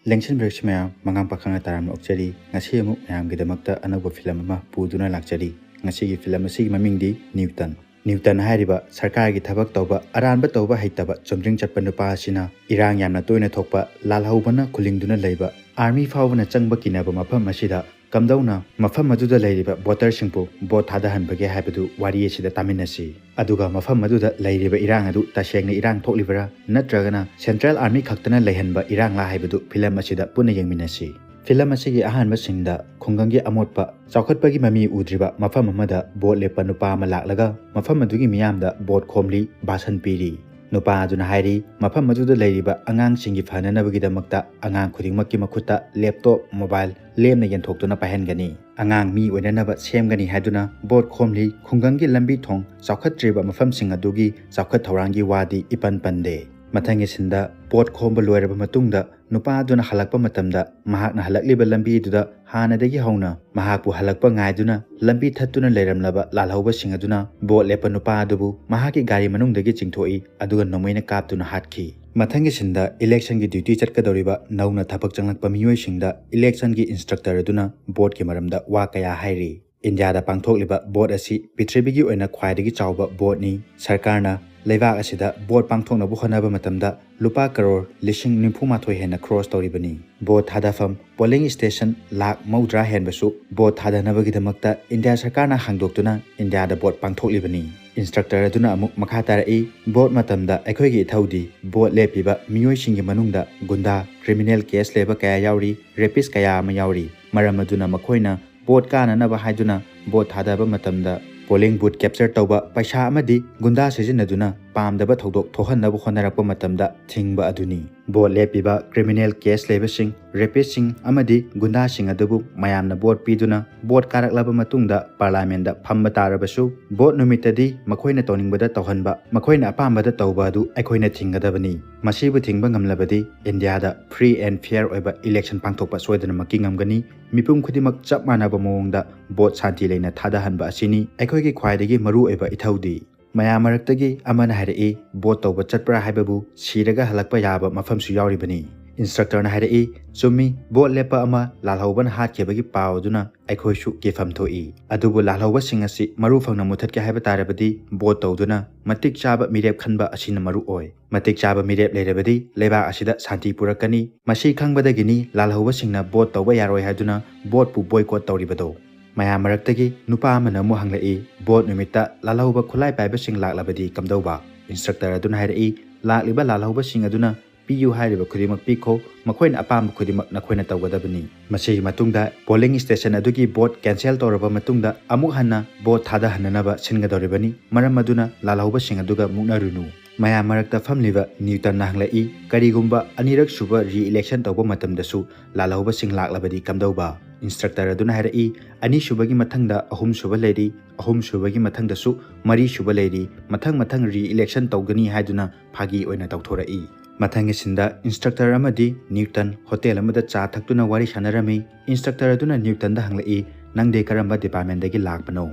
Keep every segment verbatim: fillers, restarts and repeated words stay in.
ꯂꯦꯡꯁꯤꯟꯕꯤꯔꯛꯁꯤ ꯃꯌꯥꯝ, ꯃꯉꯥꯡ ꯄꯥꯈꯪꯅ ꯇꯔꯥꯝꯅ ꯑꯣꯛꯆꯔꯤ꯫ ꯉꯁꯤ ꯑꯃꯨꯛ ꯃꯌꯥꯝꯒꯤꯗꯃꯛꯇ ꯑꯅꯧꯕ ꯐꯤꯂꯝ ꯑꯃ ꯄꯨꯗꯨꯅ ꯂꯥꯛꯆꯔꯤ꯫ ꯉꯁꯤꯒꯤ ꯐꯤꯂꯝ ꯑꯁꯤꯒꯤ ꯃꯃꯤꯡꯗꯤ ꯅ꯭ꯌꯨꯇꯟ꯫ ꯅ꯭ꯌꯨꯇꯟ ꯍꯥꯏꯔꯤꯕ ꯁꯔꯀꯥꯔꯒꯤ ꯊꯕꯛ ꯇꯧꯕ, ꯑꯔꯥꯟꯕ ꯇꯧꯕ ꯍꯩꯇꯕ ꯆꯨꯝꯗ꯭ꯔꯤꯡ ꯆꯠꯄ ꯅꯨꯄꯥ ꯑꯁꯤꯅ ꯏꯔꯥꯡ ꯌꯥꯝꯅ ꯇꯣꯏꯅ ꯊꯣꯛꯄ, ꯂꯥꯜꯍꯧꯕꯅ ꯈꯨꯂꯤꯡꯗꯨꯅ ꯂꯩꯕ, ꯑꯥꯔꯃꯤ ꯐꯥꯎꯕꯅ ꯆꯪꯕ ꯀꯤꯅꯕ ꯃꯐꯝ ꯑꯁꯤꯗ ꯀꯝꯗꯧꯅ ꯃꯐꯝ ꯑꯗꯨꯗ ꯂꯩꯔꯤꯕ ꯚꯣꯇꯔꯁꯤꯡꯕꯨ ꯚꯣꯠ ꯊꯥꯗꯍꯟꯕꯒꯦ ꯍꯥꯏꯕꯗꯨ ꯋꯥꯔꯤ ꯑꯁꯤꯗ ꯇꯥꯃꯤꯟꯅꯁꯤ꯫ ꯑꯗꯨꯒ ꯃꯐꯝ ꯑꯗꯨꯗ ꯂꯩꯔꯤꯕ ꯏꯔꯥꯡ ꯑꯗꯨ ꯇꯁꯦꯡꯅ ꯏꯔꯥꯡ ꯊꯣꯛꯂꯤꯕꯔꯥ, ꯅꯠꯇ꯭ꯔꯒꯅ ꯁꯦꯟꯇ꯭ꯔꯦꯜ ꯑꯥꯔꯃꯤ ꯈꯛꯇꯅ ꯂꯩꯍꯟꯕ ꯏꯔꯥꯡꯂꯥ ꯍꯥꯏꯕꯗꯨ ꯐꯤꯂꯝ ꯑꯁꯤꯗ ꯄꯨꯟꯅ ꯌꯦꯡꯃꯤꯟꯅꯁꯤ꯫ ꯐꯤꯂꯝ ꯑꯁꯤꯒꯤ ꯑꯍꯥꯟꯕ ꯁꯤꯟꯗ ꯈꯨꯡꯒꯪꯒꯤ ꯑꯃꯣꯠꯄ, ꯆꯥꯎꯈꯠꯄꯒꯤ ꯃꯃꯤ ꯎꯗ꯭ꯔꯤꯕ ꯃꯐꯝ ꯑꯃꯗ ꯚꯣꯠ ꯂꯦꯞꯄ ꯅꯨꯄꯥ ꯑꯃ ꯂꯥꯛꯂꯒ ꯃꯐꯝ ꯑꯗꯨꯒꯤ ꯃꯤꯌꯥꯝꯗ ꯚꯣꯠ ꯈꯣꯝꯂꯤ, ꯚꯥꯁꯟ ꯄꯤꯔꯤ꯫ ꯅꯨꯄꯥ ꯑꯗꯨꯅ ꯍꯥꯏꯔꯤ, ꯃꯐꯝ ꯑꯗꯨꯗ ꯂꯩꯔꯤꯕ ꯑꯉꯥꯡꯁꯤꯡꯒꯤ ꯐꯅꯅꯕꯒꯤꯗꯃꯛꯇ ꯑꯉꯥꯡ ꯈꯨꯗꯤꯡꯃꯛꯀꯤ ꯃꯈꯨꯠꯇ ꯂꯦꯞꯇꯣꯞ, ꯃꯣꯕꯥꯏꯜ ꯂꯦꯝꯅ ꯌꯦꯟꯊꯣꯛꯇꯨꯅ ꯄꯥꯏꯍꯟꯒꯅꯤ꯫ ꯑꯉꯥꯡ ꯃꯤ ꯑꯣꯏꯅꯅꯕ ꯁꯦꯝꯒꯅꯤ ꯍꯥꯏꯗꯨꯅ ꯚꯣꯠ ꯈꯣꯝꯂꯤ꯫ ꯈꯨꯡꯒꯪꯒꯤ ꯂꯝꯕꯤ ꯊꯣꯡ, ꯆꯥꯎꯈꯠꯇ꯭ꯔꯤꯕ ꯃꯐꯝꯁꯤꯡ ꯑꯗꯨꯒꯤ ꯆꯥꯎꯈꯠ ꯊꯧꯔꯥꯡꯒꯤ ꯋꯥꯗꯤ ꯏꯄꯟ ꯄꯟꯗꯦ꯫ ꯃꯊꯪꯒꯤ ꯁꯤꯟꯗ ꯚꯣꯠ ꯈꯣꯝꯕ ꯂꯣꯏꯔꯕ ꯃꯇꯨꯡꯗ ꯅꯨꯄꯥ ꯑꯗꯨꯅ ꯍꯜꯂꯛꯄ ꯃꯇꯝꯗ ꯃꯍꯥꯛꯅ ꯍꯜꯂꯛꯂꯤꯕ ꯂꯝꯕꯤꯗꯨꯗ ꯍꯥꯟꯅꯗꯒꯤ ꯍꯧꯅ ꯃꯍꯥꯛꯄꯨ ꯍꯜꯂꯛꯄ ꯉꯥꯏꯗꯨꯅ ꯂꯝꯕꯤ ꯊꯠꯇꯨꯅ ꯂꯩꯔꯝꯂꯕ ꯂꯥꯜꯍꯧꯕꯁꯤꯡ ꯑꯗꯨꯅ ꯚꯣꯠ ꯂꯦꯞꯄ ꯅꯨꯄꯥ ꯑꯗꯨꯕꯨ ꯃꯍꯥꯛꯀꯤ ꯒꯥꯔꯤ ꯃꯅꯨꯡꯗꯒꯤ ꯆꯤꯡꯊꯣꯛꯏ, ꯑꯗꯨꯒ ꯅꯣꯡꯃꯩꯅ ꯀꯥꯞꯇꯨꯅ ꯍꯥꯠꯈꯤ꯫ ꯃꯊꯪꯒꯤ ꯁꯤꯟꯗ ꯏꯂꯦꯛꯁꯟꯒꯤ ꯗ꯭ꯌꯨꯇꯤ ꯆꯠꯀꯗꯧꯔꯤꯕ ꯅꯧꯅ ꯊꯕꯛ ꯆꯪꯂꯛꯄ ꯃꯤꯑꯣꯏꯁꯤꯡꯗ ꯏꯂꯦꯛꯁꯟꯒꯤ ꯏꯟꯁꯇ꯭ꯔꯛꯇꯔ ꯑꯗꯨꯅ ꯚꯣꯠꯀꯤ ꯃꯔꯝꯗ ꯋꯥ ꯀꯌꯥ ꯍꯥꯏꯔꯤ꯫ ꯏꯟꯗꯤꯌꯥꯗ ꯄꯥꯡꯊꯣꯛꯂꯤꯕ ꯚꯣꯠ ꯑꯁꯤ ꯄ꯭ꯔꯤꯊꯤꯕꯤꯒꯤ ꯑꯣꯏꯅ ꯈ꯭ꯋꯥꯏꯗꯒꯤ ꯆꯥꯎꯕ ꯚꯣꯠꯅꯤ꯫ ꯁꯔꯀꯥꯔꯅ ꯂꯩꯕꯥꯛ ꯑꯁꯤꯗ ꯚꯣꯠ ꯄꯥꯡꯊꯣꯛꯅꯕ ꯍꯣꯠꯅꯕ ꯃꯇꯝꯗ ꯂꯨꯄꯥ ꯀꯔꯣꯔ ꯂꯤꯁꯤꯡ ꯅꯤꯐꯨ ꯃꯥꯊꯣꯏ ꯍꯦꯟꯅ ꯈ꯭ꯔꯣꯁ ꯇꯧꯔꯤꯕꯅꯤ꯫ ꯚꯣꯠ ꯊꯥꯗꯐꯝ ꯄꯣꯂꯤꯡ ꯁ꯭ꯇꯦꯁꯟ ꯂꯥꯈ ꯃꯧꯗ꯭ꯔꯥ ꯍꯦꯟꯕꯁꯨ ꯚꯣꯠ ꯊꯥꯗꯅꯕꯒꯤꯗꯃꯛꯇ ꯏꯟꯗꯤꯌꯥ ꯁꯔꯀꯥꯔꯅ ꯍꯥꯡꯗꯣꯛꯇꯨꯅ ꯏꯟꯗꯤꯌꯥꯗ ꯚꯣꯠ ꯄꯥꯡꯊꯣꯛꯂꯤꯕꯅꯤ꯫ ꯏꯟꯁꯇ꯭ꯔꯛꯇꯔ ꯑꯗꯨꯅ ꯑꯃꯨꯛ ꯃꯈꯥ ꯇꯥꯔꯛꯏ, ꯚꯣꯠ ꯃꯇꯝꯗ ꯑꯩꯈꯣꯏꯒꯤ ꯏꯊꯧꯗꯤ ꯚꯣꯠ ꯂꯦꯞꯄꯤꯕ ꯃꯤꯑꯣꯏꯁꯤꯡꯒꯤ ꯃꯅꯨꯡꯗ ꯒꯨꯟꯗꯥ, ꯀ꯭ꯔꯤꯃꯤꯅꯦꯜ ꯀꯦꯁ ꯂꯩꯕ ꯀꯌꯥ ꯌꯥꯎꯔꯤ, ꯔꯦꯄꯤꯁ ꯀꯌꯥ ꯑꯃ ꯌꯥꯎꯔꯤ꯫ ꯃꯔꯝ ꯑꯗꯨꯅ ꯃꯈꯣꯏꯅ ꯚꯣꯠ ꯀꯥꯅꯅꯕ ꯍꯥꯏꯗꯨꯅ ꯚꯣꯠ ꯊꯥꯗꯕ ꯃꯇꯝꯗ ꯄꯣꯂꯤꯡ ꯕꯨꯊ ꯀꯦꯞꯆꯔ ꯇꯧꯕ, ꯄꯩꯁꯥ ꯑꯃꯗꯤ ꯒꯨꯟꯗꯥ ꯁꯤꯖꯤꯟꯅꯗꯨꯅ ꯄꯥꯝꯗꯕ ꯊꯧꯗꯣꯛ ꯊꯣꯛꯍꯟꯅꯕ ꯍꯣꯠꯅꯔꯛꯄ ꯃꯇꯝꯗ ꯊꯤꯡꯕ ꯑꯗꯨꯅꯤ꯫ ꯚꯣꯠ ꯂꯦꯞꯄꯤꯕ ꯀ꯭ꯔꯤꯃꯤꯅꯦꯜ ꯀꯦꯁ ꯂꯩꯕꯁꯤꯡ, ꯔꯦꯄꯤꯁꯁꯤꯡ ꯑꯃꯗꯤ ꯒꯨꯟꯗꯥꯁꯤꯡ ꯑꯗꯨꯕꯨ ꯃꯌꯥꯝꯅ ꯚꯣꯠ ꯄꯤꯗꯨꯅ ꯚꯣꯠ ꯀꯥꯔꯛꯂꯕ ꯃꯇꯨꯡꯗ ꯄꯥꯔꯂꯥꯃꯦꯟꯗ ꯐꯝꯕ ꯇꯥꯔꯕꯁꯨ, ꯚꯣꯠ ꯅꯨꯃꯤꯠꯇꯗꯤ ꯃꯈꯣꯏꯅ ꯇꯧꯅꯤꯡꯕꯗ ꯇꯧꯍꯟꯕ, ꯃꯈꯣꯏꯅ ꯑꯄꯥꯝꯕꯗ ꯇꯧꯕ ꯑꯗꯨ ꯑꯩꯈꯣꯏꯅ ꯊꯤꯡꯒꯗꯕꯅꯤ꯫ ꯃꯁꯤꯕꯨ ꯊꯤꯡꯕ ꯉꯝꯂꯕꯗꯤ ꯏꯟꯗꯤꯌꯥꯗ ꯐ꯭ꯔꯤ ꯑꯦꯟ ꯐꯤꯌꯔ ꯑꯣꯏꯕ ꯏꯂꯦꯛꯁꯟ ꯄꯥꯡꯊꯣꯛꯄ ꯁꯣꯏꯗꯅꯃꯛꯀꯤ ꯉꯝꯒꯅꯤ꯫ ꯃꯤꯄꯨꯝ ꯈꯨꯗꯤꯡꯃꯛ ꯆꯞ ꯃꯥꯟꯅꯕ ꯃꯑꯣꯡꯗ ꯚꯣꯠ ꯁꯥꯟꯇꯤ ꯂꯩꯅ ꯊꯥꯗꯍꯟꯕ ꯑꯁꯤꯅꯤ ꯑꯩꯈꯣꯏꯒꯤ ꯈ꯭ꯋꯥꯏꯗꯒꯤ ꯃꯔꯨꯑꯣꯏꯕ ꯏꯊꯧꯗꯤ꯫ ꯃꯌꯥꯝ ꯃꯔꯛꯇꯒꯤ ꯑꯃꯅ ꯍꯥꯏꯔꯛꯏ, ꯚꯣꯠ ꯇꯧꯕ ꯆꯠꯄ꯭ꯔꯥ ꯍꯥꯏꯕꯕꯨ ꯁꯤꯔꯒ ꯍꯜꯂꯛꯄ ꯌꯥꯕ ꯃꯐꯝꯁꯨ ꯌꯥꯎꯔꯤꯕꯅꯤ꯫ ꯏꯟꯁꯇ꯭ꯔꯛꯇꯔꯅ ꯍꯥꯏꯔꯛꯏ, "ꯆꯨꯝꯃꯤ, ꯕꯣꯠ ꯂꯦꯞꯄ ꯑꯃ ꯂꯥꯜꯍꯧꯕꯅ ꯍꯥꯠꯈꯤꯕꯒꯤ ꯄꯥꯎ ꯑꯗꯨꯅ ꯑꯩꯈꯣꯏꯁꯨ ꯀꯤꯐꯝ ꯊꯣꯛꯏ꯫ ꯑꯗꯨꯕꯨ ꯂꯥꯜꯍꯧꯕꯁꯤꯡ ꯑꯁꯤ ꯃꯔꯨ ꯐꯪꯅ ꯃꯨꯊꯠꯀꯦ ꯍꯥꯏꯕ ꯇꯥꯔꯕꯗꯤ ꯕꯣꯠ ꯇꯧꯗꯨꯅ ꯃꯇꯤꯛ ꯆꯥꯕ ꯃꯤꯔꯦꯞ ꯈꯟꯕ ꯑꯁꯤꯅ ꯃꯔꯨ ꯑꯣꯏ꯫ ꯃꯇꯤꯛ ꯆꯥꯕ ꯃꯤꯔꯦꯞ ꯂꯩꯔꯕꯗꯤ ꯂꯩꯕꯥꯛ ꯑꯁꯤꯗ ꯁꯥꯟꯇꯤ ꯄꯨꯔꯛꯀꯅꯤ꯫ ꯃꯁꯤ ꯈꯪꯕꯗꯒꯤꯅꯤ ꯂꯥꯜꯍꯧꯕꯁꯤꯡꯅ ꯕꯣꯠ ꯇꯧꯕ ꯌꯥꯔꯣꯏ ꯍꯥꯏꯗꯨꯅ ꯕꯣꯠꯄꯨ ꯕꯣꯏꯀꯣꯠ ꯇꯧꯔꯤꯕꯗꯣ"꯫ ꯃꯌꯥꯝ ꯃꯔꯛꯇꯒꯤ ꯅꯨꯄꯥ ꯑꯃꯅ ꯑꯃꯨꯛ ꯍꯪꯂꯛꯏ, "ꯕꯣꯠ ꯅꯨꯃꯤꯠꯇ ꯂꯥꯜꯍꯧꯕ ꯈꯨꯠꯂꯥꯏ ꯄꯥꯏꯕꯁꯤꯡ ꯂꯥꯛꯂꯕꯗꯤ ꯀꯝꯗꯧꯕ?" ꯏꯟꯁꯇ꯭ꯔꯛꯇꯔ ꯑꯗꯨꯅ ꯍꯥꯏꯔꯛꯏ, "ꯂꯥꯛꯂꯤꯕ ꯂꯥꯜꯍꯧꯕꯁꯤꯡ ꯑꯗꯨꯅ ꯄꯤꯌꯨ ꯍꯥꯏꯔꯤꯕ ꯈꯨꯗꯤꯡꯃꯛ ꯄꯤꯈꯣ, ꯃꯈꯣꯏꯅ ꯑꯄꯥꯝꯕ ꯈꯨꯗꯤꯡꯃꯛ ꯅꯈꯣꯏꯅ ꯇꯧꯒꯗꯕꯅꯤ꯫ ꯃꯁꯤꯒꯤ ꯃꯇꯨꯡꯗ ꯄꯣꯂꯤꯡ ꯁ꯭ꯇꯦꯁꯟ ꯑꯗꯨꯒꯤ ꯕꯣꯠ ꯀꯦꯟꯁꯦꯜ ꯇꯧꯔꯕ ꯃꯇꯨꯡꯗ ꯑꯃꯨꯛ ꯍꯟꯅ ꯕꯣꯠ ꯊꯥꯗꯍꯟꯅꯅꯕ ꯁꯤꯟꯒꯗꯧꯔꯤꯕꯅꯤ꯫ ꯃꯔꯝ ꯑꯗꯨꯅ ꯂꯥꯜꯍꯧꯕꯁꯤꯡ ꯑꯗꯨꯒ ꯃꯨꯛꯅꯔꯨꯅꯨ"꯫ ꯃꯌꯥꯝ ꯃꯔꯛꯇ ꯐꯝꯂꯤꯕ ꯅ꯭ꯌꯨꯇꯟꯅ ꯍꯪꯂꯛꯏ, "ꯀꯔꯤꯒꯨꯝꯕ ꯑꯅꯤꯔꯛ ꯁꯨꯕ ꯔꯤ ꯏꯂꯦꯛꯁꯟ ꯇꯧꯕ ꯃꯇꯝꯗꯁꯨ ꯂꯥꯜꯍꯧꯕꯁꯤꯡ ꯂꯥꯛꯂꯕꯗꯤ ꯀꯝꯗꯧꯕ?" ꯏꯟꯁꯇ꯭ꯔꯛꯇꯔ ꯑꯗꯨꯅ ꯍꯥꯏꯔꯛꯏ, "ꯑꯅꯤꯁꯨꯕꯒꯤ ꯃꯊꯪꯗ ꯑꯍꯨꯝꯁꯨꯕ ꯂꯩꯔꯤ, ꯑꯍꯨꯝꯁꯨꯕꯒꯤ ꯃꯊꯪꯗꯁꯨ ꯃꯔꯤꯁꯨꯕ ꯂꯩꯔꯤ, ꯃꯊꯪ ꯃꯊꯪ ꯔꯤ ꯏꯂꯦꯛꯁꯟ ꯇꯧꯒꯅꯤ" ꯍꯥꯏꯗꯨꯅ ꯐꯥꯒꯤ ꯑꯣꯏꯅ ꯇꯧꯊꯣꯔꯛꯏ꯫ ꯃꯊꯪꯒꯤ ꯁꯤꯟꯗ ꯏꯟꯁꯇ꯭ꯔꯛꯇꯔ ꯑꯃꯗꯤ ꯅ꯭ꯌꯨꯇꯟ ꯍꯣꯇꯦꯜ ꯑꯃꯗ ꯆꯥ ꯊꯛꯇꯨꯅ ꯋꯥꯔꯤ ꯁꯥꯟꯅꯔꯝꯃꯤ꯫ ꯏꯟꯁꯇ꯭ꯔꯛꯇꯔ ꯑꯗꯨꯅ ꯅ꯭ꯌꯨꯇꯟꯗ ꯍꯪꯂꯛꯏ, "ꯅꯪꯗꯤ ꯀꯔꯝꯕ ꯗꯤꯄꯥꯔꯠꯃꯦꯟꯗꯒꯤ ꯂꯥꯛꯄꯅꯣ?"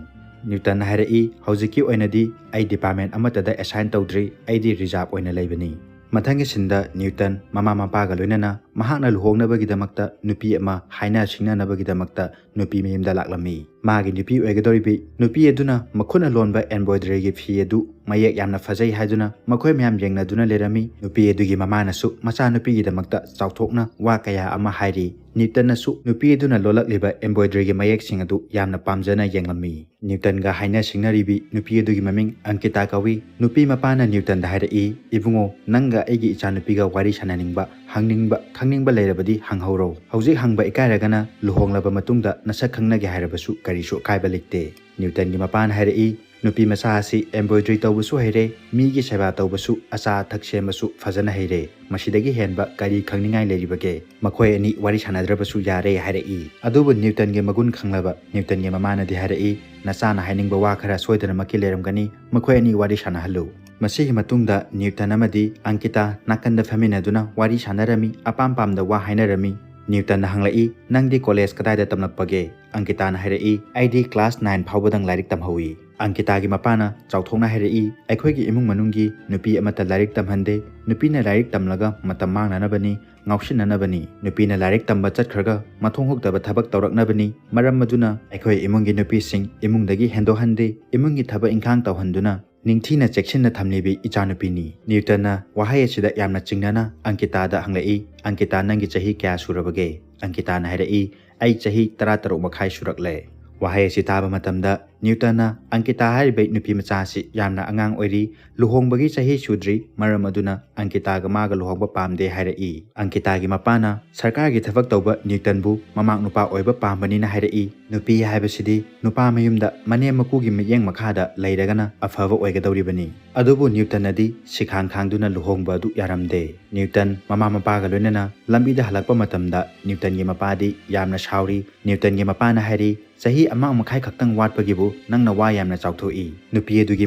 ꯅ꯭ꯌꯨꯇꯟꯅ ꯍꯥꯏꯔꯛꯏ, "ꯍꯧꯖꯤꯛꯀꯤ ꯑꯣꯏꯅꯗꯤ ꯑꯩ ꯗꯤꯄꯥꯔꯠꯃꯦꯟ ꯑꯃꯠꯇꯗ ꯑꯦꯁꯥꯏꯟ ꯇꯧꯗ꯭ꯔꯤ, ꯑꯩꯗꯤ ꯔꯤꯖꯥꯔꯕ ꯑꯣꯏꯅ ꯂꯩꯕꯅꯤ"꯫ ꯃꯊꯪꯒꯤ ꯁꯤꯟꯗ ꯅ꯭ꯌꯨꯇꯟ ꯃꯃꯥ ꯃꯄꯥꯒ ꯂꯣꯏꯅꯅ ꯃꯍꯥꯛꯅ ꯂꯨꯍꯣꯡꯅꯕꯒꯤꯗꯃꯛꯇ ꯅꯨꯄꯤ ꯑꯃ ꯍꯥꯏꯅ ꯁꯤꯡꯅꯅꯕꯒꯤꯗꯃꯛꯇ ꯅꯨꯄꯤ ꯃꯌꯨꯝꯗ ꯂꯥꯛꯂꯝꯃꯤ꯫ ꯃꯥꯒꯤ ꯅꯨꯄꯤ ꯑꯣꯏꯒꯗꯧꯔꯤꯕꯤ ꯅꯨꯄꯤ ꯑꯗꯨꯅ ꯃꯈꯨꯠꯅ ꯂꯣꯟꯕ ꯑꯦꯝꯕ꯭ꯔꯣꯏꯗꯔꯤꯒꯤ ꯐꯤ ꯑꯗꯨ ꯃꯌꯦꯛ ꯌꯥꯝꯅ ꯐꯖꯩ ꯍꯥꯏꯗꯨꯅ ꯃꯈꯣꯏ ꯃꯌꯥꯝ ꯌꯦꯡꯅꯗꯨꯅ ꯂꯩꯔꯝꯃꯤ꯫ ꯅꯨꯄꯤ ꯑꯗꯨꯒꯤ ꯃꯃꯥꯅꯁꯨ ꯃꯆꯥꯅꯨꯄꯤꯒꯤꯗꯃꯛꯇ ꯆꯥꯎꯊꯣꯛꯅ ꯋꯥ ꯀꯌꯥ ꯑꯃ ꯍꯥꯏꯔꯤ꯫ ꯅ꯭ꯌꯨꯇꯟꯅꯁꯨ ꯅꯨꯄꯤ ꯑꯗꯨꯅ ꯂꯣꯜꯂꯛꯂꯤꯕ ꯑꯦꯝꯕ꯭ꯔꯣꯏꯗꯔꯤꯒꯤ ꯃꯌꯦꯛꯁꯤꯡ ꯑꯗꯨ ꯌꯥꯝꯅ ꯄꯥꯝꯖꯅ ꯌꯦꯡꯂꯝꯃꯤ꯫ ꯅ꯭ꯌꯨꯇꯟꯒ ꯍꯥꯏꯅ ꯁꯤꯡꯅꯔꯤꯕꯤ ꯅꯨꯄꯤ ꯑꯗꯨꯒꯤ ꯃꯃꯤꯡ ꯑꯪꯀꯤꯇꯥ ꯀꯧꯏ꯫ ꯅꯨꯄꯤ ꯃꯄꯥꯅ ꯅ꯭ꯌꯨꯇꯟꯗ ꯍꯥꯏꯔꯛꯏ, "ꯏꯕꯨꯡꯉꯣ, ꯅꯪꯒ ꯑꯩꯒꯤ ꯏꯆꯥꯅꯨꯄꯤꯒ ꯋꯥꯔꯤ ꯁꯥꯟꯅꯅꯤꯡꯕ, ꯍꯪꯅꯤꯡꯕ, ꯈꯪꯅꯤꯡꯕ ꯂꯩꯔꯕꯗꯤ ꯍꯪꯍꯧꯔꯣ꯫ ꯍꯧꯖꯤꯛ ꯍꯪꯕ ꯏꯀꯥꯏꯔꯒꯅ ꯂꯨꯍꯣꯡꯂꯕ ꯃꯇꯨꯡꯗ ꯅꯁꯛ ꯈꯪꯅꯒꯦ ꯍꯥꯏꯔꯕꯁꯨ ꯀꯔꯤꯁꯨ ꯑꯀꯥꯏꯕ ꯂꯩꯇꯦ"꯫ ꯅ꯭ꯌꯨꯇꯟꯒꯤ ꯃꯄꯥꯅ ꯍꯥꯏꯔꯛꯏ, "ꯅꯨꯄꯤ ꯃꯆꯥ ꯑꯁꯤ ꯑꯦꯝꯕ꯭ꯔꯣꯏꯗꯔꯤ ꯇꯧꯕꯁꯨ ꯍꯩꯔꯦ, ꯃꯤꯒꯤ ꯁꯦꯕꯥ ꯇꯧꯕꯁꯨ, ꯑꯆꯥ ꯑꯊꯛ ꯁꯦꯝꯕꯁꯨ ꯐꯖꯅ ꯍꯩꯔꯦ꯫ ꯃꯁꯤꯗꯒꯤ ꯍꯦꯟꯕ ꯀꯔꯤ ꯈꯪꯅꯤꯡꯉꯥꯏ ꯂꯩꯔꯤꯕꯒꯦ? ꯃꯈꯣꯏ ꯑꯅꯤ ꯋꯥꯔꯤ ꯁꯥꯟꯅꯗ꯭ꯔꯕꯁꯨ ꯌꯥꯔꯦ" ꯍꯥꯏꯔꯛꯏ꯫ ꯑꯗꯨꯕꯨ ꯅ꯭ꯌꯨꯇꯟꯒꯤ ꯃꯒꯨꯟ ꯈꯪꯂꯕ ꯅ꯭ꯌꯨꯇꯟꯒꯤ ꯃꯃꯥꯅꯗꯤ ꯍꯥꯏꯔꯛꯏ, "ꯅꯆꯥꯅ ꯍꯥꯏꯅꯤꯡꯕ ꯋꯥ ꯈꯔ ꯁꯣꯏꯗꯅꯃꯛꯀꯤ ꯂꯩꯔꯝꯒꯅꯤ, ꯃꯈꯣꯏ ꯑꯅꯤ ꯋꯥꯔꯤ ꯁꯥꯟꯅꯍꯜꯂꯨ"꯫ ꯃꯁꯤꯒꯤ ꯃꯇꯨꯡꯗ ꯅ꯭ꯌꯨꯇꯟ ꯑꯃꯗꯤ ꯑꯪꯀꯤꯇꯥ ꯅꯥꯀꯟꯗ ꯐꯝꯃꯤꯟꯅꯗꯨꯅ ꯋꯥꯔꯤ ꯁꯥꯟꯅꯔꯝꯃꯤ, ꯑꯄꯥꯝ ꯄꯥꯝꯗ ꯋꯥ ꯍꯥꯏꯅꯔꯝꯃꯤ꯫ ꯅ꯭ꯌꯨꯇꯟꯅ ꯍꯪꯂꯛꯏ, "ꯅꯪꯗꯤ ꯀꯣꯂꯦꯖ ꯀꯗꯥꯏꯗ ꯇꯝꯂꯛꯄꯒꯦ?" ꯑꯪꯀꯤꯇꯥꯅ ꯍꯥꯏꯔꯛꯏ, "ꯑꯩꯗꯤ ꯀ꯭ꯂꯥꯁ ꯅꯥꯏꯟ ꯐꯥꯎꯕꯗꯪ ꯂꯥꯏꯔꯤꯛ ꯇꯝꯍꯧꯏ꯫" ꯑꯪꯀꯤꯇꯥꯒꯤ ꯃꯄꯥꯅ ꯆꯥꯎꯊꯣꯛꯅ ꯍꯥꯏꯔꯛꯏ, "ꯑꯩꯈꯣꯏꯒꯤ ꯏꯃꯨꯡ ꯃꯅꯨꯡꯒꯤ ꯅꯨꯄꯤ ꯑꯃꯠꯇ ꯂꯥꯏꯔꯤꯛ ꯇꯝꯍꯟꯗꯦ꯫ ꯅꯨꯄꯤꯅ ꯂꯥꯏꯔꯤꯛ ꯇꯝꯂꯒ ꯃꯇꯝ ꯃꯥꯡꯅꯅꯕꯅꯤ, ꯉꯥꯎꯁꯤꯟꯅꯅꯕꯅꯤ꯫ ꯅꯨꯄꯤꯅ ꯂꯥꯏꯔꯤꯛ ꯇꯝꯕ ꯆꯠꯈ꯭ꯔꯒ ꯃꯊꯣꯡ ꯍꯨꯛꯇꯕ ꯊꯕꯛ ꯇꯧꯔꯛꯅꯕꯅꯤ꯫ ꯃꯔꯝ ꯑꯗꯨꯅ ꯑꯩꯈꯣꯏ ꯏꯃꯨꯡꯒꯤ ꯅꯨꯄꯤꯁꯤꯡ ꯏꯃꯨꯡꯗꯒꯤ ꯍꯦꯟꯗꯣꯛꯍꯟꯗꯦ꯫ ꯏꯃꯨꯡꯒꯤ ꯊꯕꯛ ꯏꯪꯈꯥꯡ ꯇꯧꯍꯟꯗꯨꯅ ꯅꯤꯡꯊꯤꯅ ꯆꯦꯛꯁꯤꯟꯅ ꯊꯝꯂꯤꯕꯤ ꯏꯆꯥꯅꯨꯄꯤꯅꯤ꯫" ꯅ꯭ꯌꯨꯇꯟꯅ ꯋꯥꯍꯩ ꯑꯁꯤꯗ ꯌꯥꯝꯅ ꯆꯤꯡꯅꯅ ꯑꯪꯀꯤꯇꯥꯗ ꯍꯪꯂꯛꯏ, "ꯑꯪꯀꯤꯇꯥ, ꯅꯪꯒꯤ ꯆꯍꯤ ꯀꯌꯥ ꯁꯨꯔꯕꯒꯦ?" ꯑꯪꯀꯤꯇꯥꯅ ꯍꯥꯏꯔꯛꯏ, "ꯑꯩ ꯆꯍꯤ ꯇꯔꯥꯇꯔꯨꯛ ꯃꯈꯥꯏ ꯁꯨꯔꯛꯂꯦ꯫" ꯋꯥꯍꯩ ꯑꯁꯤ ꯇꯥꯕ ꯃꯇꯝꯗ ꯅ꯭ꯌꯨꯇꯟꯅ, "ꯑꯪꯀꯤꯇꯥ ꯍꯥꯏꯔꯤꯕ ꯅꯨꯄꯤ ꯃꯆꯥ ꯑꯁꯤ ꯌꯥꯝꯅ ꯑꯉꯥꯡ ꯑꯣꯏꯔꯤ, ꯂꯨꯍꯣꯡꯕꯒꯤ ꯆꯍꯤ ꯁꯨꯗ꯭ꯔꯤ, ꯃꯔꯝ ꯑꯗꯨꯅ ꯑꯪꯀꯤꯇꯥꯒ ꯃꯥꯒ ꯂꯨꯍꯣꯡꯕ ꯄꯥꯝꯗꯦ" ꯍꯥꯏꯔꯛꯏ꯫ ꯑꯪꯀꯤꯇꯥꯒꯤ ꯃꯄꯥꯅ ꯁꯔꯀꯥꯔꯒꯤ ꯊꯕꯛ ꯇꯧꯕ ꯅ꯭ꯌꯨꯇꯟꯕꯨ ꯃꯃꯥ ꯅꯨꯄꯥ ꯑꯣꯏꯕ ꯄꯥꯝꯕꯅꯤꯅ ꯍꯥꯏꯔꯛꯏ, "ꯅꯨꯄꯤ ꯍꯥꯏꯕꯁꯤꯗꯤ ꯅꯨꯄꯥ ꯃꯌꯨꯝꯗ ꯃꯅꯦꯝ ꯃꯀꯨꯒꯤ ꯃꯤꯠꯌꯦꯡ ꯃꯈꯥꯗ ꯂꯩꯔꯒꯅ ꯑꯐꯕ ꯑꯣꯏꯒꯗꯧꯔꯤꯕꯅꯤ꯫" ꯑꯗꯨꯕꯨ ꯅ꯭ꯌꯨꯇꯟꯅꯗꯤ ꯁꯤꯈꯥꯡ ꯈꯥꯡꯗꯨꯅ ꯂꯨꯍꯣꯡꯕ ꯑꯗꯨ ꯌꯥꯔꯝꯗꯦ꯫ ꯅ꯭ꯌꯨꯇꯟ ꯃꯃꯥ ꯃꯄꯥꯒ ꯂꯣꯏꯅꯅ ꯂꯝꯕꯤꯗ ꯍꯜꯂꯛꯄ ꯃꯇꯝꯗ ꯅ꯭ꯌꯨꯇꯟꯒꯤ ꯃꯄꯥꯗꯤ ꯌꯥꯝꯅ ꯁꯥꯎꯔꯤ꯫ ꯅ꯭ꯌꯨꯇꯟꯒꯤ ꯃꯄꯥꯅ ꯍꯥꯏꯔꯤ, "ꯆꯍꯤ ꯑꯃ ꯃꯈꯥꯏ ꯈꯛꯇꯪ ꯋꯥꯠꯄꯒꯤꯕꯨ ꯅꯪꯅ ꯋꯥ ꯌꯥꯝꯅ ꯆꯥꯎꯊꯣꯛꯏ꯫ ꯅꯨꯄꯤ ꯑꯗꯨꯒꯤ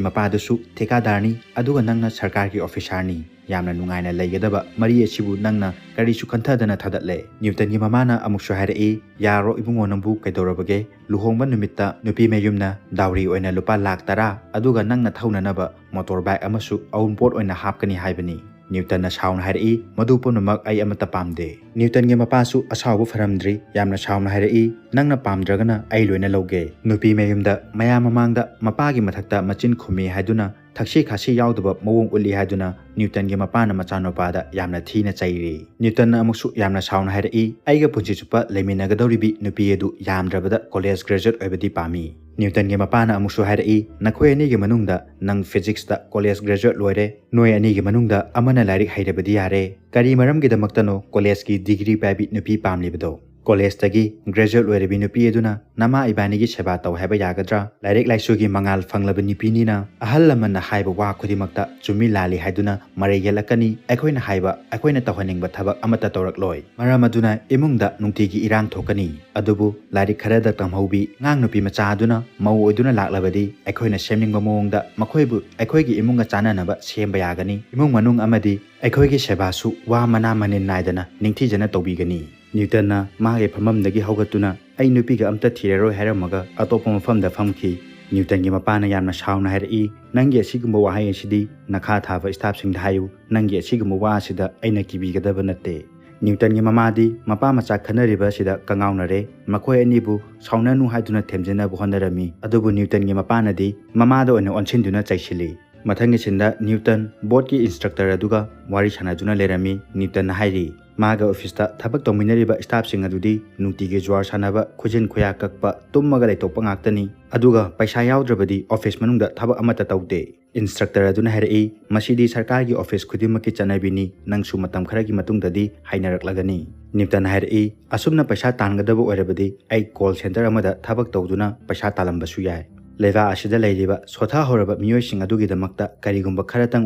ꯃꯄꯥꯗꯨꯁꯨ ꯊꯤꯀꯥꯗꯥꯔꯅꯤ, ꯑꯗꯨꯒ ꯅꯪꯅ ꯁꯔꯀꯥꯔꯒꯤ ꯑꯣꯐꯤꯁꯥꯔꯅꯤ꯫ ꯌꯥꯝꯅ ꯅꯨꯡꯉꯥꯏꯅ ꯂꯩꯒꯗꯕ ꯃꯔꯤ ꯑꯁꯤꯕꯨ ꯅꯪꯅ ꯀꯔꯤꯁꯨ ꯈꯟꯊꯗꯅ ꯊꯥꯗꯠꯂꯦ꯫" ꯅ꯭ꯌꯨꯇꯟꯒꯤ ꯃꯃꯥꯅ ꯑꯃꯨꯛꯁꯨ ꯍꯥꯏꯔꯛꯏ, "ꯌꯥꯔꯣ ꯏꯕꯨꯡꯉꯣ, ꯅꯪꯕꯨ ꯀꯩꯗꯧꯔꯕꯒꯦ? ꯂꯨꯍꯣꯡꯕ ꯅꯨꯃꯤꯠꯇ ꯅꯨꯄꯤ ꯃꯌꯨꯝꯅ ꯗꯥꯎꯔꯤ ꯑꯣꯏꯅ ꯂꯨꯄꯥ ꯂꯥꯈ ꯇꯔꯥ, ꯑꯗꯨꯒ ꯅꯪꯅ ꯊꯧꯅꯅꯕ ꯃꯣꯇꯣꯔ ꯕꯥꯏꯛ ꯑꯃꯁꯨ ꯑꯎꯟꯄꯣꯠ ꯑꯣꯏꯅ ꯍꯥꯞꯀꯅꯤ ꯍꯥꯏꯕꯅꯤ꯫" ꯅ꯭ꯌꯨꯇꯟꯅ ꯁꯥꯎꯅ ꯍꯥꯏꯔꯛꯏ, "ꯃꯗꯨ ꯄꯨꯝꯅꯃꯛ ꯑꯩ ꯑꯃꯠꯇ ꯄꯥꯝꯗꯦ꯫" ꯅ꯭ꯌꯨꯇꯟꯒꯤ ꯃꯄꯥꯁꯨ ꯑꯁꯥꯎꯕ ꯐꯔꯝꯗ꯭ꯔꯤ, ꯌꯥꯝꯅ ꯁꯥꯎꯅ ꯍꯥꯏꯔꯛꯏ, "ꯅꯪꯅ ꯄꯥꯝꯗ꯭ꯔꯒꯅ ꯑꯩ ꯂꯣꯏꯅ ꯂꯧꯒꯦ꯫" ꯅꯨꯄꯤ ꯃꯌꯨꯝꯗ ꯃꯌꯥꯝ ꯃꯃꯥꯡꯗ ꯃꯄꯥꯒꯤ ꯃꯊꯛꯇ ꯃꯆꯤꯟ ꯈꯨꯝꯃꯤ ꯍꯥꯏꯗꯨꯅ ꯊꯛꯁꯤ ꯈꯥꯁꯤ ꯌꯥꯎꯗꯕ ꯃꯑꯣꯡ ꯎꯠꯂꯤ ꯍꯥꯏꯗꯨꯅ ꯅ꯭ꯌꯨꯇꯟꯒꯤ ꯃꯄꯥꯅ ꯃꯆꯥꯅꯨꯄꯥꯗ ꯌꯥꯝꯅ ꯊꯤꯅ ꯆꯩꯔꯤ꯫ ꯅ꯭ꯌꯨꯇꯟꯅ ꯑꯃꯨꯛꯁꯨ ꯌꯥꯝꯅ ꯁꯥꯎꯅ ꯍꯥꯏꯔꯛꯏ, "ꯑꯩꯒ ꯄꯨꯟꯁꯤ ꯆꯨꯞꯄ ꯂꯩꯃꯤꯟꯅꯒꯗꯧꯔꯤꯕꯤ ꯅꯨꯄꯤ ꯑꯗꯨ ꯌꯥꯝꯗ꯭ꯔꯕꯗ ꯀꯣꯂꯦꯖ ꯒ꯭ꯔꯦꯖꯨꯑꯦꯠ ꯑꯣꯏꯕꯗꯤ ꯄꯥꯝꯃꯤ꯫" ꯅ꯭ꯌꯨꯇꯟꯒꯤ ꯃꯄꯥꯅ ꯑꯃꯨꯛꯁꯨ ꯍꯥꯏꯔꯛꯏ, "ꯅꯈꯣꯏ ꯑꯅꯤꯒꯤ ꯃꯅꯨꯡꯗ ꯅꯪ ꯐꯤꯖꯤꯛꯁꯇ ꯀꯣꯂꯦꯖ ꯒ꯭ꯔꯦꯖꯨꯑꯦꯠ ꯂꯣꯏꯔꯦ, ꯅꯣꯏ ꯑꯅꯤꯒꯤ ꯃꯅꯨꯡꯗ ꯑꯃꯅ ꯂꯥꯏꯔꯤꯛ ꯍꯩꯔꯕꯗꯤ ꯌꯥꯔꯦ꯫ ꯀꯔꯤ ꯃꯔꯝꯒꯤꯗꯃꯛꯇꯅꯣ ꯀꯣꯂꯦꯖꯀꯤ ꯗꯤꯒ꯭ꯔꯤ ꯄꯥꯏꯕꯤ ꯅꯨꯄꯤ ꯄꯥꯝꯂꯤꯕꯗꯣ? ꯀꯣꯂꯦꯖꯇꯒꯤ ꯒ꯭ꯔꯦꯖꯨꯑꯦꯠ ꯂꯣꯏꯔꯕꯤ ꯅꯨꯄꯤ ꯑꯗꯨꯅ ꯅꯃꯥ ꯏꯕꯥꯅꯤꯒꯤ ꯁꯦꯕꯥ ꯇꯧ ꯍꯥꯏꯕ ꯌꯥꯒꯗ꯭ꯔꯥ? ꯂꯥꯏꯔꯤꯛ ꯂꯥꯏꯁꯨꯒꯤ ꯃꯉꯥꯜ ꯐꯪꯂꯕ ꯅꯨꯄꯤꯅꯤꯅ ꯑꯍꯜ ꯂꯃꯟꯅ ꯍꯥꯏꯕ ꯋꯥ ꯈꯨꯗꯤꯡꯃꯛꯇ ꯆꯨꯝꯃꯤ ꯂꯥꯜꯂꯤ ꯍꯥꯏꯗꯨꯅ ꯃꯔꯩ ꯌꯦꯠꯂꯛꯀꯅꯤ꯫ ꯑꯩꯈꯣꯏꯅ ꯍꯥꯏꯕ, ꯑꯩꯈꯣꯏꯅ ꯇꯧꯍꯟꯅꯤꯡꯕ ꯊꯕꯛ ꯑꯃꯠꯇ ꯇꯧꯔꯛꯂꯣꯏ꯫ ꯃꯔꯝ ꯑꯗꯨꯅ ꯏꯃꯨꯡꯗ ꯅꯨꯡꯇꯤꯒꯤ ꯏꯔꯥꯡ ꯊꯣꯛꯀꯅꯤ꯫ ꯑꯗꯨꯕꯨ ꯂꯥꯏꯔꯤꯛ ꯈꯔꯗ ꯇꯝꯍꯧꯕꯤ ꯑꯉꯥꯡ ꯅꯨꯄꯤ ꯃꯆꯥ ꯑꯗꯨꯅ ꯃꯧ ꯑꯣꯏꯗꯨꯅ ꯂꯥꯛꯂꯕꯗꯤ ꯑꯩꯈꯣꯏꯅ ꯁꯦꯝꯅꯤꯡꯕ ꯃꯑꯣꯡꯗ ꯃꯈꯣꯏꯕꯨ ꯑꯩꯈꯣꯏꯒꯤ ꯏꯃꯨꯡꯒ ꯆꯥꯟꯅꯅꯕ ꯁꯦꯝꯕ ꯌꯥꯒꯅꯤ꯫ ꯏꯃꯨꯡ ꯃꯅꯨꯡ ꯑꯃꯗꯤ ꯑꯩꯈꯣꯏꯒꯤ ꯁꯦꯕꯥꯁꯨ ꯋꯥ ꯃꯅꯥ ꯃꯅꯤꯟ ꯅꯥꯏꯗꯅ ꯅꯤꯡꯊꯤꯖꯅ ꯇꯧꯕꯤꯒꯅꯤ꯫ ꯅ꯭ꯌꯨꯇꯟꯅ ꯃꯥꯒꯤ ꯐꯝꯐꯝꯗꯒꯤ ꯍꯧꯒꯠꯇꯨꯅ, "ꯑꯩ ꯅꯨꯄꯤꯒ ꯑꯝꯇ ꯊꯤꯔꯔꯣꯏ" ꯍꯥꯏꯔꯝꯃꯒ ꯑꯇꯣꯞꯄ ꯃꯐꯝꯗ ꯐꯝꯈꯤ꯫ ꯅ꯭ꯌꯨꯇꯟꯒꯤ ꯃꯄꯥꯅ ꯌꯥꯝꯅ ꯁꯥꯎꯅ ꯍꯥꯏꯔꯛꯏ, "ꯅꯪꯒꯤ ꯑꯁꯤꯒꯨꯝꯕ ꯋꯥꯍꯩ ꯑꯁꯤꯗꯤ ꯅꯈꯥ ꯊꯥꯕ ꯁ꯭ꯇꯥꯐꯁꯤꯡꯗ ꯍꯥꯏꯌꯨ, ꯅꯪꯒꯤ ꯑꯁꯤꯒꯨꯝꯕ ꯋꯥ ꯑꯁꯤꯗ ꯑꯩꯅ ꯀꯤꯕꯤꯒꯗꯕ ꯅꯠꯇꯦ"꯫ ꯅ꯭ꯌꯨꯇꯟꯒꯤ ꯃꯃꯥꯗꯤ ꯃꯄꯥ ꯃꯆꯥ ꯈꯟꯅꯔꯤꯕ ꯑꯁꯤꯗ ꯀꯉꯥꯎꯅꯔꯦ꯫ ꯃꯈꯣꯏ ꯑꯅꯤꯕꯨ ꯁꯥꯎꯅꯅꯨ ꯍꯥꯏꯗꯨꯅ ꯊꯦꯝꯖꯤꯟꯅꯕ ꯍꯣꯠꯅꯔꯝꯃꯤ, ꯑꯗꯨꯕꯨ ꯅ꯭ꯌꯨꯇꯟꯒꯤ ꯃꯄꯥꯅꯗꯤ ꯃꯃꯥꯗ ꯑꯣꯏꯅ ꯑꯣꯟꯁꯤꯟꯗꯨꯅ ꯆꯩꯁꯤꯜꯂꯤ꯫ ꯃꯊꯪꯒꯤ ꯁꯤꯟꯗ ꯅ꯭ꯌꯨꯇꯟ ꯕꯣꯠꯀꯤ ꯏꯟꯁꯇ꯭ꯔꯛꯇꯔ ꯑꯗꯨꯒ ꯋꯥꯔꯤ ꯁꯥꯟꯅꯗꯨꯅ ꯂꯩꯔꯝꯃꯤ꯫ ꯅ꯭ꯌꯨꯇꯟꯅ ꯍꯥꯏꯔꯤ, ꯃꯥꯒ ꯑꯣꯐꯤꯁꯇ ꯊꯕꯛ ꯇꯧꯃꯤꯟꯅꯔꯤꯕ ꯁ꯭ꯇꯥꯐꯁꯤꯡ ꯑꯗꯨꯗꯤ ꯅꯨꯡꯇꯤꯒꯤ ꯖ꯭ꯋꯥꯔ ꯁꯥꯟꯅꯕ, ꯈꯨꯖꯤꯟ ꯈꯨꯌꯥ ꯀꯛꯄ, ꯇꯨꯝꯃꯒ ꯂꯩꯊꯣꯛꯄ ꯉꯥꯛꯇꯅꯤ, ꯑꯗꯨꯒ ꯄꯩꯁꯥ ꯌꯥꯎꯗ꯭ꯔꯕꯗꯤ ꯑꯣꯐꯤꯁ ꯃꯅꯨꯡꯗ ꯊꯕꯛ ꯑꯃꯠꯇ ꯇꯧꯗꯦ꯫ ꯏꯟꯁꯇ꯭ꯔꯛꯇꯔ ꯑꯗꯨꯅ ꯍꯥꯏꯔꯛꯏ, "ꯃꯁꯤꯗꯤ ꯁꯔꯀꯥꯔꯒꯤ ꯑꯣꯐꯤꯁ ꯈꯨꯗꯤꯡꯃꯛꯀꯤ ꯆꯠꯅꯕꯤꯅꯤ, ꯅꯪꯁꯨ ꯃꯇꯝ ꯈꯔꯒꯤ ꯃꯇꯨꯡꯗꯗꯤ ꯍꯩꯅꯔꯛꯂꯒꯅꯤ"꯫ ꯅ꯭ꯌꯨꯇꯟꯅ ꯍꯥꯏꯔꯛꯏ, "ꯑꯁꯨꯝꯅ ꯄꯩꯁꯥ ꯇꯥꯟꯒꯗꯕ ꯑꯣꯏꯔꯕꯗꯤ ꯑꯩ ꯀꯣꯜ ꯁꯦꯟꯇꯔ ꯑꯃꯗ ꯊꯕꯛ ꯇꯧꯗꯨꯅ ꯄꯩꯁꯥ ꯇꯥꯜꯂꯝꯕꯁꯨ ꯌꯥꯏ꯫ ꯂꯩꯕꯥꯛ ꯑꯁꯤꯗ ꯂꯩꯔꯤꯕ ꯁꯣꯊꯍꯧꯔꯕ ꯃꯤꯑꯣꯏꯁꯤꯡ ꯑꯗꯨꯒꯤꯗꯃꯛꯇ ꯀꯔꯤꯒꯨꯝꯕ ꯈꯔꯇꯪ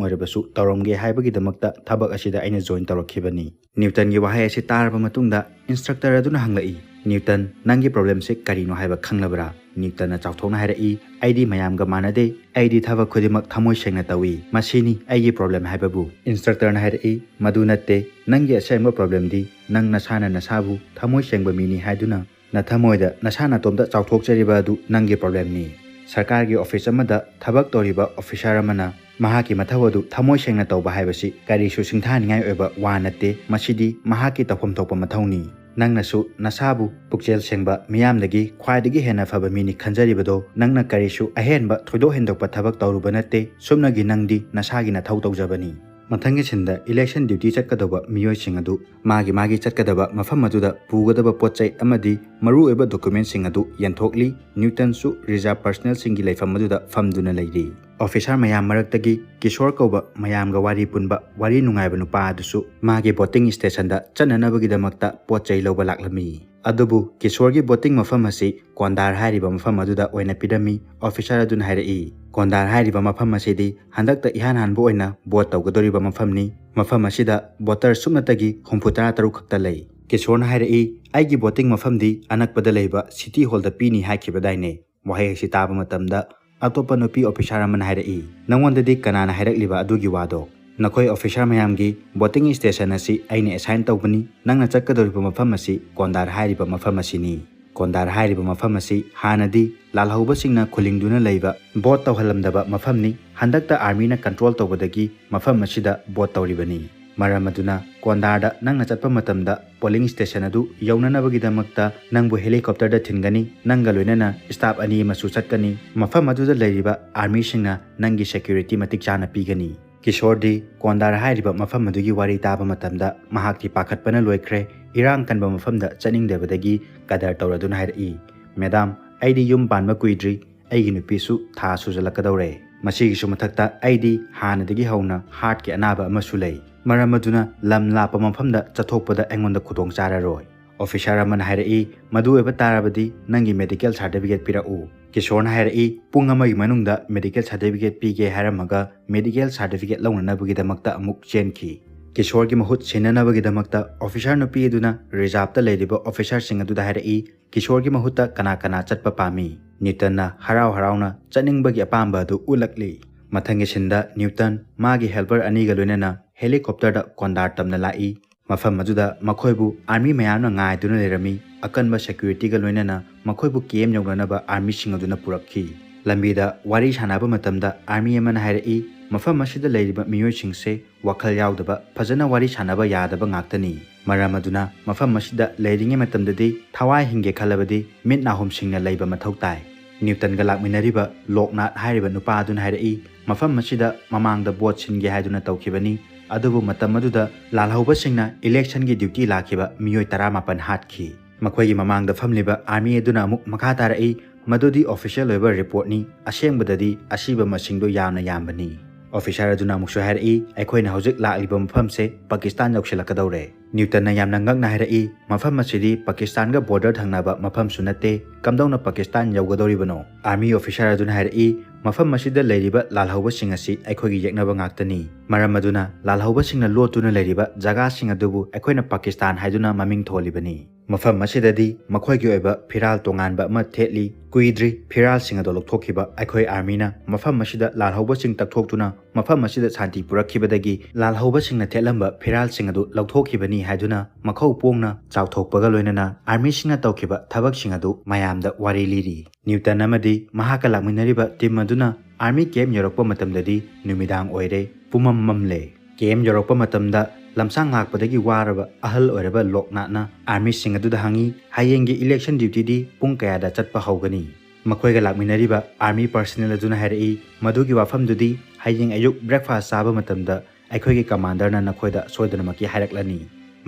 ꯑꯣꯏꯔꯕꯁꯨ ꯇꯧꯔꯝꯒꯦ ꯍꯥꯏꯕꯒꯤꯗꯃꯛꯇ ꯊꯕꯛ ꯑꯁꯤꯗ ꯑꯩꯅ ꯖꯣꯏꯟ ꯇꯧꯔꯛꯈꯤꯕꯅꯤ"꯫ ꯅ꯭ꯌꯨꯇꯟꯒꯤ ꯋꯥꯍꯩ ꯑꯁꯤ ꯇꯥꯔꯕ ꯃꯇꯨꯡꯗ ꯏꯟꯁꯇ꯭ꯔꯛꯇꯔ ꯑꯗꯨꯅ ꯍꯪꯂꯛꯏ, "ꯅ꯭ꯌꯨꯇꯟ, ꯅꯪꯒꯤ ꯄ꯭ꯔꯣꯕ꯭ꯂꯦꯝꯁꯤ ꯀꯔꯤꯅꯣ ꯍꯥꯏꯕ ꯈꯪꯂꯕ꯭ꯔꯥ?" ꯅ꯭ꯌꯨꯇꯟꯅ ꯆꯥꯎꯊꯣꯛꯅ ꯍꯥꯏꯔꯛꯏ, "ꯑꯩꯗꯤ ꯃꯌꯥꯝꯒ ꯃꯥꯟꯅꯗꯦ, ꯑꯩꯗꯤ ꯊꯕꯛ ꯈꯨꯗꯤꯡꯃꯛ ꯊꯃꯣꯏ ꯁꯦꯡꯅ ꯇꯧꯏ, ꯃꯁꯤꯅꯤ ꯑꯩꯒꯤ ꯄ꯭ꯔꯣꯕ꯭ꯂꯦꯝ ꯍꯥꯏꯕꯕꯨ"꯫ ꯏꯟꯁꯇ꯭ꯔꯛꯇꯔꯅ ꯍꯥꯏꯔꯛꯏ, "ꯃꯗꯨ ꯅꯠꯇꯦ, ꯅꯪꯒꯤ ꯑꯁꯦꯡꯕ ꯄ꯭ꯔꯣꯕ꯭ꯂꯦꯝꯗꯤ ꯅꯪ ꯅꯁꯥꯅ ꯅꯁꯥꯕꯨ ꯊꯃꯣꯏ ꯁꯦꯡꯕ ꯃꯤꯅꯤ ꯍꯥꯏꯗꯨꯅ ꯅꯊꯃꯣꯏꯗ ꯅꯁꯥ ꯅꯇꯣꯝꯇ ꯆꯥꯎꯊꯣꯛꯆꯔꯤꯕ ꯑꯗꯨ ꯅꯪꯒꯤ ꯄ꯭ꯔꯣꯕ꯭ꯂꯦꯝꯅꯤ꯫ ꯁꯔꯀꯥꯔꯒꯤ ꯑꯣꯐꯤꯁ ꯑꯃꯗ ꯊꯕꯛ ꯇꯧꯔꯤꯕ ꯑꯣꯐꯤꯁꯥꯔ ꯑꯃꯅ ꯃꯍꯥꯛꯀꯤ ꯃꯊꯧ ꯑꯗꯨ ꯊꯃꯣꯏ ꯁꯦꯡꯅ ꯇꯧꯕ ꯍꯥꯏꯕꯁꯤ ꯀꯔꯤꯁꯨ ꯁꯤꯡꯊꯥꯅꯤꯡꯉꯥꯏ ꯑꯣꯏꯕ ꯋꯥ ꯅꯠꯇꯦ, ꯃꯁꯤꯗꯤ ꯃꯍꯥꯛꯀꯤ ꯇꯧꯐꯝ ꯊꯣꯛꯄ ꯃꯊꯧꯅꯤ꯫ ꯅꯪꯅꯁꯨ ꯅꯁꯥꯕꯨ ꯄꯨꯛꯆꯦꯜ ꯁꯦꯡꯕ, ꯃꯤꯌꯥꯝꯗꯒꯤ ꯈ꯭ꯋꯥꯏꯗꯒꯤ ꯍꯦꯟꯅ ꯐꯕ ꯃꯤꯅꯤ ꯈꯟꯖꯔꯤꯕꯗꯣ ꯅꯪꯅ ꯀꯔꯤꯁꯨ ꯑꯍꯦꯟꯕ ꯊꯣꯏꯗꯣꯛ ꯍꯦꯟꯗꯣꯛꯄ ꯊꯕꯛ ꯇꯧꯔꯨꯕ ꯅꯠꯇꯦ, ꯁꯨꯞꯅꯒꯤ ꯅꯪꯗꯤ ꯅꯁꯥꯒꯤ ꯅꯊꯧ ꯇꯧꯖꯕꯅꯤ"꯫ ꯃꯊꯪꯒꯤ ꯁꯤꯟꯗ ꯏꯂꯦꯛꯁꯟ ꯗ꯭ꯌꯨꯇꯤ ꯆꯠꯀꯗꯧꯕ ꯃꯤꯑꯣꯏꯁꯤꯡ ꯑꯗꯨ ꯃꯥꯒꯤ ꯃꯥꯒꯤ ꯆꯠꯀꯗꯕ ꯃꯐꯝ ꯑꯗꯨꯗ ꯄꯨꯒꯗꯕ ꯄꯣꯠ ꯆꯩ ꯑꯃꯗꯤ ꯃꯔꯨꯑꯣꯏꯕ ꯗꯣꯀꯨꯃꯦꯟꯁꯤꯡ ꯑꯗꯨ ꯌꯦꯟꯊꯣꯛꯂꯤ꯫ ꯅ꯭ꯌꯨꯇꯟꯁꯨ ꯔꯤꯖꯥꯔꯚ ꯄꯔꯁꯅꯦꯜꯁꯤꯡꯒꯤ ꯂꯩꯐꯝ ꯑꯗꯨꯗ ꯐꯝꯗꯨꯅ ꯂꯩꯔꯤ꯫ ꯑꯣꯐꯤꯁꯥꯔ ꯃꯌꯥꯝ ꯃꯔꯛꯇꯒꯤ ꯀꯤꯁꯣꯔ ꯀꯧꯕ ꯃꯌꯥꯝꯒ ꯋꯥꯔꯤ ꯄꯨꯟꯕ ꯋꯥꯔꯤ ꯅꯨꯡꯉꯥꯏꯕ ꯅꯨꯄꯥ ꯑꯗꯨꯁꯨ ꯃꯥꯒꯤ ꯚꯣꯇꯤꯡ ꯁ꯭ꯇꯦꯁꯟꯗ ꯆꯠꯅꯅꯕꯒꯤꯗꯃꯛꯇ ꯄꯣꯠ ꯆꯩ ꯂꯧꯕ ꯂꯥꯛꯂꯝꯃꯤ꯫ ꯑꯗꯨꯕꯨ ꯀꯤꯁꯣꯔꯒꯤ ꯚꯣꯇꯤꯡ ꯃꯐꯝ ꯑꯁꯤ ꯀꯣꯟꯗꯥꯔ ꯍꯥꯏꯔꯤꯕ ꯃꯐꯝ ꯑꯗꯨꯗ ꯑꯣꯏꯅ ꯄꯤꯔꯝꯃꯤ꯫ ꯑꯣꯐꯤꯁꯥꯔ ꯑꯗꯨꯅ ꯍꯥꯏꯔꯛꯏ, "ꯀꯣꯟꯗꯥꯔ ꯍꯥꯏꯔꯤꯕ ꯃꯐꯝ ꯑꯁꯤꯗꯤ ꯍꯟꯗꯛꯇ ꯏꯍꯥꯟ ꯍꯥꯟꯕ ꯑꯣꯏꯅ ꯚꯣꯠ ꯇꯧꯒꯗꯧꯔꯤꯕ ꯃꯐꯝꯅꯤ꯫ ꯃꯐꯝ ꯑꯁꯤꯗ ꯚꯣꯇꯔ ꯁꯨꯞꯅꯇꯒꯤ ꯍꯨꯝꯐꯨ ꯇꯔꯥ ꯇꯔꯨꯛ ꯈꯛꯇ ꯂꯩ"꯫ ꯀꯤꯁꯣꯔꯅ ꯍꯥꯏꯔꯛꯏ, "ꯑꯩꯒꯤ ꯚꯣꯇꯤꯡ ꯃꯐꯝꯗꯤ ꯑꯅꯛꯄꯗ ꯂꯩꯕ ꯁꯤꯇꯤ ꯍꯣꯜꯗ ꯄꯤꯅꯤ ꯍꯥꯏꯈꯤꯕꯗꯥꯏꯅꯦ?" ꯋꯥꯍꯩ ꯑꯁꯤ ꯇꯥꯕ ꯃꯇꯝꯗ ꯑꯇꯣꯞꯄ ꯅꯨꯄꯤ ꯑꯣꯐꯤꯁꯥꯔ ꯑꯃꯅ ꯍꯥꯏꯔꯛꯏ, "ꯅꯉꯣꯟꯗꯗꯤ ꯀꯅꯥꯅ ꯍꯥꯏꯔꯛꯂꯤꯕ ꯑꯗꯨꯒꯤ ꯋꯥꯗꯣ?" "ꯅꯈꯣꯏ ꯑꯣꯐꯤꯁꯥꯔ ꯃꯌꯥꯝꯒꯤ ꯕꯣꯇꯤꯡ ꯁ꯭ꯇꯦꯁꯟ ꯑꯁꯤ ꯑꯩꯅ ꯑꯦꯁꯥꯏꯟ ꯇꯧꯕꯅꯤ꯫ ꯅꯪꯅ ꯆꯠꯀꯗꯧꯔꯤꯕ ꯃꯐꯝ ꯑꯁꯤ ꯀꯣꯟꯗꯥꯔ ꯍꯥꯏꯔꯤꯕ ꯃꯐꯝ ꯑꯁꯤꯅꯤ꯫ ꯀꯣꯟꯗꯥꯔ ꯍꯥꯏꯔꯤꯕ ꯃꯐꯝ ꯑꯁꯤ ꯍꯥꯟꯅꯗꯤ ꯂꯥꯜꯍꯧꯕꯁꯤꯡꯅ ꯈꯨꯂꯤꯡꯗꯨꯅ ꯂꯩꯕ, ꯚꯣꯠ ꯇꯧꯍꯜꯂꯝꯗꯕ ꯃꯐꯝꯅꯤ꯫ ꯍꯟꯗꯛꯇ ꯑꯥꯔꯃꯤꯅ ꯀꯟꯇ꯭ꯔꯣꯜ ꯇꯧꯕꯗꯒꯤ ꯃꯐꯝ ꯑꯁꯤꯗ ꯚꯣꯠ ꯇꯧꯔꯤꯕꯅꯤ꯫ ꯃꯔꯝ ꯑꯗꯨꯅ ꯀꯣꯟꯗꯥꯔꯗ ꯅꯪꯅ ꯆꯠꯄ ꯃꯇꯝꯗ ꯄꯣꯂꯤꯡ ꯁ꯭ꯇꯦꯁꯟ ꯑꯗꯨ ꯌꯧꯅꯅꯕꯒꯤꯗꯃꯛꯇ ꯅꯪꯕꯨ ꯍꯦꯂꯤꯀꯣꯞꯇꯔꯗ ꯊꯤꯟꯒꯅꯤ꯫ ꯅꯪꯒ ꯂꯣꯏꯅꯅ ꯁ꯭ꯇꯥꯐ ꯑꯅꯤ ꯑꯃꯁꯨ ꯆꯠꯀꯅꯤ꯫ ꯃꯐꯝ ꯑꯗꯨꯗ ꯂꯩꯔꯤꯕ ꯑꯥꯔꯃꯤꯁꯤꯡꯅ ꯅꯪꯒꯤ ꯁꯦꯀ꯭ꯌꯨꯔꯤꯇꯤ ꯃꯇꯤꯛ ꯆꯥꯅ ꯄꯤꯒꯅꯤ"꯫ ꯀꯤꯁꯣꯔꯗꯤ ꯀꯣꯟꯗꯥꯔ ꯍꯥꯏꯔꯤꯕ ꯃꯐꯝ ꯑꯗꯨꯒꯤ ꯋꯥꯔꯤ ꯇꯥꯕ ꯃꯇꯝꯗ ꯃꯍꯥꯛꯇꯤ ꯄꯥꯈꯠꯄꯅ ꯂꯣꯏꯈ꯭ꯔꯦ꯫ ꯏꯔꯥꯡ ꯀꯟꯕ ꯃꯐꯝꯗ ꯆꯠꯅꯤꯡꯗꯕꯗꯒꯤ ꯀꯗꯔ ꯇꯧꯔꯗꯨꯅ ꯍꯥꯏꯔꯛꯏ, "ꯃꯦꯗꯥꯝ, ꯑꯩꯗꯤ ꯌꯨꯝ ꯄꯥꯟꯕ ꯀꯨꯏꯗ꯭ꯔꯤ꯫ ꯑꯩꯒꯤ ꯅꯨꯄꯤꯁꯨ ꯊꯥ ꯁꯨꯖꯜꯂꯛꯀꯗꯧꯔꯦ꯫ ꯃꯁꯤꯒꯤꯁꯨ ꯃꯊꯛꯇ ꯑꯩꯗꯤ ꯍꯥꯟꯅꯗꯒꯤ ꯍꯧꯅ ꯍꯥꯔꯠꯀꯤ ꯑꯅꯥꯕ ꯑꯃꯁꯨ ꯂꯩ꯫ ꯃꯔꯝ ꯑꯗꯨꯅ ꯂꯝ ꯂꯥꯞꯄ ꯃꯐꯝꯗ ꯆꯠꯊꯣꯛꯄꯗ ꯑꯩꯉꯣꯟꯗ ꯈꯨꯗꯣꯡ ꯆꯥꯔꯔꯣꯏ"꯫ ꯑꯣꯐꯤꯁꯥꯔ ꯑꯃꯅ ꯍꯥꯏꯔꯛꯏ, "ꯃꯗꯨ ꯑꯣꯏꯕ ꯇꯥꯔꯕꯗꯤ ꯅꯪꯒꯤ ꯃꯦꯗꯤꯀꯦꯜ ꯁꯥꯔꯇꯤꯐꯤꯀꯦꯠ ꯄꯤꯔꯛꯎ"꯫ ꯀꯤꯁꯣꯔꯅ ꯍꯥꯏꯔꯛꯏ, "ꯄꯨꯡ ꯑꯃꯒꯤ ꯃꯅꯨꯡꯗ ꯃꯦꯗꯤꯀꯦꯜ ꯁꯥꯔꯇꯤꯐꯤꯀꯦꯠ ꯄꯤꯒꯦ" ꯍꯥꯏꯔꯝꯃꯒ ꯃꯦꯗꯤꯀꯦꯜ ꯁꯥꯔꯇꯤꯐꯤꯀꯦꯠ ꯂꯧꯅꯅꯕꯒꯤꯗꯃꯛꯇ ꯑꯃꯨꯛ ꯆꯦꯟꯈꯤ꯫ ꯀꯤꯁꯣꯔꯒꯤ ꯃꯍꯨꯠ ꯁꯤꯟꯅꯅꯕꯒꯤꯗꯃꯛꯇ ꯑꯣꯐꯤꯁꯥꯔ ꯅꯨꯄꯤ ꯑꯗꯨꯅ ꯔꯤꯖꯥꯔꯚꯇ ꯂꯩꯔꯤꯕ ꯑꯣꯐꯤꯁꯥꯔꯁꯤꯡ ꯑꯗꯨꯗ ꯍꯥꯏꯔꯛꯏ, "ꯀꯤꯁꯣꯔꯒꯤ ꯃꯍꯨꯠꯇ ꯀꯅꯥ ꯀꯅꯥ ꯆꯠꯄ ꯄꯥꯝꯃꯤ?" ꯅ꯭ꯌꯨꯇꯟꯅ ꯍꯔꯥꯎ ꯍꯔꯥꯎꯅ ꯆꯠꯅꯤꯡꯕꯒꯤ ꯑꯄꯥꯝꯕ ꯑꯗꯨ ꯎꯠꯂꯛꯂꯤ꯫ ꯃꯊꯪꯒꯤ ꯁꯤꯟꯗ ꯅ꯭ꯌꯨꯇꯟ ꯃꯥꯒꯤ ꯍꯦꯜꯄꯔ ꯑꯅꯤꯒ ꯂꯣꯏꯅꯅ ꯍꯦꯂꯤꯀꯣꯞꯇꯔꯗ ꯀꯣꯟꯗꯥꯔ ꯇꯝꯅ ꯂꯥꯛꯏ꯫ ꯃꯐꯝ ꯑꯗꯨꯗ ꯃꯈꯣꯏꯕꯨ ꯑꯥꯔꯃꯤ ꯃꯌꯥꯝꯅ ꯉꯥꯏꯗꯨꯅ ꯂꯩꯔꯝꯃꯤ꯫ ꯑꯀꯟꯕ ꯁꯦꯀ꯭ꯌꯨꯔꯤꯇꯤꯒ ꯂꯣꯏꯅꯅ ꯃꯈꯣꯏꯕꯨ ꯀꯦꯝ ꯌꯧꯅꯅꯕ ꯑꯥꯔꯃꯤꯁꯤꯡ ꯑꯗꯨꯅ ꯄꯨꯔꯛꯈꯤ꯫ ꯂꯝꯕꯤꯗ ꯋꯥꯔꯤ ꯁꯥꯟꯅꯕ ꯃꯇꯝꯗ ꯑꯥꯔꯃꯤ ꯑꯃꯅ ꯍꯥꯏꯔꯛꯏ, "ꯃꯐꯝ ꯑꯁꯤꯗ ꯂꯩꯔꯤꯕ ꯃꯤꯑꯣꯏꯁꯤꯡꯁꯦ ꯋꯥꯈꯜ ꯌꯥꯎꯗꯕ, ꯐꯖꯅ ꯋꯥꯔꯤ ꯁꯥꯟꯅꯕ ꯌꯥꯗꯕ ꯉꯥꯛꯇꯅꯤ꯫ ꯃꯔꯝ ꯑꯗꯨꯅ ꯃꯐꯝ ꯑꯁꯤꯗ ꯂꯩꯔꯤꯉꯩ ꯃꯇꯝꯗꯗꯤ ꯊꯋꯥꯏ ꯍꯤꯡꯒꯦ ꯈꯜꯂꯕꯗꯤ ꯃꯤꯠ ꯅꯥꯍꯨꯝꯁꯤꯡꯅ ꯂꯩꯕ ꯃꯊꯧ ꯇꯥꯏ"꯫ ꯅ꯭ꯌꯨꯇꯟꯒ ꯂꯥꯛꯃꯤꯟꯅꯔꯤꯕ ꯂꯣꯛꯅꯥꯊ ꯍꯥꯏꯔꯤꯕ ꯅꯨꯄꯥ ꯑꯗꯨꯅ ꯍꯥꯏꯔꯛꯏ, "ꯃꯐꯝ ꯑꯁꯤꯗ ꯃꯃꯥꯡꯗ ꯚꯣꯠ ꯁꯤꯟꯒꯦ ꯍꯥꯏꯗꯨꯅ ꯇꯧꯈꯤꯕꯅꯤ꯫ ꯑꯗꯨꯕꯨ ꯃꯇꯝ ꯑꯗꯨꯗ ꯂꯥꯜꯍꯧꯕꯁꯤꯡꯅ ꯏꯂꯦꯛꯁꯟꯒꯤ ꯗ꯭ꯌꯨꯇꯤ ꯂꯥꯛꯈꯤꯕ ꯃꯤꯑꯣꯏ ꯇꯔꯥꯃꯥꯄꯟ ꯍꯥꯠꯈꯤ"꯫ ꯃꯈꯣꯏꯒꯤ ꯃꯃꯥꯡꯗ ꯐꯝꯂꯤꯕ ꯑꯥꯔꯃꯤ ꯑꯗꯨꯅ ꯑꯃꯨꯛ ꯃꯈꯥ ꯇꯥꯔꯛꯏ, "ꯃꯗꯨꯗꯤ ꯑꯣꯐꯤꯁꯤꯌꯦꯜ ꯑꯣꯏꯕ ꯔꯤꯄꯣꯔꯠꯅꯤ꯫ ꯑꯁꯦꯡꯕꯗꯗꯤ ꯑꯁꯤꯕ ꯃꯁꯤꯡꯗꯣ ꯌꯥꯝꯅ ꯌꯥꯝꯕꯅꯤ"꯫ ꯑꯣꯐꯤꯁꯥꯔ ꯑꯗꯨꯅ ꯑꯃꯨꯛꯁꯨ ꯍꯥꯏꯔꯛꯏ, "ꯑꯩꯈꯣꯏꯅ ꯍꯧꯖꯤꯛ ꯂꯥꯛꯂꯤꯕ ꯃꯐꯝꯁꯦ ꯄꯥꯀꯤꯁꯇꯥꯟ ꯌꯧꯁꯤꯜꯂꯛꯀꯗꯧꯔꯦ"꯫ ꯅ꯭ꯌꯨꯇꯟꯅ ꯌꯥꯝꯅ ꯉꯛꯅ ꯍꯥꯏꯔꯛꯏ, "ꯃꯐꯝ ꯑꯁꯤꯗꯤ ꯄꯥꯀꯤꯁꯇꯥꯟꯒ ꯕꯣꯔꯗꯔ ꯊꯪꯅꯕ ꯃꯐꯝꯁꯨ ꯅꯠꯇꯦ, ꯀꯝꯗꯧꯅ ꯄꯥꯀꯤꯁꯇꯥꯟ ꯌꯧꯒꯗꯧꯔꯤꯕꯅꯣ?" ꯑꯥꯔꯃꯤ ꯑꯣꯐꯤꯁꯥꯔ ꯑꯗꯨꯅ ꯍꯥꯏꯔꯛꯏ, "ꯃꯐꯝ ꯑꯁꯤꯗ ꯂꯩꯔꯤꯕ ꯂꯥꯜꯍꯧꯕꯁꯤꯡ ꯑꯁꯤ ꯑꯩꯈꯣꯏꯒꯤ ꯌꯦꯛꯅꯕ ꯉꯥꯛꯇꯅꯤ꯫ ꯃꯔꯝ ꯑꯗꯨꯅ ꯂꯥꯜꯍꯧꯕꯁꯤꯡꯅ ꯂꯣꯠꯇꯨꯅ ꯂꯩꯔꯤꯕ ꯖꯒꯥꯁꯤꯡ ꯑꯗꯨꯕꯨ ꯑꯩꯈꯣꯏꯅ ꯄꯥꯀꯤꯁꯇꯥꯟ ꯍꯥꯏꯗꯨꯅ ꯃꯃꯤꯡ ꯊꯣꯜꯂꯤꯕꯅꯤ"꯫ ꯃꯐꯝ ꯑꯁꯤꯗꯗꯤ ꯃꯈꯣꯏꯒꯤ ꯑꯣꯏꯕ ꯐꯤꯔꯥꯜ ꯇꯣꯉꯥꯟꯕ ꯑꯃ ꯊꯦꯠꯂꯤ꯫ ꯀꯨꯏꯗ꯭ꯔꯤ ꯐꯤꯔꯥꯜꯁꯤꯡ ꯑꯗꯨ ꯂꯧꯊꯣꯛꯈꯤꯕ ꯑꯩꯈꯣꯏ ꯑꯥꯔꯃꯤꯅ ꯃꯐꯝ ꯑꯁꯤꯗ ꯂꯥꯜꯍꯧꯕꯁꯤꯡ ꯇꯛꯊꯣꯛꯇꯨꯅ ꯃꯐꯝ ꯑꯁꯤꯗ ꯁꯥꯟꯇꯤ ꯄꯨꯔꯛꯈꯤꯕꯗꯒꯤ ꯂꯥꯜꯍꯧꯕꯁꯤꯡꯅ ꯊꯦꯠꯂꯝꯕ ꯐꯤꯔꯥꯜꯁꯤꯡ ꯑꯗꯨ ꯂꯧꯊꯣꯛꯈꯤꯕꯅꯤ ꯍꯥꯏꯗꯨꯅ ꯃꯈꯧ ꯄꯣꯡꯅ ꯆꯥꯎꯊꯣꯛꯄꯒ ꯂꯣꯏꯅꯅ ꯑꯥꯔꯃꯤꯁꯤꯡꯅ ꯇꯧꯈꯤꯕ ꯊꯕꯛꯁꯤꯡ ꯑꯗꯨ ꯃꯌꯥꯝꯗ ꯋꯥꯔꯤ ꯂꯤꯔꯤ꯫ ꯅ꯭ꯌꯨꯇꯟ ꯑꯃꯗꯤ ꯃꯍꯥꯛꯀ ꯂꯥꯛꯃꯤꯟꯅꯔꯤꯕ ꯇꯤꯝ ꯑꯗꯨꯅ ꯑꯥꯔꯃꯤ ꯀꯦꯝ ꯌꯧꯔꯛꯄ ꯃꯇꯝꯗꯗꯤ ꯅꯨꯃꯤꯗꯥꯡ ꯑꯣꯏꯔꯦ, ꯄꯨꯃꯝ ꯃꯝꯂꯦ꯫ ꯀꯦꯝ ꯌꯧꯔꯛꯄ ꯃꯇꯝꯗ ꯂꯝꯁꯥꯡ ꯂꯥꯛꯄꯗꯒꯤ ꯋꯥꯔꯕ ꯑꯍꯜ ꯑꯣꯏꯔꯕ ꯂꯣꯛꯅꯥꯠꯅ ꯑꯥꯔꯃꯤꯁꯤꯡ ꯑꯗꯨꯗ ꯍꯪꯉꯤ, "ꯍꯌꯦꯡꯒꯤ ꯏꯂꯦꯛꯁꯟ ꯗ꯭ꯌꯨꯇꯤꯗꯤ ꯄꯨꯡ ꯀꯌꯥꯗ ꯆꯠꯄ ꯍꯧꯒꯅꯤ?" ꯃꯈꯣꯏꯒ ꯂꯥꯛꯃꯤꯟꯅꯔꯤꯕ ꯑꯥꯔꯃꯤ ꯄꯔꯁꯅꯦꯜ ꯑꯗꯨꯅ ꯍꯥꯏꯔꯛꯏ, "ꯃꯗꯨꯒꯤ ꯋꯥꯐꯝꯗꯨꯗꯤ ꯍꯌꯦꯡ ꯑꯌꯨꯛ ꯕ꯭ꯔꯦꯛꯐꯥꯁ ꯆꯥꯕ ꯃꯇꯝꯗ ꯑꯩꯈꯣꯏꯒꯤ ꯀꯃꯥꯟꯗꯔꯅ ꯅꯈꯣꯏꯗ ꯁꯣꯏꯗꯅꯃꯛꯀꯤ ꯍꯥꯏꯔꯛꯂꯅꯤ꯫"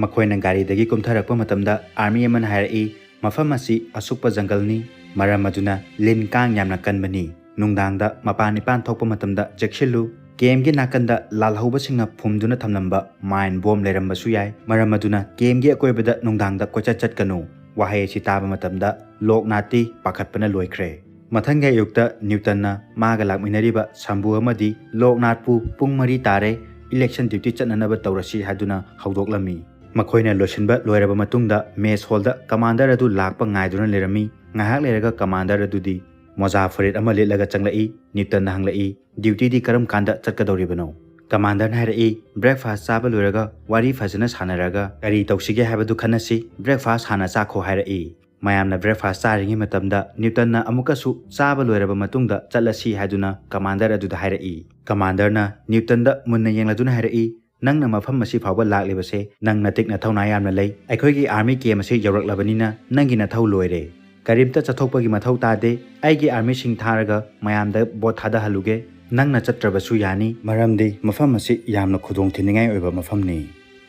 ꯃꯈꯣꯏꯅ ꯒꯥꯔꯤꯗꯒꯤ ꯀꯨꯝꯊꯔꯛꯄ ꯃꯇꯝꯗ ꯑꯥꯔꯃꯤ ꯑꯃꯅ ꯍꯥꯏꯔꯛꯏ, "ꯃꯐꯝ ꯑꯁꯤ ꯑꯁꯨꯛꯄ ꯖꯪꯒꯜꯅꯤ, ꯃꯔꯝ ꯑꯗꯨꯅ ꯂꯤꯟ ꯀꯥꯡ ꯌꯥꯝꯅ ꯀꯟꯕꯅꯤ꯫ ꯅꯨꯡꯗꯥꯡꯗ ꯃꯄꯥꯟ ꯏꯄꯥꯟ ꯊꯣꯛꯄ ꯃꯇꯝꯗ ꯆꯦꯛꯁꯤꯜꯂꯨ꯫ ꯀꯦꯝꯒꯤ ꯅꯥꯀꯟꯗ ꯂꯥꯜꯍꯧꯕꯁꯤꯡꯅ ꯐꯨꯝꯗꯨꯅ ꯊꯝꯂꯝꯕ ꯃꯥꯏꯟ ꯕꯣꯝ ꯂꯩꯔꯝꯕꯁꯨ ꯌꯥꯏ, ꯃꯔꯝ ꯑꯗꯨꯅ ꯀꯦꯝꯒꯤ ꯑꯀꯣꯏꯕꯗ ꯅꯨꯡꯗꯥꯡꯗ ꯀꯣꯏꯆꯠ ꯆꯠꯀꯅꯨ꯫" ꯋꯥꯍꯩ ꯑꯁꯤ ꯇꯥꯕ ꯃꯇꯝꯗ ꯂꯣꯛꯅꯥꯠꯇꯤ ꯄꯥꯈꯠꯄꯅ ꯂꯣꯏꯈ꯭ꯔꯦ꯫ ꯃꯊꯪꯒꯤ ꯑꯌꯨꯛꯇ ꯅ꯭ꯌꯨꯇꯟꯅ ꯃꯥꯒ ꯂꯥꯛꯃꯤꯟꯅꯔꯤꯕ ꯁꯝꯕꯨ ꯑꯃꯗꯤ ꯂꯣꯛꯅꯥꯠꯄꯨ ꯄꯨꯡ ꯃꯔꯤ ꯇꯥꯔꯦ, ꯏꯂꯦꯛꯁꯟ ꯗ꯭ꯌꯨꯇꯤ ꯆꯠꯅꯅꯕ ꯇꯧꯔꯁꯤ ꯍꯥꯏꯗꯨꯅ ꯍꯧꯗꯣꯛꯂꯝꯃꯤ꯫ ꯃꯈꯣꯏꯅ ꯂꯣꯏꯁꯤꯟꯕ ꯂꯣꯏꯔꯕ ꯃꯇꯨꯡꯗ ꯃꯦꯁ ꯍꯣꯜꯗ ꯀꯃꯥꯟꯗꯔ ꯑꯗꯨ ꯂꯥꯛꯄ ꯉꯥꯏꯗꯨꯅ ꯂꯩꯔꯝꯃꯤ꯫ ꯉꯥꯏꯍꯥꯛ ꯂꯩꯔꯒ ꯀꯃꯥꯟꯗꯔ ꯑꯗꯨꯗꯤ ꯃꯣꯖꯥ ꯐꯨꯔꯤꯠ ꯑꯃ ꯂꯤꯠꯂꯒ ꯆꯪꯂꯛꯏ꯫ ꯅ꯭ꯌꯨꯇꯟꯅ ꯍꯪꯂꯛꯏ, "ꯗ꯭ꯌꯨꯇꯤꯗꯤ ꯀꯔꯝ ꯀꯥꯟꯗ ꯆꯠꯀꯗꯧꯔꯤꯕꯅꯣ?" ꯀꯃꯥꯟꯗꯔꯅ ꯍꯥꯏꯔꯛꯏ, "ꯕ꯭ꯔꯦꯛꯐꯥꯁ ꯆꯥꯕ ꯂꯣꯏꯔꯒ ꯋꯥꯔꯤ ꯐꯖꯅ ꯁꯥꯟꯅꯔꯒ ꯀꯔꯤ ꯇꯧꯁꯤꯒꯦ ꯍꯥꯏꯕꯗꯨ ꯈꯟꯅꯁꯤ꯫ ꯕ꯭ꯔꯦꯛꯐꯥꯁ ꯍꯥꯟꯅ ꯆꯥꯈꯣ" ꯍꯥꯏꯔꯛꯏ꯫ ꯃꯌꯥꯝꯅ ꯕ꯭ꯔꯦꯛꯐꯥꯁ ꯆꯥꯔꯤꯉꯩ ꯃꯇꯝꯗ ꯅ꯭ꯌꯨꯇꯟꯅ ꯑꯃꯨꯛꯀꯁꯨ "ꯆꯥꯕ ꯂꯣꯏꯔꯕ ꯃꯇꯨꯡꯗ ꯆꯠꯂꯁꯤ" ꯍꯥꯏꯗꯨꯅ ꯀꯃꯥꯟꯗꯔ ꯑꯗꯨꯗ ꯍꯥꯏꯔꯛꯏ꯫ ꯀꯃꯥꯟꯗꯔꯅ ꯅ꯭ꯌꯨꯇꯟꯗ ꯃꯨꯟꯅ ꯌꯦꯡꯂꯗꯨꯅ ꯍꯥꯏꯔꯛꯏ, "ꯅꯪꯅ ꯃꯐꯝ ꯑꯁꯤ ꯐꯥꯎꯕ ꯂꯥꯛꯂꯤꯕꯁꯦ ꯅꯪ ꯅꯇꯤꯛ ꯅꯊꯧꯅꯥ ꯌꯥꯝꯅ ꯂꯩ꯫ ꯑꯩꯈꯣꯏꯒꯤ ꯑꯥꯔꯃꯤ ꯀꯦꯝ ꯑꯁꯤ ꯌꯧꯔꯛꯂꯕꯅꯤꯅ ꯅꯪꯒꯤ ꯅꯊꯧ ꯂꯣꯏꯔꯦ꯫ ꯀꯔꯤꯝꯇ ꯆꯠꯊꯣꯛꯄꯒꯤ ꯃꯊꯧ ꯇꯥꯗꯦ꯫ ꯑꯩꯒꯤ ꯑꯥꯔꯃꯤꯁꯤꯡ ꯊꯥꯔꯒ ꯃꯌꯥꯝꯗ ꯚꯣꯠ ꯊꯥꯗꯍꯜꯂꯨꯒꯦ꯫ ꯅꯪꯅ ꯆꯠꯇ꯭ꯔꯕꯁꯨ ꯌꯥꯅꯤ, ꯃꯔꯝꯗꯤ ꯃꯐꯝ ꯑꯁꯤ ꯌꯥꯝꯅ ꯈꯨꯗꯣꯡ ꯊꯤꯅꯤꯡꯉꯥꯏ ꯑꯣꯏꯕ ꯃꯐꯝꯅꯤ꯫"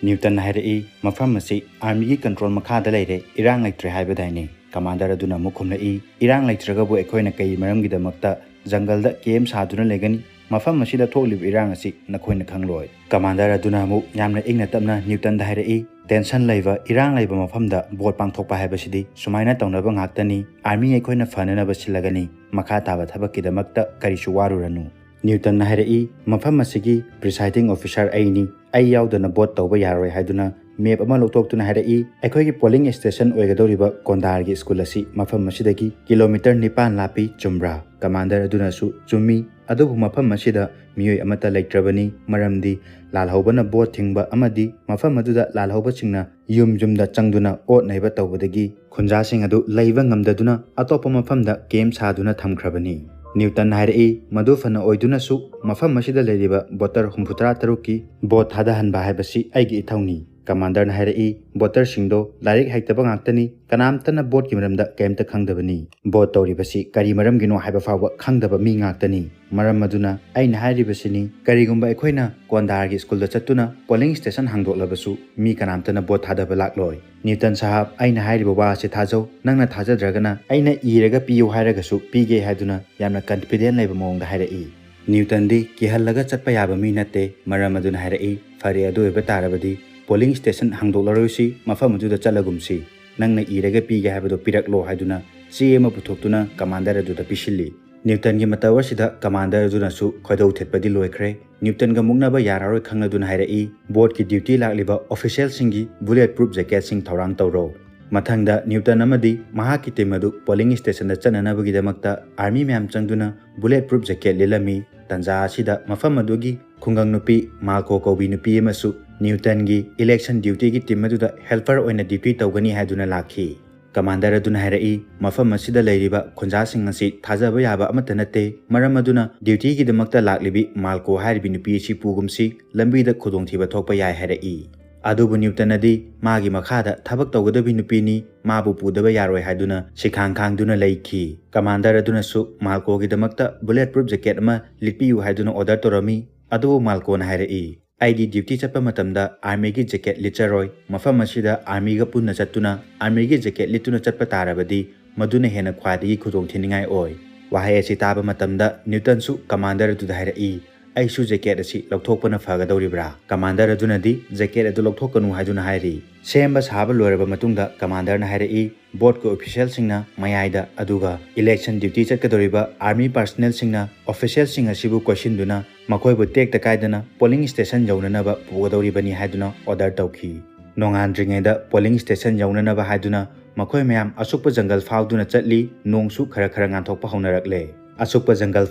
ꯅ꯭ꯌꯨꯇꯟꯅ ꯍꯥꯏꯔꯛꯏ, "ꯃꯐꯝ ꯑꯁꯤ ꯑꯥꯔꯃꯤꯒꯤ ꯀꯟꯇ꯭ꯔꯣꯜ ꯃꯈꯥꯗ ꯂꯩꯔꯦ, ꯏꯔꯥꯡ ꯂꯩꯇ꯭ꯔꯦ ꯍꯥꯏꯕꯗꯥꯏꯅꯦ?" ꯀꯃꯥꯟꯗꯔ ꯑꯗꯨꯅ ꯑꯃꯨꯛ ꯈꯨꯝꯂꯛꯏ, "ꯏꯔꯥꯡ ꯂꯩꯇ꯭ꯔꯒꯕꯨ ꯑꯩꯈꯣꯏꯅ ꯀꯩ ꯃꯔꯝꯒꯤꯗꯃꯛꯇ ꯖꯪꯒꯜꯗ ꯀꯦꯝ ꯁꯥꯗꯨꯅ ꯂꯩꯒꯅꯤ? ꯃꯐꯝ ꯑꯁꯤꯗ ꯊꯣꯛꯂꯤꯕ ꯏꯔꯥꯡ ꯑꯁꯤ ꯅꯈꯣꯏꯅ ꯈꯪꯂꯣꯏ꯫" ꯀꯃꯥꯟꯗꯔ ꯑꯗꯨꯅ ꯑꯃꯨꯛ ꯌꯥꯝꯅ ꯏꯪꯅ ꯇꯞꯅ ꯅ꯭ꯌꯨꯇꯟꯗ ꯍꯥꯏꯔꯛꯏ, "ꯇꯦꯟꯁꯟ ꯂꯩꯕ, ꯏꯔꯥꯡ ꯂꯩꯕ ꯃꯐꯝꯗ ꯚꯣꯠ ꯄꯥꯡꯊꯣꯛꯄ ꯍꯥꯏꯕꯁꯤꯗꯤ ꯁꯨꯃꯥꯏꯅ ꯇꯧꯅꯕ ꯉꯥꯛꯇꯅꯤ꯫ ꯑꯥꯔꯃꯤ ꯑꯩꯈꯣꯏꯅ ꯐꯅꯅꯕ ꯁꯤꯜꯂꯒꯅꯤ꯫ ꯃꯈꯥ ꯇꯥꯕ ꯊꯕꯛꯀꯤꯗꯃꯛꯇ ꯀꯔꯤꯁꯨ ꯋꯥꯔꯨꯔꯅꯨ꯫" ꯅ꯭ꯌꯨꯇꯟꯅ ꯍꯥꯏꯔꯛꯏ, "ꯃꯐꯝ ꯑꯁꯤꯒꯤ ꯄ꯭ꯔꯤꯁꯥꯏꯗꯤꯡ ꯑꯣꯐꯤꯁꯥꯔ ꯑꯩꯅꯤ꯫ ꯑꯩ ꯌꯥꯎꯗꯅ ꯚꯣꯠ ꯇꯧꯕ ꯌꯥꯔꯣꯏ ꯍꯥꯏꯗꯨꯅ ꯃꯦꯞ ꯑꯃ ꯂꯧꯊꯣꯛꯇꯨꯅ ꯍꯥꯏꯔꯛꯏ, "ꯑꯩꯈꯣꯏꯒꯤ ꯄꯣꯂꯤꯡ ꯁ꯭ꯇꯦꯁꯟ ꯑꯣꯏꯒꯗꯧꯔꯤꯕ ꯀꯣꯟꯗꯥꯔꯒꯤ ꯁ꯭ꯀꯨꯜ ꯑꯁꯤ ꯃꯐꯝ ꯑꯁꯤꯗꯒꯤ ꯀꯤꯂꯣꯃꯤꯇꯔ ꯅꯤꯄꯥꯟ ꯂꯥꯞꯄꯤ, ꯆꯨꯝꯕ꯭ꯔꯥ?" ꯀꯃꯥꯟꯗꯔ ꯑꯗꯨꯅꯁꯨ, "ꯆꯨꯝꯃꯤ, ꯑꯗꯨꯕꯨ ꯃꯐꯝ ꯑꯁꯤꯗ ꯃꯤꯑꯣꯏ ꯑꯃꯠꯇ ꯂꯩꯇ꯭ꯔꯕꯅꯤ, ꯃꯔꯝꯗꯤ ꯂꯥꯜꯍꯧꯕꯅ ꯚꯣꯠ ꯊꯤꯡꯕ ꯑꯃꯗꯤ ꯃꯐꯝ ꯑꯗꯨꯗ ꯂꯥꯜꯍꯧꯕꯁꯤꯡꯅ ꯌꯨꯝ ꯌꯨꯝꯗ ꯆꯪꯗꯨꯅ ꯑꯣꯠ ꯅꯩꯕ ꯇꯧꯕꯗꯒꯤ ꯈꯨꯟꯖꯥꯁꯤꯡ ꯑꯗꯨ ꯂꯩꯕ ꯉꯝꯗꯗꯨꯅ ꯑꯇꯣꯞꯄ ꯃꯐꯝꯗ ꯀꯦꯝꯞ ꯁꯥꯗꯨꯅ ꯊꯝꯈ꯭ꯔꯕꯅꯤ꯫" ꯅ꯭ꯌꯨꯇꯟ ꯍꯥꯏꯔꯛꯏ, "ꯃꯗꯨ ꯐꯅ ꯑꯣꯏꯗꯨꯅꯁꯨ, ꯃꯐꯝ ꯑꯁꯤꯗ ꯂꯩꯔꯤꯕ ꯚꯣꯇꯔ ꯍꯨꯝꯐꯨꯇꯔꯥ ꯇꯔꯨꯛꯀꯤ ꯚꯣꯠ ꯊꯥꯗꯍꯟꯕ ꯍꯥꯏꯕꯁꯤ ꯑꯩꯒꯤ ꯏꯊꯧꯅꯤ꯫" ꯀꯃꯥꯟꯗꯔꯅ ꯍꯥꯏꯔꯛꯏ, "ꯚꯣꯇꯔꯁꯤꯡꯗꯣ ꯂꯥꯏꯔꯤꯛ ꯍꯩꯇꯕ ꯉꯥꯛꯇꯅꯤ, ꯀꯅꯥꯝꯇꯅ ꯚꯣꯠꯀꯤ ꯃꯔꯝꯗ ꯀꯔꯤꯝꯇ ꯈꯪꯗꯕꯅꯤ꯫ ꯚꯣꯠ ꯇꯧꯔꯤꯕꯁꯤ ꯀꯔꯤ ꯃꯔꯝꯒꯤꯅꯣ ꯍꯥꯏꯕ ꯐꯥꯎꯕ ꯈꯪꯗꯕ ꯃꯤ ꯉꯥꯛꯇꯅꯤ꯫ ꯃꯔꯝ ꯑꯗꯨꯅ ꯑꯩꯅ ꯍꯥꯏꯔꯤꯕꯁꯤꯅꯤ, ꯀꯔꯤꯒꯨꯝꯕ ꯑꯩꯈꯣꯏꯅ ꯀꯣꯟꯗꯥꯔꯒꯤ ꯁ꯭ꯀꯨꯜꯗ ꯆꯠꯇꯨꯅ ꯄꯣꯂꯤꯡ ꯁ꯭ꯇꯦꯁꯟ ꯍꯥꯡꯗꯣꯛꯂꯕꯁꯨ ꯃꯤ ꯀꯅꯥꯝꯇꯅ ꯚꯣꯠ ꯊꯥꯗꯕ ꯂꯥꯛꯂꯣꯏ꯫ ꯅ꯭ꯌꯨꯇꯟ ꯁꯥꯍꯥꯕ, ꯑꯩꯅ ꯍꯥꯏꯔꯤꯕ ꯋꯥ ꯑꯁꯤ ꯊꯥꯖꯧ꯫ ꯅꯪꯅ ꯊꯥꯖꯗ꯭ꯔꯒꯅ ꯑꯩꯅ ꯏꯔꯒ ꯄꯤꯌꯨ ꯍꯥꯏꯔꯒꯁꯨ ꯄꯤꯒꯦ" ꯍꯥꯏꯗꯨꯅ ꯌꯥꯝꯅ ꯀꯟꯐꯤꯗꯦꯟ ꯂꯩꯕ ꯃꯑꯣꯡꯗ ꯍꯥꯏꯔꯛꯏ꯫ ꯅ꯭ꯌꯨꯇꯟꯗꯤ ꯀꯤꯍꯜꯂꯒ ꯆꯠꯄ ꯌꯥꯕ ꯃꯤ ꯅꯠꯇꯦ꯫ ꯃꯔꯝ ꯑꯗꯨꯅ ꯍꯥꯏꯔꯛꯏ, "ꯐꯔꯦ, ꯑꯗꯨ ꯑꯣꯏꯕ ꯇꯥꯔꯕꯗꯤ ꯄꯣꯂꯤꯡ ꯁ꯭ꯇꯦꯁꯟ ꯍꯥꯡꯗꯣꯛꯂꯔꯣꯏꯁꯤ, ꯃꯐꯝ ꯑꯗꯨꯗ ꯆꯠꯂꯒꯨꯝꯁꯤ꯫ ꯅꯪꯅ ꯏꯔꯒ ꯄꯤꯒꯦ ꯍꯥꯏꯕꯗꯨ ꯄꯤꯔꯛꯂꯣ" ꯍꯥꯏꯗꯨꯅ ꯆꯦ ꯑꯃ ꯄꯨꯊꯣꯛꯇꯨꯅ ꯀꯃꯥꯟꯗꯔ ꯑꯗꯨꯗ ꯄꯤꯁꯤꯜꯂꯤ꯫ ꯅ꯭ꯌꯨꯇꯟꯒꯤ ꯃꯇꯧ ꯑꯁꯤꯗ ꯀꯃꯥꯟꯗꯔ ꯑꯗꯨꯅꯁꯨ ꯈꯣꯏꯗꯧ ꯊꯤꯠꯄꯗꯤ ꯂꯣꯏꯈ꯭ꯔꯦ꯫ ꯅ꯭ꯌꯨꯇꯟꯒ ꯃꯨꯛꯅꯕ ꯌꯥꯔꯔꯣꯏ ꯈꯪꯂꯗꯨꯅ ꯍꯥꯏꯔꯛꯏ, "ꯚꯣꯠꯀꯤ ꯗ꯭ꯌꯨꯇꯤ ꯂꯥꯛꯂꯤꯕ ꯑꯣꯐꯤꯁꯤꯌꯦꯜꯁꯤꯡꯒꯤ ꯕꯨꯂꯦꯠ ꯄ꯭ꯔꯨꯐ ꯖꯦꯀꯦꯠꯁꯤꯡ ꯊꯧꯔꯥꯡ ꯇꯧꯔꯣ꯫" ꯃꯊꯪꯗ ꯅ꯭ꯌꯨꯇꯟ ꯑꯃꯗꯤ ꯃꯍꯥꯛꯀꯤ ꯇꯤꯝ ꯑꯗꯨ ꯄꯣꯂꯤꯡ ꯁ꯭ꯇꯦꯁꯟꯗ ꯆꯠꯅꯅꯕꯒꯤꯗꯃꯛꯇ ꯑꯥꯔꯃꯤ ꯃꯌꯥꯝ ꯆꯪꯗꯨꯅ ꯕꯨꯂꯦꯠ ꯄ꯭ꯔꯨꯐ ꯖꯦꯀꯦꯠ ꯂꯤꯠꯂꯝꯃꯤ꯫ ꯇꯟꯖꯥ ꯑꯁꯤꯗ ꯃꯐꯝ ꯑꯗꯨꯒꯤ ꯈꯨꯡꯒꯪ ꯅꯨꯄꯤ ꯃꯥꯜꯀꯣ ꯀꯧꯕꯤ ꯅꯨꯄꯤ ꯑꯃꯁꯨ ꯅ꯭ꯌꯨꯇꯟꯒꯤ ꯏꯂꯦꯛꯁꯟ ꯗ꯭ꯌꯨꯇꯤꯒꯤ ꯇꯤꯝ ꯑꯗꯨꯗ ꯍꯦꯜꯄꯔ ꯑꯣꯏꯅ ꯗ꯭ꯌꯨꯇꯤ ꯇꯧꯒꯅꯤ ꯍꯥꯏꯗꯨꯅ ꯂꯥꯛꯈꯤ꯫ ꯀꯃꯥꯟꯗꯔ ꯑꯗꯨꯅ ꯍꯥꯏꯔꯛꯏ, "ꯃꯐꯝ ꯑꯁꯤꯗ ꯂꯩꯔꯤꯕ ꯈꯨꯟꯖꯥꯁꯤꯡ ꯑꯁꯤ ꯊꯥꯖꯕ ꯌꯥꯕ ꯑꯃꯠꯇ ꯅꯠꯇꯦ꯫ ꯃꯔꯝ ꯑꯗꯨꯅ ꯗ꯭ꯌꯨꯇꯤꯒꯤꯗꯃꯛꯇ ꯂꯥꯛꯂꯤꯕꯤ ꯃꯥꯜꯀꯣ ꯍꯥꯏꯔꯤꯕꯤ ꯅꯨꯄꯤ ꯑꯁꯤ ꯄꯨꯒꯨꯝꯁꯤ, ꯂꯝꯕꯤꯗ ꯈꯨꯗꯣꯡꯊꯤꯕ ꯊꯣꯛꯄ ꯌꯥꯏ" ꯍꯥꯏꯔꯛꯏ꯫ ꯑꯗꯨꯕꯨ ꯅ꯭ꯌꯨꯇꯟꯅꯗꯤ ꯃꯥꯒꯤ ꯃꯈꯥꯗ ꯊꯕꯛ ꯇꯧꯒꯗꯕꯤ ꯅꯨꯄꯤꯅꯤ, ꯃꯥꯕꯨ ꯄꯨꯗꯕ ꯌꯥꯔꯣꯏ ꯍꯥꯏꯗꯨꯅ ꯁꯤꯈꯥꯡ ꯈꯥꯡꯗꯨꯅ ꯂꯩꯈꯤ꯫ ꯀꯃꯥꯟꯗꯔ ꯑꯗꯨꯅꯁꯨ ꯃꯥꯜꯀꯣꯒꯤꯗꯃꯛꯇ ꯕꯨꯂꯦꯠ ꯄ꯭ꯔꯨꯐ ꯖꯦꯀꯦꯠ ꯑꯃ ꯂꯤꯠꯄꯤꯌꯨ ꯍꯥꯏꯗꯨꯅ ꯑꯣꯔꯗꯔ ꯇꯧꯔꯝꯃꯤ꯫ ꯑꯗꯨꯕꯨ ꯃꯥꯜꯀꯣꯅ ꯍꯥꯏꯔꯛꯏ, "ꯑꯩꯗꯤ ꯗ꯭ꯌꯨꯇꯤ ꯆꯠꯄ ꯃꯇꯝꯗ ꯑꯥꯔꯃꯤꯒꯤ ꯖꯦꯀꯦꯠ ꯂꯤꯠꯆꯔꯣꯏ꯫ ꯃꯐꯝ ꯑꯁꯤꯗ ꯑꯥꯔꯃꯤꯒ ꯄꯨꯟꯅ ꯆꯠꯇꯨꯅ ꯑꯥꯔꯃꯤꯒꯤ ꯖꯦꯀꯦꯠ ꯂꯤꯠꯇꯨꯅ ꯆꯠꯄ ꯇꯥꯔꯕꯗꯤ ꯃꯗꯨꯅ ꯍꯦꯟꯅ ꯈ꯭ꯋꯥꯏꯗꯒꯤ ꯈꯨꯗꯣꯡꯊꯤꯅꯤꯡꯉꯥꯏ ꯑꯣꯏ꯫" ꯋꯥꯍꯩ ꯑꯁꯤ ꯇꯥꯕ ꯃꯇꯝꯗ ꯅ꯭ꯌꯨꯇꯟꯁꯨ ꯀꯃꯥꯟꯗꯔ ꯑꯗꯨꯗ ꯍꯥꯏꯔꯛꯏ, "ꯑꯩꯁꯨ ꯖꯦꯀꯦꯠ ꯑꯁꯤ ꯂꯧꯊꯣꯛꯄꯅ ꯐꯒꯗꯧꯔꯤꯕ꯭ꯔꯥ?" ꯀꯃꯥꯟꯗꯔ ꯑꯗꯨꯅꯗꯤ ꯖꯦꯀꯦꯠ ꯑꯗꯨ ꯂꯧꯊꯣꯛꯀꯅꯨ ꯍꯥꯏꯗꯨꯅ ꯍꯥꯏꯔꯤ꯫ ꯁꯦꯝꯕ ꯁꯥꯕ ꯂꯣꯏꯔꯕ ꯃꯇꯨꯡꯗ ꯀꯃꯥꯟꯗꯔꯅ ꯍꯥꯏꯔꯛꯏ, ꯕꯣꯠꯀꯤ ꯑꯣꯐꯤꯁꯤꯌꯦꯜꯁꯤꯡꯅ ꯃꯌꯥꯏꯗ, ꯑꯗꯨꯒ ꯏꯂꯦꯛꯁꯟ ꯗ꯭ꯌꯨꯇꯤ ꯆꯠꯀꯗꯧꯔꯤꯕ ꯑꯥꯔꯃꯤ ꯄꯥꯔꯁꯅꯦꯜꯁꯤꯡꯅ ꯑꯣꯐꯤꯁꯤꯌꯦꯜꯁꯤꯡ ꯑꯁꯤꯕꯨ ꯀꯣꯏꯁꯤꯟꯗꯨꯅ ꯃꯈꯣꯏꯕꯨ ꯇꯦꯛꯇ ꯀꯥꯏꯗꯅ ꯄꯣꯂꯤꯡ ꯁ꯭ꯇꯦꯁꯟ ꯌꯧꯅꯅꯕ ꯄꯨꯒꯗꯧꯔꯤꯕꯅꯤ ꯍꯥꯏꯗꯨꯅ ꯑꯣꯔꯗꯔ ꯇꯧꯈꯤ꯫ ꯅꯣꯡꯉꯥꯟꯗ꯭ꯔꯤꯉꯩꯗ ꯄꯣꯂꯤꯡ ꯁ꯭ꯇꯦꯁꯟ ꯌꯧꯅꯅꯕ ꯍꯥꯏꯗꯨꯅ ꯃꯈꯣꯏ ꯃꯌꯥꯝ ꯑꯁꯨꯛꯄ ꯖꯪꯒꯜ ꯐꯥꯎꯗꯨꯅ ꯆꯠꯂꯤ꯫ ꯅꯣꯡꯁꯨ ꯈꯔ ꯈꯔ ꯉꯥꯟꯊꯣꯛꯄ ꯍꯧꯅꯔꯛꯂꯦ꯫ ꯑꯁꯨꯛꯄ ꯖꯪꯒꯜ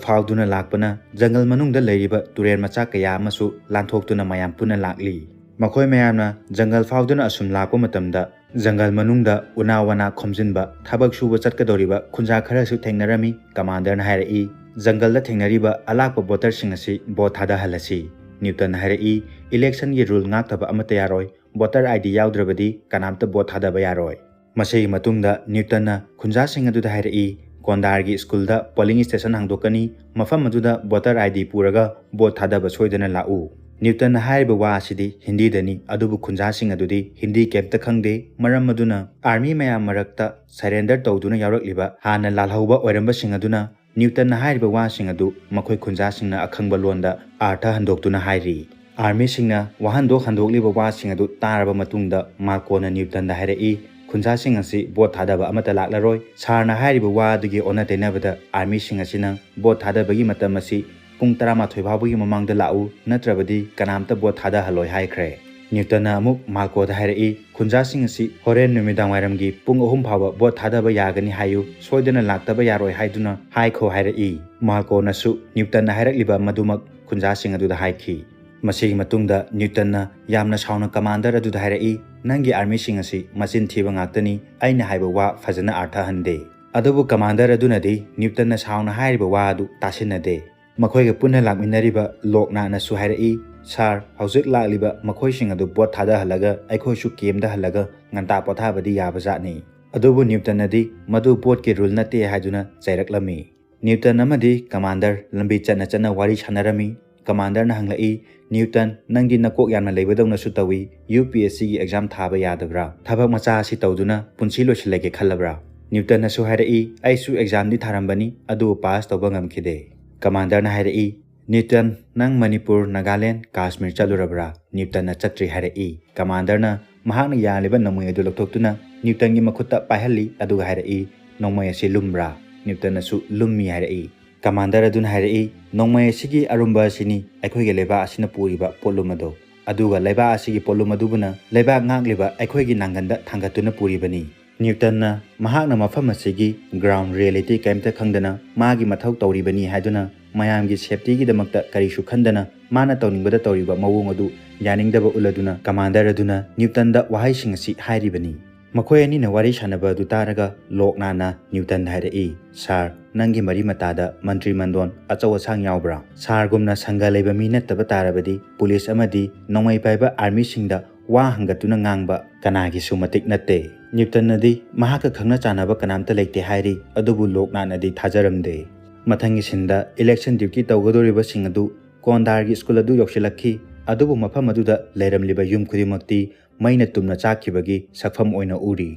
ꯐꯥꯎꯗꯨꯅ ꯂꯥꯛꯄꯅ ꯖꯪꯒꯜ ꯃꯅꯨꯡꯗ ꯂꯩꯔꯤꯕ ꯇꯨꯔꯦꯜ ꯃꯆꯥ ꯀꯌꯥ ꯑꯃꯁꯨ ꯂꯥꯟꯊꯣꯛꯇꯨꯅ ꯃꯌꯥꯝ ꯄꯨꯟꯅ ꯂꯥꯛꯂꯤ꯫ ꯃꯈꯣꯏ ꯃꯌꯥꯝꯅ ꯖꯪꯒꯜ ꯐꯥꯎꯗꯨꯅ ꯑꯁꯨꯝ ꯂꯥꯛꯄ ꯃꯇꯝꯗ ꯖꯪꯒꯜ ꯃꯅꯨꯡꯗ ꯎꯅꯥ ꯋꯥꯅꯥ ꯈꯣꯝꯖꯤꯟꯕ ꯊꯕꯛ ꯁꯨꯕ ꯆꯠꯀꯗꯧꯔꯤꯕ ꯈꯨꯟꯖꯥ ꯈꯔꯁꯨ ꯊꯦꯡꯅꯔꯝꯃꯤ꯫ ꯀꯃꯥꯟꯗꯔꯅ ꯍꯥꯏꯔꯛꯏ, "ꯖꯪꯒꯜꯗ ꯊꯦꯡꯅꯔꯤꯕ ꯑꯂꯥꯛꯄ ꯚꯣꯇꯔꯁꯤꯡ ꯑꯁꯤ ꯚꯣꯠ ꯊꯥꯗꯍꯜꯂꯁꯤ꯫" ꯅ꯭ꯌꯨꯇꯟꯅ ꯍꯥꯏꯔꯛꯏ, "ꯏꯂꯦꯛꯁꯟꯒꯤ ꯔꯨꯜ ꯉꯥꯛꯇꯕ ꯑꯃꯠꯇ ꯌꯥꯔꯣꯏ꯫ ꯚꯣꯇꯔ ꯑꯥꯏ ꯗꯤ ꯌꯥꯎꯗ꯭ꯔꯕꯗꯤ ꯀꯅꯥꯝꯇ ꯚꯣꯠ ꯊꯥꯗꯕ ꯌꯥꯔꯣꯏ꯫" ꯃꯁꯤꯒꯤ ꯃꯇꯨꯡꯗ ꯅ꯭ꯌꯨꯇꯟꯅ ꯈꯨꯟꯖꯥꯁꯤꯡ ꯑꯗꯨꯗ ꯍꯥꯏꯔꯛꯏ, "ꯀꯣꯟꯗꯥꯔꯒꯤ ꯁ꯭ꯀꯨꯜꯗ ꯄꯣꯂꯤꯡ ꯁ꯭ꯇꯦꯁꯟ ꯍꯥꯡꯗꯣꯛꯀꯅꯤ꯫ ꯃꯐꯝ ꯑꯗꯨꯗ ꯚꯣꯇꯔ ꯑꯥꯏ ꯗꯤ ꯄꯨꯔꯒ ꯚꯣꯠ ꯊꯥꯗꯕ ꯁꯣꯏꯗꯅ ꯂꯥꯛꯎ꯫" ꯅ꯭ꯌꯨꯇꯟꯅ ꯍꯥꯏꯔꯤꯕ ꯋꯥ ꯑꯁꯤꯗꯤ ꯍꯤꯟꯗꯤꯗꯅꯤ, ꯑꯗꯨꯕꯨ ꯈꯨꯟꯖꯥꯁꯤꯡ ꯑꯗꯨꯗꯤ ꯍꯤꯟꯗꯤ ꯀꯩꯝꯇ ꯈꯪꯗꯦ꯫ ꯃꯔꯝ ꯑꯗꯨꯅ ꯑꯥꯔꯃꯤ ꯃꯌꯥꯝ ꯃꯔꯛꯇ ꯁꯔꯦꯟꯗꯔ ꯇꯧꯗꯨꯅ ꯌꯥꯎꯔꯛꯂꯤꯕ ꯍꯥꯟꯅ ꯂꯥꯜꯍꯧꯕ ꯑꯣꯏꯔꯝꯕꯁꯤꯡ ꯑꯗꯨꯅ ꯅ꯭ꯌꯨꯇꯟꯅ ꯍꯥꯏꯔꯤꯕ ꯋꯥꯁꯤꯡ ꯑꯗꯨ ꯃꯈꯣꯏ ꯈꯨꯟꯖꯥꯁꯤꯡꯅ ꯑꯈꯪꯕ ꯂꯣꯟꯗ ꯑꯥꯔꯊ ꯍꯟꯗꯣꯛꯇꯨꯅ ꯍꯥꯏꯔꯤ꯫ ꯑꯥꯔꯃꯤꯁꯤꯡꯅ ꯋꯥꯍꯟꯊꯣꯛ ꯍꯟꯗꯣꯛꯂꯤꯕ ꯋꯥꯁꯤꯡ ꯑꯗꯨ ꯇꯥꯔꯕ ꯃꯇꯨꯡꯗ ꯃꯥꯔꯀꯣꯅ ꯅ꯭ꯌꯨꯇꯟꯗ ꯍꯥꯏꯔꯛꯏ, "ꯈꯨꯟꯖꯥꯁꯤꯡ ꯑꯁꯤ ꯚꯣꯠ ꯊꯥꯗꯕ ꯑꯃꯠꯇ ꯂꯥꯛꯂꯔꯣꯏ꯫" ꯁꯥꯔꯅ ꯍꯥꯏꯔꯤꯕ ꯋꯥ ꯑꯗꯨꯒꯤ ꯑꯣꯟꯅ ꯇꯩꯅꯕꯗ ꯑꯥꯔꯃꯤꯁꯤꯡ ꯑꯁꯤꯅ ꯚꯣꯠ ꯊꯥꯗꯕꯒꯤ ꯃꯇꯝ ꯑꯁꯤ ꯄꯨꯡ ꯇꯔꯥꯃꯥꯊꯣꯏ ꯐꯥꯎꯕꯒꯤ ꯃꯃꯥꯡꯗ ꯂꯥꯛꯎ, ꯅꯠꯇ꯭ꯔꯕꯗꯤ ꯀꯅꯥꯝꯇ ꯚꯣꯠ ꯊꯥꯗꯍꯜꯂꯣꯏ ꯍꯥꯏꯈ꯭ꯔꯦ꯫ ꯅ꯭ꯌꯨꯇꯟꯅ ꯑꯃꯨꯛ ꯃꯥꯔꯀꯣꯗ ꯍꯥꯏꯔꯛꯏ, "ꯈꯨꯟꯖꯥꯁꯤꯡ ꯑꯁꯤ ꯍꯣꯔꯦꯟ ꯅꯨꯃꯤꯗꯥꯡ ꯋꯥꯏꯔꯝꯒꯤ ꯄꯨꯡ ꯑꯍꯨꯝ ꯐꯥꯎꯕ ꯚꯣꯠ ꯊꯥꯗꯕ ꯌꯥꯒꯅꯤ ꯍꯥꯏꯌꯨ, ꯁꯣꯏꯗꯅ ꯂꯥꯛꯇꯕ ꯌꯥꯔꯣꯏ ꯍꯥꯏꯗꯨꯅ ꯍꯥꯏꯈꯣ" ꯍꯥꯏꯔꯛꯏ꯫ ꯃꯥꯔꯀꯣꯅꯁꯨ ꯅ꯭ꯌꯨꯇꯟꯅ ꯍꯥꯏꯔꯛꯂꯤꯕ ꯃꯗꯨꯃꯛ ꯈꯨꯟꯖꯥꯁꯤꯡ ꯑꯗꯨꯗ ꯍꯥꯏꯈꯤ꯫ ꯃꯁꯤꯒꯤ ꯃꯇꯨꯡꯗ ꯅ꯭ꯌꯨꯇꯟꯅ ꯌꯥꯝꯅ ꯁꯥꯎꯅ ꯀꯃꯥꯟꯗꯔ ꯑꯗꯨꯗ ꯍꯥꯏꯔꯛꯏ, "ꯅꯪꯒꯤ ꯑꯥꯔꯃꯤꯁꯤꯡ ꯑꯁꯤ ꯃꯆꯤꯟ ꯊꯤꯕ ꯉꯥꯛꯇꯅꯤ, ꯑꯩꯅ ꯍꯥꯏꯕ ꯋꯥ ꯐꯖꯅ ꯑꯥꯔꯊ ꯍꯟꯗꯦ꯫" ꯑꯗꯨꯕꯨ ꯀꯃꯥꯟꯗꯔ ꯑꯗꯨꯅꯗꯤ ꯅ꯭ꯌꯨꯇꯟꯅ ꯁꯥꯎꯅ ꯍꯥꯏꯔꯤꯕ ꯋꯥ ꯑꯗꯨ ꯇꯥꯁꯤꯟꯅꯗꯦ꯫ ꯃꯈꯣꯏꯒ ꯄꯨꯟꯅ ꯂꯥꯛꯃꯤꯟꯅꯔꯤꯕ ꯂꯣꯛꯅꯥꯠꯅꯁꯨ ꯍꯥꯏꯔꯛꯏ, "ꯁꯥꯔ, ꯍꯧꯖꯤꯛ ꯂꯥꯛꯂꯤꯕ ꯃꯈꯣꯏꯁꯤꯡ ꯑꯗꯨ ꯚꯣꯠ ꯊꯥꯗꯍꯜꯂꯒ ꯑꯩꯈꯣꯏꯁꯨ ꯀꯦꯝꯗ ꯍꯜꯂꯒ ꯉꯟꯇꯥ ꯄꯣꯊꯥꯕꯗꯤ ꯌꯥꯕꯖꯥꯠꯅꯤ꯫" ꯑꯗꯨꯕꯨ ꯅ꯭ꯌꯨꯇꯟꯅꯗꯤ ꯃꯗꯨ ꯚꯣꯠꯀꯤ ꯔꯨꯜ ꯅꯠꯇꯦ ꯍꯥꯏꯗꯨꯅ ꯆꯩꯔꯛꯂꯝꯃꯤ꯫ ꯅ꯭ꯌꯨꯇꯟ ꯑꯃꯗꯤ ꯀꯃꯥꯟꯗꯔ ꯂꯝꯕꯤ ꯆꯠꯅ ꯆꯠꯅ ꯋꯥꯔꯤ ꯁꯥꯟꯅꯔꯝꯃꯤ꯫ ꯀꯃꯥꯟꯗꯔꯅ ꯍꯪꯂꯛꯏ, "ꯅ꯭ꯌꯨꯇꯟ, ꯅꯪꯗꯤ ꯅꯀꯣꯛ ꯌꯥꯝꯅ ꯂꯩꯕꯗꯧꯅꯁꯨ ꯇꯧꯏ, ꯌꯨ ꯄꯤ ꯑꯦꯁ ꯁꯤꯒꯤ ꯑꯦꯛꯖꯥꯝ ꯊꯥꯕ ꯌꯥꯗꯕ꯭ꯔꯥ? ꯊꯕꯛ ꯃꯆꯥ ꯑꯁꯤ ꯇꯧꯗꯨꯅ ꯄꯨꯟꯁꯤ ꯂꯣꯏꯁꯤꯜꯂꯒꯦ ꯈꯜꯂꯕ꯭ꯔꯥ?" ꯅ꯭ꯌꯨꯇꯟꯅꯁꯨ ꯍꯥꯏꯔꯛꯏ, "ꯑꯩꯁꯨ ꯑꯦꯛꯖꯥꯝꯗꯤ ꯊꯥꯔꯝꯕꯅꯤ, ꯑꯗꯨꯕꯨ ꯄꯥꯁ ꯇꯧꯕ ꯉꯝꯈꯤꯗꯦ꯫" ꯀꯃꯥꯟꯗꯔꯅ ꯍꯥꯏꯔꯛꯏ, "ꯅ꯭ꯌꯨꯇꯟ, ꯅꯪ ꯃꯅꯤꯄꯨꯔ, ꯅꯥꯒꯥꯂꯦꯟ, ꯀꯥꯁꯃꯤꯔ ꯆꯠꯂꯨꯔꯕ꯭ꯔꯥ?" ꯅ꯭ꯌꯨꯇꯟꯅ ꯆꯠꯇ꯭ꯔꯤ ꯍꯥꯏꯔꯛꯏ꯫ ꯀꯃꯥꯟꯗꯔꯅ ꯃꯍꯥꯛꯅ ꯌꯥꯜꯂꯤꯕ ꯅꯣꯡꯃꯩ ꯑꯗꯨ ꯂꯧꯊꯣꯛꯇꯨꯅ ꯅ꯭ꯌꯨꯇꯟꯒꯤ ꯃꯈꯨꯠꯇ ꯄꯥꯏꯍꯜꯂꯤ, ꯑꯗꯨꯒ ꯍꯥꯏꯔꯛꯏ, "ꯅꯣꯡꯃꯩ ꯑꯁꯤ ꯂꯨꯝꯕ꯭ꯔꯥ?" ꯅ꯭ꯌꯨꯇꯟꯅꯁꯨ "ꯂꯨꯝꯃꯤ" ꯍꯥꯏꯔꯛꯏ꯫ ꯀꯃꯥꯟꯗꯔ ꯑꯗꯨꯅ ꯍꯥꯏꯔꯛꯏ, "ꯅꯣꯡꯃꯩ ꯑꯁꯤꯒꯤ ꯑꯔꯨꯝꯕ ꯑꯁꯤꯅꯤ ꯑꯩꯈꯣꯏꯒꯤ ꯂꯩꯕꯥꯛ ꯑꯁꯤꯅ ꯄꯨꯔꯤꯕ ꯄꯣꯠꯂꯨꯝ ꯑꯗꯨ꯫ ꯑꯗꯨꯒ ꯂꯩꯕꯥꯛ ꯑꯁꯤꯒꯤ ꯄꯣꯠꯂꯨꯝ ꯑꯗꯨꯕꯨꯅ ꯂꯩꯕꯥꯛ ꯉꯥꯛꯂꯤꯕ ꯑꯩꯈꯣꯏꯒꯤ ꯅꯥꯡꯒꯟꯗ ꯊꯥꯡꯒꯠꯇꯨꯅ ꯄꯨꯔꯤꯕꯅꯤ꯫ ꯅ꯭ꯌꯨꯇꯟꯅ ꯃꯍꯥꯛꯅ ꯃꯐꯝ ꯑꯁꯤꯒꯤ ground reality ꯀꯔꯤꯝꯇ ꯈꯪꯗꯅ ꯃꯥꯒꯤ ꯃꯊꯧ ꯇꯧꯔꯤꯕꯅꯤ ꯍꯥꯏꯗꯨꯅ ꯃꯌꯥꯝꯒꯤ safety ꯒꯤꯗꯃꯛꯇ ꯀꯔꯤꯁꯨ ꯈꯟꯗꯅ ꯃꯥꯅ ꯇꯧꯅꯤꯡꯕꯗ ꯇꯧꯔꯤꯕ ꯃꯑꯣꯡ ꯑꯗꯨ ꯌꯥꯅꯤꯡꯗꯕ ꯎꯠꯂꯗꯨꯅ commander ꯑꯗꯨꯅ ꯅ꯭ꯌꯨꯇꯟꯗ ꯋꯥꯍꯩꯁꯤꯡ ꯑꯁꯤ ꯍꯥꯏꯔꯤꯕꯅꯤ꯫ ꯃꯈꯣꯏ ꯑꯅꯤꯅ ꯋꯥꯔꯤ ꯁꯥꯟꯅꯕ ꯑꯗꯨ ꯇꯥꯔꯒ ꯂꯣꯛꯅꯥꯅ ꯅ꯭ꯌꯨꯇꯟꯗ ꯍꯥꯏꯔꯛꯏ, "ꯁꯥꯔ, ꯅꯪꯒꯤ ꯃꯔꯤ ꯃꯇꯥꯗ ꯃꯟꯇ꯭ꯔꯤ ꯃꯟꯗꯣꯟ ꯑꯆꯧ ꯑꯁꯥꯡ ꯌꯥꯎꯕ꯭ꯔꯥ? ꯁꯥꯔꯒꯨꯝꯅ ꯁꯪꯒ ꯂꯩꯕ ꯃꯤ ꯅꯠꯇꯕ ꯇꯥꯔꯕꯗꯤ ꯄꯨꯂꯤꯁ ꯑꯃꯗꯤ ꯅꯣꯡꯃꯩ ꯄꯥꯏꯕ army ꯁꯤꯡꯗ ꯋꯥ ꯍꯪꯒꯠꯇꯨꯅ ꯉꯥꯡꯕ ꯀꯅꯥꯒꯤꯁꯨ ꯃꯇꯤꯛ ꯅꯠꯇꯦ꯫" ꯅ꯭ꯌꯨꯇꯟꯅꯗꯤ ꯃꯍꯥꯛꯀ ꯈꯪꯅ ꯆꯥꯟꯅꯕ ꯀꯅꯥꯝꯇ ꯂꯩꯇꯦ ꯍꯥꯏꯔꯤ, ꯑꯗꯨꯕꯨ ꯂꯣꯛꯅꯥꯅꯗꯤ ꯊꯥꯖꯔꯝꯗꯦ꯫ ꯃꯊꯪꯒꯤ ꯁꯤꯟꯗ election duty ꯇꯧꯒꯗꯧꯔꯤꯕꯁꯤꯡ ꯑꯗꯨ ꯀꯣꯟꯗꯥꯔꯒꯤ ꯁ꯭ꯀꯨꯜ ꯑꯗꯨ ꯌꯧꯁꯤꯜꯂꯛꯈꯤ, ꯑꯗꯨꯕꯨ ꯃꯐꯝ ꯑꯗꯨꯗ ꯂꯩꯔꯝꯂꯤꯕ ꯌꯨꯝ ꯈꯨꯗꯤꯡꯃꯛꯇꯤ ꯃꯩꯅ ꯇꯨꯝꯅ ꯆꯥꯛꯈꯤꯕꯒꯤ ꯁꯛꯐꯝ ꯑꯣꯏꯅ ꯎꯔꯤ꯫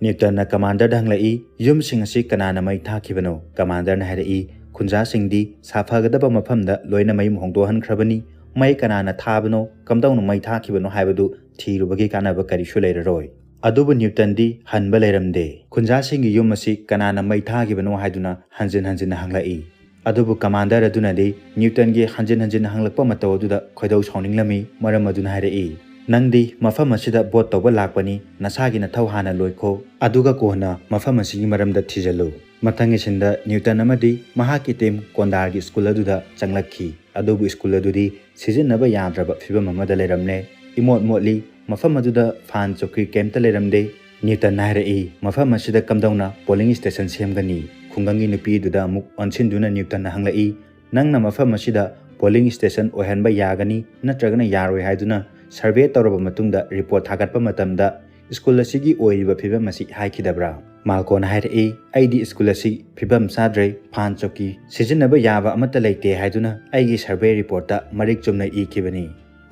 ꯅ꯭ꯌꯨꯇꯟꯅ commander ꯗ ꯍꯪꯂꯛꯏ, "ꯌꯨꯝꯁꯤꯡ ꯑꯁꯤ ꯀꯅꯥꯅ ꯃꯩ ꯊꯥꯈꯤꯕꯅꯣ?" Commander ꯅ ꯍꯥꯏꯔꯛꯏ, "ꯈꯨꯟꯖꯥꯁꯤꯡꯗꯤ ꯁꯥꯐꯒꯗꯕ ꯃꯐꯝꯗ ꯂꯣꯏꯅ ꯃꯌꯨꯝ ꯍꯣꯡꯗꯣꯛꯍꯟꯈ꯭ꯔꯕꯅꯤ꯫ ꯃꯩ ꯀꯅꯥꯅ ꯊꯥꯕꯅꯣ, ꯀꯝꯗꯧꯅ ꯃꯩ ꯊꯥꯈꯤꯕꯅꯣ ꯍꯥꯏꯕꯗꯨ ꯊꯤꯔꯨꯕꯒꯤ ꯀꯥꯟꯅꯕ ꯀꯔꯤꯁꯨ ꯂꯩꯔꯔꯣꯏ꯫" ꯑꯗꯨꯕꯨ ꯅ꯭ꯌꯨꯇꯟꯗꯤ ꯍꯟꯕ ꯂꯩꯔꯝꯗꯦ꯫ ꯈꯨꯟꯖꯥꯁꯤꯡꯒꯤ ꯌꯨꯝ ꯑꯁꯤ ꯀꯅꯥꯅ ꯃꯩ ꯊꯥꯈꯤꯕꯅꯣ ꯍꯥꯏꯗꯨꯅ ꯍꯟꯖꯤꯟ ꯍꯟꯖꯤꯟꯅ ꯍꯪꯂꯛꯏ꯫ ꯑꯗꯨꯕꯨ commander ꯑꯗꯨꯅꯗꯤ ꯅ꯭ꯌꯨꯇꯟꯒꯤ ꯍꯟꯖꯤꯟ ꯍꯟꯖꯤꯟ ꯍꯪꯂꯛꯄ ꯃꯇꯧ ꯑꯗꯨꯗ ꯈꯣꯏꯗꯧ ꯁꯥꯎꯅꯤꯡꯂꯝꯃꯤ꯫ ꯃꯔꯝ ꯑꯗꯨꯅ ꯍꯥꯏꯔꯛꯏ, "ꯅꯪꯗꯤ ꯃꯐꯝ ꯑꯁꯤꯗ vote ꯇꯧꯕ ꯂꯥꯛꯄꯅꯤ, ꯅꯁꯥꯒꯤ ꯅꯊꯧ ꯍꯥꯟꯅ ꯂꯣꯏꯈꯣ, ꯑꯗꯨꯒ ꯀꯣꯟꯅ ꯃꯐꯝ ꯑꯁꯤꯒꯤ ꯃꯔꯝꯗ ꯊꯤꯖꯤꯜꯂꯨ꯫" ꯃꯊꯪꯒꯤ ꯁꯤꯟꯗ ꯅ꯭ꯌꯨꯇꯟ ꯑꯃꯗꯤ ꯃꯍꯥꯛꯀꯤ team ꯀꯣꯟꯗꯥꯔꯒꯤ ꯁ꯭ꯀꯨꯜ ꯑꯗꯨꯗ ꯆꯪꯂꯛꯈꯤ꯫ ꯑꯗꯨꯕꯨ ꯁ꯭ꯀꯨꯜ ꯑꯗꯨꯗꯤ ꯁꯤꯖꯤꯟꯅꯕ ꯌꯥꯗ꯭ꯔꯕ ꯐꯤꯕꯝ ꯑꯃꯗ ꯂꯩꯔꯝꯂꯦ꯫ ꯏꯃꯣꯠ ꯃꯣꯠꯂꯤ꯫ ꯃꯐꯝ ꯑꯗꯨꯗ ꯐꯥꯟ ꯆꯧꯀ꯭ꯔꯤ ꯀꯩꯝꯇ ꯂꯩꯔꯝꯗꯦ꯫ ꯅ꯭ꯌꯨꯇꯟꯅ ꯍꯥꯏꯔꯛꯏ, "ꯃꯐꯝ ꯑꯁꯤꯗ ꯀꯝꯗꯧꯅ polling station ꯁꯦꯝꯒꯅꯤ?" ꯈꯨꯡꯒꯪꯒꯤ ꯅꯨꯄꯤ ꯑꯗꯨꯗ ꯑꯃꯨꯛ ꯑꯣꯟꯁꯤꯟꯗꯨꯅ ꯅ꯭ꯌꯨꯇꯟꯅ ꯍꯪꯂꯛꯏ, "ꯅꯪꯅ ꯃꯐꯝ ꯑꯁꯤꯗ polling station ꯑꯣꯏꯍꯟꯕ ꯌꯥꯒꯅꯤ ꯅꯠꯇ꯭ꯔꯒꯅ ꯌꯥꯔꯣꯏ ꯍꯥꯏꯗꯨꯅ survey ꯇꯧꯔꯕ ꯃꯇꯨꯡꯗ report ꯊꯥꯒꯠꯄ ꯃꯇꯝꯗ ꯁ꯭ꯀꯨꯜ ꯑꯁꯤꯒꯤ ꯑꯣꯏꯔꯤꯕ ꯐꯤꯕꯝ ꯑꯁꯤ ꯍꯥꯏꯈꯤꯗꯕ꯭ꯔꯥ?" ꯃꯥꯜꯀꯣꯅ ꯍꯥꯏꯔꯛꯏ, "ꯑꯩꯗꯤ ꯁ꯭ꯀꯨꯜ ꯑꯁꯤ ꯐꯤꯕꯝ ꯆꯥꯗ꯭ꯔꯦ, ꯐꯥꯟ ꯆꯧꯀꯤ ꯁꯤꯖꯤꯟꯅꯕ ꯌꯥꯕ ꯑꯃꯠꯇ ꯂꯩꯇꯦ ꯍꯥꯏꯗꯨꯅ ꯑꯩꯒꯤ survey report ꯇ ꯃꯔꯤꯛ ꯆꯨꯝꯅ ꯏꯈꯤꯕꯅꯤ꯫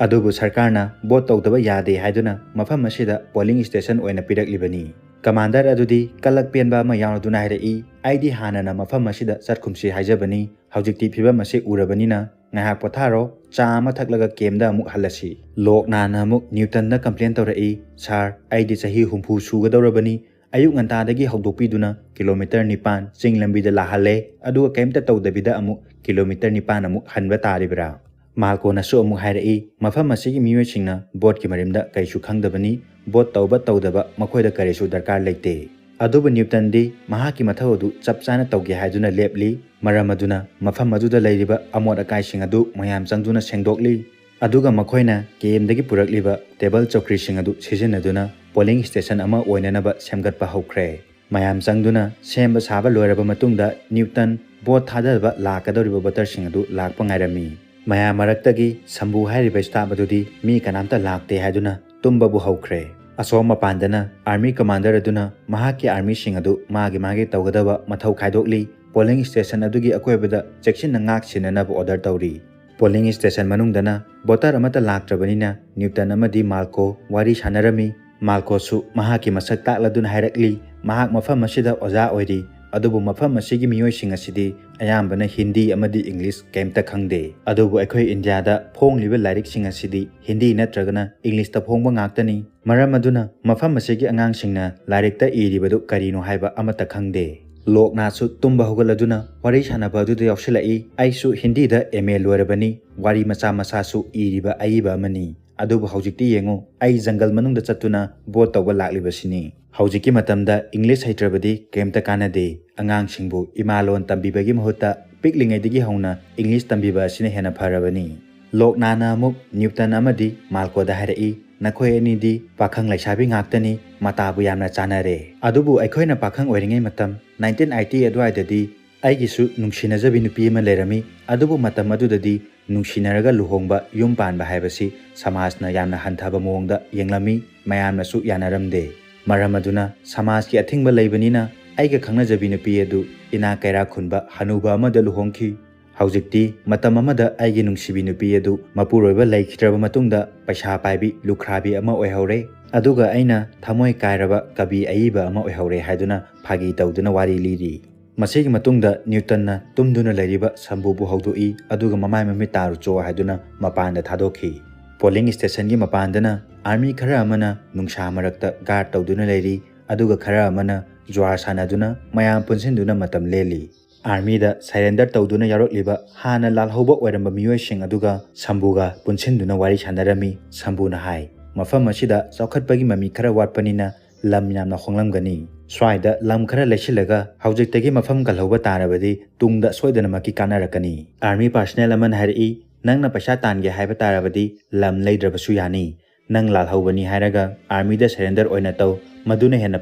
ꯑꯗꯨꯕꯨ ꯁꯔꯀꯥꯔꯅ vote ꯇꯧꯗꯕ ꯌꯥꯗꯦ ꯍꯥꯏꯗꯨꯅ ꯃꯐꯝ ꯑꯁꯤꯗ polling station ꯑꯣꯏꯅ ꯄꯤꯔꯛꯂꯤꯕꯅꯤ꯫" Commander ꯑꯗꯨꯗꯤ ꯀꯂꯛ ꯄꯦꯟꯕ ꯑꯃ ꯌꯥꯎꯔꯗꯨꯅ ꯍꯥꯏꯔꯛꯏ, "ꯑꯩꯗꯤ ꯍꯥꯟꯅꯅ ꯃꯐꯝ ꯑꯁꯤꯗ ꯆꯠꯈꯨꯝꯁꯤ ꯍꯥꯏꯖꯕꯅꯤ꯫ ꯍꯧꯖꯤꯛꯇꯤ ꯐꯤꯕꯝ ꯑꯁꯤ ꯎꯔꯕꯅꯤꯅ ꯉꯥꯏꯍꯥꯛ ꯄꯣꯊꯥꯔꯣ, ꯆꯥ ꯑꯃ ꯊꯛꯂꯒ camp ꯗ ꯑꯃꯨꯛ ꯍꯜꯂꯁꯤ꯫" ꯂꯣꯛꯅꯥꯅ ꯑꯃꯨꯛ ꯅ꯭ꯌꯨꯇꯟꯗ complain ꯇꯧꯔꯛꯏ, "ꯁꯥꯔ, ꯑꯩꯗꯤ ꯆꯍꯤ ꯍꯨꯝꯐꯨ ꯁꯨꯒꯗꯧꯔꯕꯅꯤ, ꯑꯌꯨꯛ ꯉꯟꯇꯥꯗꯒꯤ ꯍꯧꯗꯣꯛꯄꯤꯗꯨꯅ ꯀꯤꯂꯣꯃꯤꯇꯔ ꯅꯤꯄꯥꯟ ꯆꯤꯡ ꯂꯝꯕꯤꯗ ꯂꯥꯛꯍꯜꯂꯦ, ꯑꯗꯨꯒ ꯀꯔꯤꯝꯇ ꯇꯧꯗꯕꯤꯗ ꯑꯃꯨꯛ ꯀꯤꯂꯣꯃꯤꯇꯔ ꯅꯤꯄꯥꯟ ꯑꯃꯨꯛ ꯍꯟꯕ ꯇꯥꯔꯤꯕ꯭ꯔꯥ?" ꯃꯥꯜꯀꯣꯅꯁꯨ ꯑꯃꯨꯛ ꯍꯥꯏꯔꯛꯏ, ꯃꯐꯝ ꯑꯁꯤꯒꯤ ꯃꯤꯑꯣꯏꯁꯤꯡꯅ ꯕꯣꯠꯀꯤ ꯃꯔꯝꯗ ꯀꯔꯤꯁꯨ ꯈꯪꯗꯕꯅꯤ, ꯕꯣꯠ ꯇꯧꯕ ꯇꯧꯗꯕ ꯃꯈꯣꯏꯗ ꯀꯔꯤꯁꯨ ꯗꯔꯀꯥꯔ ꯂꯩꯇꯦ꯫ ꯑꯗꯨꯕꯨ ꯅ꯭ꯌꯨꯇꯟꯗꯤ ꯃꯍꯥꯛꯀꯤ ꯃꯊꯧ ꯑꯗꯨ ꯆꯞ ꯆꯥꯅ ꯇꯧꯒꯦ ꯍꯥꯏꯗꯨꯅ ꯂꯦꯞꯂꯤ꯫ ꯃꯔꯝ ꯑꯗꯨꯅ ꯃꯐꯝ ꯑꯗꯨꯗ ꯂꯩꯔꯤꯕ ꯑꯃꯣꯠ ꯑꯀꯥꯏꯁꯤꯡ ꯑꯗꯨ ꯃꯌꯥꯝ ꯆꯪꯗꯨꯅ ꯁꯦꯡꯗꯣꯛꯂꯤ꯫ ꯑꯗꯨꯒ ꯃꯈꯣꯏꯅ ꯀꯦꯝꯗꯒꯤ ꯄꯨꯔꯛꯂꯤꯕ ꯇꯦꯕꯜ ꯆꯧꯀ꯭ꯔꯤꯁꯤꯡ ꯑꯗꯨ ꯁꯤꯖꯤꯟꯅꯗꯨꯅ ꯄꯣꯂꯤꯡ ꯁ꯭ꯇꯦꯁꯟ ꯑꯃ ꯑꯣꯏꯅꯅꯕ ꯁꯦꯝꯒꯠꯄ ꯍꯧꯈ꯭ꯔꯦ꯫ ꯃꯌꯥꯝ ꯆꯪꯗꯨꯅ ꯁꯦꯝꯕ ꯁꯥꯕ ꯂꯣꯏꯔꯕ ꯃꯇꯨꯡꯗ ꯅ꯭ꯌꯨꯇꯟ ꯚꯣꯠ ꯊꯥꯗꯕ ꯂꯥꯛꯀꯗꯧꯔꯤꯕ ꯚꯣꯇꯔꯁꯤꯡ ꯑꯗꯨ ꯂꯥꯛꯄ ꯉꯥꯏꯔꯝꯃꯤ꯫ ꯃꯌꯥꯝ ꯃꯔꯛꯇꯒꯤ ꯁꯝꯕꯨ ꯍꯥꯏꯔꯤꯕ ꯁ꯭ꯇꯥꯐ ꯑꯗꯨꯗꯤ ꯃꯤ ꯀꯅꯥꯝꯇ ꯂꯥꯛꯇꯦ ꯍꯥꯏꯗꯨꯅ ꯇꯨꯝꯕꯕꯨ ꯍꯧꯈ꯭ꯔꯦ꯫ ꯑꯁꯣꯝ ꯃꯄꯥꯟꯗꯅ ꯑꯥꯔꯃꯤ ꯀꯃꯥꯟꯗꯔ ꯑꯗꯨꯅ ꯃꯍꯥꯛꯀꯤ ꯑꯥꯔꯃꯤꯁꯤꯡ ꯑꯗꯨ ꯃꯥꯒꯤ ꯃꯥꯒꯤ ꯇꯧꯒꯗꯕ ꯃꯊꯧ ꯈꯥꯏꯗꯣꯛꯂꯤ꯫ ꯄꯣꯂꯤꯡ ꯁ꯭ꯇꯦꯁꯟ ꯑꯗꯨꯒꯤ ꯑꯀꯣꯏꯕꯗ ꯆꯦꯛꯁꯤꯟꯅ ꯉꯥꯛ ꯁꯦꯟꯅꯅꯕ ꯑꯣꯔꯗꯔ ꯇꯧꯔꯤ꯫ ꯄꯣꯂꯤꯡ ꯁ꯭ꯇꯦꯁꯟ ꯃꯅꯨꯡꯗꯅ ꯚꯣꯇꯔ ꯑꯃꯠꯇ ꯂꯥꯛꯇ꯭ꯔꯕꯅꯤꯅ ꯅ꯭ꯌꯨꯇꯟ ꯑꯃꯗꯤ ꯃꯥꯜꯀꯣ ꯋꯥꯔꯤ ꯁꯥꯟꯅꯔꯝꯃꯤ꯫ ꯃꯥꯜꯀꯣꯁꯨ ꯃꯍꯥꯛꯀꯤ ꯃꯁꯛ ꯇꯥꯛꯂꯗꯨꯅ ꯍꯥꯏꯔꯛꯂꯤ, ꯃꯍꯥꯛ ꯃꯐꯝ ꯑꯁꯤꯗ ꯑꯣꯖꯥ ꯑꯣꯏꯔꯤ, ꯑꯗꯨꯕꯨ ꯃꯐꯝ ꯑꯁꯤꯒꯤ ꯃꯤꯑꯣꯏꯁꯤꯡ ꯑꯁꯤꯗꯤ ꯑꯌꯥꯝꯕꯅ ꯍꯤꯟꯗꯤ ꯑꯃꯗꯤ ꯏꯪꯂꯤꯁ ꯀꯩꯝꯇ ꯈꯪꯗꯦ꯫ ꯑꯗꯨꯕꯨ ꯑꯩꯈꯣꯏ ꯏꯟꯗꯤꯌꯥꯗ ꯐꯣꯡꯂꯤꯕ ꯂꯥꯏꯔꯤꯛꯁꯤꯡ ꯑꯁꯤꯗꯤ ꯍꯤꯟꯗꯤ ꯅꯠꯇ꯭ꯔꯒꯅ ꯏꯪꯂꯤꯁꯇ ꯐꯣꯡꯕ ꯉꯥꯛꯇꯅꯤ꯫ ꯃꯔꯝ ꯑꯗꯨꯅ ꯃꯐꯝ ꯑꯁꯤꯒꯤ ꯑꯉꯥꯡꯁꯤꯡꯅ ꯂꯥꯏꯔꯤꯛꯇ ꯏꯔꯤꯕꯗꯨ ꯀꯔꯤꯅꯣ ꯍꯥꯏꯕ ꯑꯃꯠꯇ ꯈꯪꯗꯦ꯫ ꯂꯣꯛꯅꯥꯁꯨ ꯇꯨꯝꯕ ꯍꯧꯒꯠꯂꯗꯨꯅ ꯋꯥꯔꯤ ꯁꯥꯟꯅꯕ ꯑꯗꯨꯗ ꯌꯥꯎꯁꯤꯜꯂꯛꯏ꯫ ꯑꯩꯁꯨ ꯍꯤꯟꯗꯤꯗ ꯑꯦꯝ ꯑꯦ ꯂꯣꯏꯔꯕꯅꯤ, ꯋꯥꯔꯤ ꯃꯆꯥ ꯃꯆꯥꯁꯨ ꯏꯔꯤꯕ ꯑꯏꯕ ꯑꯃꯅꯤ꯫ ꯑꯗꯨꯕꯨ ꯍꯧꯖꯤꯛꯇꯤ ꯌꯦꯡꯉꯨ, ꯑꯩ ꯖꯪꯒꯜ ꯃꯅꯨꯡꯗ ꯆꯠꯇꯨꯅ ꯚꯣꯠ ꯇꯧꯕ ꯂꯥꯛꯂꯤꯕꯁꯤꯅꯤ꯫ ꯍꯧꯖꯤꯛꯀꯤ ꯃꯇꯝꯗ ꯏꯪꯂꯤꯁ ꯍꯩꯇ꯭ꯔꯕꯗꯤ ꯀꯔꯤꯝꯇ ꯀꯥꯟꯅꯗꯦ꯫ ꯑꯉꯥꯡꯁꯤꯡꯕꯨ ꯏꯃꯥ ꯂꯣꯟ ꯇꯝꯕꯤꯕꯒꯤ ꯃꯍꯨꯠꯇ ꯄꯤꯛꯂꯤꯉꯩꯗꯒꯤ ꯍꯧꯅ ꯏꯪꯂꯤꯁ ꯇꯝꯕꯤꯕ ꯑꯁꯤꯅ ꯍꯦꯟꯅ ꯐꯔꯕꯅꯤ꯫ ꯂꯣꯛꯅꯥꯅ ꯑꯃꯨꯛ ꯅ꯭ꯌꯨꯇꯟ ꯑꯃꯗꯤ ꯃꯥꯜꯀꯣꯗ ꯍꯥꯏꯔꯛꯏ, "ꯅꯈꯣꯏ ꯑꯅꯤꯗꯤ ꯄꯥꯈꯪ ꯂꯩꯁꯥꯕꯤ ꯉꯥꯛꯇꯅꯤ, ꯃꯇꯥꯕꯨ ꯌꯥꯝꯅ ꯆꯥꯟꯅꯔꯦ꯫ ꯑꯗꯨꯕꯨ ꯑꯩꯈꯣꯏꯅ ꯄꯥꯈꯪ ꯑꯣꯏꯔꯤꯉꯩ ꯃꯇꯝ, ꯅꯥꯏꯟꯇꯤꯟ ꯑꯥꯏꯇꯤ ꯑꯗꯨꯋꯥꯏꯗꯗꯤ ꯑꯩꯒꯤꯁꯨ ꯅꯨꯡꯁꯤꯅꯖꯕꯤ ꯅꯨꯄꯤ ꯑꯃ ꯂꯩꯔꯝꯃꯤ꯫ ꯑꯗꯨꯕꯨ ꯃꯇꯝ ꯑꯗꯨꯗꯗꯤ ꯅꯨꯡꯁꯤꯅꯔꯒ ꯂꯨꯍꯣꯡꯕ, ꯌꯨꯝ ꯄꯥꯟꯕ ꯍꯥꯏꯕꯁꯤ ꯁꯃꯥꯖꯅ ꯌꯥꯝꯅ ꯍꯟꯊꯕ ꯃꯑꯣꯡꯗ ꯌꯦꯡꯂꯝꯃꯤ, ꯃꯌꯥꯝꯅꯁꯨ ꯌꯥꯅꯔꯝꯗꯦ꯫ ꯃꯔꯝ ꯑꯗꯨꯅ ꯁꯃꯥꯖꯀꯤ ꯑꯊꯤꯡꯕ ꯂꯩꯕꯅꯤꯅ ꯑꯩꯒ ꯈꯪꯅꯖꯕꯤ ꯅꯨꯄꯤ ꯑꯗꯨ ꯏꯅꯥꯛ ꯀꯩꯔꯥꯛ ꯈꯨꯟꯕ ꯍꯅꯨꯕ ꯑꯃꯗ ꯂꯨꯍꯣꯡꯈꯤ꯫ ꯍꯧꯖꯤꯛꯇꯤ ꯃꯇꯝ ꯑꯃꯗ ꯑꯩꯒꯤ ꯅꯨꯡꯁꯤꯕꯤ ꯅꯨꯄꯤ ꯑꯗꯨ ꯃꯄꯨꯔꯣꯏꯕ ꯂꯩꯈꯤꯗ꯭ꯔꯕ ꯃꯇꯨꯡꯗ ꯄꯩꯁꯥ ꯄꯥꯏꯕꯤ ꯂꯨꯈ꯭ꯔꯥꯕꯤ ꯑꯃ ꯑꯣꯏꯍꯧꯔꯦ, ꯑꯗꯨꯒ ꯑꯩꯅ ꯊꯃꯣꯏ ꯀꯥꯏꯔꯕ ꯀꯕꯤ ꯑꯏꯕ ꯑꯃ ꯑꯣꯏꯍꯧꯔꯦ" ꯍꯥꯏꯗꯨꯅ ꯐꯥꯒꯤ ꯇꯧꯗꯨꯅ ꯋꯥꯔꯤ ꯂꯤꯔꯤ꯫ ꯃꯁꯤꯒꯤ ꯃꯇꯨꯡꯗ ꯅ꯭ꯌꯨꯇꯟꯅ ꯇꯨꯝꯗꯨꯅ ꯂꯩꯔꯤꯕ ꯁꯝꯕꯨꯕꯨ ꯍꯧꯗꯣꯛꯏ, ꯑꯗꯨꯒ "ꯃꯃꯥꯏ ꯃꯃꯤꯠ ꯇꯥꯔꯨꯆꯣ" ꯍꯥꯏꯗꯨꯅ ꯃꯄꯥꯟꯗ ꯊꯥꯗꯣꯛꯈꯤ꯫ ꯄꯣꯂꯤꯡ ꯁ꯭ꯇꯦꯁꯟꯒꯤ ꯃꯄꯥꯟꯗꯅ ꯑꯥꯔꯃꯤ ꯈꯔ ꯑꯃꯅ ꯅꯨꯡꯁꯥ ꯃꯔꯛꯇ ꯒꯥꯔꯗ ꯇꯧꯗꯨꯅ ꯂꯩꯔꯤ, ꯑꯗꯨꯒ ꯈꯔ ꯑꯃꯅ ꯖ꯭ꯋꯥꯔ ꯁꯥꯟꯅꯗꯨꯅ ꯃꯌꯥꯝ ꯄꯨꯟꯁꯤꯟꯗꯨꯅ ꯃꯇꯝ ꯂꯦꯜꯂꯤ꯫ ꯑꯥꯔꯃꯤꯗ ꯁꯔꯦꯟꯗꯔ ꯇꯧꯗꯨꯅ ꯌꯥꯎꯔꯛꯂꯤꯕ ꯍꯥꯟꯅ ꯂꯥꯜꯍꯧꯕ ꯑꯣꯏꯔꯝꯕ ꯃꯤꯑꯣꯏꯁꯤꯡ ꯑꯗꯨꯒ ꯁꯝꯕꯨꯒ ꯄꯨꯟꯁꯤꯟꯗꯨꯅ ꯋꯥꯔꯤ ꯁꯥꯟꯅꯔꯝꯃꯤ꯫ ꯁꯝꯕꯨꯅ ꯍꯥꯏ, ꯃꯐꯝ ꯑꯁꯤꯗ ꯆꯥꯎꯈꯠꯄꯒꯤ ꯃꯃꯤ ꯈꯔ ꯋꯥꯠꯄꯅꯤꯅ ꯂꯝ ꯌꯥꯝꯅ ꯍꯣꯡꯂꯝꯒꯅꯤ꯫ ꯁ꯭ꯋꯥꯏꯗ ꯂꯝ ꯈꯔ ꯂꯩꯁꯤꯜꯂꯒ ꯍꯧꯖꯤꯛꯇꯒꯤ ꯃꯐꯝ ꯀꯜꯍꯧꯕ ꯇꯥꯔꯕꯗꯤ ꯇꯨꯡꯗ ꯁꯣꯏꯗꯅꯃꯛꯀꯤ ꯀꯥꯟꯅꯔꯛꯀꯅꯤ꯫ ꯑꯥꯔꯃꯤ ꯄꯥꯔꯁꯅꯦꯜ ꯑꯃꯅ ꯍꯥꯏꯔꯛꯏ, ꯅꯪꯅ ꯄꯩꯁꯥ ꯇꯥꯟꯒꯦ ꯍꯥꯏꯕ ꯇꯥꯔꯕꯗꯤ ꯂꯝ ꯂꯩꯗ꯭ꯔꯕꯁꯨ ꯌꯥꯅꯤ꯫ ꯅꯪ ꯂꯥꯜꯍꯧꯕꯅꯤ ꯍꯥꯏꯔꯒ ꯑꯥꯔꯃꯤꯗ ꯁꯔꯦꯟꯗꯔ ꯑꯣꯏꯅ ꯇꯧ, ꯃꯗꯨꯅ ꯍꯦꯟꯅ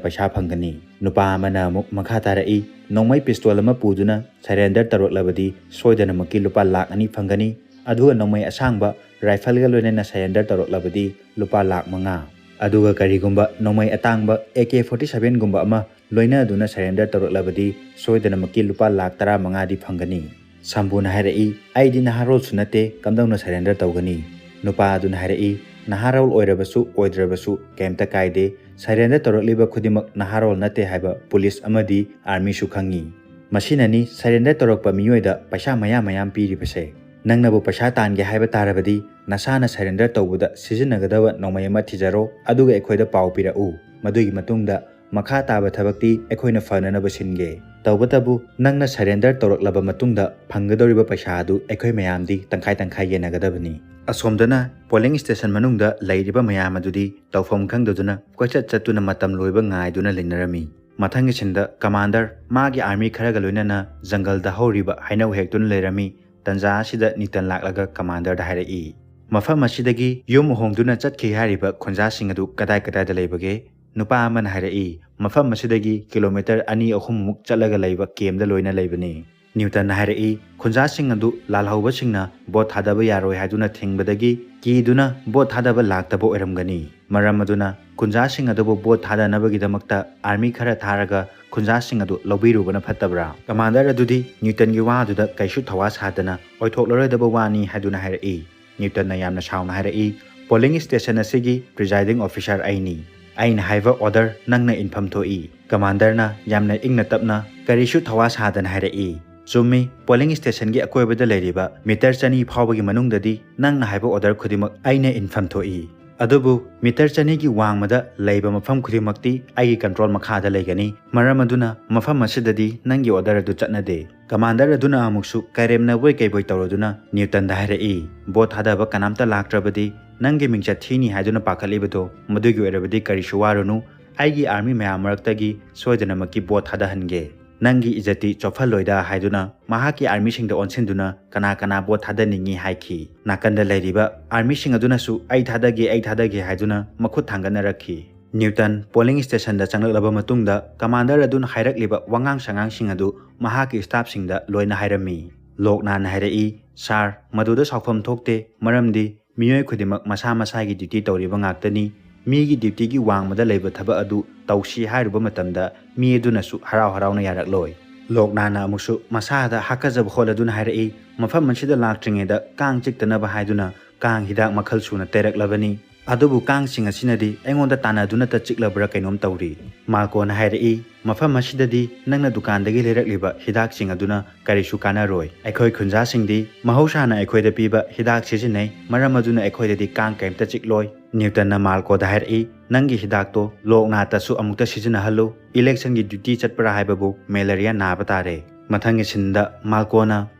ꯄꯩꯁꯥ ꯐꯪꯒꯅꯤ꯫ ꯅꯨꯄꯥ ꯑꯃꯅ ꯑꯃꯨꯛ ꯃꯈꯥ ꯇꯥꯔꯛꯏ, ꯅꯣꯡꯃꯩ ꯄꯤꯁꯇꯣꯜ ꯑꯃ ꯄꯨꯗꯨꯅ ꯁꯔꯦꯟꯗꯔ ꯇꯧꯔꯛꯂꯕꯗꯤ ꯁꯣꯏꯗꯅꯃꯛꯀꯤ ꯂꯨꯄꯥ ꯂꯥꯛ ꯑꯅꯤ ꯐꯪꯒꯅꯤ, ꯑꯗꯨꯒ ꯅꯣꯡꯃꯩ ꯑꯁꯥꯡꯕ ꯔꯥꯏꯐꯜꯒ ꯂꯣꯏꯅꯅ ꯁꯔꯦꯟꯗꯔ ꯇꯧꯔꯛꯂꯕꯗꯤ ꯂꯨꯄꯥ ꯂꯥꯛ ꯃꯉꯥ, ꯑꯗꯨꯒ ꯀꯔꯤꯒꯨꯝꯕ ꯅꯣꯡꯃꯩ ꯑꯇꯥꯡꯕ ꯑꯦ ꯀꯦ ꯐꯣꯔꯇꯤ ꯁꯚꯦꯟꯒꯨꯝꯕ ꯑꯃ ꯂꯣꯏꯅꯗꯨꯅ ꯁꯔꯦꯟꯗꯔ ꯇꯧꯔꯛꯂꯕꯗꯤ ꯁꯣꯏꯗꯅꯃꯛꯀꯤ ꯂꯨꯄꯥ ꯂꯥꯛ ꯇꯔꯥ ꯃꯉꯥꯗꯤ ꯐꯪꯒꯅꯤ꯫ ꯁꯝꯕꯨꯅ ꯍꯥꯏꯔꯛꯏ, ꯑꯩꯗꯤ ꯅꯍꯥꯔꯣꯜꯁꯨ ꯅꯠꯇꯦ, ꯀꯝꯗꯧꯅ ꯁꯔꯦꯟꯗꯔ ꯇꯧꯒꯅꯤ? ꯅꯨꯄꯥ ꯑꯗꯨꯅ ꯍꯥꯏꯔꯛꯏ, ꯅꯍꯥꯔꯣꯜ ꯑꯣꯏꯔꯕꯁꯨ ꯑꯣꯏꯗ꯭ꯔꯕꯁꯨ ꯀꯩꯝꯇ ꯀꯥꯏꯗꯦ, ꯁꯔꯦꯟꯗꯔ ꯇꯧꯔꯛꯂꯤꯕ ꯈꯨꯗꯤꯡꯃꯛ ꯅꯍꯥꯔꯣꯜ ꯅꯠꯇꯦ ꯍꯥꯏꯕ ꯄꯨꯂꯤꯁ ꯑꯃꯗꯤ ꯑꯥꯔꯃꯤꯁꯨ ꯈꯪꯉꯤ꯫ ꯃꯁꯤꯅꯅꯤ ꯁꯔꯦꯟꯗꯔ ꯇꯧꯔꯛꯄ ꯃꯤꯑꯣꯏꯗ ꯄꯩꯁꯥ ꯃꯌꯥꯝ ꯃꯌꯥꯝ ꯄꯤꯔꯤꯕꯁꯦ꯫ ꯅꯪꯅꯕꯨ ꯄꯩꯁꯥ ꯇꯥꯟꯒꯦ ꯍꯥꯏꯕ ꯇꯥꯔꯕꯗꯤ ꯅꯁꯥꯅ ꯁꯔꯦꯟꯗꯔ ꯇꯧꯕꯗ ꯁꯤꯖꯤꯟꯅꯒꯗꯕ ꯅꯣꯡꯃꯩ ꯑꯃ ꯊꯤꯖꯔꯣ, ꯑꯗꯨꯒ ꯑꯩꯈꯣꯏꯗ ꯄꯥꯎ ꯄꯤꯔꯛꯎ꯫ ꯃꯗꯨꯒꯤ ꯃꯇꯨꯡꯗ ꯃꯈꯥ ꯇꯥꯕ ꯊꯕꯛꯇꯤ ꯑꯩꯈꯣꯏꯅ ꯐꯅꯅꯕ ꯁꯤꯟꯒꯦ꯫ ꯇꯧꯕꯇꯕꯨ ꯅꯪꯅ ꯁꯔꯦꯟꯗꯔ ꯇꯧꯔꯛꯂꯕ ꯃꯇꯨꯡꯗ ꯐꯪꯒꯗꯧꯔꯤꯕ ꯄꯩꯁꯥ ꯑꯗꯨ ꯑꯩꯈꯣꯏ ꯃꯌꯥꯝꯗꯤ ꯇꯪꯈꯥꯏ ꯇꯪꯈꯥꯏ ꯌꯦꯟꯅꯒꯗꯕꯅꯤ꯫ ꯑꯁꯣꯝꯗꯅ ꯄꯣꯂꯤꯡ ꯁ꯭ꯇꯦꯁꯟ ꯃꯅꯨꯡꯗ ꯂꯩꯔꯤꯕ ꯃꯌꯥꯝ ꯑꯗꯨꯗꯤ ꯇꯧꯐꯝ ꯈꯪꯗꯗꯨꯅ ꯀꯣꯏꯆꯠ ꯆꯠꯇꯨꯅ ꯃꯇꯝ ꯂꯣꯏꯕ ꯉꯥꯏꯗꯨꯅ ꯂꯩꯅꯔꯝꯃꯤ꯫ ꯃꯊꯪꯒꯤ ꯁꯤꯟꯗ ꯀꯃꯥꯟꯗꯔ ꯃꯥꯒꯤ ꯑꯥꯔꯃꯤ ꯈꯔꯒ ꯂꯣꯏꯅꯅ ꯖꯪꯒꯜꯗ ꯍꯧꯔꯤꯕ ꯍꯩꯅꯧ ꯍꯦꯛꯇꯨꯅ ꯂꯩꯔꯝꯃꯤ꯫ ꯇꯟꯖꯥ ꯑꯁꯤꯗ ꯅ꯭ꯌꯨꯇꯟ ꯂꯥꯛꯂꯒ ꯀꯃꯥꯟꯗꯔꯗ ꯍꯥꯏꯔꯛꯏ, ꯃꯐꯝ ꯑꯁꯤꯗꯒꯤ ꯌꯨꯝ ꯍꯣꯡꯗꯨꯅ ꯆꯠꯈꯤ ꯍꯥꯏꯔꯤꯕ ꯈꯨꯟꯖꯥꯁꯤꯡ ꯑꯗꯨ ꯀꯗꯥꯏ ꯀꯗꯥꯏꯗ ꯂꯩꯕꯒꯦ? ꯅꯨꯄꯥ ꯑꯃꯅ ꯍꯥꯏꯔꯛꯏ, ꯃꯐꯝ ꯑꯁꯤꯗꯒꯤ ꯀꯤꯂꯣꯃꯤꯇꯔ ꯑꯅꯤ ꯑꯍꯨꯝꯃꯨꯛ ꯆꯠꯂꯒ ꯂꯩꯕ ꯀꯦꯝꯗ ꯂꯣꯏꯅ ꯂꯩꯕꯅꯤ꯫ ꯅ꯭ꯌꯨꯇꯟꯅ ꯍꯥꯏꯔꯛꯏ, ꯈꯨꯟꯖꯥꯁꯤꯡ ꯑꯗꯨ ꯂꯥꯜꯍꯧꯕꯁꯤꯡꯅ ꯚꯣꯠ ꯊꯥꯗꯕ ꯌꯥꯔꯣꯏ ꯍꯥꯏꯗꯨꯅ ꯊꯤꯡꯕꯗꯒꯤ ꯀꯤꯗꯨꯅ ꯚꯣꯠ ꯊꯥꯗꯕ ꯂꯥꯛꯇꯕ ꯑꯣꯏꯔꯝꯒꯅꯤ꯫ ꯃꯔꯝ ꯑꯗꯨꯅ ꯈꯨꯟꯖꯥꯁꯤꯡ ꯑꯗꯨꯕꯨ ꯚꯣꯠ ꯊꯥꯗꯅꯕꯒꯤꯗꯃꯛꯇ ꯑꯥꯔꯃꯤ ꯈꯔ ꯊꯥꯔꯒ ꯈꯨꯟꯖꯥꯁꯤꯡ ꯑꯗꯨ ꯂꯧꯕꯤꯔꯨꯕꯅ ꯐꯠꯇꯕ꯭ꯔꯥ? ꯀꯃꯥꯟꯗꯔ ꯑꯗꯨꯗꯤ ꯅ꯭ꯌꯨꯇꯟꯒꯤ ꯋꯥ ꯑꯗꯨꯗ ꯀꯩꯁꯨ ꯊꯋꯥ ꯁꯥꯗꯅ ꯑꯣꯏꯊꯣꯛꯂꯔꯣꯏꯗꯕ ꯋꯥꯅꯤ ꯍꯥꯏꯗꯨꯅ ꯍꯥꯏꯔꯛꯏ꯫ ꯅ꯭ꯌꯨꯇꯟꯅ ꯌꯥꯝꯅ ꯁꯥꯎꯅ ꯍꯥꯏꯔꯛꯏ, ꯄꯣꯂꯤꯡ ꯁ꯭ꯇꯦꯁꯟ ꯑꯁꯤꯒꯤ ꯄ꯭ꯔꯤꯖꯥꯏꯗꯤꯡ ꯑꯣꯐꯤꯁꯥꯔ ꯑꯩꯅꯤ꯫ ꯑꯩꯅ ꯍꯥꯏꯕ ꯑꯣꯔꯗꯔ ꯅꯪꯅ ꯏꯟꯐꯝ ꯊꯣꯛꯏ꯫ ꯀꯃꯥꯟꯗꯔꯅ ꯌꯥꯝꯅ ꯏꯪꯅ ꯇꯞꯅ ꯀꯔꯤꯁꯨ ꯊꯋꯥ ꯁꯥꯗꯅ ꯍꯥꯏꯔꯛꯏ, ꯆꯨꯝꯃꯤ, ꯄꯣꯂꯤꯡ ꯁ꯭ꯇꯦꯁꯟꯒꯤ ꯑꯀꯣꯏꯕꯗ ꯂꯩꯔꯤꯕ ꯃꯤꯇꯔ ꯆꯅꯤ ꯐꯥꯎꯕꯒꯤ ꯃꯅꯨꯡꯗꯗꯤ ꯅꯪꯅ ꯍꯥꯏꯕ ꯑꯣꯔꯗꯔ ꯈꯨꯗꯤꯡꯃꯛ ꯑꯩꯅ ꯏꯟꯐꯝ ꯊꯣꯛꯏ꯫ ꯑꯗꯨꯕꯨ ꯃꯤꯇꯔ ꯆꯅꯤꯒꯤ ꯋꯥꯡꯃꯗ ꯂꯩꯕ ꯃꯐꯝ ꯈꯨꯗꯤꯡꯃꯛꯇꯤ ꯑꯩꯒꯤ ꯀꯟꯇ꯭ꯔꯣꯜ ꯃꯈꯥꯗ ꯂꯩꯒꯅꯤ꯫ ꯃꯔꯝ ꯑꯗꯨꯅ ꯃꯐꯝ ꯑꯁꯤꯗꯗꯤ ꯅꯪꯒꯤ ꯑꯣꯔꯗꯔ ꯑꯗꯨ ꯆꯠꯅꯗꯦ꯫ ꯀꯃꯥꯟꯗꯔ ꯑꯗꯨꯅ ꯑꯃꯨꯛꯁꯨ ꯀꯥꯏꯔꯦꯝꯅꯕꯣꯏ ꯀꯩꯕꯣꯏ ꯇꯧꯔꯗꯨꯅ ꯅ꯭ꯌꯨꯇꯟꯗ ꯍꯥꯏꯔꯛꯏ, "ꯕꯣꯠ ꯊꯥꯗꯕ ꯀꯅꯥꯝꯇ ꯂꯥꯛꯇ꯭ꯔꯕꯗꯤ ꯅꯪꯒꯤ ꯃꯤꯡꯆꯠ ꯊꯤꯅꯤ ꯍꯥꯏꯗꯨꯅ ꯄꯥꯈꯠꯂꯤꯕꯗꯣ, ꯃꯗꯨꯒꯤ ꯑꯣꯏꯔꯕꯗꯤ ꯀꯔꯤꯁꯨ ꯋꯥꯔꯨꯅꯨ꯫ ꯑꯩꯒꯤ ꯑꯥꯔꯃꯤ ꯃꯌꯥꯝ ꯃꯔꯛꯇꯒꯤ ꯁꯣꯏꯗꯅꯃꯛꯀꯤ ꯕꯣꯠ ꯊꯥꯗꯍꯟꯒꯦ꯫ ꯅꯪꯒꯤ ꯏꯖꯠꯇꯤ ꯆꯣꯞꯍꯜꯂꯣꯏꯗ" ꯍꯥꯏꯗꯨꯅ ꯃꯍꯥꯛꯀꯤ ꯑꯥꯔꯃꯤꯁꯤꯡꯗ ꯑꯣꯟꯁꯤꯟꯗꯨꯅ ꯀꯅꯥ ꯀꯅꯥ ꯕꯣꯠ ꯊꯥꯗꯅꯤꯡꯉꯤ ꯍꯥꯏꯈꯤ꯫ ꯅꯥꯀꯟꯗ ꯂꯩꯔꯤꯕ ꯑꯥꯔꯃꯤꯁꯤꯡ ꯑꯗꯨꯅꯁꯨ "ꯑꯩ ꯊꯥꯗꯒꯦ, ꯑꯩ ꯊꯥꯗꯒꯦ" ꯍꯥꯏꯗꯨꯅ ꯃꯈꯨꯠ ꯊꯥꯡꯒꯠꯅꯔꯛꯈꯤ꯫ ꯅ꯭ꯌꯨꯇꯟ ꯄꯣꯂꯤꯡ ꯁ꯭ꯇꯦꯁꯟꯗ ꯆꯪꯂꯛꯂꯕ ꯃꯇꯨꯡꯗ ꯀꯃꯥꯟꯗꯔ ꯑꯗꯨꯅ ꯍꯥꯏꯔꯛꯂꯤꯕ ꯋꯥꯉꯥꯡ ꯁꯉꯥꯡꯁꯤꯡ ꯑꯗꯨ ꯃꯍꯥꯛꯀꯤ ꯁ꯭ꯇꯥꯐꯁꯤꯡꯗ ꯂꯣꯏꯅ ꯍꯥꯏꯔꯝꯃꯤ꯫ ꯂꯣꯛꯅꯥꯅ ꯍꯥꯏꯔꯛꯏ, "ꯁꯥꯔ, ꯃꯗꯨꯗ ꯁꯥꯎꯐꯝ ꯊꯣꯛꯇꯦ, ꯃꯔꯝꯗꯤ ꯃꯤꯑꯣꯏ ꯈꯨꯗꯤꯡꯃꯛ ꯃꯁꯥ ꯃꯁꯥꯒꯤ ꯗ꯭ꯌꯨꯇꯤ ꯇꯧꯔꯤꯕ ꯉꯥꯛꯇꯅꯤ꯫ ꯃꯤꯒꯤ ꯗ꯭ꯌꯨꯇꯤꯒꯤ ꯋꯥꯡꯃꯗ ꯂꯩꯕ ꯊꯕꯛ ꯑꯗꯨ ꯇꯧꯁꯤ ꯍꯥꯏꯔꯨꯕ ꯃꯇꯝꯗ ꯃꯤ ꯑꯗꯨꯅꯁꯨ ꯍꯔꯥꯎ ꯍꯔꯥꯎꯅ ꯌꯥꯔꯛꯂꯣꯏ"꯫ ꯂꯣꯛꯅꯥꯅ ꯑꯃꯨꯛꯁꯨ ꯃꯁꯥꯗ ꯍꯥꯀꯖꯕ ꯍꯣꯠꯂꯗꯨꯅ ꯍꯥꯏꯔꯛꯏ, "ꯃꯐꯝ ꯑꯁꯤꯗ ꯂꯥꯛꯇ꯭ꯔꯤꯉꯩꯗ ꯀꯥꯡ ꯆꯤꯛꯇꯅꯕ ꯍꯥꯏꯗꯨꯅ ꯀꯥꯡ ꯍꯤꯗꯥꯛ ꯃꯈꯜ ꯁꯨꯅ ꯇꯩꯔꯛꯂꯕꯅꯤ꯫ ꯑꯗꯨꯕꯨ ꯀꯥꯡꯁꯤꯡ ꯑꯁꯤꯅꯗꯤ ꯑꯩꯉꯣꯟꯗ ꯇꯥꯟꯅꯗꯨꯅꯇ ꯆꯤꯛꯂꯕ꯭ꯔꯥ ꯀꯩꯅꯣꯝ ꯇꯧꯔꯤ"꯫ ꯃꯥꯜꯀꯣꯅ ꯍꯥꯏꯔꯛꯏ, "ꯃꯐꯝ ꯑꯁꯤꯗꯗꯤ ꯅꯪꯅ ꯗꯨꯀꯥꯟꯗꯒꯤ ꯂꯩꯔꯛꯂꯤꯕ ꯍꯤꯗꯥꯛꯁꯤꯡ ꯑꯗꯨꯅ ꯀꯔꯤꯁꯨ ꯀꯥꯟꯅꯔꯣꯏ꯫ ꯑꯩꯈꯣꯏ ꯈꯨꯟꯖꯥꯁꯤꯡꯗꯤ ꯃꯍꯧꯁꯥꯅ ꯑꯩꯈꯣꯏꯗ ꯄꯤꯕ ꯍꯤꯗꯥꯛ ꯁꯤꯖꯤꯟꯅꯩ, ꯃꯔꯝ ꯑꯗꯨꯅ ꯑꯩꯈꯣꯏꯗꯗꯤ ꯀꯥꯡ ꯀꯔꯤꯝꯇ ꯆꯤꯛꯂꯣꯏ"꯫ ꯅ꯭ꯌꯨꯇꯟꯅ ꯃꯥꯜꯀꯣꯗ ꯍꯥꯏꯔꯛꯏ, "ꯅꯪꯒꯤ ꯍꯤꯗꯥꯛꯇꯣ ꯂꯣꯛꯅꯥꯇꯁꯨ ꯑꯃꯨꯛꯇ ꯁꯤꯖꯤꯟꯅꯍꯜꯂꯨ꯫ ꯏꯂꯦꯛꯁꯟꯒꯤ ꯗ꯭ꯌꯨꯇꯤ ꯆꯠꯄ꯭ꯔꯥ ꯍꯥꯏꯕꯕꯨ ꯃꯦꯂꯔꯤꯌꯥ ꯅꯥꯕ ꯇꯥꯔꯦ"꯫ ꯃꯊꯪꯒꯤ ꯁꯤꯟꯗ ꯃꯥꯜꯀꯣꯅ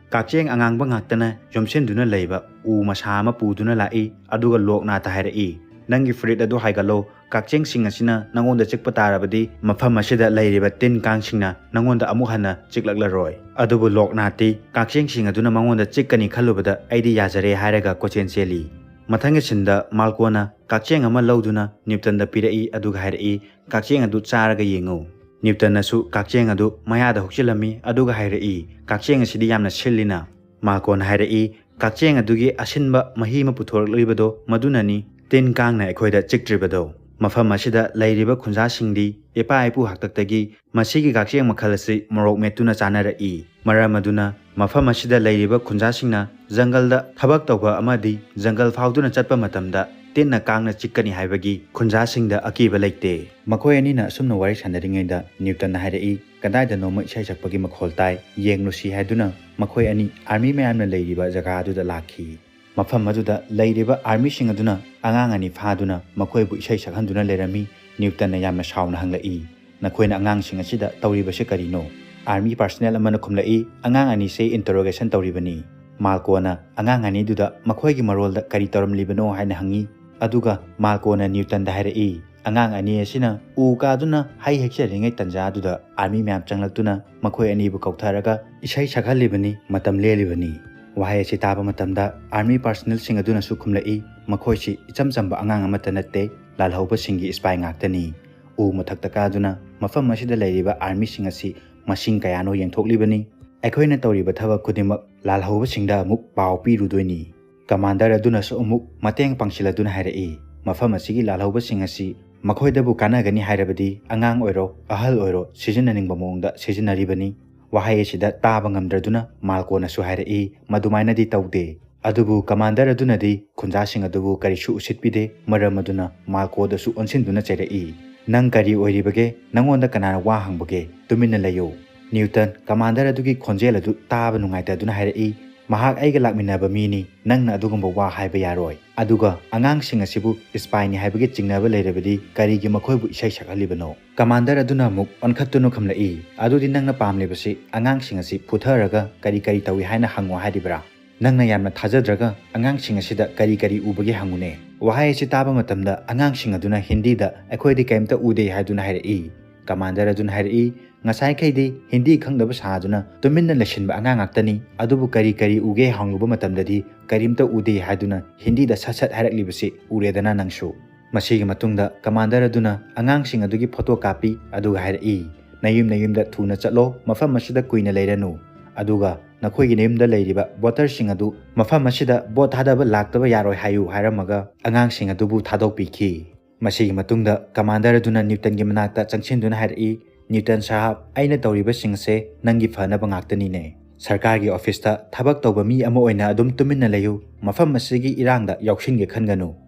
ꯀꯛꯆꯦꯡ ꯑꯉꯥꯡꯕ ꯉꯥꯛꯇꯅ ꯌꯣꯝꯁꯤꯟꯗꯨꯅ ꯂꯩꯕ ꯎ ꯃꯁꯥ ꯑꯃ ꯄꯨꯗꯨꯅ ꯂꯥꯛꯏ, ꯑꯗꯨꯒ ꯂꯣꯛꯅꯥꯇ ꯍꯥꯏꯔꯛꯏ, "ꯅꯪꯒꯤ ꯐꯨꯔꯤꯠ ꯑꯗꯨ ꯍꯥꯏꯒꯠꯂꯣ, ꯀꯛꯆꯦꯡꯁꯤꯡ ꯑꯁꯤꯅ ꯅꯉꯣꯟꯗ ꯆꯤꯛꯄ ꯇꯥꯔꯕꯗꯤ ꯃꯐꯝ ꯑꯁꯤꯗ ꯂꯩꯔꯤꯕ ꯇꯤꯟ ꯀꯥꯡꯁꯤꯡꯅ ꯅꯉꯣꯟꯗ ꯑꯃꯨꯛ ꯍꯟꯅ ꯆꯤꯛꯂꯛꯂꯔꯣꯏ"꯫ ꯑꯗꯨꯕꯨ ꯂꯣꯛꯅꯥꯇꯤ ꯀꯛꯆꯦꯡꯁꯤꯡ ꯑꯗꯨꯅ ꯃꯉꯣꯟꯗ ꯆꯤꯛꯀꯅꯤ ꯈꯜꯂꯨꯕꯗ "ꯑꯩꯗꯤ ꯌꯥꯖꯔꯦ" ꯍꯥꯏꯔꯒ ꯀꯣꯏꯆꯦꯟ ꯆꯦꯜꯂꯤ꯫ ꯃꯊꯪꯒꯤ ꯁꯤꯟꯗ ꯃꯥꯜꯀꯣꯅ ꯀꯛꯆꯦꯡ ꯑꯃ ꯂꯧꯗꯨꯅ ꯅ꯭ꯌꯨꯇꯟꯗ ꯄꯤꯔꯛꯏ, ꯑꯗꯨꯒ ꯍꯥꯏꯔꯛꯏ, "ꯀꯛꯆꯦꯡ ꯑꯗꯨ ꯆꯥꯔꯒ ꯌꯦꯡꯉꯨ"꯫ ꯅ꯭ꯌꯨꯇꯟꯅꯁꯨ ꯀꯛꯆꯦꯡ ꯑꯗꯨ ꯃꯌꯥꯗ ꯍꯨꯛꯆꯤꯜꯂꯝꯃꯤ, ꯑꯗꯨꯒ ꯍꯥꯏꯔꯛꯏ, "ꯀꯛꯆꯦꯡ ꯑꯁꯤꯗꯤ ꯌꯥꯝꯅ ꯁꯤꯜꯂꯤꯅ"꯫ ꯃꯥꯜꯀꯣꯅ ꯍꯥꯏꯔꯛꯏ, "ꯀꯛꯆꯦꯡ ꯑꯗꯨꯒꯤ ꯑꯁꯤꯟꯕ ꯃꯍꯤ ꯑꯃ ꯄꯨꯊꯣꯔꯛꯂꯤꯕꯗꯣ ꯃꯗꯨꯅꯅꯤ ꯇꯤꯟ ꯀꯥꯡꯅ ꯑꯩꯈꯣꯏꯗ ꯆꯤꯛꯇ꯭ꯔꯤꯕꯗꯣ"꯫ ꯃꯐꯝ ꯑꯁꯤꯗ ꯂꯩꯔꯤꯕ ꯈꯨꯟꯖꯥꯁꯤꯡꯗꯤ ꯏꯄꯥ ꯏꯄꯨ ꯍꯥꯛꯇꯛꯇꯒꯤ ꯃꯁꯤꯒꯤ ꯀꯛꯆꯦꯡ ꯃꯈꯜ ꯑꯁꯤ ꯃꯣꯔꯣꯛ ꯃꯦꯠꯇꯨꯅ ꯆꯥꯅꯔꯛꯏ꯫ ꯃꯔꯝ ꯑꯗꯨꯅ ꯃꯐꯝ ꯑꯁꯤꯗ ꯂꯩꯔꯤꯕ ꯈꯨꯟꯖꯥꯁꯤꯡꯅ ꯖꯪꯒꯜꯗ ꯊꯕꯛ ꯇꯧꯕ ꯑꯃꯗꯤ ꯖꯪꯒꯜ ꯐꯥꯎꯗꯨꯅ ꯆꯠꯄ ꯃꯇꯝꯗ ꯇꯤꯟꯅ ꯀꯥꯡꯅ ꯆꯤꯛꯀꯅꯤ ꯍꯥꯏꯕꯒꯤ ꯈꯨꯟꯖꯥꯁꯤꯡꯗ ꯑꯀꯤꯕ ꯂꯩꯇꯦ꯫ ꯃꯈꯣꯏ ꯑꯅꯤꯅ ꯑꯁꯨꯝꯅ ꯋꯥꯔꯤ ꯁꯥꯟꯅꯔꯤꯉꯩꯗ ꯅ꯭ꯌꯨꯇꯟꯅ ꯍꯥꯏꯔꯛꯏ, "ꯀꯗꯥꯏꯗꯅꯣꯃ ꯏꯁꯩ ꯁꯛꯄꯒꯤ ꯃꯈꯣꯜ ꯇꯥꯏ, ꯌꯦꯡꯂꯨꯁꯤ" ꯍꯥꯏꯗꯨꯅ ꯃꯈꯣꯏ ꯑꯅꯤ ꯑꯥꯔꯃꯤ ꯃꯌꯥꯝꯅ ꯂꯩꯔꯤꯕ ꯖꯒꯥ ꯑꯗꯨꯗ ꯂꯥꯛꯈꯤ꯫ ꯃꯐꯝ ꯑꯗꯨꯗ ꯂꯩꯔꯤꯕ ꯑꯥꯔꯃꯤꯁꯤꯡ ꯑꯗꯨꯅ ꯑꯉꯥꯡ ꯑꯅꯤ ꯐꯥꯗꯨꯅ ꯃꯈꯣꯏꯕꯨ ꯏꯁꯩ ꯁꯛꯍꯟꯗꯨꯅ ꯂꯩꯔꯝꯃꯤ꯫ ꯅ꯭ꯌꯨꯇꯟꯅ ꯌꯥꯝꯅ ꯁꯥꯎꯅ ꯍꯪꯂꯛꯏ, "ꯅꯈꯣꯏꯅ ꯑꯉꯥꯡꯁꯤꯡ ꯑꯁꯤꯗ ꯇꯧꯔꯤꯕꯁꯤ ꯀꯔꯤꯅꯣ?" ꯑꯥꯔꯃꯤ ꯄꯥꯔꯁꯅꯦꯜ ꯑꯃꯅ ꯈꯨꯝꯂꯛꯏ, "ꯑꯉꯥꯡ ꯑꯅꯤꯁꯦ ꯏꯟꯇꯔꯣꯒꯦꯁꯟ ꯇꯧꯔꯤꯕꯅꯤ꯫" ꯃꯥꯜꯀꯣꯅ ꯑꯉꯥꯡ ꯑꯅꯤꯗꯨꯗ ꯃꯈꯣꯏꯒꯤ ꯃꯔꯣꯜꯗ ꯀꯔꯤ ꯇꯧꯔꯝꯂꯤꯕꯅꯣ ꯍꯥꯏꯅ ꯍꯪꯉꯤ꯫ ꯑꯗꯨꯒ ꯃꯥꯜꯀꯣꯅ ꯅ꯭ꯌꯨꯇꯟꯗ ꯍꯥꯏꯔꯛꯏ, "ꯑꯉꯥꯡ ꯑꯅꯤ ꯑꯁꯤꯅ ꯎ ꯀꯥꯗꯨꯅ ꯍꯩ ꯍꯦꯛꯆꯔꯤꯉꯩ ꯇꯟꯖꯥ ꯑꯗꯨꯗ ꯑꯥꯔꯃꯤ ꯃꯌꯥꯝ ꯆꯪꯂꯛꯇꯨꯅ ꯃꯈꯣꯏ ꯑꯅꯤꯕꯨ ꯀꯧꯊꯔꯒ ꯏꯁꯩ ꯁꯛꯍꯜꯂꯤꯕꯅꯤ, ꯃꯇꯝ ꯂꯦꯜꯂꯤꯕꯅꯤ꯫" ꯋꯥꯍꯩ ꯑꯁꯤ ꯇꯥꯕ ꯃꯇꯝꯗ ꯑꯥꯔꯃꯤ ꯄꯥꯔꯁꯅꯦꯜꯁꯤꯡ ꯑꯗꯨꯅꯁꯨ ꯈꯨꯝꯂꯛꯏ, "ꯃꯈꯣꯏꯁꯤ ꯏꯆꯝ ꯆꯝꯕ ꯑꯉꯥꯡ ꯑꯃꯠꯇ ꯅꯠꯇꯦ, ꯂꯥꯜꯍꯧꯕꯁꯤꯡꯒꯤ ꯏꯁꯄꯥꯏ ꯉꯥꯛꯇꯅꯤ꯫ ꯎ ꯃꯊꯛꯇ ꯀꯥꯗꯨꯅ ꯃꯐꯝ ꯑꯁꯤꯗ ꯂꯩꯔꯤꯕ ꯑꯥꯔꯃꯤꯁꯤꯡ ꯑꯁꯤ ꯃꯁꯤꯡ ꯀꯌꯥꯅꯣ ꯌꯦꯡꯊꯣꯛꯂꯤꯕꯅꯤ꯫ ꯑꯩꯈꯣꯏꯅ ꯇꯧꯔꯤꯕ ꯊꯕꯛ ꯈꯨꯗꯤꯡꯃꯛ ꯂꯥꯜꯍꯧꯕꯁꯤꯡꯗ ꯑꯃꯨꯛ ꯄꯥꯎ ꯄꯤꯔꯨꯗꯣꯏꯅꯤ꯫" ꯀꯃꯥꯟꯗꯔ ꯑꯗꯨꯅꯁꯨ ꯑꯃꯨꯛ ꯃꯇꯦꯡ ꯄꯥꯡꯁꯤꯜꯂꯗꯨꯅ ꯍꯥꯏꯔꯛꯏ, "ꯃꯐꯝ ꯑꯁꯤꯒꯤ ꯂꯥꯜꯍꯧꯕꯁꯤꯡ ꯑꯁꯤ ꯃꯈꯣꯏꯗꯕꯨ ꯀꯥꯟꯅꯒꯅꯤ ꯍꯥꯏꯔꯕꯗꯤ ꯑꯉꯥꯡ ꯑꯣꯏꯔꯣ, ꯑꯍꯜ ꯑꯣꯏꯔꯣ, ꯁꯤꯖꯤꯟꯅꯅꯤꯡꯕ ꯃꯑꯣꯡꯗ ꯁꯤꯖꯤꯟꯅꯔꯤꯕꯅꯤ꯫" ꯋꯥꯍꯩ ꯑꯁꯤꯗ ꯇꯥꯕ ꯉꯝꯗ꯭ꯔꯗꯨꯅ ꯃꯥꯜꯀꯣꯅꯁꯨ ꯍꯥꯏꯔꯛꯏ, "ꯃꯗꯨꯃꯥꯏꯅꯗꯤ ꯇꯧꯗꯦ꯫" ꯑꯗꯨꯕꯨ ꯀꯃꯥꯟꯗꯔ ꯑꯗꯨꯅꯗꯤ ꯈꯨꯟꯖꯥꯁꯤꯡ ꯑꯗꯨꯕꯨ ꯀꯔꯤꯁꯨ ꯎꯁꯤꯠꯄꯤꯗꯦ꯫ ꯃꯔꯝ ꯑꯗꯨꯅ ꯃꯥꯜꯀꯣꯗꯁꯨ ꯑꯣꯟꯁꯤꯟꯗꯨꯅ ꯆꯩꯔꯛꯏ, "ꯅꯪ ꯀꯔꯤ ꯑꯣꯏꯔꯤꯕꯒꯦ? ꯅꯪꯉꯣꯟꯗ ꯀꯅꯥꯅ ꯋꯥ ꯍꯪꯕꯒꯦ? ꯇꯨꯃꯤꯟꯅ ꯂꯩꯌꯨ꯫" ꯅ꯭ꯌꯨꯇꯟ ꯀꯃꯥꯟꯗꯔ ꯑꯗꯨꯒꯤ ꯈꯣꯟꯖꯦꯜ ꯑꯗꯨ ꯇꯥꯕ ꯅꯨꯡꯉꯥꯏꯇꯗꯨꯅ ꯍꯥꯏꯔꯛꯏ, "ꯃꯍꯥꯛ ꯑꯩꯒ ꯂꯥꯛꯃꯤꯟꯅꯕ ꯃꯤꯅꯤ, ꯅꯪꯅ ꯑꯗꯨꯒꯨꯝꯕ ꯋꯥ ꯍꯥꯏꯕ ꯌꯥꯔꯣꯏ꯫ ꯑꯗꯨꯒ ꯑꯉꯥꯡꯁꯤꯡ ꯑꯁꯤꯕꯨ ꯏꯁꯄꯥꯏꯅꯤ ꯍꯥꯏꯕꯒꯤ ꯆꯤꯡꯅꯕ ꯂꯩꯔꯕꯗꯤ ꯀꯔꯤꯒꯤ ꯃꯈꯣꯏꯕꯨ ꯏꯁꯩ ꯁꯛꯍꯜꯂꯤꯕꯅꯣ?" ꯀꯃꯥꯟꯗꯔ ꯑꯗꯨꯅ ꯑꯃꯨꯛ ꯑꯣꯟꯈꯠꯇꯨꯅ ꯈꯨꯝꯂꯛꯏ, "ꯑꯗꯨꯗꯤ ꯅꯪꯅ ꯄꯥꯝꯂꯤꯕꯁꯤ ꯑꯉꯥꯡꯁꯤꯡ ꯑꯁꯤ ꯐꯨꯊꯔꯒ ꯀꯔꯤ ꯀꯔꯤ ꯇꯧꯏ ꯍꯥꯏꯅ ꯍꯪꯉꯣ ꯍꯥꯏꯔꯤꯕ꯭ꯔꯥ? ꯅꯪꯅ ꯌꯥꯝꯅ ꯊꯥꯖꯗ꯭ꯔꯒ ꯑꯉꯥꯡꯁꯤꯡ ꯑꯁꯤꯗ ꯀꯔꯤ ꯀꯔꯤ ꯎꯕꯒꯦ ꯍꯪꯉꯨꯅꯦ꯫" ꯋꯥꯍꯩ ꯑꯁꯤ ꯇꯥꯕ ꯃꯇꯝꯗ ꯑꯉꯥꯡꯁꯤꯡ ꯑꯗꯨꯅ ꯍꯤꯟꯗꯤꯗ "ꯑꯩꯈꯣꯏꯗꯤ ꯀꯔꯤꯝꯇ ꯎꯗꯦ" ꯍꯥꯏꯗꯨꯅ ꯍꯥꯏꯔꯛꯏ꯫ ꯀꯃꯥꯟꯗꯔ ꯑꯗꯨꯅ ꯍꯥꯏꯔꯛꯏ, "ꯉꯁꯥꯏꯈꯩꯗꯤ ꯍꯤꯟꯗꯤ ꯈꯪꯗꯕ ꯁꯥꯗꯨꯅ ꯇꯨꯃꯤꯟꯅ ꯂꯩꯁꯤꯟꯕ ꯑꯉꯥꯡ ꯉꯥꯛꯇꯅꯤ, ꯑꯗꯨꯕꯨ ꯀꯔꯤ ꯀꯔꯤ ꯎꯒꯦ ꯍꯪꯂꯨꯕ ꯃꯇꯝꯗꯗꯤ ꯀꯔꯤꯝꯇ ꯎꯗꯦ ꯍꯥꯏꯗꯨꯅ ꯍꯤꯟꯗꯤꯗ ꯁꯠ ꯁꯠ ꯍꯥꯏꯔꯛꯂꯤꯕꯁꯤ ꯎꯔꯦꯗꯅ ꯅꯪꯁꯨ?" ꯃꯁꯤꯒꯤ ꯃꯇꯨꯡꯗ ꯀꯃꯥꯟꯗꯔ ꯑꯗꯨꯅ ꯑꯉꯥꯡꯁꯤꯡ ꯑꯗꯨꯒꯤ ꯐꯣꯇꯣ ꯀꯥꯞꯄꯤ, ꯑꯗꯨꯒ ꯍꯥꯏꯔꯛꯏ, "ꯅꯌꯨꯝ ꯅꯌꯨꯝꯗ ꯊꯨꯅ ꯆꯠꯂꯣ, ꯃꯐꯝ ꯑꯁꯤꯗ ꯀꯨꯏꯅ ꯂꯩꯔꯅꯨ, ꯑꯗꯨꯒ ꯅꯈꯣꯏꯒꯤ ꯅꯌꯨꯝꯗ ꯂꯩꯔꯤꯕ ꯚꯣꯇꯔꯁꯤꯡ ꯑꯗꯨ ꯃꯐꯝ ꯑꯁꯤꯗ ꯚꯣꯠ ꯊꯥꯗꯕ ꯂꯥꯛꯇꯕ ꯌꯥꯔꯣꯏ ꯍꯥꯏꯌꯨ" ꯍꯥꯏꯔꯝꯃꯒ ꯑꯉꯥꯡꯁꯤꯡ ꯑꯗꯨꯕꯨ ꯊꯥꯗꯣꯛꯄꯤꯈꯤ꯫ ꯃꯁꯤꯒꯤ ꯃꯇꯨꯡꯗ ꯀꯃꯥꯟꯗꯔ ꯑꯗꯨꯅ ꯅ꯭ꯌꯨꯇꯟꯒꯤ ꯃꯅꯥꯛꯇ ꯆꯪꯁꯤꯟꯗꯨꯅ ꯍꯥꯏꯔꯛꯏ, "ꯅ꯭ꯌꯨꯇꯟ ꯁꯥꯍꯥꯕ, ꯑꯩꯅ ꯇꯧꯔꯤꯕꯁꯤꯡꯁꯦ ꯅꯪꯒꯤ ꯐꯅꯕ ꯉꯥꯛꯇꯅꯤꯅꯦ꯫ ꯁꯔꯀꯥꯔꯒꯤ ꯑꯣꯐꯤꯁꯇ ꯊꯕꯛ ꯇꯧꯕ ꯃꯤ ꯑꯃ ꯑꯣꯏꯅ ꯑꯗꯨꯝ ꯇꯨꯃꯤꯟꯅ ꯂꯩꯌꯨ, ꯃꯐꯝ ꯑꯁꯤꯒꯤ ꯏꯔꯥꯡꯗ ꯌꯥꯎꯁꯤꯟꯒꯦ ꯈꯟꯒꯅꯨ꯫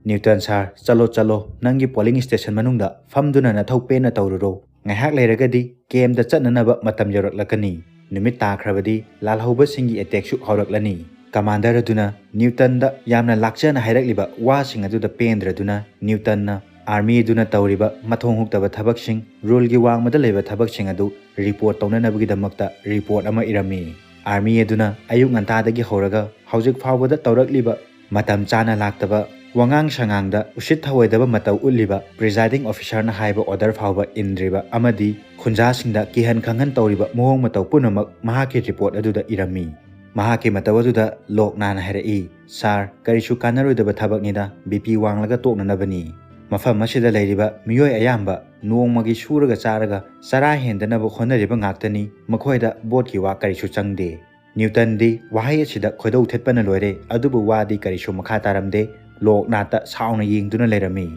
ꯅ꯭ꯌꯨꯇꯟ ꯁꯥꯔ, ꯆꯠꯂꯣ, ꯆꯠꯂꯣ, ꯅꯪꯒꯤ ꯄꯣꯂꯤꯡ ꯁ꯭ꯇꯦꯁꯟ ꯃꯅꯨꯡꯗ ꯐꯝꯗꯨꯅ ꯅꯊꯧ ꯄꯦꯟꯅ ꯇꯧꯔꯨꯔꯣ꯫ ꯉꯥꯏꯍꯥꯛ ꯂꯩꯔꯒꯗꯤ ꯀꯦꯝꯗ ꯆꯠꯅꯅꯕ ꯃꯇꯝ ꯌꯧꯔꯛꯂꯛꯀꯅꯤ꯫ ꯅꯨꯃꯤꯠ ꯇꯥꯈ꯭ꯔꯕꯗꯤ ꯂꯥꯜꯍꯧꯕꯁꯤꯡꯒꯤ ꯑꯦꯇꯦꯛꯁꯨ ꯍꯧꯔꯛꯂꯅꯤ꯫ ꯀꯃꯥꯟꯗꯔ ꯑꯗꯨꯅ ꯅ꯭ꯌꯨꯇꯟꯗ ꯌꯥꯝꯅ ꯂꯥꯛꯆꯅ ꯍꯥꯏꯔꯛꯂꯤꯕ ꯋꯥꯁꯤꯡ ꯑꯗꯨꯗ ꯄꯦꯟꯗ꯭ꯔꯗꯨꯅ, ꯅ꯭ꯌꯨꯇꯟꯅ ꯑꯥꯔꯃꯤ ꯑꯗꯨꯅ ꯇꯧꯔꯤꯕ ꯃꯊꯣꯡ ꯍꯨꯛꯇꯕ ꯊꯕꯛꯁꯤꯡ, ꯔꯨꯜꯒꯤ ꯋꯥꯡꯃꯗ ꯂꯩꯕ ꯊꯕꯛꯁꯤꯡ ꯑꯗꯨ ꯔꯤꯄꯣꯔꯠ ꯇꯧꯅꯅꯕꯒꯤꯗꯃꯛꯇ ꯔꯤꯄꯣꯔꯠ ꯑꯃ ꯏꯔꯝꯃꯤ꯫ ꯑꯥꯔꯃꯤ ꯑꯗꯨꯅ ꯑꯌꯨꯛ ꯉꯟꯇꯥꯗꯒꯤ ꯍꯧꯔꯒ ꯍꯧꯖꯤꯛ ꯐꯥꯎꯕꯗ ꯇꯧꯔꯛꯂꯤꯕ ꯃꯇꯝ ꯆꯥꯅ ꯂꯥꯛꯇꯕ, ꯋꯥꯉꯥꯡ ꯁꯉꯥꯡꯗ ꯎꯁꯤꯠ ꯊꯑꯣꯏꯗꯕ ꯃꯇꯧ ꯎꯠꯂꯤꯕ, ꯄ꯭ꯔꯤꯖꯥꯏꯗꯤꯡ ꯑꯣꯐꯤꯁꯥꯔꯅ ꯍꯥꯏꯕ ꯑꯣꯔꯗꯔ ꯐꯥꯎꯕ ꯏꯟꯗ꯭ꯔꯤꯕ ꯑꯃꯗꯤ ꯈꯨꯟꯖꯥꯁꯤꯡꯗ ꯀꯤꯍꯟ ꯈꯪꯍꯟ ꯇꯧꯔꯤꯕ ꯃꯑꯣꯡ ꯃꯇꯧ ꯄꯨꯝꯅꯃꯛ ꯃꯍꯥꯛꯀꯤ ꯔꯤꯄꯣꯔꯠ ꯑꯗꯨꯗ ꯏꯔꯝꯃꯤ꯫ ꯃꯍꯥꯛꯀꯤ ꯃꯇꯧ ꯑꯗꯨꯗ ꯂꯣꯛꯅꯥꯅ ꯍꯥꯏꯔꯛꯏ, "ꯁꯥꯔ, ꯀꯔꯤꯁꯨ ꯀꯥꯟꯅꯔꯣꯏꯗꯕ ꯊꯕꯛꯅꯤꯗ, ꯕꯤ ꯄꯤ ꯋꯥꯡꯂꯒ ꯇꯣꯛꯅꯅꯕꯅꯤ꯫ ꯃꯐꯝ ꯑꯁꯤꯗ ꯂꯩꯔꯤꯕ ꯃꯤꯑꯣꯏ ꯑꯌꯥꯝꯕ ꯅꯣꯡꯃꯒꯤ ꯁꯨꯔꯒ ꯆꯥꯔꯒ ꯆꯔꯥ ꯍꯦꯟꯗꯅꯕ ꯍꯣꯠꯅꯔꯤꯕ ꯉꯥꯛꯇꯅꯤ, ꯃꯈꯣꯏꯗ ꯕꯣꯠꯀꯤ ꯋꯥ ꯀꯔꯤꯁꯨ ꯆꯪꯗꯦ"꯫ ꯅ꯭ꯌꯨꯇꯟꯗꯤ ꯋꯥꯍꯩ ꯑꯁꯤꯗ ꯈꯣꯏꯗꯧ ꯊꯦꯠꯄꯅ ꯂꯣꯏꯔꯦ, ꯑꯗꯨꯕꯨ ꯋꯥꯗꯤ ꯀꯔꯤꯁꯨ ꯃꯈꯥ ꯇꯥꯔꯝꯗꯦ꯫ ꯂꯣꯛꯅꯥꯠꯇ ꯁꯥꯎꯅ ꯌꯦꯡꯗꯨꯅ ꯂꯩꯔꯝꯃꯤ꯫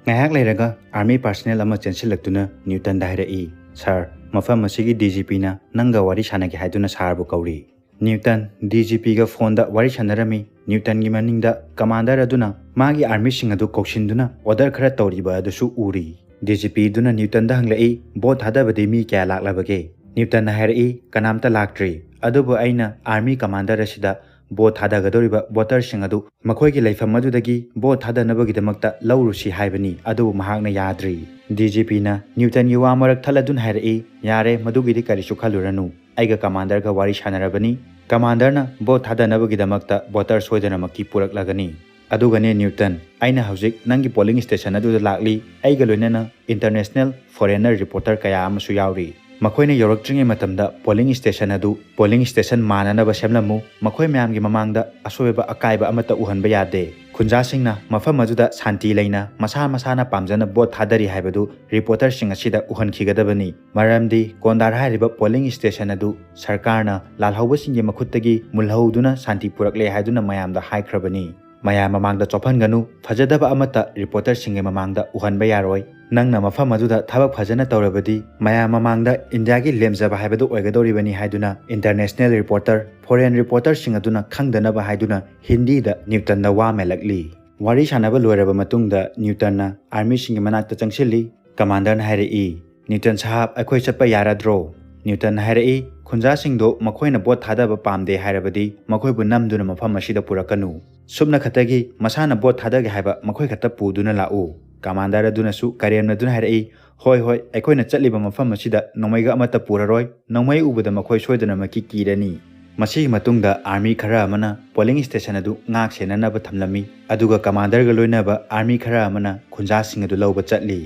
ꯉꯥꯏꯍꯥꯛ ꯂꯩꯔꯒ ꯑꯥꯔꯃꯤ ꯄꯥꯔꯁꯅꯦꯜ ꯑꯃ ꯆꯦꯟꯁꯤꯜꯂꯛꯇꯨꯅ ꯅ꯭ꯌꯨꯇꯟꯗ ꯍꯥꯏꯔꯛꯏ, "ꯁꯥꯔ, ꯃꯐꯝ ꯑꯁꯤꯒꯤ ꯗꯤ ꯖꯤ ꯄꯤꯅ ꯅꯪꯒ ꯋꯥꯔꯤ ꯁꯥꯟꯅꯒꯦ ꯍꯥꯏꯗꯨꯅ ꯁꯥꯔꯕꯨ ꯀꯧꯔꯤ"꯫ ꯅ꯭ꯌꯨꯇꯟ ꯗꯤ ꯖꯤ ꯄꯤꯒ ꯐꯣꯟꯗ ꯋꯥꯔꯤ ꯁꯥꯟꯅꯔꯝꯃꯤ꯫ ꯅ꯭ꯌꯨꯇꯟꯒꯤ ꯃꯅꯤꯡꯗ ꯀꯃꯥꯟꯗꯔ ꯑꯗꯨꯅ ꯃꯥꯒꯤ ꯑꯥꯔꯃꯤꯁꯤꯡ ꯑꯗꯨ ꯀꯧꯁꯤꯟꯗꯨꯅ ꯑꯣꯔꯗꯔ ꯈꯔ ꯇꯧꯔꯤꯕ ꯑꯗꯨꯁꯨ ꯎꯔꯤ꯫ ꯗꯤ ꯖꯤ ꯄꯤ ꯑꯗꯨꯅ ꯅ꯭ꯌꯨꯇꯟꯗ ꯍꯪꯂꯛꯏ, "ꯚꯣꯠ ꯊꯥꯗꯕꯗꯤ ꯃꯤ ꯀꯌꯥ ꯂꯥꯛꯂꯕꯒꯦ?" ꯅ꯭ꯌꯨꯇꯟꯅ ꯍꯥꯏꯔꯛꯏ, "ꯀꯅꯥꯝꯇ ꯂꯥꯛꯇ꯭ꯔꯤ, ꯑꯗꯨꯕꯨ ꯑꯩꯅ ꯑꯥꯔꯃꯤ ꯀꯃꯥꯟꯗꯔ ꯑꯁꯤꯗ ꯚꯣꯠ ꯊꯥꯗꯒꯗꯧꯔꯤꯕ ꯚꯣꯇꯔꯁꯤꯡ ꯑꯗꯨ ꯃꯈꯣꯏꯒꯤ ꯂꯩꯐꯝ ꯑꯗꯨꯗꯒꯤ ꯚꯣꯠ ꯊꯥꯗꯅꯕꯒꯤꯗꯃꯛꯇ ꯂꯧꯔꯨꯁꯤ ꯍꯥꯏꯕꯅꯤ, ꯑꯗꯨꯕꯨ ꯃꯍꯥꯛꯅ ꯌꯥꯗ꯭ꯔꯤ"꯫ ꯗꯤ ꯖꯤ ꯄꯤꯅ ꯅ꯭ꯌꯨꯇꯟꯒꯤ ꯋꯥ ꯃꯔꯛ ꯊꯠꯂꯗꯨꯅ ꯍꯥꯏꯔꯛꯏ, "ꯌꯥꯔꯦ, ꯃꯗꯨꯒꯤꯗꯤ ꯀꯔꯤꯁꯨ ꯈꯜꯂꯨꯔꯅꯨ꯫ ꯑꯩꯒ ꯀꯃꯥꯟꯗꯔꯒ ꯋꯥꯔꯤ ꯁꯥꯟꯅꯔꯕꯅꯤ꯫ ꯀꯃꯥꯟꯗꯔꯅ ꯚꯣꯠ ꯊꯥꯗꯅꯕꯒꯤꯗꯃꯛꯇ ꯚꯣꯇꯔ ꯁꯣꯏꯗꯅꯃꯛꯀꯤ ꯄꯨꯔꯛꯂꯒꯅꯤ꯫ ꯑꯗꯨꯒꯅꯦ ꯅ꯭ꯌꯨꯇꯟ, ꯑꯩꯅ ꯍꯧꯖꯤꯛ ꯅꯪꯒꯤ ꯄꯣꯂꯤꯡ ꯁ꯭ꯇꯦꯁꯟ ꯑꯗꯨꯗ ꯂꯥꯛꯂꯤ꯫ ꯑꯩꯒ ꯂꯣꯏꯅꯅ ꯏꯟꯇꯔꯅꯦꯁꯅꯦꯜ ꯐꯣꯔꯦꯅꯔ ꯔꯤꯄꯣꯔꯇꯔ ꯀꯌꯥ ꯑꯃꯁꯨ ꯌꯥꯎꯔꯤ꯫ ꯃꯈꯣꯏꯅ ꯌꯧꯔꯛꯇ꯭ꯔꯤꯉꯩ ꯃꯇꯝꯗ ꯄꯣꯂꯤꯡ ꯁ꯭ꯇꯦꯁꯟ ꯑꯗꯨ ꯄꯣꯂꯤꯡ ꯁ꯭ꯇꯦꯁꯟ ꯃꯥꯟꯅꯅꯕ ꯁꯦꯝꯂꯝꯃꯨ꯫ ꯃꯈꯣꯏ ꯃꯌꯥꯝꯒꯤ ꯃꯃꯥꯡꯗ ꯑꯁꯣꯏꯕ ꯑꯀꯥꯏꯕ ꯑꯃꯠꯇ ꯎꯍꯟꯕ ꯌꯥꯗꯦ꯫ ꯈꯨꯟꯖꯥꯁꯤꯡꯅ ꯃꯐꯝ ꯑꯗꯨꯗ ꯁꯥꯟꯇꯤ ꯂꯩꯅ ꯃꯁꯥ ꯃꯁꯥꯅ ꯄꯥꯝꯖꯅ ꯚꯣꯠ ꯊꯥꯗꯔꯤ ꯍꯥꯏꯕꯗꯨ ꯔꯤꯄꯣꯔꯇꯔꯁꯤꯡ ꯑꯁꯤꯗ ꯎꯍꯟꯈꯤꯒꯗꯕꯅꯤ꯫ ꯃꯔꯝꯗꯤ ꯀꯣꯟꯗꯥꯔ ꯍꯥꯏꯔꯤꯕ ꯄꯣꯂꯤꯡ ꯁ꯭ꯇꯦꯁꯟ ꯑꯗꯨ ꯁꯔꯀꯥꯔꯅ ꯂꯥꯜꯍꯧꯕꯁꯤꯡꯒꯤ ꯃꯈꯨꯠꯇꯒꯤ ꯃꯨꯜꯍꯧꯗꯨꯅ ꯁꯥꯟꯇꯤ ꯄꯨꯔꯛꯂꯦ ꯍꯥꯏꯗꯨꯅ ꯃꯌꯥꯝꯗ ꯍꯥꯏꯈ꯭ꯔꯕꯅꯤ꯫ ꯃꯌꯥꯝ ꯃꯃꯥꯡꯗ ꯆꯣꯞꯍꯟꯒꯅꯨ, ꯐꯖꯗꯕ ꯑꯃꯠꯇ ꯔꯤꯄꯣꯔꯇꯔꯁꯤꯡꯒꯤ ꯃꯃꯥꯡꯗ ꯎꯍꯟꯕ ꯌꯥꯔꯣꯏ꯫ ꯅꯪꯅ ꯃꯐꯝ ꯑꯗꯨꯗ ꯊꯕꯛ ꯐꯖꯅ ꯇꯧꯔꯕꯗꯤ ꯃꯌꯥꯝ ꯃꯃꯥꯡꯗ ꯏꯟꯗꯤꯌꯥꯒꯤ ꯂꯦꯝꯖꯕ ꯍꯥꯏꯕꯗꯨ ꯑꯣꯏꯒꯗꯧꯔꯤꯕꯅꯤ ꯍꯥꯏꯗꯨꯅ ꯏꯟꯇꯔꯅꯦꯁꯅꯦꯜ ꯔꯤꯄꯣꯔꯇꯔ, ꯐꯣꯔꯦꯟ ꯔꯤꯄꯣꯔꯇꯔꯁꯤꯡ ꯑꯗꯨꯅ ꯈꯪꯗꯅꯕ ꯍꯥꯏꯗꯨꯅ ꯍꯤꯟꯗꯤꯗ ꯅ꯭ꯌꯨꯇꯟꯗ ꯋꯥ ꯃꯦꯜꯂꯛꯂꯤ꯫ ꯋꯥꯔꯤ ꯁꯥꯟꯅꯕ ꯂꯣꯏꯔꯕ ꯃꯇꯨꯡꯗ ꯅ꯭ꯌꯨꯇꯟꯅ ꯑꯥꯔꯃꯤꯁꯤꯡꯒꯤ ꯃꯅꯥꯛꯇ ꯆꯪꯁꯤꯜꯂꯤ꯫ ꯀꯃꯥꯟꯗꯔꯅ ꯍꯥꯏꯔꯛꯏ, "ꯅ꯭ꯌꯨꯇꯟ ꯁꯥꯍꯥꯕ, ꯑꯩꯈꯣꯏ ꯆꯠꯄ ꯌꯥꯔꯗ꯭ꯔꯣ?" ꯅ꯭ꯌꯨꯇꯟꯅ ꯍꯥꯏꯔꯛꯏ, ꯈꯨꯟꯖꯥꯁꯤꯡꯗꯣ ꯃꯈꯣꯏꯅ ꯚꯣꯠ ꯊꯥꯗꯕ ꯄꯥꯝꯗꯦ ꯍꯥꯏꯔꯕꯗꯤ ꯃꯈꯣꯏꯕꯨ ꯅꯝꯗꯨꯅ ꯃꯐꯝ ꯑꯁꯤꯗ ꯄꯨꯔꯛꯀꯅꯨ꯫ ꯁꯨꯞꯅ ꯈꯛꯇꯒꯤ ꯃꯁꯥꯅ ꯚꯣꯠ ꯊꯥꯗꯒꯦ ꯍꯥꯏꯕ ꯃꯈꯣꯏ ꯈꯛꯇ ꯄꯨꯗꯨꯅ ꯂꯥꯛꯎ꯫ ꯀꯃꯥꯟꯗꯔ ꯑꯗꯨꯅꯁꯨ ꯀꯔꯦꯝꯅꯗꯨꯅ ꯍꯥꯏꯔꯛꯏ, "ꯍꯣꯏ, ꯍꯣꯏ, ꯑꯩꯈꯣꯏꯅ ꯆꯠꯂꯤꯕ ꯃꯐꯝ ꯑꯁꯤꯗ ꯅꯣꯡꯃꯩꯒ ꯑꯃꯠꯇ ꯄꯨꯔꯔꯣꯏ꯫ ꯅꯣꯡꯃꯩ ꯎꯕꯗ ꯃꯈꯣꯏ ꯁꯣꯏꯗꯅꯃꯛꯀꯤ ꯀꯤꯔꯅꯤ꯫" ꯃꯁꯤꯒꯤ ꯃꯇꯨꯡꯗ ꯑꯥꯔꯃꯤ ꯈꯔ ꯑꯃꯅ ꯄꯣꯂꯤꯡ ꯁ꯭ꯇꯦꯁꯟ ꯑꯗꯨ ꯉꯥꯛ ꯁꯦꯟꯅꯅꯕ ꯊꯝꯂꯝꯃꯤ꯫ ꯑꯗꯨꯒ ꯀꯃꯥꯟꯗꯔꯒ ꯂꯣꯏꯅꯕ ꯑꯥꯔꯃꯤ ꯈꯔ ꯑꯃꯅ ꯈꯨꯟꯖꯥꯁꯤꯡ ꯑꯗꯨ ꯂꯧꯕ ꯆꯠꯂꯤ꯫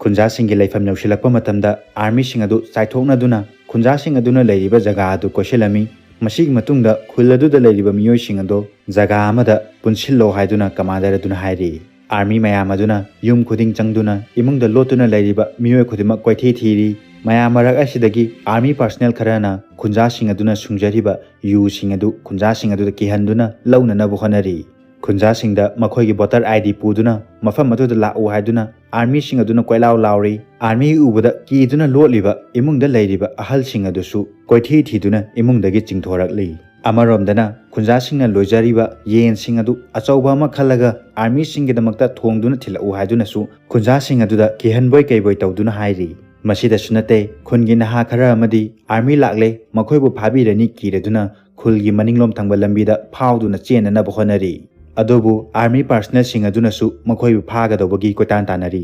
ꯈꯨꯟꯖꯥꯁꯤꯡꯒꯤ ꯂꯩꯐꯝ ꯌꯧꯁꯤꯜꯂꯛꯄ ꯃꯇꯝꯗ ꯑꯥꯔꯃꯤꯁꯤꯡ ꯑꯗꯨ ꯆꯥꯏꯊꯣꯛꯅꯗꯨꯅ ꯈꯨꯟꯖꯥꯁꯤꯡ ꯑꯗꯨꯅ ꯂꯩꯔꯤꯕ ꯖꯒꯥ ꯑꯗꯨ ꯀꯣꯏꯁꯤꯜꯂꯝꯃꯤ꯫ ꯃꯁꯤꯒꯤ ꯃꯇꯨꯡꯗ ꯈꯨꯜ ꯑꯗꯨꯗ ꯂꯩꯔꯤꯕ ꯃꯤꯑꯣꯏꯁꯤꯡ ꯑꯗꯨ ꯖꯒꯥ ꯑꯃꯗ ꯄꯨꯟꯁꯤꯜꯂꯣ ꯍꯥꯏꯗꯨꯅ ꯀꯃꯥꯟꯗꯔ ꯑꯗꯨꯅ ꯍꯥꯏꯔꯤ꯫ ꯑꯥꯔꯃꯤ ꯃꯌꯥꯝ ꯑꯗꯨꯅ ꯌꯨꯝ ꯈꯨꯗꯤꯡ ꯆꯪꯗꯨꯅ ꯏꯃꯨꯡꯗ ꯂꯣꯠꯇꯨꯅ ꯂꯩꯔꯤꯕ ꯃꯤꯑꯣꯏ ꯈꯨꯗꯤꯡꯃꯛ ꯀꯣꯏꯊꯤ ꯊꯤꯔꯤ꯫ ꯃꯌꯥꯝ ꯃꯔꯛ ꯑꯁꯤꯗꯒꯤ ꯑꯥꯔꯃꯤ ꯄꯥꯔꯁꯅꯦꯜ ꯈꯔꯅ ꯈꯨꯟꯖꯥꯁꯤꯡ ꯑꯗꯨꯅ ꯁꯨꯡꯖꯔꯤꯕ ꯌꯨꯁꯤꯡ ꯑꯗꯨ ꯈꯨꯟꯖꯥꯁꯤꯡ ꯑꯗꯨꯗ ꯀꯤꯍꯟꯗꯨꯅ ꯂꯧꯅꯅꯕ ꯍꯣꯠꯅꯔꯤ꯫ ꯈꯨꯟꯖꯥꯁꯤꯡꯗ ꯃꯈꯣꯏꯒꯤ ꯚꯣꯇꯔ ꯑꯥꯏ ꯗꯤ ꯄꯨꯗꯨꯅ ꯃꯐꯝ ꯑꯗꯨꯗ ꯂꯥꯛꯎ ꯍꯥꯏꯗꯨꯅ ꯑꯥꯔꯃꯤꯁꯤꯡ ꯑꯗꯨꯅ ꯀꯣꯏꯂꯥꯎ ꯂꯥꯎꯔꯤ꯫ ꯑꯥꯔꯃꯤ ꯎꯕꯗ ꯀꯤꯗꯨꯅ ꯂꯣꯠꯂꯤꯕ ꯏꯃꯨꯡꯗ ꯂꯩꯔꯤꯕ ꯑꯍꯜꯁꯤꯡ ꯑꯗꯨꯁꯨ ꯀꯣꯏꯊꯤ ꯊꯤꯗꯨꯅ ꯏꯃꯨꯡꯗꯒꯤ ꯆꯤꯡꯊꯣꯔꯛꯂꯤ꯫ ꯑꯃꯔꯣꯝꯗꯅ ꯈꯨꯟꯖꯥꯁꯤꯡꯅ ꯂꯣꯏꯖꯔꯤꯕ ꯌꯦꯟꯁꯤꯡ ꯑꯗꯨ ꯑꯆꯧꯕ ꯑꯃ ꯈꯜꯂꯒ ꯑꯥꯔꯃꯤꯁꯤꯡꯒꯤꯗꯃꯛꯇ ꯊꯣꯡꯗꯨꯅ ꯊꯤꯜꯂꯛꯎ ꯍꯥꯏꯗꯨꯅꯁꯨ ꯈꯨꯟꯖꯥꯁꯤꯡ ꯑꯗꯨꯗ ꯀꯤꯍꯟꯕꯣꯏ ꯀꯩꯕꯣꯏ ꯇꯧꯗꯨꯅ ꯍꯥꯏꯔꯤ꯫ ꯃꯁꯤꯗꯁꯨ ꯅꯠꯇꯦ, ꯈꯨꯟꯒꯤ ꯅꯍꯥ ꯈꯔ ꯑꯃꯗꯤ ꯑꯥꯔꯃꯤ ꯂꯥꯛꯂꯦ, ꯃꯈꯣꯏꯕꯨ ꯐꯥꯕꯤꯔꯅꯤ ꯀꯤꯔꯗꯨꯅ ꯈꯨꯜꯒꯤ ꯃꯅꯤꯡꯂꯣꯝ ꯊꯪꯕ ꯂꯝꯕꯤꯗ ꯐꯥꯎꯗꯨꯅ ꯆꯦꯟꯅꯅꯕ ꯍꯣꯠꯅꯔꯤ꯫ ꯑꯗꯨꯕꯨ ꯑꯥꯔꯃꯤ ꯄꯥꯔꯁꯅꯦꯜꯁꯤꯡ ꯑꯗꯨꯅꯁꯨ ꯃꯈꯣꯏꯕꯨ ꯐꯥꯒꯗꯧꯕꯒꯤ ꯀꯣꯏꯇꯥꯟ ꯇꯥꯟꯅꯔꯤ꯫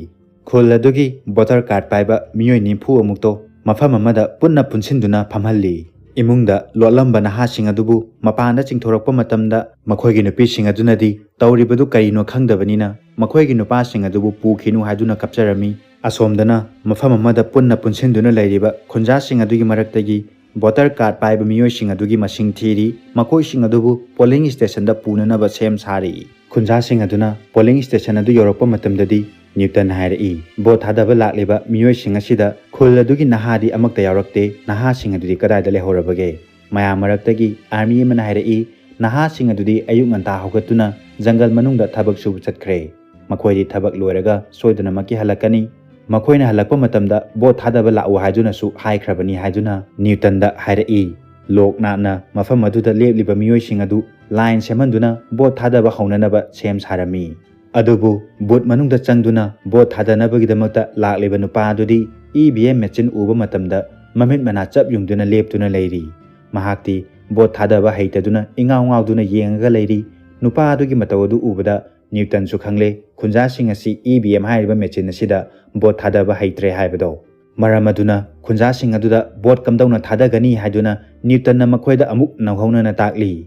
ꯈꯨꯜ ꯑꯗꯨꯒꯤ ꯚꯣꯇꯔ ꯀꯥꯔꯗ ꯄꯥꯏꯕ ꯃꯤꯑꯣꯏ ꯅꯤꯐꯨ ꯑꯃꯨꯛꯇꯣ ꯃꯐꯝ ꯑꯃꯗ ꯄꯨꯟꯅ ꯄꯨꯟꯁꯤꯟꯗꯨꯅ ꯐꯝꯍꯜꯂꯤ꯫ ꯏꯃꯨꯡꯗ ꯂꯣꯠꯂꯝꯕ ꯅꯍꯥꯁꯤꯡ ꯑꯗꯨꯕꯨ ꯃꯄꯥꯟꯗ ꯆꯤꯡꯊꯣꯔꯛꯄ ꯃꯇꯝꯗ ꯃꯈꯣꯏꯒꯤ ꯅꯨꯄꯤꯁꯤꯡ ꯑꯗꯨꯅꯗꯤ ꯇꯧꯔꯤꯕꯗꯨ ꯀꯔꯤꯅꯣ ꯈꯪꯗꯕꯅꯤꯅ ꯃꯈꯣꯏꯒꯤ ꯅꯨꯄꯥꯁꯤꯡ ꯑꯗꯨꯕꯨ ꯄꯨꯈꯤꯅꯨ ꯍꯥꯏꯗꯨꯅ ꯀꯞꯆꯔꯝꯃꯤ꯫ ꯑꯁꯣꯝꯗꯅ ꯃꯐꯝ ꯑꯃꯗ ꯄꯨꯟꯅ ꯄꯨꯟꯁꯤꯟꯗꯨꯅ ꯂꯩꯔꯤꯕ ꯈꯨꯟꯖꯥꯁꯤꯡ ꯑꯗꯨꯒꯤ ꯃꯔꯛꯇꯒꯤ ꯚꯣꯇꯔ ꯀꯥꯔꯗ ꯄꯥꯏꯕ ꯃꯤꯑꯣꯏꯁꯤꯡ ꯑꯗꯨꯒꯤ ꯃꯁꯤꯡ ꯊꯤꯔꯤ꯫ ꯃꯈꯣꯏꯁꯤꯡ ꯑꯗꯨꯕꯨ ꯄꯣꯂꯤꯡ ꯁ꯭ꯇꯦꯁꯟꯗ ꯄꯨꯅꯅꯕ ꯁꯦꯝ ꯁꯥꯔꯤ꯫ ꯈꯨꯟꯖꯥꯁꯤꯡ ꯑꯗꯨꯅ ꯄꯣꯂꯤꯡ ꯁ꯭ꯇꯦꯁꯟ ꯑꯗꯨ ꯌꯧꯔꯛꯄ ꯃꯇꯝꯗꯗꯤ ꯅ꯭ꯌꯨꯇꯟ ꯍꯥꯏꯔꯛꯏ, "ꯚꯣꯠ ꯊꯥꯗꯕ ꯂꯥꯛꯂꯤꯕ ꯃꯤꯑꯣꯏꯁꯤꯡ ꯑꯁꯤꯗ ꯈꯨꯜ ꯑꯗꯨꯒꯤ ꯅꯍꯥꯗꯤ ꯑꯃꯠꯇ ꯌꯥꯎꯔꯛꯇꯦ꯫ ꯅꯍꯥꯁꯤꯡ ꯑꯗꯨꯗꯤ ꯀꯗꯥꯏꯗ ꯂꯩꯍꯧꯔꯕꯒꯦ?" ꯃꯌꯥꯝ ꯃꯔꯛꯇꯒꯤ ꯑꯥꯔꯃꯤ ꯑꯃꯅ ꯍꯥꯏꯔꯛꯏ, "ꯅꯍꯥꯁꯤꯡ ꯑꯗꯨꯗꯤ ꯑꯌꯨꯛ ꯉꯟꯇꯥ ꯍꯧꯒꯠꯇꯨꯅ ꯖꯪꯒꯜ ꯃꯅꯨꯡꯗ ꯊꯕꯛ ꯁꯨꯕ ꯆꯠꯈ꯭ꯔꯦ꯫ ꯃꯈꯣꯏꯗꯤ ꯊꯕꯛ ꯂꯣꯏꯔꯒ ꯁꯣꯏꯗꯅꯃꯛꯀꯤ ꯍꯜꯂꯛꯀꯅꯤ꯫ ꯃꯈꯣꯏꯅ ꯍꯜꯂꯛꯄ ꯃꯇꯝꯗ ꯚꯣꯠ ꯊꯥꯗꯕ ꯂꯥꯛꯎ ꯍꯥꯏꯗꯨꯅꯁꯨ ꯍꯥꯏꯈ꯭ꯔꯕꯅꯤ" ꯍꯥꯏꯗꯨꯅ ꯅ꯭ꯌꯨꯇꯟꯗ ꯍꯥꯏꯔꯛꯏ꯫ ꯂꯣꯛꯅꯥꯠꯅ ꯃꯐꯝ ꯑꯗꯨꯗ ꯂꯦꯞꯂꯤꯕ ꯃꯤꯑꯣꯏꯁꯤꯡ ꯑꯗꯨ ꯂꯥꯏꯟ ꯁꯦꯝꯍꯟꯗꯨꯅ ꯚꯣꯠ ꯊꯥꯗꯕ ꯍꯧꯅꯅꯕ ꯁꯦꯝ ꯁꯥꯔꯝꯃꯤ꯫ ꯑꯗꯨꯕꯨ ꯕꯨꯠ ꯃꯅꯨꯡꯗ ꯆꯪꯗꯨꯅ ꯚꯣꯠ ꯊꯥꯗꯅꯕꯒꯤꯗꯃꯛꯇ ꯂꯥꯛꯂꯤꯕ ꯅꯨꯄꯥ ꯑꯗꯨꯗꯤ ꯏ ꯚꯤ ꯑꯦꯝ ꯃꯦꯆꯤꯟ ꯎꯕ ꯃꯇꯝꯗ ꯃꯃꯤꯠ ꯃꯅꯥ ꯆꯞ ꯌꯨꯡꯗꯨꯅ ꯂꯦꯞꯇꯨꯅ ꯂꯩꯔꯤ꯫ ꯃꯍꯥꯛꯇꯤ ꯚꯣꯠ ꯊꯥꯗꯕ ꯍꯩꯇꯗꯨꯅ ꯏꯉꯥꯎ ꯉꯥꯎꯗꯨꯅ ꯌꯦꯡꯉꯒ ꯂꯩꯔꯤ꯫ ꯅꯨꯄꯥ ꯑꯗꯨꯒꯤ ꯃꯇꯧ ꯑꯗꯨ ꯎꯕꯗ ꯅ꯭ꯌꯨꯇꯟꯁꯨ ꯈꯪꯂꯦ, ꯈꯨꯟꯖꯥꯁꯤꯡ ꯑꯁꯤ ꯏ ꯚꯤ ꯑꯦꯝ ꯍꯥꯏꯔꯤꯕ ꯃꯦꯆꯤꯟ ꯑꯁꯤꯗ ꯚꯣꯠ ꯊꯥꯗꯕ ꯍꯩꯇ꯭ꯔꯦ ꯍꯥꯏꯕꯗꯣ꯫ ꯃꯔꯝ ꯑꯗꯨꯅ ꯈꯨꯟꯖꯥꯁꯤꯡ ꯑꯗꯨꯗ ꯚꯣꯠ ꯀꯝꯗꯧꯅ ꯊꯥꯗꯒꯅꯤ ꯍꯥꯏꯗꯨꯅ ꯅ꯭ꯌꯨꯇꯟꯅ ꯃꯈꯣꯏꯗ ꯑꯃꯨꯛ ꯅꯧꯍꯧꯅꯅ ꯇꯥꯛꯂꯤ꯫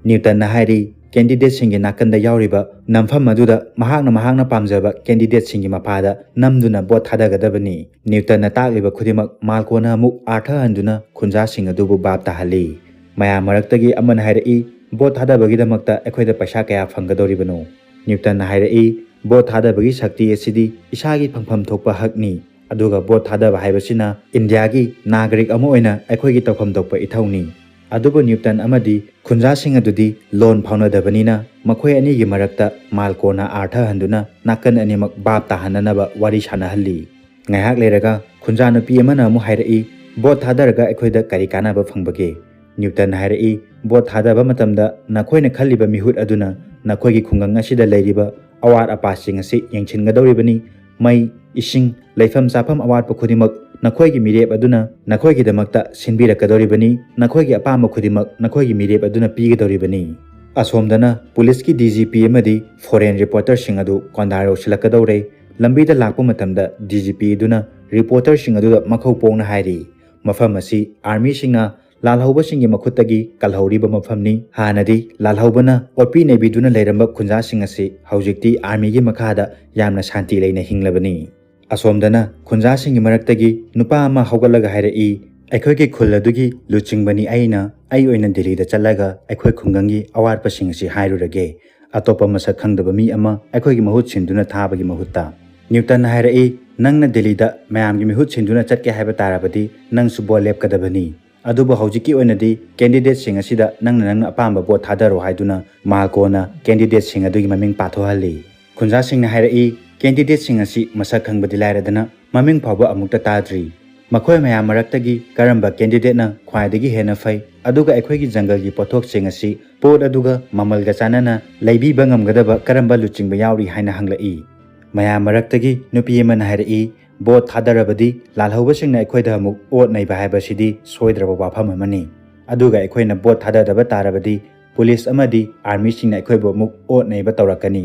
ꯅ꯭ꯌꯨꯇꯟꯅ ꯍꯥꯏꯔꯤ, ꯀꯦꯟꯗꯤꯗꯦꯠꯁꯤꯡꯒꯤ ꯅꯥꯀꯟꯗ ꯌꯥꯎꯔꯤꯕ ꯅꯝꯐꯝ ꯑꯗꯨꯗ ꯃꯍꯥꯛꯅ ꯃꯍꯥꯛꯅ ꯄꯥꯝꯖꯕ ꯀꯦꯟꯗꯤꯗꯦꯠꯁꯤꯡꯒꯤ ꯃꯄꯥꯗ ꯅꯝꯗꯨꯅ ꯚꯣꯠ ꯊꯥꯗꯒꯗꯕꯅꯤ꯫ ꯅ꯭ꯌꯨꯇꯟꯅ ꯇꯥꯛꯂꯤꯕ ꯈꯨꯗꯤꯡꯃꯛ ꯃꯥꯜꯀꯣꯅ ꯑꯃꯨꯛ ꯑꯥꯔꯊ ꯍꯟꯗꯨꯅ ꯈꯨꯟꯖꯥꯁꯤꯡ ꯑꯗꯨꯕꯨ ꯚꯥꯞ ꯇꯥꯍꯜꯂꯤ꯫ ꯃꯌꯥꯝ ꯃꯔꯛꯇꯒꯤ ꯑꯃꯅ ꯍꯥꯏꯔꯛꯏ, "ꯚꯣꯠ ꯊꯥꯗꯕꯒꯤꯗꯃꯛꯇ ꯑꯩꯈꯣꯏꯗ ꯄꯩꯁꯥ ꯀꯌꯥ ꯐꯪꯒꯗꯧꯔꯤꯕꯅꯣ?" ꯅ꯭ꯌꯨꯇꯟꯅ ꯍꯥꯏꯔꯛꯏ, "ꯚꯣꯠ ꯊꯥꯗꯕꯒꯤ ꯁꯛꯇꯤ ꯑꯁꯤꯗꯤ ꯏꯁꯥꯒꯤ ꯐꯪꯐꯝ ꯊꯣꯛꯄ ꯍꯛꯅꯤ, ꯑꯗꯨꯒ ꯚꯣꯠ ꯊꯥꯗꯕ ꯍꯥꯏꯕꯁꯤꯅ ꯏꯟꯗꯤꯌꯥꯒꯤ ꯅꯥꯒꯔꯤꯛ ꯑꯃ ꯑꯣꯏꯅ ꯑꯩꯈꯣꯏꯒꯤ ꯇꯧꯐꯝ ꯊꯣꯛꯄ ꯏꯊꯧꯅꯤ꯫" ꯑꯗꯨꯕꯨ ꯅ꯭ꯌꯨꯇꯟ ꯑꯃꯗꯤ ꯈꯨꯟꯖꯥꯁꯤꯡ ꯑꯗꯨꯗꯤ ꯂꯣꯟ ꯐꯥꯎꯅꯗꯕꯅꯤꯅ ꯃꯈꯣꯏ ꯑꯅꯤꯒꯤ ꯃꯔꯛꯇ ꯃꯥꯜꯀꯣꯅ ꯑꯥꯔꯊ ꯍꯟꯗꯨꯅ ꯅꯥꯀꯟ ꯑꯅꯤꯃꯛ ꯚꯥꯞ ꯇꯥꯍꯟꯅꯅꯕ ꯋꯥꯔꯤ ꯁꯥꯟꯅꯍꯜꯂꯤ꯫ ꯉꯥꯏꯍꯥꯛ ꯂꯩꯔꯒ ꯈꯨꯟꯖꯥ ꯅꯨꯄꯤ ꯑꯃꯅ ꯑꯃꯨꯛ ꯍꯥꯏꯔꯛꯏ, "ꯚꯣꯠ ꯊꯥꯗꯔꯒ ꯑꯩꯈꯣꯏꯗ ꯀꯔꯤ ꯀꯥꯟꯅꯕ ꯐꯪꯕꯒꯦ?" ꯅ꯭ꯌꯨꯇꯟ ꯍꯥꯏꯔꯛꯏ, "ꯚꯣꯠ ꯊꯥꯗꯕ ꯃꯇꯝꯗ ꯅꯈꯣꯏꯅ ꯈꯜꯂꯤꯕ ꯃꯤꯍꯨꯠ ꯑꯗꯨꯅ ꯅꯈꯣꯏꯒꯤ ꯈꯨꯡꯒꯪ ꯑꯁꯤꯗ ꯂꯩꯔꯤꯕ ꯑꯋꯥꯠ ꯑꯄꯥꯁꯤꯡ ꯑꯁꯤ ꯌꯦꯡꯁꯤꯟꯒꯗꯧꯔꯤꯕꯅꯤ꯫ ꯃꯩ, ꯏꯁꯤꯡ, ꯂꯩꯐꯝ ꯆꯥꯐꯝ ꯑꯋꯥꯠꯄ ꯈꯨꯗꯤꯡꯃꯛ ꯅꯈꯣꯏꯒꯤ ꯃꯤꯔꯦꯞ ꯑꯗꯨꯅ ꯅꯈꯣꯏꯒꯤꯗꯃꯛꯇ ꯁꯤꯟꯕꯤꯔꯛꯀꯗꯧꯔꯤꯕꯅꯤ꯫ ꯅꯈꯣꯏꯒꯤ ꯑꯄꯥꯝꯕ ꯈꯨꯗꯤꯡꯃꯛ ꯅꯈꯣꯏꯒꯤ ꯃꯤꯔꯦꯞ ꯑꯗꯨꯅ ꯄꯤꯒꯗꯧꯔꯤꯕꯅꯤ꯫" ꯑꯁꯣꯝꯗꯅ ꯄꯨꯂꯤꯁꯀꯤ ꯗꯤ ꯖꯤ ꯄꯤ ꯑꯃꯗꯤ ꯐꯣꯔꯦꯟ ꯔꯤꯄꯣꯔꯇꯔꯁꯤꯡ ꯑꯗꯨ ꯀꯣꯟꯗꯥ ꯌꯧꯁꯤꯜꯂꯛꯀꯗꯧꯔꯦ꯫ ꯂꯝꯕꯤꯗ ꯂꯥꯛꯄ ꯃꯇꯝꯗ ꯗꯤ ꯖꯤ ꯄꯤ ꯑꯗꯨꯅ ꯔꯤꯄꯣꯔꯇꯔꯁꯤꯡ ꯑꯗꯨꯗ ꯃꯈꯧ ꯄꯣꯡꯅ ꯍꯥꯏꯔꯤ, "ꯃꯐꯝ ꯑꯁꯤ ꯑꯥꯔꯃꯤꯁꯤꯡꯅ ꯂꯥꯜꯍꯧꯕꯁꯤꯡꯒꯤ ꯃꯈꯨꯠꯇꯒꯤ ꯀꯜꯍꯧꯔꯤꯕ ꯃꯐꯝꯅꯤ꯫ ꯍꯥꯟꯅꯗꯤ ꯂꯥꯜꯍꯧꯕꯅ ꯑꯣꯠꯄꯤ ꯅꯩꯕꯤꯗꯨꯅ ꯂꯩꯔꯝꯕ ꯈꯨꯟꯖꯥꯁꯤꯡ ꯑꯁꯤ ꯍꯧꯖꯤꯛꯇꯤ ꯑꯥꯔꯃꯤꯒꯤ ꯃꯈꯥꯗ ꯌꯥꯝꯅ ꯁꯥꯟꯇꯤ ꯂꯩꯅ ꯍꯤꯡꯂꯕꯅꯤ꯫" ꯑꯁꯣꯝꯗꯅ ꯈꯨꯟꯖꯥꯁꯤꯡꯒꯤ ꯃꯔꯛꯇꯒꯤ ꯅꯨꯄꯥ ꯑꯃ ꯍꯧꯒꯠꯂꯒ ꯍꯥꯏꯔꯛꯏ, "ꯑꯩꯈꯣꯏꯒꯤ ꯈꯨꯜ ꯑꯗꯨꯒꯤ ꯂꯨꯆꯤꯡꯕꯅꯤ ꯑꯩꯅ꯫ ꯑꯩ ꯑꯣꯏꯅ ꯗꯤꯜꯂꯤꯗ ꯆꯠꯂꯒ ꯑꯩꯈꯣꯏ ꯈꯨꯡꯒꯪꯒꯤ ꯑꯋꯥꯠꯄꯁꯤꯡ ꯑꯁꯤ ꯍꯥꯏꯔꯨꯔꯒꯦ꯫ ꯑꯇꯣꯞꯄ ꯃꯁꯛ ꯈꯪꯗꯕ ꯃꯤ ꯑꯃ ꯑꯩꯈꯣꯏꯒꯤ ꯃꯍꯨꯠ ꯁꯤꯟꯗꯨꯅ ꯊꯥꯕꯒꯤ ꯃꯍꯨꯠꯇ꯫" ꯅ꯭ꯌꯨꯇꯟꯅ ꯍꯥꯏꯔꯛꯏ, "ꯅꯪꯅ ꯗꯤꯜꯂꯤꯗ ꯃꯌꯥꯝꯒꯤ ꯃꯤꯍꯨꯠ ꯁꯤꯟꯗꯨꯅ ꯆꯠꯀꯦ ꯍꯥꯏꯕ ꯇꯥꯔꯕꯗꯤ ꯅꯪꯁꯨ ꯚꯣꯠ ꯂꯦꯞꯀꯗꯕꯅꯤ꯫ ꯑꯗꯨꯕꯨ ꯍꯧꯖꯤꯛꯀꯤ ꯑꯣꯏꯅꯗꯤ ꯀꯦꯟꯗꯤꯗꯦꯠꯁꯤꯡ ꯑꯁꯤꯗ ꯅꯪꯅ ꯅꯪꯅ ꯑꯄꯥꯝꯕ ꯚꯣꯠ ꯊꯥꯗꯔꯣ" ꯍꯥꯏꯗꯨꯅ ꯃꯥꯜꯀꯣꯅ ꯀꯦꯟꯗꯤꯗꯦꯠꯁꯤꯡ ꯑꯗꯨꯒꯤ ꯃꯃꯤꯡ ꯄꯥꯊꯣꯛꯍꯜꯂꯤ꯫ ꯈꯨꯟꯖꯥꯁꯤꯡꯅ ꯍꯥꯏꯔꯛꯏ, "ꯀꯦꯟꯗꯤꯗꯦꯠꯁꯤꯡ ꯑꯁꯤ ꯃꯁꯛ ꯈꯪꯕꯗꯤ ꯂꯥꯏꯔꯗꯅ ꯃꯃꯤꯡ ꯐꯥꯎꯕ ꯑꯃꯨꯛꯇ ꯇꯥꯗ꯭ꯔꯤ꯫ ꯃꯈꯣꯏ ꯃꯌꯥꯝ ꯃꯔꯛꯇꯒꯤ ꯀꯔꯝꯕ ꯀꯦꯟꯗꯤꯗꯦꯠꯅ ꯈ꯭ꯋꯥꯏꯗꯒꯤ ꯍꯦꯟꯅ ꯐꯩ, ꯑꯗꯨꯒ ꯑꯩꯈꯣꯏꯒꯤ ꯖꯪꯒꯜꯒꯤ ꯄꯣꯠꯊꯣꯛꯁꯤꯡ ꯑꯁꯤ ꯄꯣꯠ ꯑꯗꯨꯒ ꯃꯃꯜꯒ ꯆꯥꯟꯅꯅ ꯂꯩꯕꯤꯕ ꯉꯝꯒꯗꯕ ꯀꯔꯝꯕ ꯂꯨꯆꯤꯡꯕ ꯌꯥꯎꯔꯤ?" ꯍꯥꯏꯅ ꯍꯪꯂꯛꯏ꯫ ꯃꯌꯥꯝ ꯃꯔꯛꯇꯒꯤ ꯅꯨꯄꯤ ꯑꯃꯅ ꯍꯥꯏꯔꯛꯏ, ꯚꯣꯠ ꯊꯥꯗꯔꯕꯗꯤ ꯂꯥꯜꯍꯧꯕꯁꯤꯡꯅ ꯑꯩꯈꯣꯏꯗ ꯑꯃꯨꯛ ꯑꯣꯠ ꯅꯩꯕ ꯍꯥꯏꯕꯁꯤꯗꯤ ꯁꯣꯏꯗ꯭ꯔꯕ ꯋꯥꯐꯝ ꯑꯃꯅꯤ꯫ ꯑꯗꯨꯒ ꯑꯩꯈꯣꯏꯅ ꯚꯣꯠ ꯊꯥꯗꯗꯕ ꯇꯥꯔꯕꯗꯤ ꯄꯨꯂꯤꯁ ꯑꯃꯗꯤ ꯑꯥꯔꯃꯤꯁꯤꯡꯅ ꯑꯩꯈꯣꯏꯕꯨ ꯑꯃꯨꯛ ꯑꯣꯠ ꯅꯩꯕ ꯇꯧꯔꯛꯀꯅꯤ꯫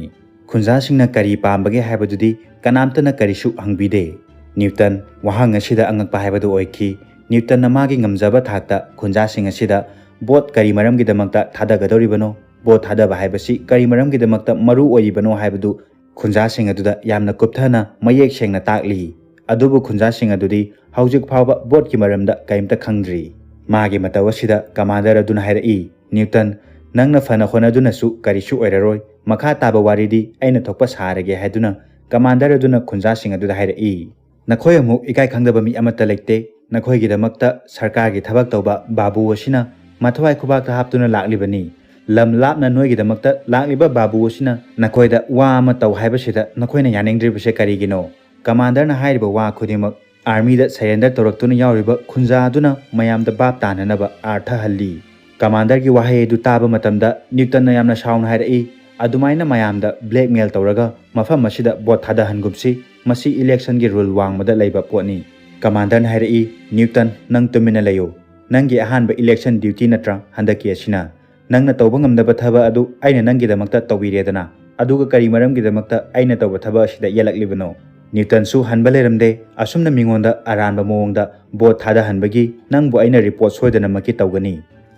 ꯈꯨꯟꯖꯥꯁꯤꯡꯅ ꯀꯔꯤ ꯄꯥꯝꯕꯒꯦ ꯍꯥꯏꯕꯗꯨꯗꯤ ꯀꯅꯥꯝꯇꯅ ꯀꯔꯤꯁꯨ ꯍꯪꯕꯤꯗꯦ꯫ ꯅ꯭ꯌꯨꯇꯟ ꯋꯥꯍꯪ ꯑꯁꯤꯗ ꯑꯉꯛꯄ ꯍꯥꯏꯕꯗꯨ ꯑꯣꯏꯈꯤ꯫ ꯅ꯭ꯌꯨꯇꯟꯅ ꯃꯥꯒꯤ ꯉꯝꯖꯕ ꯊꯥꯛꯇ ꯈꯨꯟꯖꯥꯁꯤꯡ ꯑꯁꯤꯗ ꯚꯣꯠ ꯀꯔꯤ ꯃꯔꯝꯒꯤꯗꯃꯛꯇ ꯊꯥꯗꯒꯗꯧꯔꯤꯕꯅꯣ, ꯚꯣꯠ ꯊꯥꯗꯕ ꯍꯥꯏꯕꯁꯤ ꯀꯔꯤ ꯃꯔꯝꯒꯤꯗꯃꯛꯇ ꯃꯔꯨ ꯑꯣꯏꯔꯤꯕꯅꯣ ꯍꯥꯏꯕꯗꯨ ꯈꯨꯟꯖꯥꯁꯤꯡ ꯑꯗꯨꯗ ꯌꯥꯝꯅ ꯀꯨꯞꯊꯅ ꯃꯌꯦꯛ ꯁꯦꯡꯅ ꯇꯥꯛꯂꯤ꯫ ꯑꯗꯨꯕꯨ ꯈꯨꯟꯖꯥꯁꯤꯡ ꯑꯗꯨꯗꯤ ꯍꯧꯖꯤꯛ ꯐꯥꯎꯕ ꯚꯣꯠꯀꯤ ꯃꯔꯝꯗ ꯀꯔꯤꯝꯇ ꯈꯪꯗ꯭ꯔꯤ꯫ ꯃꯥꯒꯤ ꯃꯇꯧ ꯑꯁꯤꯗ ꯀꯃꯥꯟꯗꯔ ꯑꯗꯨꯅ ꯍꯥꯏꯔꯛꯏ, "ꯅ꯭ꯌꯨꯇꯟ, ꯅꯪꯅ ꯐꯅ ꯍꯣꯠꯅꯗꯨꯅꯁꯨ ꯀꯔꯤꯁꯨ ꯑꯣꯏꯔꯔꯣꯏ꯫ ꯃꯈꯥ ꯇꯥꯕ ꯋꯥꯔꯤꯗꯤ ꯑꯩꯅ ꯊꯣꯛꯄ ꯁꯥꯔꯒꯦ" ꯍꯥꯏꯗꯨꯅ ꯀꯃꯥꯟꯗꯔ ꯑꯗꯨꯅ ꯈꯨꯟꯖꯥꯁꯤꯡ ꯑꯗꯨꯗ ꯍꯥꯏꯔꯛꯏ꯫ "ꯅꯈꯣꯏ ꯑꯃꯨꯛ ꯏꯀꯥꯏ ꯈꯪꯗꯕ ꯃꯤ ꯑꯃꯠꯇ ꯂꯩꯇꯦ꯫ ꯅꯈꯣꯏꯒꯤꯗꯃꯛꯇ ꯁꯔꯀꯥꯔꯒꯤ ꯊꯕꯛ ꯇꯧꯕ ꯕꯥꯕꯨ ꯑꯁꯤꯅ ꯃꯊ꯭ꯋꯥꯏ ꯈꯨꯕꯥꯛꯇ ꯍꯥꯞꯇꯨꯅ ꯂꯥꯛꯂꯤꯕꯅꯤ꯫ ꯂꯝ ꯂꯥꯞꯅ ꯅꯣꯏꯒꯤꯗꯃꯛꯇ ꯂꯥꯛꯂꯤꯕ ꯕꯥꯕꯨ ꯑꯁꯤꯅ ꯅꯈꯣꯏꯗ ꯋꯥ ꯑꯃ ꯇꯧ ꯍꯥꯏꯕꯁꯤꯗ ꯅꯈꯣꯏꯅ ꯌꯥꯅꯤꯡꯗ꯭ꯔꯤꯕꯁꯦ ꯀꯔꯤꯒꯤꯅꯣ?" ꯀꯃꯥꯟꯗꯔꯅ ꯍꯥꯏꯔꯤꯕ ꯋꯥ ꯈꯨꯗꯤꯡꯃꯛ ꯑꯥꯔꯃꯤꯗ ꯁꯔꯦꯟꯗꯔ ꯇꯧꯔꯛꯇꯨꯅ ꯌꯥꯎꯔꯤꯕ ꯈꯨꯟꯖꯥ ꯑꯗꯨꯅ ꯃꯌꯥꯝꯗ ꯚꯥꯞ ꯇꯥꯅꯅꯕ ꯑꯥꯔꯊꯍꯜꯂꯤ꯫ ꯀꯃꯥꯟꯗꯔꯒꯤ ꯋꯥꯍꯩ ꯑꯗꯨ ꯇꯥꯕ ꯃꯇꯝꯗ ꯅ꯭ꯌꯨꯇꯟꯅ ꯌꯥꯝꯅ ꯁꯥꯎꯅ ꯍꯥꯏꯔꯛꯏ, "ꯑꯗꯨꯃꯥꯏꯅ ꯃꯌꯥꯝꯗ ꯕ꯭ꯂꯦꯛꯃꯦꯜ ꯇꯧꯔꯒ ꯃꯐꯝ ꯑꯁꯤꯗ ꯚꯣꯠ ꯊꯥꯗꯍꯟꯒꯨꯝꯁꯤ, ꯃꯁꯤ ꯏꯂꯦꯛꯁꯟꯒꯤ ꯔꯨꯜ ꯋꯥꯡꯃꯗ ꯂꯩꯕ ꯄꯣꯠꯅꯤ꯫" ꯀꯃꯥꯟꯗꯔꯅ ꯍꯥꯏꯔꯛꯏ, "ꯅ꯭ꯌꯨꯇꯟ, ꯅꯪ ꯇꯨꯃꯤꯟꯅ ꯂꯩꯌꯨ꯫ ꯅꯪꯒꯤ ꯑꯍꯥꯟꯕ ꯏꯂꯦꯛꯁꯟ ꯗ꯭ꯌꯨꯇꯤ ꯅꯠꯇ꯭ꯔꯥ ꯍꯟꯗꯛꯀꯤ ꯑꯁꯤꯅ? ꯅꯪꯅ ꯇꯧꯕ ꯉꯝꯗꯕ ꯊꯕꯛ ꯑꯗꯨ ꯑꯩꯅ ꯅꯪꯒꯤꯗꯃꯛꯇ ꯇꯧꯕꯤꯔꯦꯗꯅ, ꯑꯗꯨꯒ ꯀꯔꯤ ꯃꯔꯝꯒꯤꯗꯃꯛꯇ ꯑꯩꯅ ꯇꯧꯕ ꯊꯕꯛ ꯑꯁꯤꯗ ꯌꯦꯜꯂꯛꯂꯤꯕꯅꯣ?" ꯅ꯭ꯌꯨꯇꯟꯁꯨ ꯍꯟꯕ ꯂꯩꯔꯝꯗꯦ꯫ "ꯑꯁꯨꯝꯅ ꯃꯤꯉꯣꯟꯗ ꯑꯔꯥꯟꯕ ꯃꯑꯣꯡꯗ ꯚꯣꯠ ꯊꯥꯗꯍꯟꯕꯒꯤ ꯅꯪꯕꯨ ꯑꯩꯅ ꯔꯤꯄꯣꯔꯠ ꯁꯣꯏꯗꯅꯃꯛꯀꯤ ꯇꯧꯒꯅꯤ꯫"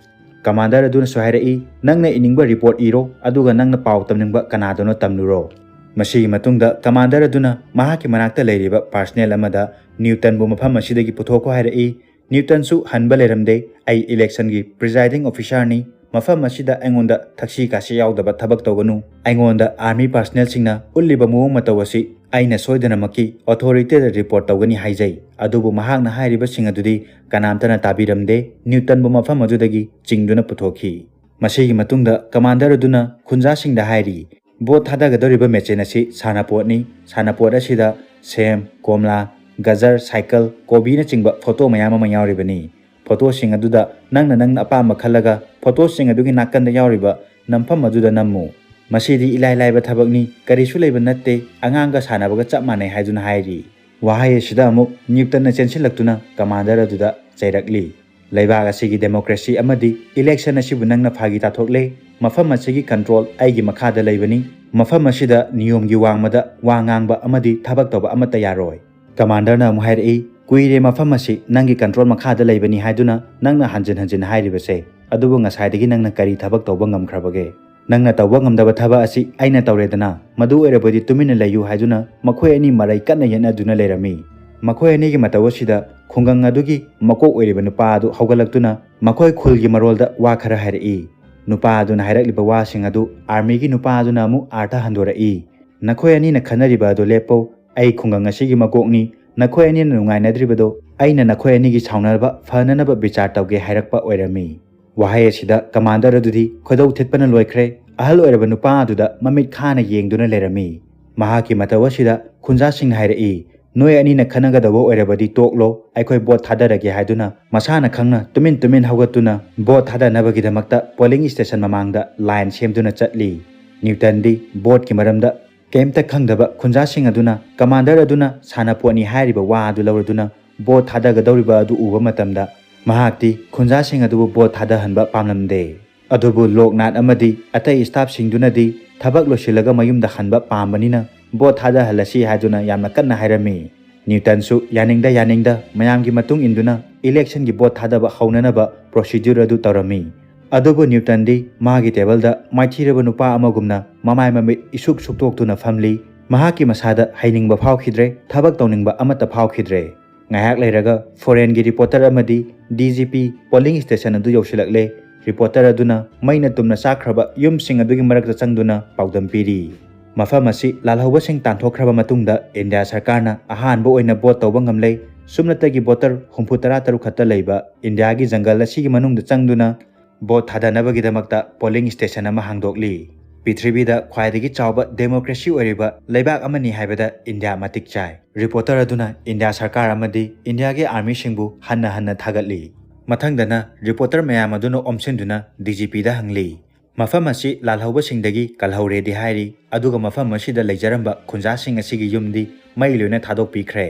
ꯀꯃꯥꯟꯗꯔ ꯑꯗꯨꯅꯁꯨ ꯍꯥꯏꯔꯛꯏ, "ꯅꯪꯅ ꯏꯅꯤꯡꯕ ꯔꯤꯄꯣꯔꯠ ꯏꯔꯣ, ꯑꯗꯨꯒ ꯅꯪꯅ ꯄꯥꯎ ꯇꯝꯅꯤꯡꯕ ꯀꯅꯥꯗꯅꯣ ꯇꯝꯂꯨꯔꯣ꯫" ꯃꯁꯤꯒꯤ ꯃꯇꯨꯡꯗ ꯀꯃꯥꯟꯗꯔ ꯑꯗꯨꯅ ꯃꯍꯥꯛꯀꯤ ꯃꯅꯥꯛꯇ ꯂꯩꯔꯤꯕ ꯄꯥꯔꯁꯅꯦꯜ ꯑꯃꯗ ꯅ꯭ꯌꯨꯇꯟꯕꯨ ꯃꯐꯝ ꯑꯁꯤꯗꯒꯤ ꯄꯨꯊꯣꯛꯈꯣ ꯍꯥꯏꯔꯛꯏ꯫ ꯅ꯭ꯌꯨꯇꯟꯁꯨ ꯍꯟꯕ ꯂꯩꯔꯝꯗꯦ꯫ "ꯑꯩ ꯏꯂꯦꯛꯁꯟꯒꯤ ꯄ꯭ꯔꯤꯖꯥꯏꯗꯤꯡ ꯑꯣꯐꯤꯁꯥꯔꯅꯤ꯫ ꯃꯐꯝ ꯑꯁꯤꯗ ꯑꯩꯉꯣꯟꯗ ꯊꯛꯁꯤ ꯈꯥꯁꯤ ꯌꯥꯎꯗꯕ ꯊꯕꯛ ꯇꯧꯒꯅꯨ꯫ ꯑꯩꯉꯣꯟꯗ ꯑꯥꯔꯃꯤ ꯄꯥꯔꯁꯅꯦꯜꯁꯤꯡꯅ ꯎꯠꯂꯤꯕ ꯃꯑꯣꯡ ꯃꯇꯧ ꯑꯁꯤ ꯑꯩꯅ ꯁꯣꯏꯗꯅꯃꯛꯀꯤ ꯑꯣꯊꯣꯔꯤꯇꯤꯗ ꯔꯤꯄꯣꯔꯠ ꯇꯧꯒꯅꯤ" ꯍꯥꯏꯖꯩ꯫ ꯑꯗꯨꯕꯨ ꯃꯍꯥꯛꯅ ꯍꯥꯏꯔꯤꯕꯁꯤꯡ ꯑꯗꯨꯗꯤ ꯀꯅꯥꯝꯇꯅ ꯇꯥꯕꯤꯔꯝꯗꯦ꯫ ꯅ꯭ꯌꯨꯇꯟꯕꯨ ꯃꯐꯝ ꯑꯗꯨꯗꯒꯤ ꯆꯤꯡꯗꯨꯅ ꯄꯨꯊꯣꯛꯈꯤ꯫ ꯃꯁꯤꯒꯤ ꯃꯇꯨꯡꯗ ꯀꯃꯥꯟꯗꯔ ꯑꯗꯨꯅ ꯈꯨꯟꯖꯥꯁꯤꯡꯗ ꯍꯥꯏꯔꯤ, "ꯚꯣꯠ ꯊꯥꯗꯒꯗꯧꯔꯤꯕ ꯃꯦꯆꯤꯟ ꯑꯁꯤ ꯁꯥꯟꯅꯄꯣꯠꯅꯤ꯫ ꯁꯥꯟꯅꯄꯣꯠ ꯑꯁꯤꯗ ꯁꯦꯝ, ꯀꯣꯝꯂꯥ, ꯒꯖꯔ, ꯁꯥꯏꯀꯜ, ꯀꯣꯕꯤꯅꯆꯤꯡꯕ ꯐꯣꯇꯣ ꯃꯌꯥꯝ ꯑꯃ ꯌꯥꯎꯔꯤꯕꯅꯤ꯫ ꯐꯣꯇꯣꯁꯤꯡ ꯑꯗꯨꯗ ꯅꯪꯅ ꯅꯪꯅ ꯑꯄꯥꯝꯕ ꯈꯜꯂꯒ ꯐꯣꯇꯣꯁꯤꯡ ꯑꯗꯨꯒꯤ ꯅꯥꯀꯟꯗ ꯌꯥꯎꯔꯤꯕ ꯅꯝꯐꯝ ꯑꯗꯨꯗ ꯅꯝꯃꯨ꯫ ꯃꯁꯤꯗꯤ ꯏꯂꯥꯏ ꯂꯥꯏꯕ ꯊꯕꯛꯅꯤ, ꯀꯔꯤꯁꯨ ꯂꯩꯕ ꯅꯠꯇꯦ, ꯑꯉꯥꯡꯒ ꯁꯥꯟꯅꯕꯒ ꯆꯞ ꯃꯥꯟꯅꯩ" ꯍꯥꯏꯗꯨꯅ ꯍꯥꯏꯔꯤ꯫ ꯋꯥꯍꯩ ꯑꯁꯤꯗ ꯑꯃꯨꯛ ꯅ꯭ꯌꯨꯇꯟꯅ ꯆꯦꯟꯁꯤꯜꯂꯛꯇꯨꯅ ꯀꯃꯥꯟꯗꯔ ꯑꯗꯨꯗ ꯆꯩꯔꯛꯂꯤ, "ꯂꯩꯕꯥꯛ ꯑꯁꯤꯒꯤ ꯗꯦꯃꯣꯀ꯭ꯔꯦꯁꯤ ꯑꯃꯗꯤ ꯏꯂꯦꯛꯁꯟ ꯑꯁꯤꯕꯨ ꯅꯪꯅ ꯐꯥꯒꯤ ꯇꯥꯊꯣꯛꯂꯦ꯫ ꯃꯐꯝ ꯑꯁꯤꯒꯤ ꯀꯟꯇ꯭ꯔꯣꯜ ꯑꯩꯒꯤ ꯃꯈꯥꯗ ꯂꯩꯕꯅꯤ꯫ ꯃꯐꯝ ꯑꯁꯤꯗ ꯅꯤꯌꯣꯝꯒꯤ ꯋꯥꯡꯃꯗ ꯋꯥ ꯉꯥꯡꯕ ꯑꯃꯗꯤ ꯊꯕꯛ ꯇꯧꯕ ꯑꯃꯠꯇ ꯌꯥꯔꯣꯏ꯫" ꯀꯃꯥꯟꯗꯔꯅ ꯑꯃꯨꯛ ꯍꯥꯏꯔꯛꯏ, "ꯀꯨꯏꯔꯦ ꯃꯐꯝ ꯑꯁꯤ ꯅꯪꯒꯤ ꯀꯟꯇ꯭ꯔꯣꯜ ꯃꯈꯥꯗ ꯂꯩꯕꯅꯤ ꯍꯥꯏꯗꯨꯅ ꯅꯪꯅ ꯍꯟꯖꯤꯟ ꯍꯟꯖꯤꯟ ꯍꯥꯏꯔꯤꯕꯁꯦ, ꯑꯗꯨꯕꯨ ꯉꯁꯥꯏꯗꯒꯤ ꯅꯪꯅ ꯀꯔꯤ ꯊꯕꯛ ꯇꯧꯕ ꯉꯝꯈ꯭ꯔꯕꯒꯦ? ꯅꯪꯅ ꯇꯧꯕ ꯉꯝꯗꯕ ꯊꯕꯛ ꯑꯁꯤ ꯑꯩꯅ ꯇꯧꯔꯦꯗꯅ, ꯃꯗꯨ ꯑꯣꯏꯔꯕꯗꯤ ꯇꯨꯃꯤꯟꯅ ꯂꯩꯌꯨ" ꯍꯥꯏꯗꯨꯅ ꯃꯈꯣꯏ ꯑꯅꯤ ꯃꯔꯩ ꯀꯟꯅ ꯌꯦꯠꯅꯗꯨꯅ ꯂꯩꯔꯝꯃꯤ꯫ ꯃꯈꯣꯏ ꯑꯅꯤꯒꯤ ꯃꯇꯧ ꯑꯁꯤꯗ ꯈꯨꯡꯒꯪ ꯑꯗꯨꯒꯤ ꯃꯀꯣꯛ ꯑꯣꯏꯔꯤꯕ ꯅꯨꯄꯥ ꯑꯗꯨ ꯍꯧꯒꯠꯂꯛꯇꯨꯅ ꯃꯈꯣꯏ ꯈꯨꯜꯒꯤ ꯃꯔꯣꯜꯗ ꯋꯥ ꯈꯔ ꯍꯥꯏꯔꯛꯏ꯫ ꯅꯨꯄꯥ ꯑꯗꯨꯅ ꯍꯥꯏꯔꯛꯂꯤꯕ ꯋꯥꯁꯤꯡ ꯑꯗꯨ ꯑꯥꯔꯃꯤꯒꯤ ꯅꯨꯄꯥ ꯑꯗꯨꯅ ꯑꯃꯨꯛ ꯑꯥꯔꯊ ꯍꯟꯗꯣꯔꯛꯏ꯫ "ꯅꯈꯣꯏ ꯑꯅꯤꯅ ꯈꯟꯅꯔꯤꯕ ꯑꯗꯨ ꯂꯦꯞꯄꯣ, ꯑꯩ ꯈꯨꯡꯒꯪ ꯑꯁꯤꯒꯤ ꯃꯀꯣꯛꯅꯤ꯫ ꯅꯈꯣꯏ ꯑꯅꯤꯅ ꯅꯨꯡꯉꯥꯏꯅꯗ꯭ꯔꯤꯕꯗꯣ ꯑꯩꯅ ꯅꯈꯣꯏ ꯑꯅꯤꯒꯤ ꯁꯥꯎꯅꯅꯕ ꯐꯅꯅꯕ ꯕꯤꯆꯥꯔ ꯇꯧꯒꯦ" ꯍꯥꯏꯔꯛꯄ ꯑꯣꯏꯔꯝꯃꯤ꯫ ꯋꯥꯍꯩ ꯑꯁꯤꯗ ꯀꯃꯥꯟꯗꯔ ꯑꯗꯨꯗꯤ ꯈꯣꯏꯗꯧ ꯊꯤꯠꯄꯅ ꯂꯣꯏꯈ꯭ꯔꯦ꯫ ꯑꯍꯜ ꯑꯣꯏꯔꯕ ꯅꯨꯄꯥ ꯑꯗꯨꯗ ꯃꯃꯤꯠ ꯈꯥꯅ ꯌꯦꯡꯗꯨꯅ ꯂꯩꯔꯝꯃꯤ꯫ ꯃꯍꯥꯛꯀꯤ ꯃꯇꯧ ꯑꯁꯤꯗ ꯈꯨꯟꯖꯥꯁꯤꯡꯅ ꯍꯥꯏꯔꯛꯏ, "ꯅꯣꯏ ꯑꯅꯤꯅ ꯈꯟꯅꯒꯗꯧꯕ ꯑꯣꯏꯔꯕꯗꯤ ꯇꯣꯛꯂꯣ, ꯑꯩꯈꯣꯏ ꯚꯣꯠ ꯊꯥꯗꯔꯒꯦ" ꯍꯥꯏꯗꯨꯅ ꯃꯁꯥꯅ ꯈꯪꯅ ꯇꯨꯃꯤꯟ ꯇꯨꯃꯤꯟ ꯍꯧꯒꯠꯇꯨꯅ ꯚꯣꯠ ꯊꯥꯗꯅꯕꯒꯤꯗꯃꯛꯇ ꯄꯣꯂꯤꯡ ꯁ꯭ꯇꯦꯁꯟ ꯃꯃꯥꯡꯗ ꯂꯥꯏꯟ ꯁꯦꯝꯗꯨꯅ ꯆꯠꯂꯤ꯫ ꯅ꯭ꯌꯨꯇꯟꯗꯤ ꯚꯣꯠꯀꯤ ꯃꯔꯝꯗ ꯀꯩꯝꯇ ꯈꯪꯗꯕ ꯈꯨꯟꯖꯥꯁꯤꯡ ꯑꯗꯨꯅ ꯀꯃꯥꯟꯗꯔ ꯑꯗꯨꯅ ꯁꯥꯟꯅꯄꯣꯠꯅꯤ ꯍꯥꯏꯔꯤꯕ ꯋꯥ ꯑꯗꯨ ꯂꯧꯔꯗꯨꯅ ꯚꯣꯠ ꯊꯥꯗꯒꯗꯧꯔꯤꯕ ꯑꯗꯨ ꯎꯕ ꯃꯇꯝꯗ ꯃꯍꯥꯛꯇꯤ ꯈꯨꯟꯖꯥꯁꯤꯡ ꯑꯗꯨꯕꯨ ꯚꯣꯠ ꯊꯥꯗꯍꯟꯕ ꯄꯥꯝꯂꯝꯗꯦ꯫ ꯑꯗꯨꯕꯨ ꯂꯣꯛꯅꯥꯊ ꯑꯃꯗꯤ ꯑꯇꯩ ꯁ꯭ꯇꯥꯐꯁꯤꯡꯗꯨꯅꯗꯤ ꯊꯕꯛ ꯂꯣꯏꯁꯤꯜꯂꯒ ꯃꯌꯨꯝꯗ ꯍꯟꯕ ꯄꯥꯝꯕꯅꯤꯅ ꯚꯣꯠ ꯊꯥꯗꯍꯜꯂꯁꯤ ꯍꯥꯏꯗꯨꯅ ꯌꯥꯝꯅ ꯀꯟꯅ ꯍꯥꯏꯔꯝꯃꯤ꯫ ꯅ꯭ꯌꯨꯇꯟꯁꯨ ꯌꯥꯅꯤꯡꯗ ꯌꯥꯅꯤꯡꯗ ꯃꯌꯥꯝꯒꯤ ꯃꯇꯨꯡ ꯏꯟꯗꯨꯅ ꯏꯂꯦꯛꯁꯟꯒꯤ ꯚꯣꯠ ꯊꯥꯗꯕ ꯍꯧꯅꯅꯕ ꯄ꯭ꯔꯣꯁꯤꯗ꯭ꯌꯨꯔ ꯑꯗꯨ ꯇꯧꯔꯝꯃꯤ꯫ ꯑꯗꯨꯕꯨ ꯅ꯭ꯌꯨꯇꯟꯗꯤ ꯃꯥꯒꯤ ꯇꯦꯕꯜꯗ ꯃꯥꯏꯊꯤꯔꯕ ꯅꯨꯄꯥ ꯑꯃꯒꯨꯝꯅ ꯃꯃꯥꯏ ꯃꯃꯤꯠ ꯏꯁꯨꯛ ꯁꯨꯛꯇꯣꯛꯇꯨꯅ ꯐꯝꯂꯤ꯫ ꯃꯍꯥꯛꯀꯤ ꯃꯁꯥꯗ ꯍꯩꯅꯤꯡꯕ ꯐꯥꯎꯈꯤꯗ꯭ꯔꯦ, ꯊꯕꯛ ꯇꯧꯅꯤꯡꯕ ꯑꯃꯠꯇ ꯐꯥꯎꯈꯤꯗ꯭ꯔꯦ꯫ ꯉꯥꯏꯍꯥꯛ ꯂꯩꯔꯒ ꯐꯣꯔꯦꯟꯒꯤ ꯔꯤꯄꯣꯔꯇꯔ ꯑꯃꯗꯤ D G P polling station ꯑꯗꯨ ꯌꯧꯁꯤꯜꯂꯛꯂꯦ꯫ ꯔꯤꯄꯣꯔꯇꯔ ꯑꯗꯨꯅ ꯃꯩꯅ ꯇꯨꯝꯅ ꯆꯥꯛꯈ꯭ꯔꯕ ꯌꯨꯝꯁꯤꯡ ꯑꯗꯨꯒꯤ ꯃꯔꯛꯇ ꯆꯪꯗꯨꯅ ꯄꯥꯎꯗꯝ ꯄꯤꯔꯤ꯫ ꯃꯐꯝ ꯑꯁꯤ ꯂꯥꯜꯍꯧꯕꯁꯤꯡ ꯇꯥꯟꯊꯣꯛꯈ꯭ꯔꯕ ꯃꯇꯨꯡꯗ ꯏꯟꯗꯤꯌꯥ ꯁꯔꯀꯥꯔꯅ ꯑꯍꯥꯟꯕ ꯑꯣꯏꯅ ꯚꯣꯠ ꯇꯧꯕ ꯉꯝꯂꯦ꯫ ꯁꯨꯞꯅꯇꯒꯤ ꯚꯣꯇꯔ ꯍꯨꯝꯐꯨ ꯇꯔꯥ ꯇꯔꯨꯛ ꯈꯛꯇ ꯂꯩꯕ ꯏꯟꯗꯤꯌꯥꯒꯤ ꯖꯪꯒꯜ ꯑꯁꯤꯒꯤ ꯃꯅꯨꯡꯗ ꯆꯪꯗꯨꯅ ꯚꯣꯠ ꯊꯥꯗꯅꯕꯒꯤꯗꯃꯛꯇ ꯄꯣꯂꯤꯡ ꯁ꯭ꯇꯦꯁꯟ ꯑꯃ ꯍꯥꯡꯗꯣꯛꯂꯤ꯫ ꯄ꯭ꯔꯤꯊꯤꯕꯤꯗ ꯈ꯭ꯋꯥꯏꯗꯒꯤ ꯆꯥꯎꯕ ꯗꯦꯃꯣꯀ꯭ꯔꯦꯁꯤ ꯑꯣꯏꯔꯤꯕ ꯂꯩꯕꯥꯛ ꯑꯃꯅꯤ ꯍꯥꯏꯕꯗ ꯏꯟꯗꯤꯌꯥ ꯃꯇꯤꯛ ꯆꯥꯏ꯫ ꯔꯤꯄꯣꯔꯇꯔ ꯑꯗꯨꯅ ꯏꯟꯗꯤꯌꯥ ꯁꯔꯀꯥꯔ ꯑꯃꯗꯤ ꯏꯟꯗꯤꯌꯥꯒꯤ ꯑꯥꯔꯃꯤꯁꯤꯡꯕꯨ ꯍꯟꯅ ꯍꯟꯅ ꯊꯥꯒꯠꯂꯤ꯫ ꯃꯊꯪꯗꯅ ꯔꯤꯄꯣꯔꯇꯔ ꯃꯌꯥꯝ ꯑꯗꯨꯅ ꯑꯣꯝꯁꯤꯟꯗꯨꯅ ꯗꯤ ꯖꯤ ꯄꯤꯗ ꯍꯪꯂꯤ, "ꯃꯐꯝ ꯑꯁꯤ ꯂꯥꯜꯍꯧꯕꯁꯤꯡꯗꯒꯤ ꯀꯜꯍꯧꯔꯦꯗꯤ ꯍꯥꯏꯔꯤ, ꯑꯗꯨꯒ ꯃꯐꯝ ꯑꯁꯤꯗ ꯂꯩꯖꯔꯝꯕ ꯈꯨꯟꯖꯥꯁꯤꯡ ꯑꯁꯤꯒꯤ ꯌꯨꯝꯗꯤ ꯃꯩ ꯂꯣꯏꯅ ꯊꯥꯗꯣꯛꯄꯤꯈ꯭ꯔꯦ꯫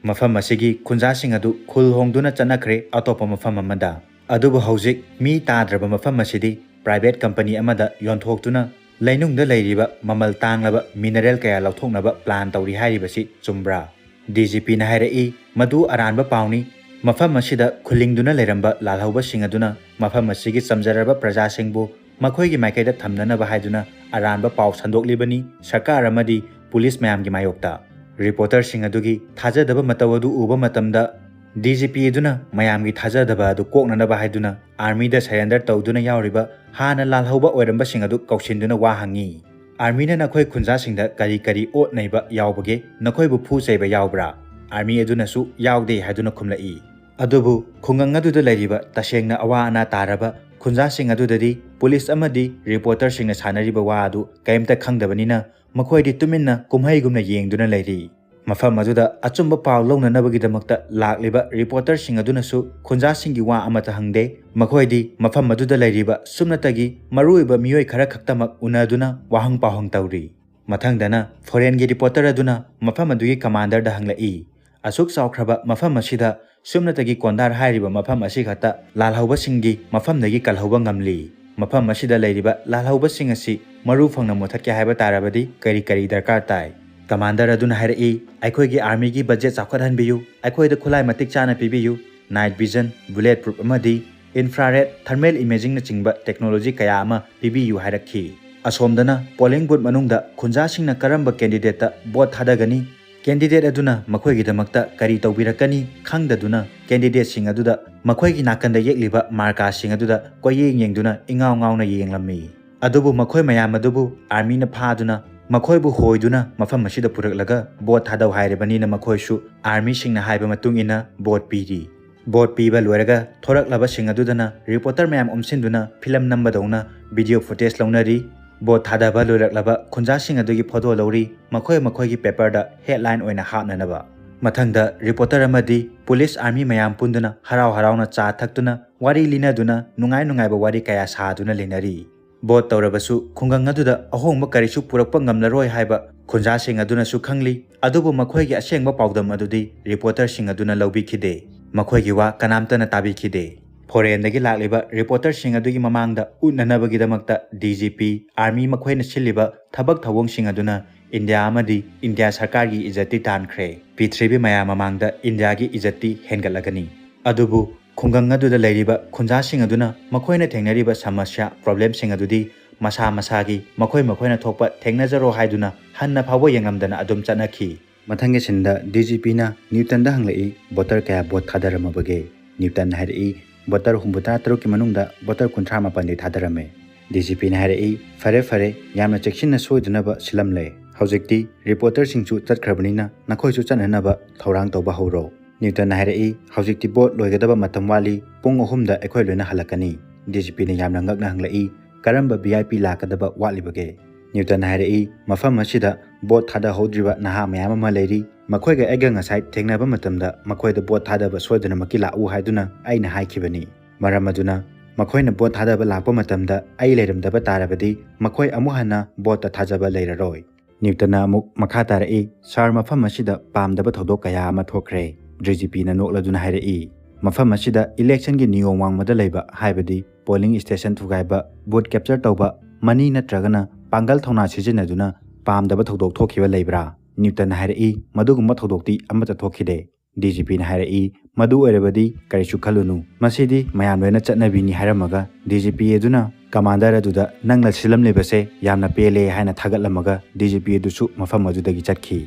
ꯃꯐꯝ ꯑꯁꯤꯒꯤ ꯈꯨꯟꯖꯥꯁꯤꯡ ꯑꯗꯨ ꯈꯨꯜ ꯍꯣꯡꯗꯨꯅ ꯆꯠꯅꯈ꯭ꯔꯦ ꯑꯇꯣꯞꯄ ꯃꯐꯝ ꯑꯃꯗ꯫ ꯑꯗꯨꯕꯨ ꯍꯧꯖꯤꯛ ꯃꯤ ꯇꯥꯗ꯭ꯔꯕ ꯃꯐꯝ ꯑꯁꯤꯗꯤ private company ꯑꯃꯗ ꯌꯣꯟꯊꯣꯛꯇꯨꯅ ꯂꯩꯅꯨꯡꯗ ꯂꯩꯔꯤꯕ ꯃꯃꯜ ꯇꯥꯡꯂꯕ mineral ꯀꯌꯥ ꯂꯧꯊꯣꯛꯅꯕ plan ꯇꯧꯔꯤ ꯍꯥꯏꯔꯤꯕꯁꯤ ꯆꯨꯝꯕ꯭ꯔꯥ? DGPꯅ ꯍꯥꯏꯔꯛꯏ, ꯃꯗꯨ ꯑꯔꯥꯟꯕ ꯄꯥꯎꯅꯤ꯫ ꯃꯐꯝ ꯑꯁꯤꯗ ꯈꯨꯜꯂꯤꯡꯗꯨꯅ ꯂꯩꯔꯝꯕ ꯂꯥꯜꯍꯧꯕꯁꯤꯡ ꯑꯗꯨꯅ ꯃꯐꯝ ꯑꯁꯤꯒꯤ ꯆꯝꯖꯔꯕ ꯄ꯭ꯔꯖꯥꯁꯤꯡꯕꯨ ꯃꯈꯣꯏꯒꯤ ꯃꯥꯏꯀꯩꯗ ꯊꯝꯅꯅꯕ ꯍꯥꯏꯗꯨꯅ ꯑꯔꯥꯟꯕ ꯄꯥꯎ ꯁꯟꯗꯣꯛꯂꯤꯕꯅꯤ ꯁꯔꯀꯥꯔ ꯑꯃꯗꯤ ꯄꯨꯂꯤꯁ ꯃꯌꯥꯝꯒꯤ ꯃꯥꯌꯣꯛꯇ꯫ Reporterꯁꯤꯡ ꯑꯗꯨꯒꯤ ꯊꯥꯖꯗꯕ ꯃꯇꯧ ꯑꯗꯨ ꯎꯕ ꯃꯇꯝꯗ DGP ꯑꯗꯨꯅ ꯃꯌꯥꯝꯒꯤ ꯊꯥꯖꯗꯕ ꯑꯗꯨ ꯀꯣꯛꯅꯅꯕ ꯍꯥꯏꯗꯨꯅ armyꯗ surrender ꯇꯧꯗꯨꯅ ꯌꯥꯎꯔꯤꯕ ꯍꯥꯟꯅ ꯂꯥꯜꯍꯧꯕ ꯑꯣꯏꯔꯝꯕꯁꯤꯡ ꯑꯗꯨ ꯀꯧꯁꯤꯟꯗꯨꯅ ꯋꯥ ꯍꯪꯉꯤ꯫ Armyꯅ ꯅꯈꯣꯏ ꯈꯨꯟꯖꯥꯁꯤꯡꯗ ꯀꯔꯤ ꯀꯔꯤ ꯑꯣꯠ ꯅꯩꯕ ꯌꯥꯎꯕꯒꯦ? ꯅꯈꯣꯏꯕꯨ ꯐꯨ ꯆꯩꯕ ꯌꯥꯎꯕ꯭ꯔꯥ? Army ꯑꯗꯨꯅꯁꯨ ꯌꯥꯎꯗꯦ ꯍꯥꯏꯗꯨꯅ ꯈꯨꯝꯂꯛꯏ꯫ ꯑꯗꯨꯕꯨ ꯈꯨꯡꯒꯪ ꯑꯗꯨꯗ ꯂꯩꯔꯤꯕ ꯇꯁꯦꯡꯅ ꯑꯋꯥ ꯑꯅꯥ ꯇꯥꯔꯕ ꯈꯨꯟꯖꯥꯁꯤꯡ ꯑꯗꯨꯗꯗꯤ ꯄꯨꯂꯤꯁ ꯑꯃꯗꯤ reporterꯁꯤꯡꯅ ꯁꯥꯟꯅꯔꯤꯕ ꯋꯥ ꯑꯗꯨ ꯀꯔꯤꯝꯇ ꯈꯪꯗꯕꯅꯤꯅ ꯃꯈꯣꯏꯗꯤ ꯇꯨꯃꯤꯟꯅ ꯀꯨꯝꯍꯩꯒꯨꯝꯅ ꯌꯦꯡꯗꯨꯅ ꯂꯩꯔꯤ꯫ ꯃꯐꯝ ꯑꯗꯨꯗ ꯑꯆꯨꯝꯕ ꯄꯥꯎ ꯂꯧꯅꯅꯕꯒꯤꯗꯃꯛꯇ ꯂꯥꯛꯂꯤꯕ reporterꯁꯤꯡ ꯑꯗꯨꯅꯁꯨ ꯈꯨꯟꯖꯥꯁꯤꯡꯒꯤ ꯋꯥ ꯑꯃꯠꯇ ꯍꯪꯗꯦ꯫ ꯃꯈꯣꯏꯗꯤ ꯃꯐꯝ ꯑꯗꯨꯗ ꯂꯩꯔꯤꯕ ꯁꯨꯞꯅꯇꯒꯤ ꯃꯔꯨꯑꯣꯏꯕ ꯃꯤꯑꯣꯏ ꯈꯔ ꯈꯛꯇꯃꯛ ꯎꯅꯗꯨꯅ ꯋꯥꯍꯪ ꯄꯥꯎꯍꯪ ꯇꯧꯔꯤ꯫ ꯃꯊꯪꯗꯅ foreignꯒꯤ reporter ꯑꯗꯨꯅ ꯃꯐꯝ ꯑꯗꯨꯒꯤ commanderꯗ ꯍꯪꯂꯛꯏ, "ꯑꯁꯨꯛ ꯆꯥꯎꯈ꯭ꯔꯕ ꯃꯐꯝ ꯑꯁꯤꯗ ꯁꯨꯞꯅꯇꯒꯤ ꯀꯣꯟꯗꯥꯔ ꯍꯥꯏꯔꯤꯕ ꯃꯐꯝ ꯑꯁꯤ ꯈꯛꯇ ꯂꯥꯜꯍꯧꯕꯁꯤꯡꯒꯤ ꯃꯐꯝꯗꯒꯤ ꯀꯜꯍꯧꯕ ꯉꯝꯂꯤ꯫ ꯃꯐꯝ ꯑꯁꯤꯗ ꯂꯩꯔꯤꯕ ꯂꯥꯜꯍꯧꯕꯁꯤꯡ ꯑꯁꯤ ꯃꯔꯨ ꯐꯪꯅ ꯃꯨꯊꯠꯀꯦ ꯍꯥꯏꯕ ꯇꯥꯔꯕꯗꯤ ꯀꯔꯤ ꯀꯔꯤ ꯗꯔꯀꯥꯔ ꯇꯥꯏ?" Commander ꯑꯗꯨꯅ ꯍꯥꯏꯔꯛꯏ, "ꯑꯩꯈꯣꯏꯒꯤ armyꯒꯤ budget ꯆꯥꯎꯈꯠꯍꯟꯕꯤꯌꯨ, ꯑꯩꯈꯣꯏꯗ ꯈꯨꯠꯂꯥꯏ ꯃꯇꯤꯛ ꯆꯥꯅ ꯄꯤꯕꯤꯌꯨ, night vision, bullet proof ꯑꯃꯗꯤ infrared thermal imagingꯅꯆꯤꯡꯕ technology ꯀꯌꯥ ꯑꯃ ꯄꯤꯕꯤꯌꯨ" ꯍꯥꯏꯔꯛꯈꯤ꯫ ꯑꯁꯣꯝꯗꯅ polling booth ꯃꯅꯨꯡꯗ ꯈꯨꯟꯖꯥꯁꯤꯡꯅ ꯀꯔꯝꯕ candidateꯇ vote ꯊꯥꯗꯒꯅꯤ, candidate ꯑꯗꯨꯅ ꯃꯈꯣꯏꯒꯤꯗꯃꯛꯇ ꯀꯔꯤ ꯇꯧꯕꯤꯔꯛꯀꯅꯤ ꯈꯪꯗꯗꯨꯅ candidateꯁꯤꯡ ꯑꯗꯨꯗ ꯃꯈꯣꯏꯒꯤ ꯅꯥꯀꯟꯗ ꯌꯦꯛꯂꯤꯕ ꯃꯥꯔꯀꯥꯁꯤꯡ ꯑꯗꯨꯗ ꯀꯣꯏꯌꯦꯡ ꯌꯦꯡꯗꯨꯅ ꯏꯉꯥꯎ ꯉꯥꯎꯅ ꯌꯦꯡꯂꯝꯃꯤ꯫ ꯑꯗꯨꯕꯨ ꯃꯈꯣꯏ ꯃꯌꯥꯝ ꯑꯗꯨꯕꯨ armyꯅ ꯐꯥꯗꯨꯅ ꯃꯈꯣꯏꯕꯨ ꯍꯣꯏꯗꯨꯅ ꯃꯐꯝ ꯑꯁꯤꯗ ꯄꯨꯔꯛꯂꯒ vote ꯊꯥꯗꯧ ꯍꯥꯏꯔꯕꯅꯤꯅ ꯃꯈꯣꯏꯁꯨ armyꯁꯤꯡꯅ ꯍꯥꯏꯕ ꯃꯇꯨꯡ ꯏꯟꯅ vote ꯄꯤꯔꯤ꯫ Vote ꯄꯤꯕ ꯂꯣꯏꯔꯒ ꯊꯣꯔꯛꯂꯕꯁꯤꯡ ꯑꯗꯨꯗꯅ reporter ꯃꯌꯥꯝ ꯎꯝꯁꯤꯟꯗꯨꯅ film ꯅꯝꯕꯗꯧꯅ video footage ꯂꯧꯅꯔꯤ꯫ Vote ꯊꯥꯗꯕ ꯂꯣꯏꯔꯛꯂꯕ ꯈꯨꯟꯖꯥꯁꯤꯡ ꯑꯗꯨꯒꯤ photo ꯂꯧꯔꯤ, ꯃꯈꯣꯏ ꯃꯈꯣꯏꯒꯤ paperꯗ headline ꯑꯣꯏꯅ ꯍꯥꯞꯅꯅꯕ꯫ ꯃꯊꯪꯗ reporter ꯑꯃꯗꯤ police army ꯃꯌꯥꯝ ꯄꯨꯟꯗꯨꯅ ꯍꯔꯥꯎ ꯍꯔꯥꯎꯅ ꯆꯥ ꯊꯛꯇꯨꯅ ꯋꯥꯔꯤ ꯂꯤꯅꯗꯨꯅ ꯅꯨꯡꯉꯥꯏ ꯅꯨꯡꯉꯥꯏꯕ ꯋꯥꯔꯤ ꯀꯌꯥ ꯁꯥꯗꯨꯅ ꯂꯩꯅꯔꯤ꯫ Vote ꯇꯧꯔꯕꯁꯨ ꯈꯨꯡꯒꯪ ꯑꯗꯨꯗ ꯑꯍꯣꯡꯕ ꯀꯔꯤꯁꯨ ꯄꯨꯔꯛꯄ ꯉꯝꯂꯔꯣꯏ ꯍꯥꯏꯕ ꯈꯨꯟꯖꯥꯁꯤꯡ ꯑꯗꯨꯅꯁꯨ ꯈꯪꯂꯤ, ꯑꯗꯨꯕꯨ ꯃꯈꯣꯏꯒꯤ ꯑꯁꯦꯡꯕ ꯄꯥꯎꯗꯝ ꯑꯗꯨꯗꯤ ꯔꯤꯄꯣꯔꯇꯔꯁꯤꯡ ꯑꯗꯨꯅ ꯂꯧꯕꯤꯈꯤꯗꯦ꯫ ꯃꯈꯣꯏꯒꯤ ꯋꯥ ꯀꯅꯥꯝꯇꯅ ꯇꯥꯕꯤꯈꯤꯗꯦ꯫ ꯐꯣꯔꯦꯟꯗꯒꯤ ꯂꯥꯛꯂꯤꯕ ꯔꯤꯄꯣꯔꯇꯔꯁꯤꯡ ꯑꯗꯨꯒꯤ ꯃꯃꯥꯡꯗ ꯎꯠꯅꯅꯕꯒꯤꯗꯃꯛꯇ ꯗꯤ ꯖꯤ ꯄꯤ, ꯑꯥꯔꯃꯤ ꯃꯈꯣꯏꯅ ꯁꯤꯜꯂꯤꯕ ꯊꯕꯛ ꯊꯧꯑꯣꯡꯁꯤꯡ ꯑꯗꯨꯅ ꯏꯟꯗꯤꯌꯥ ꯑꯃꯗꯤ ꯏꯟꯗꯤꯌꯥ ꯁꯔꯀꯥꯔꯒꯤ ꯏꯖꯠꯇꯤ ꯇꯥꯟꯈ꯭ꯔꯦ꯫ ꯄ꯭ꯔꯤꯊꯤꯕꯤ ꯃꯌꯥꯝ ꯃꯃꯥꯡꯗ ꯏꯟꯗꯤꯌꯥꯒꯤ ꯏꯖꯠꯇꯤ ꯍꯦꯟꯒꯠꯂꯒꯅꯤ꯫ ꯑꯗꯨꯕꯨ ꯈꯨꯡꯒꯪ ꯑꯗꯨꯗ ꯂꯩꯔꯤꯕ ꯈꯨꯟꯖꯥꯁꯤꯡ ꯑꯗꯨꯅ ꯃꯈꯣꯏꯅ ꯊꯦꯡꯅꯔꯤꯕ ꯁꯃꯁ꯭ꯌꯥ, ꯄ꯭ꯔꯣꯕ꯭ꯂꯦꯝꯁꯤꯡ ꯑꯗꯨꯗꯤ ꯃꯁꯥ ꯃꯁꯥꯒꯤ, ꯃꯈꯣꯏ ꯃꯈꯣꯏꯅ ꯊꯣꯛꯄ ꯊꯦꯡꯅꯖꯔꯣ ꯍꯥꯏꯗꯨꯅ ꯍꯟꯅ ꯐꯥꯎꯕ ꯌꯦꯡꯂꯝꯗꯅ ꯑꯗꯨꯝ ꯆꯠꯅꯈꯤ꯫ ꯃꯊꯪꯒꯤ ꯁꯤꯟꯗ ꯗꯤ ꯖꯤ ꯄꯤꯅ ꯅ꯭ꯌꯨꯇꯟꯗ ꯍꯪꯂꯛꯏ, "ꯚꯣꯇꯔ ꯀꯌꯥ ꯚꯣꯠ ꯊꯥꯗꯔꯝꯃꯕꯒꯦ?" ꯅ꯭ꯌꯨꯇꯟꯅ ꯍꯥꯏꯔꯛꯏ, "ꯚꯣꯇꯔ ꯍꯨꯝꯐꯨꯇꯔꯥ ꯇꯔꯨꯛꯀꯤ ꯃꯅꯨꯡꯗ ꯚꯣꯇꯔ ꯀꯨꯟꯊ꯭ꯔꯥ ꯃꯥꯄꯟꯗꯤ ꯊꯥꯗꯔꯝꯃꯦ꯫" ꯗꯤ ꯖꯤ ꯄꯤꯅ ꯍꯥꯏꯔꯛꯏ, "ꯐꯔꯦ ꯐꯔꯦ, ꯌꯥꯝꯅ ꯆꯦꯛꯁꯤꯟꯅ ꯁꯣꯏꯗꯅꯕ ꯁꯤꯜꯂꯝꯂꯦ꯫ ꯍꯧꯖꯤꯛꯇꯤ ꯔꯤꯄꯣꯔꯇꯔꯁꯤꯡꯁꯨ ꯆꯠꯈ꯭ꯔꯕꯅꯤꯅ ꯅꯈꯣꯏꯁꯨ ꯆꯠꯅꯅꯕ ꯊꯧꯔꯥꯡ ꯇꯧꯕ ꯍꯧꯔꯣ꯫" ꯅ꯭ꯌꯨꯇꯟꯅ ꯍꯥꯏꯔꯛꯏ, "ꯍꯧꯖꯤꯛꯇꯤ ꯚꯣꯠ ꯂꯣꯏꯒꯗꯕ ꯃꯇꯝ ꯋꯥꯠꯂꯤ, ꯄꯨꯡ ꯑꯍꯨꯝꯗ ꯑꯩꯈꯣꯏ ꯂꯣꯏꯅ ꯍꯜꯂꯛꯀꯅꯤ꯫" ꯗꯤ ꯖꯤ ꯄꯤꯅ ꯌꯥꯝꯅ ꯉꯛꯅ ꯍꯪꯂꯛꯏ, "ꯀꯔꯝꯕ ꯚꯤ ꯑꯥꯏ ꯄꯤ ꯂꯥꯛꯀꯗꯕ ꯋꯥꯠꯂꯤꯕꯒꯦ?" ꯅ꯭ꯌꯨꯇꯟꯅ ꯍꯥꯏꯔꯛꯏ, "ꯃꯐꯝ ꯑꯁꯤꯗ ꯚꯣꯠ ꯊꯥꯗꯍꯧꯗ꯭ꯔꯤꯕ ꯅꯍꯥ ꯃꯌꯥꯝ ꯑꯃ ꯂꯩꯔꯤ꯫ ꯃꯈꯣꯏꯒ ꯑꯩꯒ ꯉꯁꯥꯏ ꯊꯦꯡꯅꯕ ꯃꯇꯝꯗ ꯃꯈꯣꯏꯗ ꯚꯣꯠ ꯊꯥꯗꯕ ꯁꯣꯏꯗꯅꯃꯛꯀꯤ ꯂꯥꯛꯎ ꯍꯥꯏꯗꯨꯅ ꯑꯩꯅ ꯍꯥꯏꯈꯤꯕꯅꯤ꯫ ꯃꯔꯝ ꯑꯗꯨꯅ ꯃꯈꯣꯏꯅ ꯚꯣꯠ ꯊꯥꯗꯕ ꯂꯥꯛꯄ ꯃꯇꯝꯗ ꯑꯩ ꯂꯩꯔꯝꯗꯕ ꯇꯥꯔꯕꯗꯤ ꯃꯈꯣꯏ ꯑꯃꯨꯛ ꯍꯟꯅ ꯚꯣꯠꯇ ꯊꯥꯖꯕ ꯂꯩꯔꯔꯣꯏ꯫" ꯅ꯭ꯌꯨꯇꯟꯅ ꯑꯃꯨꯛ ꯃꯈꯥ ꯇꯥꯔꯛꯏ, "ꯁꯥꯔ, ꯃꯐꯝ ꯑꯁꯤꯗ ꯄꯥꯝꯗꯕ ꯊꯧꯗꯣꯛ ꯀꯌꯥ ꯑꯃ ꯊꯣꯛꯈ꯭ꯔꯦ꯫" ꯗꯤ ꯖꯤ ꯄꯤꯅ ꯅꯣꯛꯂꯗꯨꯅ ꯍꯥꯏꯔꯛꯏ, "ꯃꯐꯝ ꯑꯁꯤꯗ ꯏꯂꯦꯛꯁꯟꯒꯤ ꯅꯤꯌꯣꯝ ꯋꯥꯡꯃꯗ ꯂꯩꯕ, ꯍꯥꯏꯕꯗꯤ ꯄꯣꯂꯤꯡ ꯁ꯭ꯇꯦꯁꯟ ꯊꯨꯒꯥꯏꯕ, ꯚꯣꯠ ꯀꯦꯞꯆꯔ ꯇꯧꯕ, ꯃꯅꯤ ꯅꯠꯇ꯭ꯔꯒꯅ ꯄꯥꯡꯒꯜ ꯊꯧꯅꯥ ꯁꯤꯖꯤꯟꯅꯗꯨꯅ ꯄꯥꯝꯗꯕ ꯊꯧꯗꯣꯛ ꯊꯣꯛꯈꯤꯕ ꯂꯩꯕ꯭ꯔꯥ?" ꯅ꯭ꯌꯨꯇꯟꯅ ꯍꯥꯏꯔꯛꯏ, "ꯃꯗꯨꯒꯨꯝꯕ ꯊꯧꯗꯣꯛꯇꯤ ꯑꯃꯠꯇ ꯊꯣꯛꯈꯤꯗꯦ꯫" ꯗꯤ ꯖꯤ ꯄꯤꯅ ꯍꯥꯏꯔꯛꯏ, "ꯃꯗꯨ ꯑꯣꯏꯔꯕꯗꯤ ꯀꯔꯤꯁꯨ ꯈꯜꯂꯨꯅꯨ, ꯃꯁꯤꯗꯤ ꯃꯌꯥꯝ ꯂꯣꯏꯅ ꯆꯠꯅꯕꯤꯅꯤ" ꯍꯥꯏꯔꯝꯃꯒ ꯗꯤ ꯖꯤ ꯄꯤ ꯑꯗꯨꯅ ꯀꯃꯥꯟꯗꯔ ꯑꯗꯨꯗ "ꯅꯪꯅ ꯁꯤꯜꯂꯝꯂꯤꯕꯁꯦ ꯌꯥꯝꯅ ꯄꯦꯜꯂꯦ" ꯍꯥꯏꯅ ꯊꯥꯒꯠꯂꯝꯃꯒ ꯗꯤ ꯖꯤ ꯄꯤ ꯑꯗꯨꯁꯨ ꯃꯐꯝ ꯑꯗꯨꯗꯒꯤ ꯆꯠꯈꯤ꯫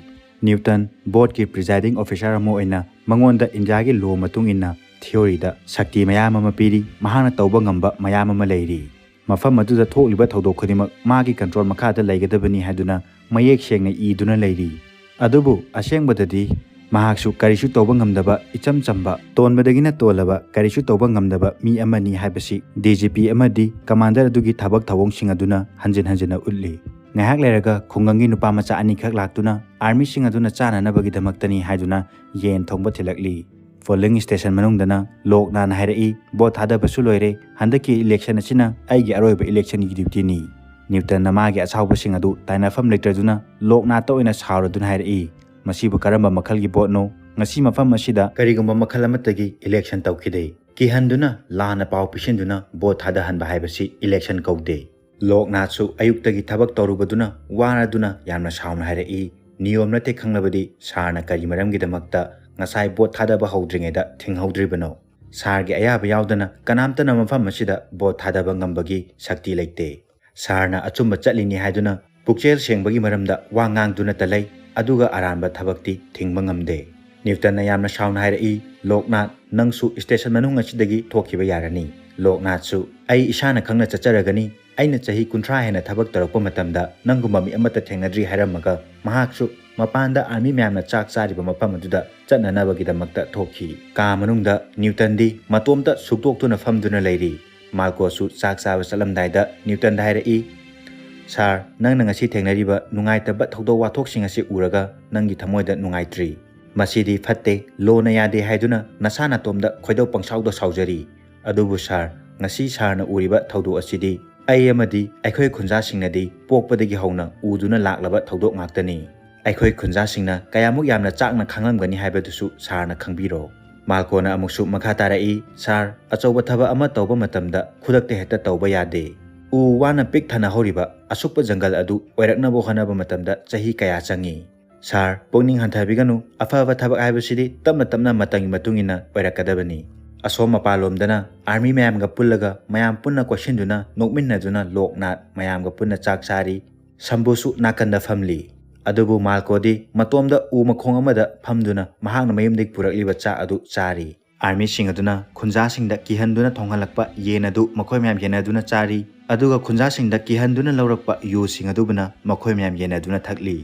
ꯅ꯭ꯌꯨꯇꯟ, ꯚꯣꯠꯀꯤ ꯄ꯭ꯔꯤꯖꯥꯏꯗꯤꯡ ꯑꯣꯐꯤꯁꯥꯔ ꯑꯃ ꯑꯣꯏꯅ, ꯃꯉꯣꯟꯗ ꯏꯟꯗꯤꯌꯥꯒꯤ ꯂꯣ ꯃꯇꯨꯡ ꯏꯟꯅ ꯊꯤꯑꯣꯔꯤꯗ ꯁꯛꯇꯤ ꯃꯌꯥꯝ ꯑꯃ ꯄꯤꯔꯤ, ꯃꯍꯥꯛꯅ ꯇꯧꯕ ꯉꯝꯕ ꯃꯌꯥꯝ ꯑꯃ ꯂꯩꯔꯤ꯫ ꯃꯐꯝ ꯑꯗꯨꯗ ꯊꯣꯛꯂꯤꯕ ꯊꯧꯗꯣꯛ ꯈꯨꯗꯤꯡꯃꯛ ꯃꯥꯒꯤ ꯀꯟꯇ꯭ꯔꯣꯜ ꯃꯈꯥꯗ ꯂꯩꯒꯗꯕꯅꯤ ꯍꯥꯏꯗꯨꯅ ꯃꯌꯦꯛ ꯁꯦꯡꯅ ꯏꯗꯨꯅ ꯂꯩꯔꯤ꯫ ꯑꯗꯨꯕꯨ ꯑꯁꯦꯡꯕꯗꯗꯤ ꯃꯍꯥꯛꯁꯨ ꯀꯔꯤꯁꯨ ꯇꯧꯕ ꯉꯝꯗꯕ, ꯏꯆꯝ ꯆꯝꯕ, ꯇꯣꯟꯕꯗꯒꯤꯅ ꯇꯣꯜꯂꯕ, ꯀꯔꯤꯁꯨ ꯇꯧꯕ ꯉꯝꯗꯕ ꯃꯤ ꯑꯃꯅꯤ ꯍꯥꯏꯕꯁꯤ ꯗꯤ ꯖꯤ ꯄꯤ ꯑꯃꯗꯤ ꯀꯃꯥꯟꯗꯔ ꯑꯗꯨꯒꯤ ꯊꯕꯛ ꯊꯧꯑꯣꯡꯁꯤꯡ ꯑꯗꯨꯅ ꯍꯟꯖꯤꯟ ꯍꯟꯖꯤꯟꯅ ꯎꯠꯂꯤ꯫ ꯉꯥꯏꯍꯥꯛ ꯂꯩꯔꯒ ꯈꯨꯡꯒꯪꯒꯤ ꯅꯨꯄꯥ ꯃꯆꯥ ꯑꯅꯤꯈꯛ ꯂꯥꯛꯇꯨꯅ ꯑꯥꯔꯃꯤꯁꯤꯡ ꯑꯗꯨꯅ ꯆꯥꯅꯅꯕꯒꯤꯗꯃꯛꯇꯅꯤ ꯍꯥꯏꯗꯨꯅ ꯌꯦꯟ ꯊꯣꯡꯕ ꯊꯤꯜꯂꯛꯂꯤ꯫ ꯄꯣꯂꯤꯡ ꯁ꯭ꯇꯦꯁꯟ ꯃꯅꯨꯡꯗꯅ ꯂꯣꯛꯅꯥꯅ ꯍꯥꯏꯔꯛꯏ, "ꯚꯣꯠ ꯊꯥꯗꯕꯁꯨ ꯂꯣꯏꯔꯦ, ꯍꯟꯗꯛꯀꯤ ꯏꯂꯦꯛꯁꯟ ꯑꯁꯤꯅ ꯑꯩꯒꯤ ꯑꯔꯣꯏꯕ ꯏꯂꯦꯛꯁꯟꯒꯤ ꯗ꯭ꯌꯨꯇꯤꯅꯤ꯫" ꯅ꯭ꯌꯨꯇꯟꯅ ꯃꯥꯒꯤ ꯑꯁꯥꯎꯕꯁꯤꯡ ꯑꯗꯨ ꯇꯥꯏꯅꯐꯝ ꯂꯩꯇ꯭ꯔꯗꯨꯅ ꯂꯣꯛꯅꯥꯠꯇ ꯑꯣꯏꯅ ꯁꯥꯎꯔꯗꯨꯅ ꯍꯥꯏꯔꯛꯏ, "ꯃꯁꯤꯕꯨ ꯀꯔꯝꯕ ꯃꯈꯜꯒꯤ ꯚꯣꯠꯅꯣ? ꯉꯁꯤ ꯃꯐꯝ ꯑꯁꯤꯗ ꯀꯔꯤꯒꯨꯝꯕ ꯃꯈꯜ ꯑꯃꯠꯇꯒꯤ ꯏꯂꯦꯛꯁꯟ ꯇꯧꯈꯤꯗꯦ꯫ ꯀꯤꯍꯟꯗꯨꯅ ꯂꯥꯟꯅ ꯄꯥꯎ ꯄꯤꯁꯤꯟꯗꯨꯅ ꯚꯣꯠ ꯊꯥꯗꯍꯟꯕ ꯍꯥꯏꯕꯁꯤ ꯏꯂꯦꯛꯁꯟ ꯀꯧꯗꯦ꯫" ꯂꯣꯛꯅꯥꯠꯁꯨ ꯑꯌꯨꯛꯇꯒꯤ ꯊꯕꯛ ꯇꯧꯔꯨꯕꯗꯨꯅ ꯋꯥꯔꯗꯨꯅ ꯌꯥꯝꯅ ꯁꯥꯎꯅ ꯍꯥꯏꯔꯛꯏ, "ꯅꯤꯌꯣꯝ ꯅꯠꯇꯦ ꯈꯪꯂꯕꯗꯤ ꯁꯥꯔꯅ ꯀꯔꯤ ꯃꯔꯝꯒꯤꯗꯃꯛꯇ ꯉꯁꯥꯏ ꯚꯣꯠ ꯊꯥꯗꯕ ꯍꯧꯗ꯭ꯔꯤꯉꯩꯗ ꯊꯤꯡꯍꯧꯗ꯭ꯔꯤꯕꯅꯣ? ꯁꯥꯔꯒꯤ ꯑꯌꯥꯕ ꯌꯥꯎꯗꯅ ꯀꯅꯥꯝꯇꯅ ꯃꯐꯝ ꯑꯁꯤꯗ ꯚꯣꯠ ꯊꯥꯗꯕ ꯉꯝꯕꯒꯤ ꯁꯛꯇꯤ ꯂꯩꯇꯦ꯫" ꯁꯥꯔꯅ ꯑꯆꯨꯝꯕ ꯆꯠꯂꯤꯅꯤ ꯍꯥꯏꯗꯨꯅ ꯄꯨꯛꯆꯦꯜ ꯁꯦꯡꯕꯒꯤ ꯃꯔꯝꯗ ꯋꯥ ꯉꯥꯡꯗꯨꯅꯇ ꯂꯩ, ꯑꯗꯨꯒ ꯑꯔꯥꯟꯕ ꯊꯕꯛꯇꯤ ꯊꯤꯡꯕ ꯉꯝꯗꯦ꯫ ꯅ꯭ꯌꯨꯇꯟꯅ ꯌꯥꯝꯅ ꯁꯥꯎꯅ ꯍꯥꯏꯔꯛꯏ, "ꯂꯣꯛꯅꯥꯠ, ꯅꯪꯁꯨ ꯁ꯭ꯇꯦꯁꯟ ꯃꯅꯨꯡ ꯑꯁꯤꯗꯒꯤ ꯊꯣꯛꯈꯤꯕ ꯌꯥꯔꯅꯤ꯫" ꯂꯣꯛꯅꯥꯠꯁꯨ, "ꯑꯩ ꯏꯁꯥꯅ ꯈꯪꯅ ꯆꯠꯆꯔꯒꯅꯤ꯫ ꯑꯩꯅ ꯆꯍꯤ ꯀꯨꯟꯊ꯭ꯔꯥ ꯍꯦꯟꯅ ꯊꯕꯛ ꯇꯧꯔꯛꯄ ꯃꯇꯝꯗ ꯅꯪꯒꯨꯝꯕ ꯃꯤ ꯑꯃꯠꯇ ꯊꯦꯡꯅꯗ꯭ꯔꯤ" ꯍꯥꯏꯔꯝꯃꯒ ꯃꯍꯥꯛꯁꯨ ꯃꯄꯥꯟꯗ ꯑꯥꯔꯃꯤ ꯃꯌꯥꯝꯅ ꯆꯥꯛ ꯆꯥꯔꯤꯕ ꯃꯐꯝ ꯑꯗꯨꯗ ꯆꯠꯅꯅꯕꯒꯤꯗꯃꯛꯇ ꯊꯣꯛꯈꯤ꯫ ꯀꯥ ꯃꯅꯨꯡꯗ ꯅ꯭ꯌꯨꯇꯟꯗꯤ ꯃꯇꯣꯝꯇ ꯁꯨꯛꯇꯣꯛꯇꯨꯅ ꯐꯝꯗꯨꯅ ꯂꯩꯔꯤ꯫ ꯃꯥꯜꯀꯣꯁꯨ ꯆꯥꯛ ꯆꯥꯕ ꯆꯠꯂꯝꯗꯥꯏꯗ ꯅ꯭ꯌꯨꯇꯟꯗ ꯍꯥꯏꯔꯛꯏ, "ꯁꯥꯔ, ꯅꯪꯅ ꯉꯁꯤ ꯊꯦꯡꯅꯔꯤꯕ ꯅꯨꯡꯉꯥꯏꯇꯕ ꯊꯧꯗꯣꯛ ꯋꯥꯊꯣꯛꯁꯤꯡ ꯑꯁꯤ ꯎꯔꯒ ꯅꯪꯒꯤ ꯊꯃꯣꯏꯗ ꯅꯨꯡꯉꯥꯏꯇ꯭ꯔꯤ꯫ ꯃꯁꯤꯗꯤ ꯐꯠꯇꯦ, ꯂꯣꯅ ꯌꯥꯗꯦ ꯍꯥꯏꯗꯨꯅ ꯅꯁꯥ ꯅꯇꯣꯝꯗ ꯈꯣꯏꯗꯧ ꯄꯪꯁꯥꯎꯗ ꯁꯥꯎꯖꯔꯤ꯫ ꯑꯗꯨꯕꯨ ꯁꯥꯔ, ꯉꯁꯤ ꯁꯥꯔꯅ ꯎꯔꯤꯕ ꯊꯧꯗꯣꯛ ꯑꯁꯤꯗꯤ ꯑꯩ ꯑꯃꯗꯤ ꯑꯩꯈꯣꯏ ꯈꯨꯟꯖꯥꯁꯤꯡꯅꯗꯤ ꯄꯣꯛꯄꯗꯒꯤ ꯍꯧꯅ ꯎꯗꯨꯅ ꯂꯥꯛꯂꯕ ꯊꯧꯗꯣꯛ ꯉꯥꯛꯇꯅꯤ꯫ ꯑꯩꯈꯣꯏ ꯈꯨꯟꯖꯥꯁꯤꯡꯅ ꯀꯌꯥꯃꯨꯛ ꯌꯥꯝꯅ ꯆꯥꯛꯅ ꯈꯥꯡꯂꯝꯒꯅꯤ ꯍꯥꯏꯕꯗꯨꯁꯨ ꯁꯥꯔꯅ ꯈꯪꯕꯤꯔꯣ꯫" ꯃꯥꯜꯀꯣꯅ ꯑꯃꯨꯛꯁꯨ ꯃꯈꯥ ꯇꯥꯔꯛꯏ, "ꯁꯥꯔ, ꯑꯆꯧꯕ ꯊꯕꯛ ꯑꯃ ꯇꯧꯕ ꯃꯇꯝꯗ ꯈꯨꯗꯛꯇ ꯍꯦꯛꯇ ꯇꯧꯕ ꯌꯥꯗꯦ꯫ ꯎ ꯋꯥꯅ ꯄꯤꯛ ꯊꯟꯅ ꯍꯧꯔꯤꯕ ꯑꯁꯨꯛꯄ ꯖꯪꯒꯜ ꯑꯗꯨ ꯑꯣꯏꯔꯛꯅꯕ ꯍꯣꯠꯅꯕ ꯃꯇꯝꯗ ꯆꯍꯤ ꯀꯌꯥ ꯆꯪꯏ꯫ ꯁꯥꯔ, ꯄꯨꯛꯅꯤꯡ ꯍꯟꯊꯕꯤꯒꯅꯨ, ꯑꯐꯕ ꯊꯕꯛ ꯍꯥꯏꯕꯁꯤꯗꯤ ꯇꯞꯅ ꯇꯞꯅ ꯃꯇꯝꯒꯤ ꯃꯇꯨꯡ ꯏꯟꯅ ꯑꯣꯏꯔꯛꯀꯗꯕꯅꯤ꯫" ꯑꯁꯣꯝ ꯃꯄꯥꯟꯂꯣꯝꯗꯅ ꯑꯥꯔꯃꯤ ꯃꯌꯥꯝꯒ ꯄꯨꯜꯂꯒ ꯃꯌꯥꯝ ꯄꯨꯟꯅ ꯀꯣꯏꯁꯤꯟꯗꯨꯅ ꯅꯣꯛꯃꯤꯟꯅꯗꯨꯅ ꯂꯣꯛꯅꯥꯠ ꯃꯌꯥꯝꯒ ꯄꯨꯟꯅ ꯆꯥꯛ ꯆꯥꯔꯤ꯫ ꯁꯝꯕꯨꯁꯨ ꯅꯥꯀꯟꯗ ꯐꯝꯂꯤ꯫ ꯑꯗꯨꯕꯨ ꯃꯥꯜꯀꯣꯗꯤ ꯃꯇꯣꯝꯗ ꯎ ꯃꯈꯣꯡ ꯑꯃꯗ ꯐꯝꯗꯨꯅ ꯃꯍꯥꯛꯅ ꯃꯌꯨꯝꯗꯒꯤ ꯄꯨꯔꯛꯂꯤꯕ ꯆꯥꯛ ꯑꯗꯨ ꯆꯥꯔꯤ꯫ ꯑꯥꯔꯃꯤꯁꯤꯡ ꯑꯗꯨꯅ ꯈꯨꯟꯖꯥꯁꯤꯡꯗ ꯀꯤꯍꯟꯗꯨꯅ ꯊꯣꯡꯍꯜꯂꯛꯄ ꯌꯦꯟ ꯑꯗꯨ ꯃꯈꯣꯏ ꯃꯌꯥꯝ ꯌꯦꯟꯅꯗꯨꯅ ꯆꯥꯔꯤ꯫ ꯑꯗꯨꯒ ꯈꯨꯟꯖꯥꯁꯤꯡꯗ ꯀꯤꯍꯟꯗꯨꯅ ꯂꯧꯔꯛꯄ ꯌꯨꯁꯤꯡ ꯑꯗꯨꯕꯨꯅ ꯃꯈꯣꯏ ꯃꯌꯥꯝ ꯌꯦꯟꯅꯗꯨꯅ ꯊꯛꯂꯤ꯫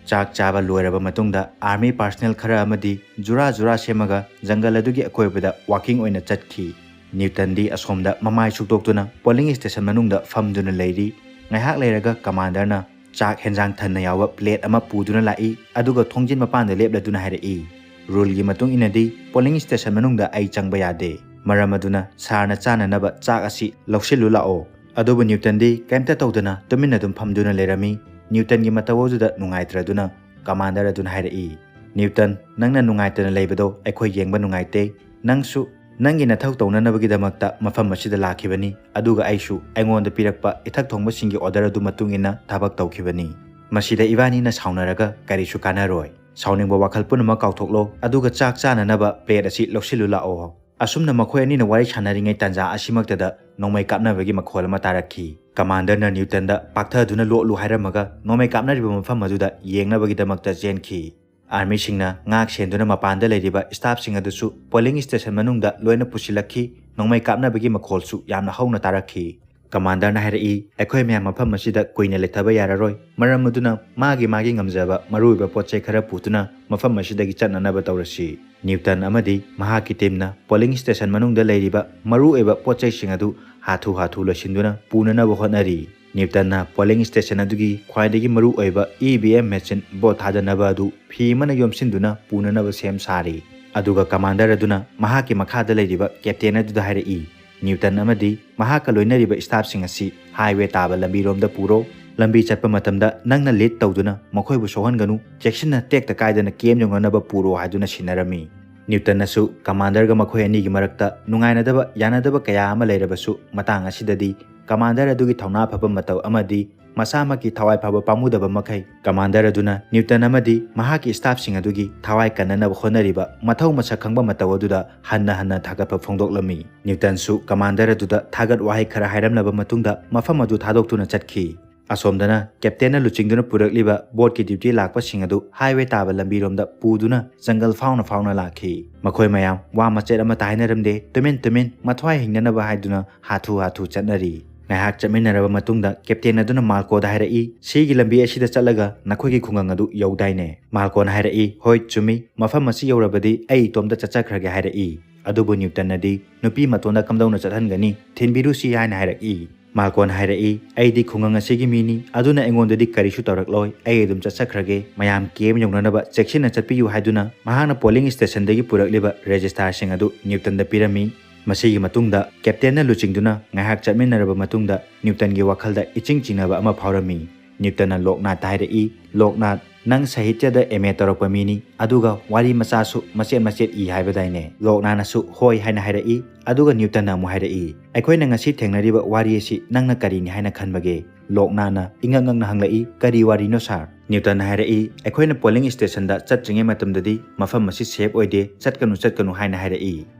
ꯆꯥꯛ ꯆꯥꯕ ꯂꯣꯏꯔꯕ ꯃꯇꯨꯡꯗ ꯑꯥꯔꯃꯤ ꯄꯥꯔꯁꯅꯦꯜ ꯈꯔ ꯑꯃꯗꯤ ꯖꯨꯔꯥ ꯖꯨꯔꯥ ꯁꯦꯝꯃꯒ ꯖꯪꯒꯜ ꯑꯗꯨꯒꯤ ꯑꯀꯣꯏꯕꯗ ꯋꯥꯀꯤꯡ ꯑꯣꯏꯅ ꯆꯠꯈꯤ꯫ ꯅ꯭ꯌꯨꯇꯟꯗꯤ ꯑꯁꯣꯝꯗ ꯃꯃꯥꯏ ꯁꯨꯛꯇꯣꯛꯇꯨꯅ ꯄꯣꯂꯤꯡ ꯁ꯭ꯇꯦꯁꯟ ꯃꯅꯨꯡꯗ ꯐꯝꯗꯨꯅ ꯂꯩꯔꯤ꯫ ꯉꯥꯏꯍꯥꯛ ꯂꯩꯔꯒ ꯀꯃꯥꯟꯗꯔꯅ ꯆꯥꯛ ꯍꯦꯟꯖꯥꯡ ꯊꯟꯅ ꯌꯥꯎꯕ ꯄ꯭ꯂꯦꯠ ꯑꯃ ꯄꯨꯗꯨꯅ ꯂꯥꯛꯏ, ꯑꯗꯨꯒ ꯊꯣꯡꯖꯤꯟ ꯃꯄꯥꯟꯗ ꯂꯦꯞꯂꯗꯨꯅ ꯍꯥꯏꯔꯛꯏ, "ꯔꯨꯜꯒꯤ ꯃꯇꯨꯡ ꯏꯟꯅꯗꯤ ꯄꯣꯂꯤꯡ ꯁ꯭ꯇꯦꯁꯟ ꯃꯅꯨꯡꯗ ꯑꯩ ꯆꯪꯕ ꯌꯥꯗꯦ꯫ ꯃꯔꯝ ꯑꯗꯨꯅ ꯁꯥꯔꯅ ꯆꯥꯅꯅꯕ ꯆꯥꯛ ꯑꯁꯤ ꯂꯧꯁꯤꯜꯂꯨ ꯂꯥꯛꯑꯣ꯫" ꯑꯗꯨꯕꯨ ꯅ꯭ꯌꯨꯇꯟꯗꯤ ꯀꯩꯝꯇ ꯇꯧꯗꯅ ꯇꯨꯃꯤꯟꯅ ꯑꯗꯨꯝ ꯐꯝꯗꯨꯅ ꯂꯩꯔꯝꯃꯤ꯫ ꯅ꯭ꯌꯨꯇꯟꯒꯤ ꯃꯇꯧ ꯑꯗꯨꯗ ꯅꯨꯡꯉꯥꯏꯇ꯭ꯔꯗꯨꯅ ꯀꯃꯥꯟꯗꯔ ꯑꯗꯨꯅ ꯍꯥꯏꯔꯛꯏ, "ꯅ꯭ꯌꯨꯇꯟ, ꯅꯪꯅ ꯅꯨꯡꯉꯥꯏꯇꯅ ꯂꯩꯕꯗꯣ ꯑꯩꯈꯣꯏ ꯌꯦꯡꯕ ꯅꯨꯡꯉꯥꯏꯇꯦ꯫ ꯅꯪꯁꯨ ꯅꯪꯒꯤ ꯅꯊꯧ ꯇꯧꯅꯅꯕꯒꯤꯗꯃꯛꯇ ꯃꯐꯝ ꯑꯁꯤꯗ ꯂꯥꯛꯈꯤꯕꯅꯤ, ꯑꯗꯨꯒ ꯑꯩꯁꯨ ꯑꯩꯉꯣꯟꯗ ꯄꯤꯔꯛꯄ ꯏꯊꯛ ꯊꯣꯡꯕꯁꯤꯡꯒꯤ ꯑꯣꯔꯗꯔ ꯑꯗꯨ ꯃꯇꯨꯡ ꯏꯟꯅ ꯊꯕꯛ ꯇꯧꯈꯤꯕꯅꯤ꯫ ꯃꯁꯤꯗ ꯏꯕꯥꯅꯤꯅ ꯁꯥꯎꯅꯔꯒ ꯀꯔꯤꯁꯨ ꯀꯥꯟꯅꯔꯣꯏ꯫ ꯁꯥꯎꯅꯤꯡꯕ ꯋꯥꯈꯜ ꯄꯨꯝꯅꯃꯛ ꯀꯥꯎꯊꯣꯛꯂꯣ, ꯑꯗꯨꯒ ꯆꯥꯛ ꯆꯥꯅꯅꯕ ꯄ꯭ꯂꯦꯠ ꯑꯁꯤ ꯂꯧꯁꯤꯜꯂꯨ ꯂꯥꯛꯑꯣ꯫" ꯑꯁꯨꯝꯅ ꯃꯈꯣꯏ ꯑꯅꯤꯅ ꯋꯥꯔꯤ ꯁꯥꯟꯅꯔꯤꯉꯩ ꯇꯥꯟꯖꯥ ꯑꯁꯤꯃꯛꯇꯗ ꯅꯣꯡꯃꯩ ꯀꯥꯞꯅꯕꯒꯤ ꯃꯈꯣꯜ ꯑꯃ ꯇꯥꯔꯛꯈꯤ꯫ ꯀꯃꯥꯟꯗꯔꯅ ꯅ꯭ꯌꯨꯇꯟꯗ ꯄꯥꯛꯊꯗꯨꯅ ꯂꯣꯠꯂꯨ ꯍꯥꯏꯔꯝꯃꯒ ꯅꯣꯡꯃꯩ ꯀꯥꯞꯅꯔꯤꯕ ꯃꯐꯝ ꯑꯗꯨꯗ ꯌꯦꯡꯅꯕꯒꯤꯗꯃꯛꯇ ꯆꯦꯟꯈꯤ꯫ ꯑꯥꯔꯃꯤꯁꯤꯡꯅ ꯉꯥꯛ ꯁꯦꯟꯗꯨꯅ ꯃꯄꯥꯟꯗ ꯂꯩꯔꯤꯕ ꯁ꯭ꯇꯥꯐꯁꯤꯡ ꯑꯗꯨꯁꯨ ꯄꯣꯂꯤꯡ ꯁ꯭ꯇꯦꯁꯟ ꯃꯅꯨꯡꯗ ꯂꯣꯏꯅ ꯄꯨꯁꯤꯜꯂꯛꯈꯤ꯫ ꯅꯣꯡꯃꯩ ꯀꯥꯞꯅꯕꯒꯤ ꯃꯈꯣꯜꯁꯨ ꯌꯥꯝꯅ ꯍꯧꯅ ꯇꯥꯔꯛꯈꯤ꯫ ꯀꯃꯥꯟꯗꯔꯅ ꯍꯥꯏꯔꯛꯏ, "ꯑꯩꯈꯣꯏ ꯃꯌꯥꯝ ꯃꯐꯝ ꯑꯁꯤꯗ ꯀꯨꯏꯅ ꯂꯩꯊꯕ ꯌꯥꯔꯔꯣꯏ꯫ ꯃꯔꯝ ꯑꯗꯨꯅ ꯃꯥꯒꯤ ꯃꯥꯒꯤ ꯉꯝꯖꯕ ꯃꯔꯨꯑꯣꯏꯕ ꯄꯣꯠ ꯆꯩ ꯈꯔ ꯄꯨꯗꯨꯅ ꯃꯐꯝ ꯑꯁꯤꯗꯒꯤ ꯆꯠꯅꯅꯕ ꯇꯧꯔꯁꯤ꯫" ꯅ꯭ꯌꯨꯇꯟ ꯑꯃꯗꯤ ꯃꯍꯥꯛꯀꯤ ꯇꯤꯝꯅ ꯄꯣꯂꯤꯡ ꯁ꯭ꯇꯦꯁꯟ ꯃꯅꯨꯡꯗ ꯂꯩꯔꯤꯕ ꯃꯔꯨꯑꯣꯏꯕ ꯄꯣꯠ ꯆꯩꯁꯤꯡ ꯑꯗꯨ ꯍꯥꯊꯨ ꯍꯥꯊꯨ ꯂꯣꯏꯁꯤꯟꯗꯨꯅ ꯄꯨꯅꯅꯕ ꯍꯣꯠꯅꯔꯤ꯫ ꯅ꯭ꯌꯨꯇꯟꯅ ꯄꯣꯂꯤꯡ ꯁ꯭ꯇꯦꯁꯟ ꯑꯗꯨꯒꯤ ꯈ꯭ꯋꯥꯏꯗꯒꯤ ꯃꯔꯨꯑꯣꯏꯕ E V M machine vote ꯊꯥꯗꯅꯕ ꯑꯗꯨ ꯐꯤ ꯑꯃꯅ ꯌꯣꯝꯁꯤꯟꯗꯨꯅ ꯄꯨꯅꯅꯕ ꯁꯦꯝ ꯁꯥꯔꯤ꯫ ꯑꯗꯨꯒ ꯀꯃꯥꯟꯗꯔ ꯑꯗꯨꯅ ꯃꯍꯥꯛꯀꯤ ꯃꯈꯥꯗ ꯂꯩꯔꯤꯕ ꯀꯦꯞꯇꯦꯟ ꯑꯗꯨꯗ ꯍꯥꯏꯔꯛꯏ, "ꯅ꯭ꯌꯨꯇꯟ ꯑꯃꯗꯤ ꯃꯍꯥꯛꯀ ꯂꯣꯏꯅꯔꯤꯕ ꯁ꯭ꯇꯥꯐꯁꯤꯡ ꯑꯁꯤ ꯍꯥꯏꯋꯦ ꯇꯥꯕ ꯂꯝꯕꯤꯔꯣꯝꯗ ꯄꯨꯔꯣ꯫ ꯂꯝꯕꯤ ꯆꯠꯄ ꯃꯇꯝꯗ ꯅꯪꯅ ꯂꯤꯗ ꯇꯧꯗꯨꯅ ꯃꯈꯣꯏꯕꯨ ꯁꯣꯛꯍꯟꯒꯅꯨ꯫ ꯆꯦꯛꯁꯤꯟꯅ ꯇꯦꯛꯇ ꯀꯥꯏꯗꯅ ꯀꯦꯝ ꯌꯧꯅꯅꯕ ꯄꯨꯔꯣ" ꯍꯥꯏꯗꯨꯅ ꯁꯤꯟꯅꯔꯝꯃꯤ꯫ ꯅ꯭ꯌꯨꯇꯟꯅꯁꯨ ꯀꯃꯥꯟꯗꯔꯒ ꯃꯈꯣꯏ ꯑꯅꯤꯒꯤ ꯃꯔꯛꯇ ꯅꯨꯡꯉꯥꯏꯅꯗꯕ ꯌꯥꯅꯗꯕ ꯀꯌꯥ ꯑꯃ ꯂꯩꯔꯕꯁꯨ, ꯃꯇꯥꯡ ꯑꯁꯤꯗꯗꯤ ꯀꯃꯥꯟꯗꯔ ꯑꯗꯨꯒꯤ ꯊꯧꯅꯥ ꯐꯕ ꯃꯇꯧ ꯑꯃꯗꯤ ꯃꯁꯥꯃꯛꯀꯤ ꯊꯋꯥꯏ ꯐꯕ ꯄꯥꯝꯃꯨꯗꯕ ꯃꯈꯩ ꯀꯃꯥꯟꯗꯔ ꯑꯗꯨꯅ ꯅ꯭ꯌꯨꯇꯟ ꯑꯃꯗꯤ ꯃꯍꯥꯛꯀꯤ ꯁ꯭ꯇꯥꯐꯁꯤꯡ ꯑꯗꯨꯒꯤ ꯊꯋꯥꯏ ꯀꯟꯅꯅꯕ ꯍꯣꯠꯅꯔꯤꯕ ꯃꯊꯧ ꯃꯁꯛ ꯈꯪꯕ ꯃꯇꯧ ꯑꯗꯨꯗ ꯍꯟꯅ ꯍꯟꯅ ꯊꯥꯒꯠꯄ ꯐꯣꯡꯗꯣꯛꯂꯝꯃꯤ꯫ ꯅ꯭ꯌꯨꯇꯟꯁꯨ ꯀꯃꯥꯟꯗꯔ ꯑꯗꯨꯗ ꯊꯥꯒꯠ ꯋꯥꯍꯩ ꯈꯔ ꯍꯥꯏꯔꯝꯂꯕ ꯃꯇꯨꯡꯗ ꯃꯐꯝ ꯑꯗꯨ ꯊꯥꯗꯣꯛꯇꯨꯅ ꯆꯠꯈꯤ꯫ ꯑꯁꯣꯝꯗꯅ ꯀꯦꯞꯇꯦꯟꯅ ꯂꯨꯆꯤꯡꯗꯨꯅ ꯄꯨꯔꯛꯂꯤꯕ ꯕꯣꯠꯀꯤ ꯗ꯭ꯌꯨꯇꯤ ꯂꯥꯛꯄꯁꯤꯡ ꯑꯗꯨ ꯍꯥꯏꯋꯦ ꯇꯥꯕ ꯂꯝꯕꯤꯔꯣꯝꯗ ꯄꯨꯗꯨꯅ ꯖꯪꯒꯜ ꯐꯥꯎꯅ ꯐꯥꯎꯅ ꯂꯥꯛꯈꯤ꯫ ꯃꯈꯣꯏ ꯃꯌꯥꯝ ꯋꯥ ꯃꯆꯦꯠ ꯑꯃꯠꯇ ꯍꯥꯏꯅꯔꯝꯗꯦ, ꯇꯨꯃꯤꯟ ꯇꯨꯃꯤꯟ ꯃꯊ꯭ꯋꯥꯏ ꯍꯤꯡꯅꯅꯕ ꯍꯥꯏꯗꯨꯅ ꯍꯥꯊꯨ ꯍꯥꯊꯨ ꯆꯠꯅꯔꯤ꯫ ꯉꯥꯏꯍꯥꯛ ꯆꯠꯃꯤꯟꯅꯔꯕ ꯃꯇꯨꯡꯗ ꯀꯦꯞꯇꯦꯟ ꯑꯗꯨꯅ ꯃꯥꯜꯀꯣꯗ ꯍꯥꯏꯔꯛꯏ, "ꯁꯤꯒꯤ ꯂꯝꯕꯤ ꯑꯁꯤꯗ ꯆꯠꯂꯒ ꯅꯈꯣꯏꯒꯤ ꯈꯨꯡꯒꯪ ꯑꯗꯨ ꯌꯧꯗꯥꯏꯅꯦ?" ꯃꯥꯜꯀꯣꯅ ꯍꯥꯏꯔꯛꯏ, "ꯍꯣꯏ, ꯆꯨꯝꯃꯤ, ꯃꯐꯝ ꯑꯁꯤ ꯌꯧꯔꯕꯗꯤ ꯑꯩ ꯏꯇꯣꯝꯇ ꯆꯠꯆꯈ꯭ꯔꯒꯦ" ꯍꯥꯏꯔꯛꯏ꯫ ꯑꯗꯨꯕꯨ ꯅ꯭ꯌꯨꯇꯟꯅꯗꯤ, "ꯅꯨꯄꯤ ꯃꯇꯣꯟꯗ ꯀꯝꯗꯧꯅ ꯆꯠꯍꯟꯒꯅꯤ? ꯊꯤꯟꯕꯤꯔꯨꯁꯤ" ꯍꯥꯏꯅ ꯍꯥꯏꯔꯛꯏ꯫ ꯃꯥꯜꯀꯣꯟ ꯍꯥꯏꯔꯛꯏ, "ꯑꯩꯗꯤ ꯈꯨꯡꯒꯪ ꯑꯁꯤꯒꯤ ꯃꯤꯅꯤ, ꯑꯗꯨꯅ ꯑꯩꯉꯣꯟꯗꯗꯤ ꯀꯔꯤꯁꯨ ꯇꯧꯔꯛꯂꯣꯏ, ꯑꯩ ꯑꯗꯨꯝ ꯆꯠꯆꯈ꯭ꯔꯒꯦ꯫ ꯃꯌꯥꯝ ꯀꯦꯝ ꯌꯧꯅꯅꯕ ꯆꯦꯛꯁꯤꯟꯅ ꯆꯠꯄꯤꯌꯨ" ꯍꯥꯏꯗꯨꯅ ꯃꯍꯥꯛꯅ ꯄꯣꯂꯤꯡ ꯁ꯭ꯇꯦꯁꯟꯗꯒꯤ ꯄꯨꯔꯛꯂꯤꯕ ꯔꯦꯖꯤꯁꯇꯥꯔꯁꯤꯡ ꯑꯗꯨ ꯅ꯭ꯌꯨꯇꯟꯗ ꯄꯤꯔꯝꯃꯤ꯫ ꯃꯁꯤꯒꯤ ꯃꯇꯨꯡꯗ ꯀꯦꯞꯇꯦꯟꯅ ꯂꯨꯆꯤꯡꯗꯨꯅ ꯉꯥꯏꯍꯥꯛ ꯆꯠꯃꯤꯟꯅꯔꯕ ꯃꯇꯨꯡꯗ ꯅ꯭ꯌꯨꯇꯟꯒꯤ ꯋꯥꯈꯜꯗ ꯏꯆꯤꯡ ꯆꯤꯡꯅꯕ ꯑꯃ ꯐꯥꯎꯔꯝꯃꯤ꯫ ꯅ꯭ꯌꯨꯇꯟꯅ ꯂꯣꯛꯅꯥꯠꯇ ꯍꯥꯏꯔꯛꯏ, "ꯂꯣꯛꯅꯥꯠ, ꯅꯪ ꯁꯥꯍꯤꯇ꯭ꯌꯗ ꯑꯦꯝ ꯑꯦ ꯇꯧꯔꯛꯄ ꯃꯤꯅꯤ, ꯑꯗꯨꯒ ꯋꯥꯔꯤ ꯃꯆꯥꯁꯨ ꯃꯆꯦꯠ ꯃꯆꯦꯠ ꯏ ꯍꯥꯏꯕꯗꯥꯏꯅꯦ?" ꯂꯣꯛꯅꯥꯠꯅꯁꯨ "ꯍꯣꯏ" ꯍꯥꯏꯅ ꯍꯥꯏꯔꯛꯏ꯫ ꯑꯗꯨꯒ ꯅ꯭ꯌꯨꯇꯟꯅ ꯑꯃꯨꯛ ꯍꯥꯏꯔꯛꯏ, "ꯑꯩꯈꯣꯏꯅ ꯉꯁꯤ ꯊꯦꯡꯅꯔꯤꯕ ꯋꯥꯔꯤ ꯑꯁꯤ ꯅꯪꯅ ꯀꯔꯤꯅꯤ ꯍꯥꯏꯅ ꯈꯟꯕꯒꯦ?" ꯂꯣꯛꯅꯥꯠꯅ ꯏꯉꯛ ꯉꯛꯅ ꯍꯪꯂꯛꯏ, "ꯀꯔꯤ ꯋꯥꯔꯤꯅꯣ ꯁꯥꯔ?" ꯅ꯭ꯌꯨꯇꯟꯅ ꯍꯥꯏꯔꯛꯏ, "ꯑꯩꯈꯣꯏꯅ ꯄꯣꯂꯤꯡ ꯁ꯭ꯇꯦꯁꯟꯗ ꯆꯠꯇ꯭ꯔꯤꯉꯩ ꯃꯇꯝꯗꯗꯤ ꯃꯐꯝ ꯑꯁꯤ ꯁꯦꯐ ꯑꯣꯏꯗꯦ, ꯆꯠꯀꯅꯨ, ꯆꯠꯀꯅꯨ" ꯍꯥꯏꯅ ꯍꯥꯏꯔꯛꯏ꯫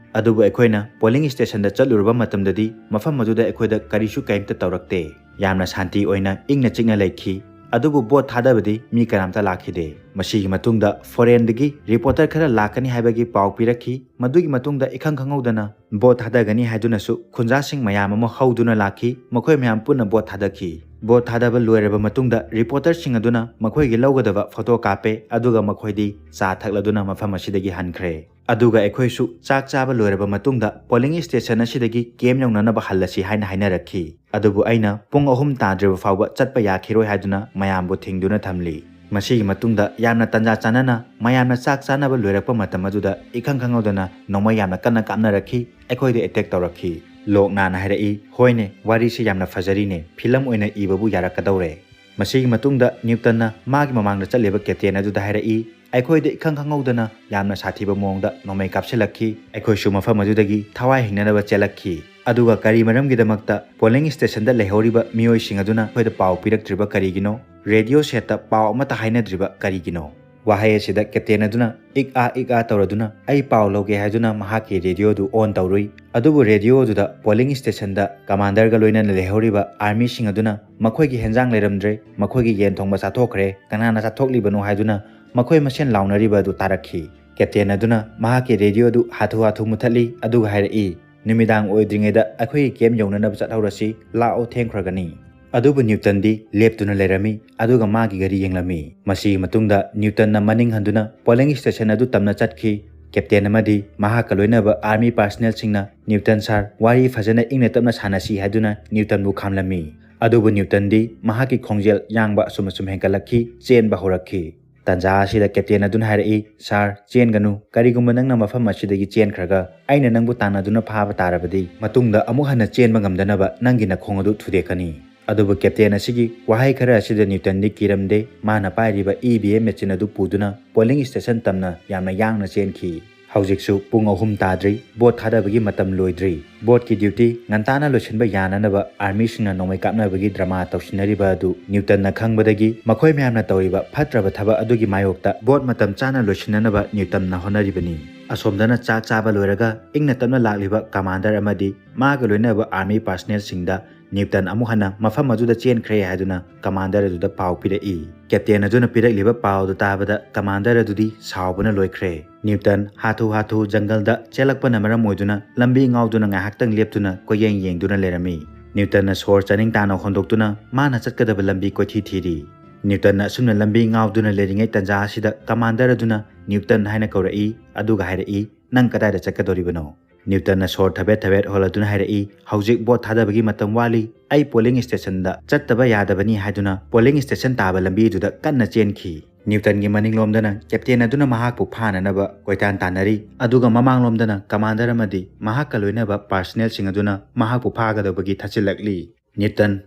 ꯑꯗꯨꯕꯨ ꯑꯩꯈꯣꯏꯅ ꯄꯣꯂꯤꯡ ꯁ꯭ꯇꯦꯁꯟꯗ ꯆꯠꯂꯨꯔꯕ ꯃꯇꯝꯗꯗꯤ ꯃꯐꯝ ꯑꯗꯨꯗ ꯑꯩꯈꯣꯏꯗ ꯀꯔꯤꯁꯨ ꯀꯔꯤꯝꯇ ꯇꯧꯔꯛꯇꯦ꯫ ꯌꯥꯝꯅ ꯁꯥꯟꯇꯤ ꯑꯣꯏꯅ ꯏꯪꯅ ꯆꯤꯛꯅ ꯂꯩꯈꯤ꯫ ꯑꯗꯨꯕꯨ ꯚꯣꯠ ꯊꯥꯗꯕꯗꯤ ꯃꯤ ꯀꯅꯥꯝꯇ ꯂꯥꯛꯈꯤꯗꯦ꯫ ꯃꯁꯤꯒꯤ ꯃꯇꯨꯡꯗ ꯐꯣꯔꯦꯟꯗꯒꯤ ꯔꯤꯄꯣꯔꯇꯔ ꯈꯔ ꯂꯥꯛꯀꯅꯤ ꯍꯥꯏꯕꯒꯤ ꯄꯥꯎ ꯄꯤꯔꯛꯈꯤ꯫ ꯃꯗꯨꯒꯤ ꯃꯇꯨꯡꯗ ꯏꯈꯪ ꯈꯪꯍꯧꯗꯅ ꯚꯣꯠ ꯊꯥꯗꯒꯅꯤ ꯍꯥꯏꯗꯨꯅꯁꯨ ꯈꯨꯟꯖꯥꯁꯤꯡ ꯃꯌꯥꯝ ꯑꯃ ꯍꯧꯗꯨꯅ ꯂꯥꯛꯈꯤ꯫ ꯃꯈꯣꯏ ꯃꯌꯥꯝ ꯄꯨꯟꯅ ꯚꯣꯠ ꯊꯥꯗꯈꯤ꯫ ꯚꯣꯠ ꯊꯥꯗꯕ ꯂꯣꯏꯔꯕ ꯃꯇꯨꯡꯗ ꯔꯤꯄꯣꯔꯇꯔꯁꯤꯡ ꯑꯗꯨꯅ ꯃꯈꯣꯏꯒꯤ ꯂꯧꯒꯗꯕ ꯐꯣꯇꯣ ꯀꯥꯞꯄꯦ, ꯑꯗꯨꯒ ꯃꯈꯣꯏꯗꯤ ꯆꯥ ꯊꯛꯂꯗꯨꯅ ꯃꯐꯝ ꯑꯁꯤꯗꯒꯤ ꯍꯟꯈ꯭ꯔꯦ꯫ ꯑꯗꯨꯒ ꯑꯩꯈꯣꯏꯁꯨ ꯆꯥꯛ ꯆꯥꯕ ꯂꯣꯏꯔꯕ ꯃꯇꯨꯡꯗ ꯄꯣꯂꯤꯡ ꯁ꯭ꯇꯦꯁꯟ ꯑꯁꯤꯗꯒꯤ ꯀꯦꯝ ꯌꯧꯅꯅꯕ ꯍꯜꯂꯁꯤ ꯍꯥꯏꯅ ꯍꯥꯏꯅꯔꯛꯈꯤ꯫ ꯑꯗꯨꯕꯨ ꯑꯩꯅ ꯄꯨꯡ ꯑꯍꯨꯝ ꯇꯥꯗ꯭ꯔꯤꯕ ꯐꯥꯎꯕ ꯆꯠꯄ ꯌꯥꯈꯤꯔꯣꯏ ꯍꯥꯏꯗꯨꯅ ꯃꯌꯥꯝꯕꯨ ꯊꯤꯡꯗꯨꯅ ꯊꯝꯂꯤ꯫ ꯃꯁꯤꯒꯤ ꯃꯇꯨꯡꯗ ꯌꯥꯝꯅ ꯇꯟꯖꯥ ꯆꯥꯅꯅ ꯃꯌꯥꯝꯅ ꯆꯥꯛ ꯆꯥꯅꯕ ꯂꯣꯏꯔꯛꯄ ꯃꯇꯝ ꯑꯗꯨꯗ ꯏꯈꯪ ꯈꯪꯍꯧꯗꯅ ꯅꯣꯡꯃꯩ ꯌꯥꯝꯅ ꯀꯟꯅ ꯀꯥꯞꯅꯔꯛꯈꯤ꯫ ꯑꯩꯈꯣꯏꯗ ꯑꯦꯇꯦꯛ ꯇꯧꯔꯛꯈꯤ꯫ ꯂꯣꯛꯅꯥꯠꯅ ꯍꯥꯏꯔꯛꯏ, "ꯍꯣꯏꯅꯦ, ꯋꯥꯔꯤꯁꯤ ꯌꯥꯝꯅ ꯐꯖꯔꯤꯅꯦ, ꯐꯤꯂꯝ ꯑꯣꯏꯅ ꯏꯕꯕꯨ ꯌꯥꯔꯛꯀꯗꯧꯔꯦ"꯫ ꯃꯁꯤꯒꯤ ꯃꯇꯨꯡꯗ ꯅ꯭ꯌꯨꯇꯟꯅ ꯃꯥꯒꯤ ꯃꯃꯥꯡꯗ ꯆꯠꯂꯤꯕ ꯀꯦꯞꯇꯦꯟ ꯑꯗꯨꯗ ꯍꯥꯏꯔꯛꯏ, "ꯑꯩꯈꯣꯏꯗ ꯏꯈꯪ ꯈꯪꯍꯧꯗꯅ ꯌꯥꯝꯅ ꯁꯥꯊꯤꯕ ꯃꯑꯣꯡꯗ ꯅꯣꯡꯃꯩ ꯀꯥꯞꯁꯤꯜꯂꯛꯈꯤ꯫ ꯑꯩꯈꯣꯏꯁꯨ ꯃꯐꯝ ꯑꯗꯨꯗꯒꯤ ꯊꯋꯥꯏ ꯍꯤꯡꯅꯅꯕ ꯆꯦꯜꯂꯛꯈꯤ꯫ ꯑꯗꯨꯒ ꯀꯔꯤ ꯃꯔꯝꯒꯤꯗꯃꯛꯇ ꯄꯣꯂꯤꯡ ꯁ꯭ꯇꯦꯁꯟꯗ ꯂꯩꯍꯧꯔꯤꯕ ꯃꯤꯑꯣꯏꯁꯤꯡ ꯑꯗꯨꯅ ꯑꯩꯈꯣꯏꯗ ꯄꯥꯎ ꯄꯤꯔꯛꯇ꯭ꯔꯤꯕ ꯀꯔꯤꯒꯤꯅꯣ? ꯔꯦꯗꯤꯑꯣ ꯁꯦꯠꯇ ꯄꯥꯎ ꯑꯃꯠꯇ ꯍꯥꯏꯅꯗ꯭ꯔꯤꯕ ꯀꯔꯤꯒꯤꯅꯣ?" ꯋꯥꯍꯩ ꯑꯁꯤꯗ ꯀꯦꯞꯇꯦꯟ ꯑꯗꯨꯅ ꯏꯛ ꯑꯥ ꯏꯛ ꯑꯥ ꯇꯧꯔꯗꯨꯅ ꯑꯩ ꯄꯥꯎ ꯂꯧꯒꯦ ꯍꯥꯏꯗꯨꯅ ꯃꯍꯥꯛꯀꯤ ꯔꯦꯗꯤꯑꯣ ꯑꯗꯨ ꯑꯣꯟ ꯇꯧꯔꯨꯏ꯫ ꯑꯗꯨꯕꯨ ꯔꯦꯗꯤꯑꯣ ꯑꯗꯨꯗ ꯄꯣꯂꯤꯡ ꯁ꯭ꯇꯦꯁꯟꯗ ꯀꯃꯥꯟꯗꯔꯒ ꯂꯣꯏꯅꯅ ꯂꯩꯍꯧꯔꯤꯕ ꯑꯥꯔꯃꯤꯁꯤꯡ ꯑꯗꯨꯅ ꯃꯈꯣꯏꯒꯤ ꯍꯦꯟꯖꯥꯡ ꯂꯩꯔꯝꯗ꯭ꯔꯦ, ꯃꯈꯣꯏꯒꯤ ꯌꯦꯟ ꯊꯣꯡꯕ ꯆꯥꯊꯣꯛꯈ꯭ꯔꯦ, ꯀꯅꯥꯅ ꯆꯥꯊꯣꯛꯂꯤꯕꯅꯣ ꯍꯥꯏꯗꯨꯅ ꯃꯈꯣꯏ ꯃꯁꯦꯟ ꯂꯥꯎꯅꯔꯤꯕ ꯑꯗꯨ ꯇꯥꯔꯛꯈꯤ꯫ ꯀꯦꯞꯇꯦꯟ ꯑꯗꯨꯅ ꯃꯍꯥꯛꯀꯤ ꯔꯦꯗꯤꯑꯣ ꯑꯗꯨ ꯍꯥꯊꯨ ꯍꯥꯊꯨ ꯃꯨꯊꯠꯂꯤ, ꯑꯗꯨꯒ ꯍꯥꯏꯔꯛꯏ, "ꯅꯨꯃꯤꯗꯥꯡ ꯑꯣꯏꯗ꯭ꯔꯤꯉꯩꯗ ꯑꯩꯈꯣꯏꯒꯤ ꯀꯦꯝ ꯌꯧꯅꯅꯕ ꯆꯠꯍꯧꯔꯁꯤ, ꯂꯥꯛꯑꯣ, ꯊꯦꯡꯈ꯭ꯔꯒꯅꯤ"꯫ ꯑꯗꯨꯕꯨ ꯅ꯭ꯌꯨꯇꯟꯗꯤ ꯂꯦꯞꯇꯨꯅ ꯂꯩꯔꯝꯃꯤ, ꯑꯗꯨꯒ ꯃꯥꯒꯤ ꯘꯔꯤ ꯌꯦꯡꯂꯝꯃꯤ꯫ ꯃꯁꯤꯒꯤ ꯃꯇꯨꯡꯗ ꯅ꯭ꯌꯨꯇꯟꯅ ꯃꯅꯤꯡ ꯍꯟꯗꯨꯅ ꯄꯣꯂꯤꯡ ꯁ꯭ꯇꯦꯁꯟ ꯑꯗꯨ ꯇꯝꯅ ꯆꯠꯈꯤ꯫ ꯀꯦꯞꯇꯦꯟ ꯑꯃꯗꯤ ꯃꯍꯥꯛꯀ ꯂꯣꯏꯅꯕ ꯑꯥꯔꯃꯤ ꯄꯥꯔꯁꯅꯦꯜꯁꯤꯡꯅ, "ꯅ꯭ꯌꯨꯇꯟ ꯁꯥꯔ, ꯋꯥꯔꯤ ꯐꯖꯅ ꯏꯪꯅ ꯇꯞꯅ ꯁꯥꯟꯅꯁꯤ" ꯍꯥꯏꯗꯨꯅ ꯅ꯭ꯌꯨꯇꯟꯕꯨ ꯈꯥꯝꯂꯝꯃꯤ꯫ ꯑꯗꯨꯕꯨ ꯅ꯭ꯌꯨꯇꯟꯗꯤ ꯃꯍꯥꯛꯀꯤ ꯈꯣꯡꯖꯦꯜ ꯌꯥꯡꯕ ꯑꯁꯨꯝ ꯑꯁꯨꯝ ꯍꯦꯟꯒꯠꯂꯛꯈꯤ, ꯆꯦꯟꯕ ꯍꯧꯔꯛꯈꯤ꯫ ꯇꯥꯟꯖꯥ ꯑꯁꯤꯗ ꯀꯦꯞꯇꯦꯟ ꯑꯗꯨꯅ ꯍꯥꯏꯔꯛꯏ, "ꯁꯥꯔ, ꯆꯦꯟꯒꯅꯨ꯫ ꯀꯔꯤꯒꯨꯝꯕ ꯅꯪꯅ ꯃꯐꯝ ꯑꯁꯤꯗꯒꯤ ꯆꯦꯟꯈ꯭ꯔꯒ ꯑꯩꯅ ꯅꯪꯕꯨ ꯇꯥꯟꯅꯗꯨꯅ ꯐꯥꯕ ꯇꯥꯔꯕꯗꯤ, ꯃꯇꯨꯡꯗ ꯑꯃꯨꯛ ꯍꯟꯅ ꯆꯦꯟꯕ ꯉꯝꯗꯅꯕ ꯅꯪꯒꯤ ꯅꯈꯣꯡ ꯑꯗꯨ ꯊꯨꯗꯦꯛꯀꯅꯤ"꯫ ꯑꯗꯨꯕꯨ ꯀꯦꯞꯇꯦꯟ ꯑꯁꯤꯒꯤ ꯋꯥꯍꯩ ꯈꯔ ꯑꯁꯤꯗ ꯅ꯭ꯌꯨꯇꯟꯗꯤ ꯀꯤꯔꯝꯗꯦ꯫ ꯃꯥꯅ ꯄꯥꯏꯔꯤꯕ ꯏ ꯚꯤ ꯑꯦꯝ ꯃꯦꯆꯤꯟ ꯑꯗꯨ ꯄꯨꯗꯨꯅ ꯄꯣꯂꯤꯡ ꯁ꯭ꯇꯦꯁꯟ ꯇꯝꯅ ꯌꯥꯝꯅ ꯌꯥꯡꯅ ꯆꯦꯟꯈꯤ꯫ ꯍꯧꯖꯤꯛꯁꯨ ꯄꯨꯡ ꯑꯍꯨꯝ ꯇꯥꯗ꯭ꯔꯤ, ꯚꯣꯠ ꯊꯥꯗꯕꯒꯤ ꯃꯇꯝ ꯂꯣꯏꯗ꯭ꯔꯤ꯫ ꯚꯣꯠꯀꯤ ꯗ꯭ꯌꯨꯇꯤ ꯉꯟꯇꯥꯅ ꯂꯣꯏꯁꯤꯟꯕ ꯌꯥꯅꯅꯕ ꯑꯥꯔꯃꯤꯁꯤꯡꯅ ꯅꯣꯡꯃꯩ ꯀꯥꯞꯅꯕꯒꯤ ꯗ꯭ꯔꯃꯥ ꯇꯧꯁꯤꯟꯅꯔꯤꯕ ꯑꯗꯨ ꯅ꯭ꯌꯨꯇꯟꯅ ꯈꯪꯕꯗꯒꯤ ꯃꯈꯣꯏ ꯃꯌꯥꯝꯅ ꯇꯧꯔꯤꯕ ꯐꯠꯇ꯭ꯔꯕ ꯊꯕꯛ ꯑꯗꯨꯒꯤ ꯃꯥꯌꯣꯛꯇ ꯚꯣꯠ ꯃꯇꯝ ꯆꯥꯅ ꯂꯣꯏꯁꯤꯟꯅꯅꯕ ꯅ꯭ꯌꯨꯇꯟꯅ ꯍꯣꯠꯅꯔꯤꯕꯅꯤ꯫ ꯑꯁꯣꯝꯗꯅ ꯆꯥꯛ ꯆꯥꯕ ꯂꯣꯏꯔꯒ ꯏꯪꯅ ꯇꯞꯅ ꯂꯥꯛꯂꯤꯕ ꯀꯃꯥꯟꯗꯔ ꯑꯃꯗꯤ ꯃꯥꯒ ꯂꯣꯏꯅꯕ ꯑꯥꯔꯃꯤ ꯄꯥꯔꯁꯅꯦꯜꯁꯤꯡꯗ ꯅ꯭ꯌꯨꯇꯟ ꯑꯃꯨꯛ ꯍꯟꯅ ꯃꯐꯝ ꯑꯗꯨꯗ ꯆꯦꯟꯈ꯭ꯔꯦ ꯍꯥꯏꯗꯨꯅ ꯀꯃꯥꯟꯗꯔ ꯑꯗꯨꯗ ꯄꯥꯎ ꯄꯤꯔꯛꯏ꯫ ꯀꯦꯞꯇꯦꯟ ꯑꯗꯨꯅ ꯄꯤꯔꯛꯂꯤꯕ ꯄꯥꯎ ꯑꯗꯨ ꯇꯥꯕꯗ ꯀꯃꯥꯟꯗꯔ ꯑꯗꯨꯗꯤ ꯁꯥꯎꯕꯅ ꯂꯣꯏꯈ꯭ꯔꯦ꯫ ꯅ꯭ꯌꯨꯇꯟ ꯍꯥꯊꯨ ꯍꯥꯊꯨ ꯖꯪꯒꯜꯗ ꯆꯦꯜꯂꯛꯄꯅ ꯃꯔꯝ ꯑꯣꯏꯗꯨꯅ ꯂꯝꯕꯤ ꯉꯥꯎꯗꯨꯅ ꯉꯥꯏꯍꯥꯛꯇꯪ ꯂꯦꯞꯇꯨꯅ ꯀꯣꯏꯌꯦꯡ ꯌꯦꯡꯗꯨꯅ ꯂꯩꯔꯝꯃꯤ꯫ ꯅ꯭ꯌꯨꯇꯟꯅ ꯁꯣꯔ ꯆꯥꯅꯤꯡ ꯇꯥꯅ ꯍꯣꯟꯗꯣꯛꯇꯨꯅ ꯃꯥꯅ ꯆꯠꯀꯗꯕ ꯂꯝꯕꯤ ꯀꯣꯏꯊꯤ ꯊꯤꯔꯤ꯫ ꯅ꯭ꯌꯨꯇꯟꯅ ꯑꯁꯨꯝꯅ ꯂꯝꯕꯤ ꯉꯥꯎꯗꯨꯅ ꯂꯩꯔꯤꯉꯩ ꯇꯟꯖꯥ ꯑꯁꯤꯗ ꯀꯃꯥꯟꯗꯔ ꯑꯗꯨꯅ ꯅ꯭ꯌꯨꯇꯟ ꯍꯥꯏꯅ ꯀꯧꯔꯛꯏ, ꯑꯗꯨꯒ ꯍꯥꯏꯔꯛꯏ, "ꯅꯪ ꯀꯗꯥꯏꯗ ꯆꯠꯀꯗꯧꯔꯤꯕꯅꯣ?" ꯅ꯭ꯌꯨꯇꯟꯅ ꯁꯣꯔ ꯊꯕꯦꯠ ꯊꯕꯦꯠ ꯍꯣꯜꯂꯗꯨꯅ ꯍꯥꯏꯔꯛꯏ, "ꯍꯧꯖꯤꯛ ꯚꯣꯠ ꯊꯥꯗꯕꯒꯤ ꯃꯇꯝ ꯋꯥꯠꯂꯤ꯫ ꯑꯩ ꯄꯣꯂꯤꯡ ꯁ꯭ꯇꯦꯁꯟꯗ ꯆꯠꯇꯕ ꯌꯥꯗꯕꯅꯤ" ꯍꯥꯏꯗꯨꯅ ꯄꯣꯂꯤꯡ ꯁ꯭ꯇꯦꯁꯟ ꯇꯥꯕ ꯂꯝꯕꯤꯗꯨꯗ ꯀꯟꯅ ꯆꯦꯟꯈꯤ꯫ ꯅ꯭ꯌꯨꯇꯟꯒꯤ ꯃꯅꯤꯡꯂꯣꯝꯗꯅ ꯀꯦꯞꯇꯦꯟ ꯑꯗꯨꯅ ꯃꯍꯥꯛꯄꯨ ꯐꯥꯅꯅꯕ ꯀꯣꯏꯇꯥꯟ ꯇꯥꯟꯅꯔꯤ, ꯑꯗꯨꯒ ꯃꯃꯥꯡꯂꯣꯝꯗꯅ ꯀꯃꯥꯟꯗꯔ ꯑꯃꯗꯤ ꯃꯍꯥꯛꯀ ꯂꯣꯏꯅꯕ ꯄꯥꯔꯁꯅꯦꯜꯁꯤꯡ ꯑꯗꯨꯅ ꯃꯍꯥꯛꯄꯨ ꯐꯥꯒꯗꯧꯕꯒꯤ ꯊꯥꯖꯤꯜꯂꯛꯂꯤ꯫ ꯅ꯭ꯌꯨꯇꯟ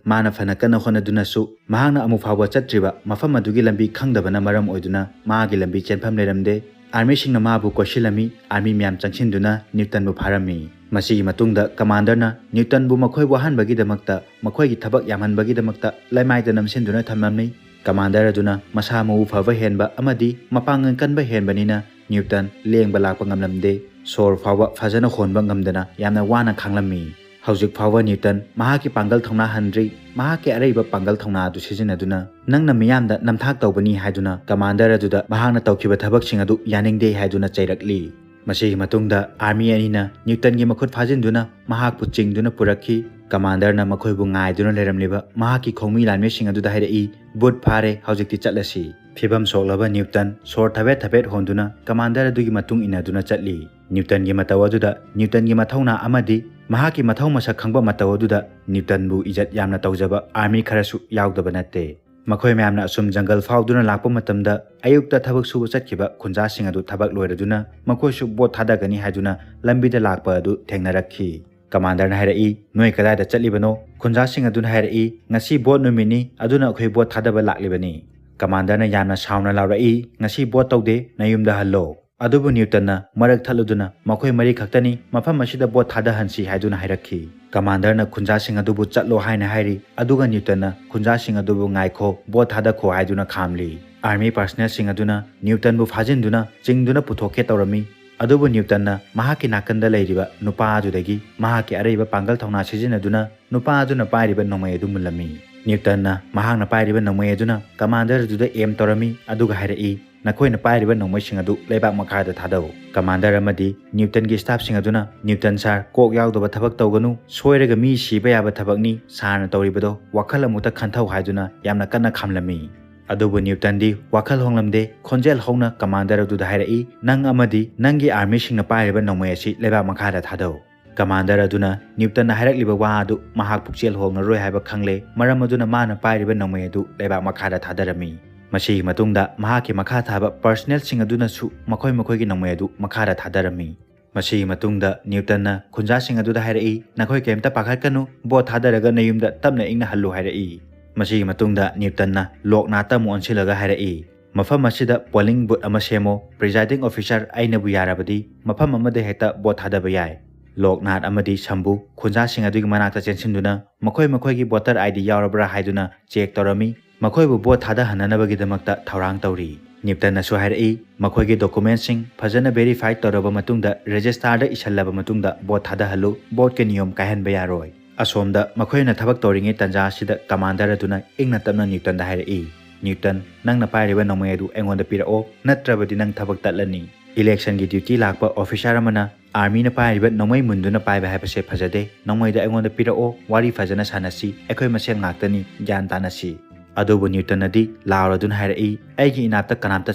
ꯃꯥꯅ ꯐꯅ ꯀꯟꯅ ꯍꯣꯠꯅꯗꯨꯅꯁꯨ ꯃꯍꯥꯛꯅ ꯑꯃꯨꯛ ꯐꯥꯎꯕ ꯆꯠꯇ꯭ꯔꯤꯕ ꯃꯐꯝ ꯑꯗꯨꯒꯤ ꯂꯝꯕꯤ ꯈꯪꯗꯕꯅ ꯃꯔꯝ ꯑꯣꯏꯗꯨꯅ ꯃꯥꯒꯤ ꯂꯝꯕꯤ ꯆꯦꯟꯐꯝ ꯂꯩꯔꯝꯗꯦ꯫ ꯑꯥꯔꯃꯤꯁꯤꯡꯅ ꯃꯥꯕꯨ ꯀꯣꯏꯁꯤꯜꯂꯝꯃꯤ, ꯑꯥꯔꯃꯤ ꯃꯌꯥꯝ ꯆꯪꯁꯤꯟꯗꯨꯅ ꯅ꯭ꯌꯨꯇꯟꯕꯨ ꯐꯥꯔꯝꯃꯤ꯫ ꯃꯁꯤꯒꯤ ꯃꯇꯨꯡꯗ ꯀꯃꯥꯟꯗꯔꯅ ꯅ꯭ꯌꯨꯇꯟꯕꯨ ꯃꯈꯣꯏ ꯋꯥꯍꯟꯕꯒꯤꯗꯃꯛꯇ ꯃꯈꯣꯏꯒꯤ ꯊꯕꯛ ꯌꯥꯝꯍꯟꯕꯒꯤꯗꯃꯛꯇ ꯂꯩꯃꯥꯏꯗ ꯅꯝꯁꯤꯟꯗꯨꯅ ꯊꯝꯂꯝꯃꯤ꯫ ꯀꯃꯥꯟꯗꯔ ꯑꯗꯨꯅ ꯃꯁꯥ ꯃꯎ ꯐꯕ ꯍꯦꯟꯕ ꯑꯃꯗꯤ ꯃꯄꯥꯡꯒꯜ ꯀꯟꯕ ꯍꯦꯟꯕꯅꯤꯅ ꯅ꯭ꯌꯨꯇꯟ ꯂꯦꯡꯕ ꯂꯥꯛꯄ ꯉꯝꯂꯝꯗꯦ꯫ ꯁꯣꯔ ꯐꯥꯎꯕ ꯐꯖꯅ ꯍꯣꯟꯕ ꯉꯝꯗꯅ ꯌꯥꯝꯅ ꯋꯥꯅ ꯈꯥꯡꯂꯝꯃꯤ꯫ ꯍꯧꯖꯤꯛ ꯐꯥꯎꯕ ꯅ꯭ꯌꯨꯇꯟ ꯃꯍꯥꯛꯀꯤ ꯄꯥꯡꯒꯜ ꯊꯧꯅꯥ ꯍꯟꯗ꯭ꯔꯤ꯫ ꯃꯍꯥꯛꯀꯤ ꯑꯔꯩꯕ ꯄꯥꯡꯒꯜ ꯊꯧꯅꯥ ꯑꯗꯨ ꯁꯤꯖꯤꯟꯅꯗꯨꯅ ꯅꯪꯅ ꯃꯤꯌꯥꯝꯗ ꯅꯝꯊꯥꯛ ꯇꯧꯕꯅꯤ ꯍꯥꯏꯗꯨꯅ ꯀꯃꯥꯟꯗꯔ ꯑꯗꯨꯗ ꯃꯍꯥꯛꯅ ꯇꯧꯈꯤꯕ ꯊꯕꯛꯁꯤꯡ ꯑꯗꯨ ꯌꯥꯅꯤꯡꯗꯦ ꯍꯥꯏꯗꯨꯅ ꯆꯩꯔꯛꯂꯤ꯫ ꯃꯁꯤꯒꯤ ꯃꯇꯨꯡꯗ ꯑꯥꯔꯃꯤ ꯑꯅꯤꯅ ꯅ꯭ꯌꯨꯇꯟꯒꯤ ꯃꯈꯨꯠ ꯐꯥꯖꯤꯟꯗꯨꯅ ꯃꯍꯥꯛꯄꯨ ꯆꯤꯡꯗꯨꯅ ꯄꯨꯔꯛꯈꯤ꯫ ꯀꯃꯥꯟꯗꯔꯅ ꯃꯈꯣꯏꯕꯨ ꯉꯥꯏꯗꯨꯅ ꯂꯩꯔꯝꯂꯤꯕ ꯃꯍꯥꯛꯀꯤ ꯈꯣꯡꯃꯤ ꯂꯥꯟꯃꯤꯁꯤꯡ ꯑꯗꯨꯗ ꯍꯥꯏꯔꯛꯏ, "ꯚꯣꯠ ꯐꯥꯔꯦ, ꯍꯧꯖꯤꯛꯇꯤ ꯆꯠꯂꯁꯤ"꯫ ꯐꯤꯕꯝ ꯁꯣꯛꯂꯕ ꯅ꯭ꯌꯨꯇꯟ ꯁꯣꯔ ꯊꯕꯦꯠ ꯊꯕꯦꯠ ꯍꯣꯟꯗꯨꯅ ꯀꯃꯥꯟꯗꯔ ꯑꯗꯨꯒꯤ ꯃꯇꯨꯡ ꯏꯟꯅꯗꯨꯅ ꯆꯠꯂꯤ꯫ ꯅ꯭ꯌꯨꯇꯟꯒꯤ ꯃꯇꯧ ꯑꯗꯨꯗ, ꯅ꯭ꯌꯨꯇꯟꯒꯤ ꯃꯊꯧꯅꯥ ꯑꯃꯗꯤ ꯃꯍꯥꯛꯀꯤ ꯃꯊꯧ ꯃꯁꯛ ꯈꯪꯕ ꯃꯇꯧ ꯑꯗꯨꯗ ꯅ꯭ꯌꯨꯇꯟꯕꯨ ꯏꯖꯠ ꯌꯥꯝꯅ ꯇꯧꯖꯕ ꯑꯥꯔꯃꯤ ꯈꯔꯁꯨ ꯌꯥꯎꯗꯕ ꯅꯠꯇꯦ꯫ ꯃꯈꯣꯏ ꯃꯌꯥꯝꯅ ꯑꯁꯨꯝ ꯖꯪꯒꯜ ꯐꯥꯎꯗꯨꯅ ꯂꯥꯛꯄ ꯃꯇꯝꯗ, ꯑꯌꯨꯛꯇ ꯊꯕꯛ ꯁꯨꯕ ꯆꯠꯈꯤꯕ ꯈꯨꯟꯖꯥꯁꯤꯡ ꯑꯗꯨ ꯊꯕꯛ ꯂꯣꯏꯔꯗꯨꯅ ꯃꯈꯣꯏꯁꯨ ꯕꯣꯠ ꯊꯥꯗꯒꯅꯤ ꯍꯥꯏꯗꯨꯅ ꯂꯝꯕꯤꯗ ꯂꯥꯛꯄ ꯑꯗꯨ ꯊꯦꯡꯅꯔꯛꯈꯤ꯫ ꯀꯃꯥꯟꯗꯔꯅ ꯍꯥꯏꯔꯛꯏ, "ꯅꯣꯏ ꯀꯗꯥꯏꯗ ꯆꯠꯂꯤꯕꯅꯣ?" ꯈꯨꯟꯖꯥꯁꯤꯡ ꯑꯗꯨꯅ ꯍꯥꯏꯔꯛꯏ, "ꯉꯁꯤ ꯕꯣꯠ ꯅꯨꯃꯤꯠꯅꯤ, ꯑꯗꯨꯅ ꯑꯩꯈꯣꯏ ꯕꯣꯠ ꯊꯥꯗꯕ ꯂꯥꯛꯂꯤꯕꯅꯤ꯫" ꯀꯃꯥꯟꯗꯔꯅ ꯌꯥꯝꯅ ꯁꯥꯎꯅ ꯂꯥꯎꯔꯛꯏ, "ꯉꯁꯤ ꯕꯣꯠ ꯇꯧꯗꯦ, ꯅꯌꯨꯝꯗ ꯍꯜꯂꯣ꯫" ꯑꯗꯨꯕꯨ ꯅ꯭ꯌꯨꯇꯟꯅ ꯃꯔꯛ ꯊꯠꯂꯨꯗꯨꯅ, "ꯃꯈꯣꯏ ꯃꯔꯤ ꯈꯛꯇꯅꯤ, ꯃꯐꯝ ꯑꯁꯤꯗ ꯕꯣꯠ ꯊꯥꯗꯍꯟꯁꯤ" ꯍꯥꯏꯗꯨꯅ ꯍꯥꯏꯔꯛꯈꯤ꯫ ꯀꯃꯥꯟꯗꯔꯅ ꯈꯨꯟꯖꯥꯁꯤꯡ ꯑꯗꯨꯕꯨ ꯆꯠꯂꯣ ꯍꯥꯏꯅ ꯍꯥꯏꯔꯤ, ꯑꯗꯨꯒ ꯅ꯭ꯌꯨꯇꯟꯅ ꯈꯨꯟꯖꯥꯁꯤꯡ ꯑꯗꯨꯕꯨ "ꯉꯥꯏꯈꯣ, ꯕꯣꯠ ꯊꯥꯗꯈꯣ" ꯍꯥꯏꯗꯨꯅ ꯈꯥꯝꯂꯤ꯫ ꯑꯥꯔꯃꯤ ꯄꯥꯔꯁꯅꯦꯜꯁꯤꯡ ꯑꯗꯨꯅ ꯅ꯭ꯌꯨꯇꯟꯕꯨ ꯐꯥꯖꯤꯟꯗꯨꯅ ꯆꯤꯡꯗꯨꯅ ꯄꯨꯊꯣꯛꯀꯦ ꯇꯧꯔꯝꯃꯤ, ꯑꯗꯨꯕꯨ ꯅ꯭ꯌꯨꯇꯟꯅ ꯃꯍꯥꯛꯀꯤ ꯅꯥꯀꯟꯗ ꯂꯩꯔꯤꯕ ꯅꯨꯄꯥ ꯑꯗꯨꯗꯒꯤ ꯃꯍꯥꯛꯀꯤ ꯑꯔꯩꯕ ꯄꯥꯡꯒꯜ ꯊꯧꯅꯥ ꯁꯤꯖꯤꯟꯅꯗꯨꯅ ꯅꯨꯄꯥ ꯑꯗꯨꯅ ꯄꯥꯏꯔꯤꯕ ꯅꯣꯡꯃꯩ ꯑꯗꯨ ꯃꯨꯜꯂꯝꯃꯤ꯫ ꯅ꯭ꯌꯨꯇꯟꯅ ꯃꯍꯥꯛꯅ ꯄꯥꯏꯔꯤꯕ ꯅꯣꯡꯃꯩ ꯑꯗꯨꯅ ꯀꯃꯥꯟꯗꯔ ꯑꯗꯨꯗ ꯑꯦꯝ ꯇꯧꯔꯝꯃꯤ, ꯑꯗꯨꯒ ꯍꯥꯏꯔꯛꯏ, "ꯅꯈꯣꯏꯅ ꯄꯥꯏꯔꯤꯕ ꯅꯣꯡꯃꯩꯁꯤꯡ ꯑꯗꯨ ꯂꯩꯕꯥꯛ ꯃꯈꯥꯗ ꯊꯥꯗꯧ꯫" ꯀꯃꯥꯟꯗꯔ ꯑꯃꯗꯤ ꯅ꯭ꯌꯨꯇꯟꯒꯤ ꯁ꯭ꯇꯥꯐꯁꯤꯡ ꯑꯗꯨꯅ, "ꯅ꯭ꯌꯨꯇꯟ ꯁꯥꯔ, ꯀꯣꯛ ꯌꯥꯎꯗꯕ ꯊꯕꯛ ꯇꯧꯒꯅꯨ, ꯁꯣꯏꯔꯒ ꯃꯤ ꯁꯤꯕ ꯌꯥꯕ ꯊꯕꯛꯅꯤ, ꯁꯥꯔꯅ ꯇꯧꯔꯤꯕꯗꯣ ꯋꯥꯈꯜ ꯑꯃꯨꯛꯇ ꯈꯟꯊꯧ" ꯍꯥꯏꯗꯨꯅ ꯌꯥꯝꯅ ꯀꯟꯅ ꯈꯥꯝꯂꯝꯃꯤ꯫ ꯑꯗꯨꯕꯨ ꯅ꯭ꯌꯨꯇꯟꯗꯤ ꯋꯥꯈꯜ ꯍꯣꯡꯂꯝꯗꯦ, ꯈꯣꯟꯖꯦꯜ ꯍꯧꯅ ꯀꯃꯥꯟꯗꯔ ꯑꯗꯨꯗ ꯍꯥꯏꯔꯛꯏ, "ꯅꯪ ꯑꯃꯗꯤ ꯅꯪꯒꯤ ꯑꯥꯔꯃꯤꯁꯤꯡꯅ ꯄꯥꯏꯔꯤꯕ ꯅꯣꯡꯃꯩ ꯑꯁꯤ ꯂꯩꯕꯥꯛ ꯃꯈꯥꯗ ꯊꯥꯗꯧ꯫" ꯀꯃꯥꯟꯗꯔ ꯑꯗꯨꯅ ꯅ꯭ꯌꯨꯇꯟꯅ ꯍꯥꯏꯔꯛꯂꯤꯕ ꯋꯥ ꯑꯗꯨ ꯃꯍꯥꯛ ꯄꯨꯛꯆꯦꯜ ꯍꯣꯡꯂꯔꯣꯏ ꯍꯥꯏꯕ ꯈꯪꯂꯦ, ꯃꯔꯝ ꯑꯗꯨꯅ ꯃꯥꯅ ꯄꯥꯏꯔꯤꯕ ꯅꯣꯡꯃꯩ ꯑꯗꯨ ꯂꯩꯕꯥꯛ ꯃꯈꯥꯗ ꯊꯥꯗꯔꯝꯃꯤ꯫ ꯃꯁꯤꯒꯤ ꯃꯇꯨꯡꯗ ꯃꯍꯥꯛꯀꯤ ꯃꯈꯥ ꯊꯥꯕ ꯄꯔꯁꯅꯦꯜꯁꯤꯡ ꯑꯗꯨꯅꯁꯨ ꯃꯈꯣꯏ ꯃꯈꯣꯏꯒꯤ ꯅꯣꯡꯃꯩ ꯑꯗꯨ ꯃꯈꯥꯗ ꯊꯥꯗꯔꯝꯃꯤ꯫ ꯃꯁꯤꯒꯤ ꯃꯇꯨꯡꯗ ꯅ꯭ꯌꯨꯇꯟꯅ ꯈꯨꯟꯖꯥꯁꯤꯡ ꯑꯗꯨꯗ ꯍꯥꯏꯔꯛꯏ, "ꯅꯈꯣꯏ ꯀꯔꯤꯝꯇ ꯄꯥꯈꯠꯀꯅꯨ, ꯕꯣꯠ ꯊꯥꯗꯔꯒ ꯅꯌꯨꯝꯗ ꯇꯞꯅ ꯏꯪꯅ ꯍꯜꯂꯨ" ꯍꯥꯏꯔꯛꯏ꯫ ꯃꯁꯤꯒꯤ ꯃꯇꯨꯡꯗ ꯅ꯭ꯌꯨꯇꯟꯅ ꯂꯣꯛꯅꯥꯠꯇ ꯑꯃꯨꯛ ꯑꯣꯟꯁꯤꯜꯂꯒ ꯍꯥꯏꯔꯛꯏ, "ꯃꯐꯝ ꯑꯁꯤꯗ ꯄꯣꯂꯤꯡ ꯕꯨꯠ ꯑꯃ ꯁꯦꯝꯃꯣ, ꯄ꯭ꯔꯤꯖꯥꯏꯗꯤꯡ ꯑꯣꯐꯤꯁꯥꯔ ꯑꯩꯅꯕꯨ ꯌꯥꯔꯕꯗꯤ ꯃꯐꯝ ꯑꯃꯗ ꯍꯦꯛꯇ ꯕꯣꯠ ꯊꯥꯗꯕ ꯌꯥꯏ꯫" ꯂꯣꯛꯅꯥꯠ ꯑꯃꯗꯤ ꯁꯝꯕꯨ ꯈꯨꯟꯖꯥꯁꯤꯡ ꯑꯗꯨꯒꯤ ꯃꯅꯥꯛꯇ ꯆꯦꯟꯁꯤꯟꯗꯨꯅ ꯃꯈꯣꯏ ꯃꯈꯣꯏꯒꯤ ꯚꯣꯇꯔ ꯑꯥꯏ ꯗꯤ ꯌꯥꯎꯔꯕ꯭ꯔꯥ ꯍꯥꯏꯗꯨꯅ ꯆꯦꯛ ꯇꯧꯔꯝꯃꯤ꯫ ꯃꯈꯣꯏꯕꯨ ꯚꯣꯠ ꯊꯥꯗꯍꯟꯅꯅꯕꯒꯤꯗꯃꯛꯇ ꯊꯧꯔꯥꯡ ꯇꯧꯔꯤ꯫ ꯅ꯭ꯌꯨꯇꯟꯅꯁꯨ ꯍꯥꯏꯔꯛꯏ, ꯃꯈꯣꯏꯒꯤ ꯗꯣꯀꯨꯃꯦꯟꯁꯤꯡ ꯐꯖꯅ ꯚꯦꯔꯤꯐꯥꯏ ꯇꯧꯔꯕ ꯃꯇꯨꯡꯗ ꯔꯦꯖꯤꯁꯇꯥꯔꯗ ꯏꯁꯜꯂꯕ ꯃꯇꯨꯡꯗ ꯚꯣꯠ ꯊꯥꯗꯍꯜꯂꯨ, ꯚꯣꯠꯀꯤ ꯅꯤꯌꯣꯝ ꯀꯥꯏꯍꯟꯕ ꯌꯥꯔꯣꯏ꯫ ꯑꯁꯣꯝꯗ ꯃꯈꯣꯏꯅ ꯊꯕꯛ ꯇꯧꯔꯤꯉꯩ ꯇꯥꯟꯖꯥ ꯑꯁꯤꯗ ꯀꯃꯥꯟꯗꯔ ꯑꯗꯨꯅ ꯏꯪꯅ ꯇꯞꯅ ꯅ꯭ꯌꯨꯇꯟꯗ ꯍꯥꯏꯔꯛꯏ, "ꯅ꯭ꯌꯨꯇꯟ, ꯅꯪꯅ ꯄꯥꯏꯔꯤꯕ ꯅꯣꯡꯃꯩ ꯑꯗꯨ ꯑꯩꯉꯣꯟꯗ ꯄꯤꯔꯛꯑꯣ, ꯅꯠꯇ꯭ꯔꯕꯗꯤ ꯅꯪ ꯊꯕꯛ ꯇꯠꯂꯅꯤ꯫" ꯏꯂꯦꯛꯁꯟꯒꯤ ꯗ꯭ꯌꯨꯇꯤ ꯂꯥꯛꯄ ꯑꯣꯐꯤꯁꯥꯔ ꯑꯃꯅ ꯑꯥꯔꯃꯤꯅ ꯄꯥꯏꯔꯤꯕ ꯅꯣꯡꯃꯩ ꯃꯨꯟꯗꯨꯅ ꯄꯥꯏꯕ ꯍꯥꯏꯕꯁꯦ ꯐꯖꯗꯦ꯫ "ꯅꯣꯡꯃꯩꯗ ꯑꯩꯉꯣꯟꯗ ꯄꯤꯔꯛꯑꯣ, ꯋꯥꯔꯤ ꯐꯖꯅ ꯁꯥꯟꯅꯁꯤ, ꯑꯩꯈꯣꯏ ꯃꯁꯦꯜ ꯉꯥꯛꯇꯅꯤ, ꯒ꯭ꯌꯥꯟ ꯇꯥꯅꯁꯤ꯫" ꯑꯗꯨꯕꯨ ꯅ꯭ꯌꯨꯇꯟꯅꯗꯤ ꯂꯥꯎꯔꯗꯨꯅ ꯍꯥꯏꯔꯛꯏ, "ꯑꯩꯒꯤ ꯏꯅꯥꯛꯇ ꯀꯅꯥꯝꯇ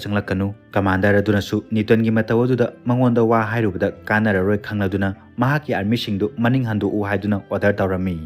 ꯆꯪꯂꯛꯀꯅꯨ꯫" ꯀꯃꯥꯟꯗꯔ ꯑꯗꯨꯅꯁꯨ ꯅ꯭ꯌꯨꯇꯟꯒꯤ ꯃꯇꯧ ꯑꯗꯨꯗ ꯃꯉꯣꯟꯗ ꯋꯥ ꯍꯥꯏꯔꯨꯕꯗ ꯀꯥꯟꯅꯔꯔꯣꯏ ꯈꯪꯂꯗꯨꯅ ꯃꯍꯥꯛꯀꯤ ꯑꯥꯔꯃꯤꯁꯤꯡꯗꯨ ꯃꯅꯤꯡ ꯍꯟꯗꯣꯛꯎ ꯍꯥꯏꯗꯨꯅ ꯑꯣꯔꯗꯔ ꯇꯧꯔꯝꯃꯤ꯫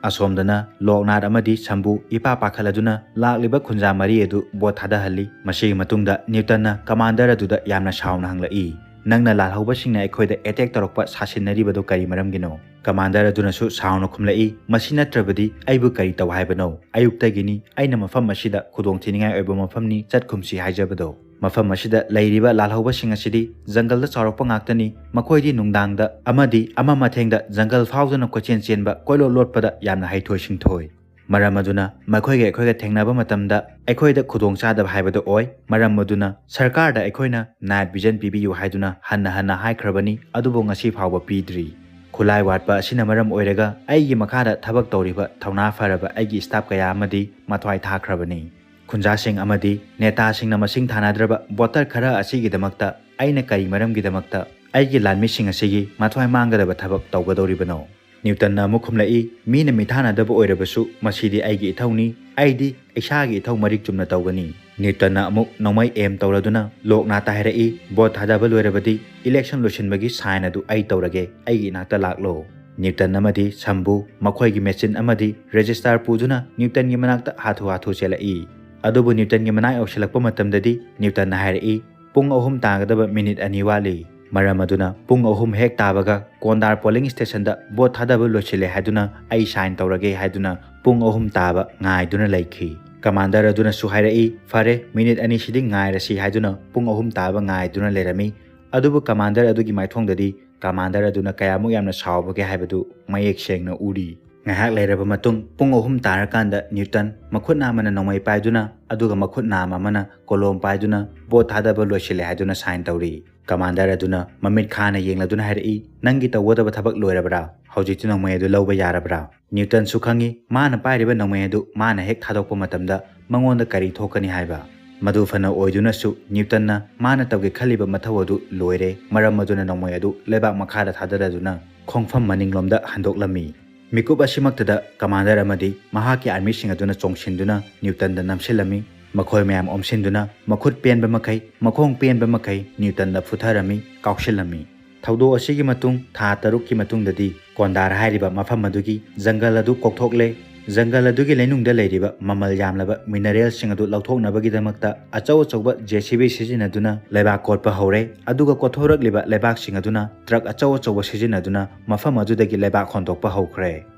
ꯑꯁꯣꯝꯗꯅ ꯂꯣꯛꯅꯥꯊ ꯑꯃꯗꯤ ꯁꯝꯕꯨ ꯏꯄꯥ ꯄꯥꯈꯠꯂꯗꯨꯅ ꯂꯥꯛꯂꯤꯕ ꯈꯨꯟꯖꯥ ꯃꯔꯤ ꯑꯗꯨ ꯚꯣꯠ ꯊꯥꯗꯍꯜꯂꯤ꯫ ꯃꯁꯤꯒꯤ ꯃꯇꯨꯡꯗ ꯅ꯭ꯌꯨꯇꯟꯅ ꯀꯃꯥꯟꯗꯔ ꯑꯗꯨꯗ ꯌꯥꯝꯅ ꯁꯥꯎꯅ ꯍꯪꯂꯛꯏ, "ꯅꯪꯅ ꯂꯥꯜꯍꯧꯕꯁꯤꯡꯅ ꯑꯩꯈꯣꯏꯗ ꯑꯦꯇꯦꯛ ꯇꯧꯔꯛꯄ ꯁꯥꯁꯤꯟꯅꯔꯤꯕꯗꯨ ꯀꯔꯤ ꯃꯔꯝꯒꯤꯅꯣ?" ꯀꯃꯥꯟꯗꯔ ꯑꯗꯨꯅꯁꯨ ꯁꯥꯎꯅ ꯈꯨꯝꯂꯛꯏ, "ꯃꯁꯤ ꯅꯠꯇ꯭ꯔꯕꯗꯤ ꯑꯩꯕꯨ ꯀꯔꯤ ꯇꯧ ꯍꯥꯏꯕꯅꯣ? ꯑꯌꯨꯛꯇꯒꯤꯅꯤ ꯑꯩꯅ ꯃꯐꯝ ꯑꯁꯤꯗ ꯈꯨꯗꯣꯡꯊꯤꯅꯤꯡꯉꯥꯏ ꯑꯣꯏꯕ ꯃꯐꯝꯅꯤ, ꯆꯠꯈꯨꯝꯁꯤ ꯍꯥꯏꯖꯕꯗꯣ꯫ ꯃꯐꯝ ꯑꯁꯤꯗ ꯂꯩꯔꯤꯕ ꯂꯥꯜꯍꯧꯕꯁꯤꯡ ꯑꯁꯤꯗꯤ ꯖꯪꯒꯜꯗ ꯆꯥꯎꯔꯛꯄ ꯉꯥꯛꯇꯅꯤ꯫ ꯃꯈꯣꯏꯗꯤ ꯅꯨꯡꯗꯥꯡꯗ ꯑꯃꯗꯤ ꯑꯃ ꯃꯊꯦꯡꯗ ꯖꯪꯒꯜ ꯐꯥꯎꯗꯨꯅ ꯀꯣꯏꯆꯦꯟ ꯆꯦꯟꯕ, ꯀꯣꯏꯂꯣꯠ ꯂꯣꯠꯄꯗ ꯌꯥꯝꯅ ꯍꯩꯊꯣꯏ ꯁꯤꯡꯊꯣꯏ꯫ ꯃꯔꯝ ꯑꯗꯨꯅ ꯃꯈꯣꯏꯒ ꯑꯩꯈꯣꯏꯒ ꯊꯦꯡꯅꯕ ꯃꯇꯝꯗ ꯑꯩꯈꯣꯏꯗ ꯈꯨꯗꯣꯡꯆꯥꯗꯕ ꯍꯥꯏꯕꯗꯨ ꯑꯣꯏ꯫ ꯃꯔꯝ ꯑꯗꯨꯅ ꯁꯔꯀꯥꯔꯗ ꯑꯩꯈꯣꯏꯅ ꯅꯥꯏꯠ ꯚꯤꯖꯟ ꯄꯤꯕꯤꯌꯨ ꯍꯥꯏꯗꯨꯅ ꯍꯟꯅ ꯍꯟꯅ ꯍꯥꯏꯈ꯭ꯔꯕꯅꯤ, ꯑꯗꯨꯕꯨ ꯉꯁꯤ ꯐꯥꯎꯕ ꯄꯤꯗ꯭ꯔꯤ꯫ ꯈꯨꯠꯂꯥꯏ ꯋꯥꯠꯄ ꯑꯁꯤꯅ ꯃꯔꯝ ꯑꯣꯏꯔꯒ ꯑꯩꯒꯤ ꯃꯈꯥꯗ ꯊꯕꯛ ꯇꯧꯔꯤꯕ ꯊꯧꯅꯥ ꯐꯔꯕ ꯑꯩꯒꯤ ꯁ꯭ꯇꯥꯐ ꯀꯌꯥ ꯑꯃꯗꯤ ꯃꯊ꯭ꯋꯥꯏ ꯊꯥꯈ꯭ꯔꯕꯅꯤ꯫ ꯈꯨꯟꯖꯥꯁꯤꯡ ꯑꯃꯗꯤ ꯅꯦꯇꯥꯁꯤꯡꯅ ꯃꯁꯤꯡ ꯊꯥꯅꯗ꯭ꯔꯕ ꯚꯣꯇꯔ ꯈꯔ ꯑꯁꯤꯒꯤꯗꯃꯛꯇ ꯑꯩꯅ ꯀꯔꯤ ꯃꯔꯝꯒꯤꯗꯃꯛꯇ ꯑꯩꯒꯤ ꯂꯥꯟꯃꯤꯁꯤꯡ ꯑꯁꯤꯒꯤ ꯃꯊ꯭ꯋꯥꯏ ꯃꯥꯡꯒꯗꯕ ꯊꯕꯛ ꯇꯧꯒꯗꯧꯔꯤꯕꯅꯣ?" ꯅ꯭ꯌꯨꯇꯟꯅ ꯑꯃꯨꯛ ꯈꯨꯝꯂꯛꯏ, "ꯃꯤꯅ ꯃꯤꯊꯥꯅꯗꯕ ꯑꯣꯏꯔꯕꯁꯨ ꯃꯁꯤꯗꯤ ꯑꯩꯒꯤ ꯏꯊꯧꯅꯤ, ꯑꯩꯗꯤ ꯏꯁꯥꯒꯤ ꯏꯊꯧ ꯃꯔꯤꯛ ꯆꯨꯝꯅ ꯇꯧꯒꯅꯤ꯫" ꯅ꯭ꯌꯨꯇꯟꯅ ꯑꯃꯨꯛ ꯅꯣꯡꯃꯩ ꯑꯦꯝ ꯇꯧꯔꯗꯨꯅ ꯂꯣꯛꯅꯥꯊꯇ ꯍꯥꯏꯔꯛꯏ, "ꯚꯣꯠ ꯊꯥꯗꯕ ꯂꯣꯏꯔꯕꯗꯤ ꯏꯂꯦꯛꯁꯟ ꯂꯣꯏꯁꯤꯟꯕꯒꯤ ꯁꯥꯏꯟ ꯑꯗꯨ ꯑꯩ ꯇꯧꯔꯒꯦ, ꯑꯩꯒꯤ ꯏꯅꯥꯛꯇ ꯂꯥꯛꯂꯣ꯫" ꯅ꯭ꯌꯨꯇꯟ ꯑꯃꯗꯤ ꯁꯝꯕꯨ ꯃꯈꯣꯏꯒꯤ ꯃꯦꯆꯤꯟ ꯑꯃꯗꯤ ꯔꯦꯖꯤꯁꯇꯥꯔ ꯄꯨꯗꯨꯅ ꯅ꯭ꯌꯨꯇꯟꯒꯤ ꯃꯅꯥꯛꯇ ꯍꯥꯊꯨ ꯍꯥꯊꯨ ꯆꯦꯜꯂꯛꯏ꯫ ꯑꯗꯨꯕꯨ ꯅ꯭ꯌꯨꯇꯟꯒꯤ ꯃꯅꯥꯛ ꯌꯧꯁꯤꯜꯂꯛꯄ ꯃꯇꯝꯗꯗꯤ ꯅ꯭ꯌꯨꯇꯟꯅ ꯍꯥꯏꯔꯛꯏ, "ꯄꯨꯡ ꯑꯍꯨꯝ ꯇꯥꯒꯗꯕ ꯃꯤꯅꯤꯠ ꯑꯅꯤ ꯋꯥꯠꯂꯤ꯫" ꯃꯔꯝ ꯑꯗꯨꯅ ꯄꯨꯡ ꯑꯍꯨꯝ ꯍꯦꯛ ꯇꯥꯕꯒ ꯀꯣꯟꯗꯥꯔ ꯄꯣꯂꯤꯡ ꯁ꯭ꯇꯦꯁꯟꯗ ꯚꯣꯠ ꯊꯥꯗꯕ ꯂꯣꯏꯁꯤꯜꯂꯦ ꯍꯥꯏꯗꯨꯅ ꯑꯩ ꯁꯥꯏꯟ ꯇꯧꯔꯒꯦ ꯍꯥꯏꯗꯨꯅ ꯄꯨꯡ ꯑꯍꯨꯝ ꯇꯥꯕ ꯉꯥꯏꯗꯨꯅ ꯂꯩꯈꯤ꯫ ꯀꯃꯥꯟꯗꯔ ꯑꯗꯨꯅꯁꯨ ꯍꯥꯏꯔꯛꯏ, "ꯐꯔꯦ, ꯃꯤꯅꯤꯠ ꯑꯅꯤꯁꯤꯗꯤ ꯉꯥꯏꯔꯁꯤ" ꯍꯥꯏꯗꯨꯅ ꯄꯨꯡ ꯑꯍꯨꯝ ꯇꯥꯕ ꯉꯥꯏꯗꯨꯅ ꯂꯩꯔꯝꯃꯤ꯫ ꯑꯗꯨꯕꯨ ꯀꯃꯥꯟꯗꯔ ꯑꯗꯨꯒꯤ ꯃꯥꯏꯊꯣꯡꯗꯗꯤ ꯀꯃꯥꯟꯗꯔ ꯑꯗꯨꯅ ꯀꯌꯥꯃꯨꯛ ꯌꯥꯝꯅ ꯁꯥꯎꯕꯒꯦ ꯍꯥꯏꯕꯗꯨ ꯃꯌꯦꯛ ꯁꯦꯡꯅ ꯎꯔꯤ꯫ ꯉꯥꯏꯍꯥꯛ ꯂꯩꯔꯕ ꯃꯇꯨꯡ ꯄꯨꯡ ꯑꯍꯨꯝ ꯇꯥꯔꯀꯥꯟꯗ ꯅ꯭ꯌꯨꯇꯟ ꯃꯈꯨꯠ ꯅꯥꯝꯃꯅ ꯅꯣꯡꯃꯩ ꯄꯥꯏꯗꯨꯅ ꯑꯗꯨꯒ ꯃꯈꯨꯠ ꯅꯥꯝꯃ ꯑꯃꯅ ꯀꯣꯂꯣꯝ ꯄꯥꯏꯗꯨꯅ ꯚꯣꯠ ꯊꯥꯗꯕ ꯂꯣꯏꯁꯤꯜꯂꯦ ꯍꯥꯏꯗꯨꯅ ꯁꯥꯏꯟ ꯇꯧꯔꯤ꯫ ꯀꯃꯥꯟꯗꯔ ꯑꯗꯨꯅ ꯃꯃꯤꯠ ꯈꯥꯅ ꯌꯦꯡꯂꯗꯨꯅ ꯍꯥꯏꯔꯛꯏ, "ꯅꯪꯒꯤ ꯇꯧꯒꯗꯕ ꯊꯕꯛ ꯂꯣꯏꯔꯕ꯭ꯔꯥ? ꯍꯧꯖꯤꯛꯇꯤ ꯅꯣꯡꯃꯩ ꯑꯗꯨ ꯂꯧꯕ ꯌꯥꯔꯕ꯭ꯔꯥ?" ꯅ꯭ꯌꯨꯇꯟꯁꯨ ꯈꯪꯏ, ꯃꯥꯅ ꯄꯥꯏꯔꯤꯕ ꯅꯣꯡꯃꯩ ꯑꯗꯨ ꯃꯥꯅ ꯍꯦꯛ ꯊꯥꯗꯣꯛꯄ ꯃꯇꯝꯗ ꯃꯉꯣꯟꯗ ꯀꯔꯤ ꯊꯣꯛꯀꯅꯤ ꯍꯥꯏꯕ꯫ ꯃꯗꯨ ꯐꯅ ꯑꯣꯏꯗꯨꯅꯁꯨ ꯅ꯭ꯌꯨꯇꯟꯅ ꯃꯥꯅ ꯇꯧꯒꯦ ꯈꯜꯂꯤꯕ ꯃꯊꯧ ꯑꯗꯨ ꯂꯣꯏꯔꯦ, ꯃꯔꯝ ꯑꯗꯨꯅ ꯅꯣꯡꯃꯩ ꯑꯗꯨ ꯂꯩꯕꯥꯛ ꯃꯈꯥꯗ ꯊꯥꯗꯔꯗꯨꯅ ꯈꯣꯡꯐꯝ ꯃꯅꯤꯡꯂꯣꯝꯗ ꯍꯟꯗꯣꯛꯂꯝꯃꯤ꯫ ꯃꯤꯀꯨꯞ ꯑꯁꯤꯃꯛꯇꯗ ꯀꯃꯥꯟꯗꯔ ꯑꯃꯗꯤ ꯃꯍꯥꯛꯀꯤ ꯑꯥꯔꯃꯤꯁꯤꯡ ꯑꯗꯨꯅ ꯆꯣꯡꯁꯤꯟꯗꯨꯅ ꯅ꯭ꯌꯨꯇꯟꯗ ꯅꯝꯁꯤꯜꯂꯝꯃꯤ꯫ ꯃꯈꯣꯏ ꯃꯌꯥꯝ ꯑꯣꯝꯁꯤꯟꯗꯨꯅ ꯃꯈꯨꯠ ꯄꯦꯟꯕ ꯃꯈꯩ, ꯃꯈꯣꯡ ꯄꯦꯟꯕ ꯃꯈꯩ ꯅ꯭ꯌꯨꯇꯟꯗ ꯐꯨꯊꯔꯝꯃꯤ, ꯀꯥꯎꯁꯤꯜꯂꯝꯃꯤ꯫ ꯊꯧꯗꯣꯛ ꯑꯁꯤꯒꯤ ꯃꯇꯨꯡ ꯊꯥ ꯇꯔꯨꯛꯀꯤ ꯃꯇꯨꯡꯗꯗꯤ ꯀꯣꯟꯗꯥꯔ ꯍꯥꯏꯔꯤꯕ ꯃꯐꯝ ꯑꯗꯨꯒꯤ ꯖꯪꯒꯜ ꯑꯗꯨ ꯀꯣꯛꯊꯣꯛꯂꯦ꯫ ꯖꯪꯒꯜ ꯑꯗꯨꯒꯤ ꯂꯩꯅꯨꯡꯗ ꯂꯩꯔꯤꯕ ꯃꯃꯜ ꯌꯥꯝꯂꯕ ꯃꯤꯅꯔꯦꯜꯁꯤꯡ ꯑꯗꯨ ꯂꯧꯊꯣꯛꯅꯕꯒꯤꯗꯃꯛꯇ ꯑꯆꯧ ꯑꯆꯧꯕ JCB ꯁꯤꯖꯤꯟꯅꯗꯨꯅ ꯂꯩꯕꯥꯛ ꯀꯣꯠꯄ ꯍꯧꯔꯦ꯫ ꯑꯗꯨꯒ ꯀꯣꯠꯊꯣꯔꯛꯂꯤꯕ ꯂꯩꯕꯥꯛꯁꯤꯡ ꯑꯗꯨꯅ ꯇ꯭ꯔꯛ ꯑꯆꯧ ꯑꯆꯧꯕ ꯁꯤꯖꯤꯟꯅꯗꯨꯅ ꯃꯐꯝ ꯑꯗꯨꯗꯒꯤ ꯂꯩꯕꯥꯛ ꯍꯣꯟꯗꯣꯛꯄ ꯍꯧꯈ꯭ꯔꯦ꯫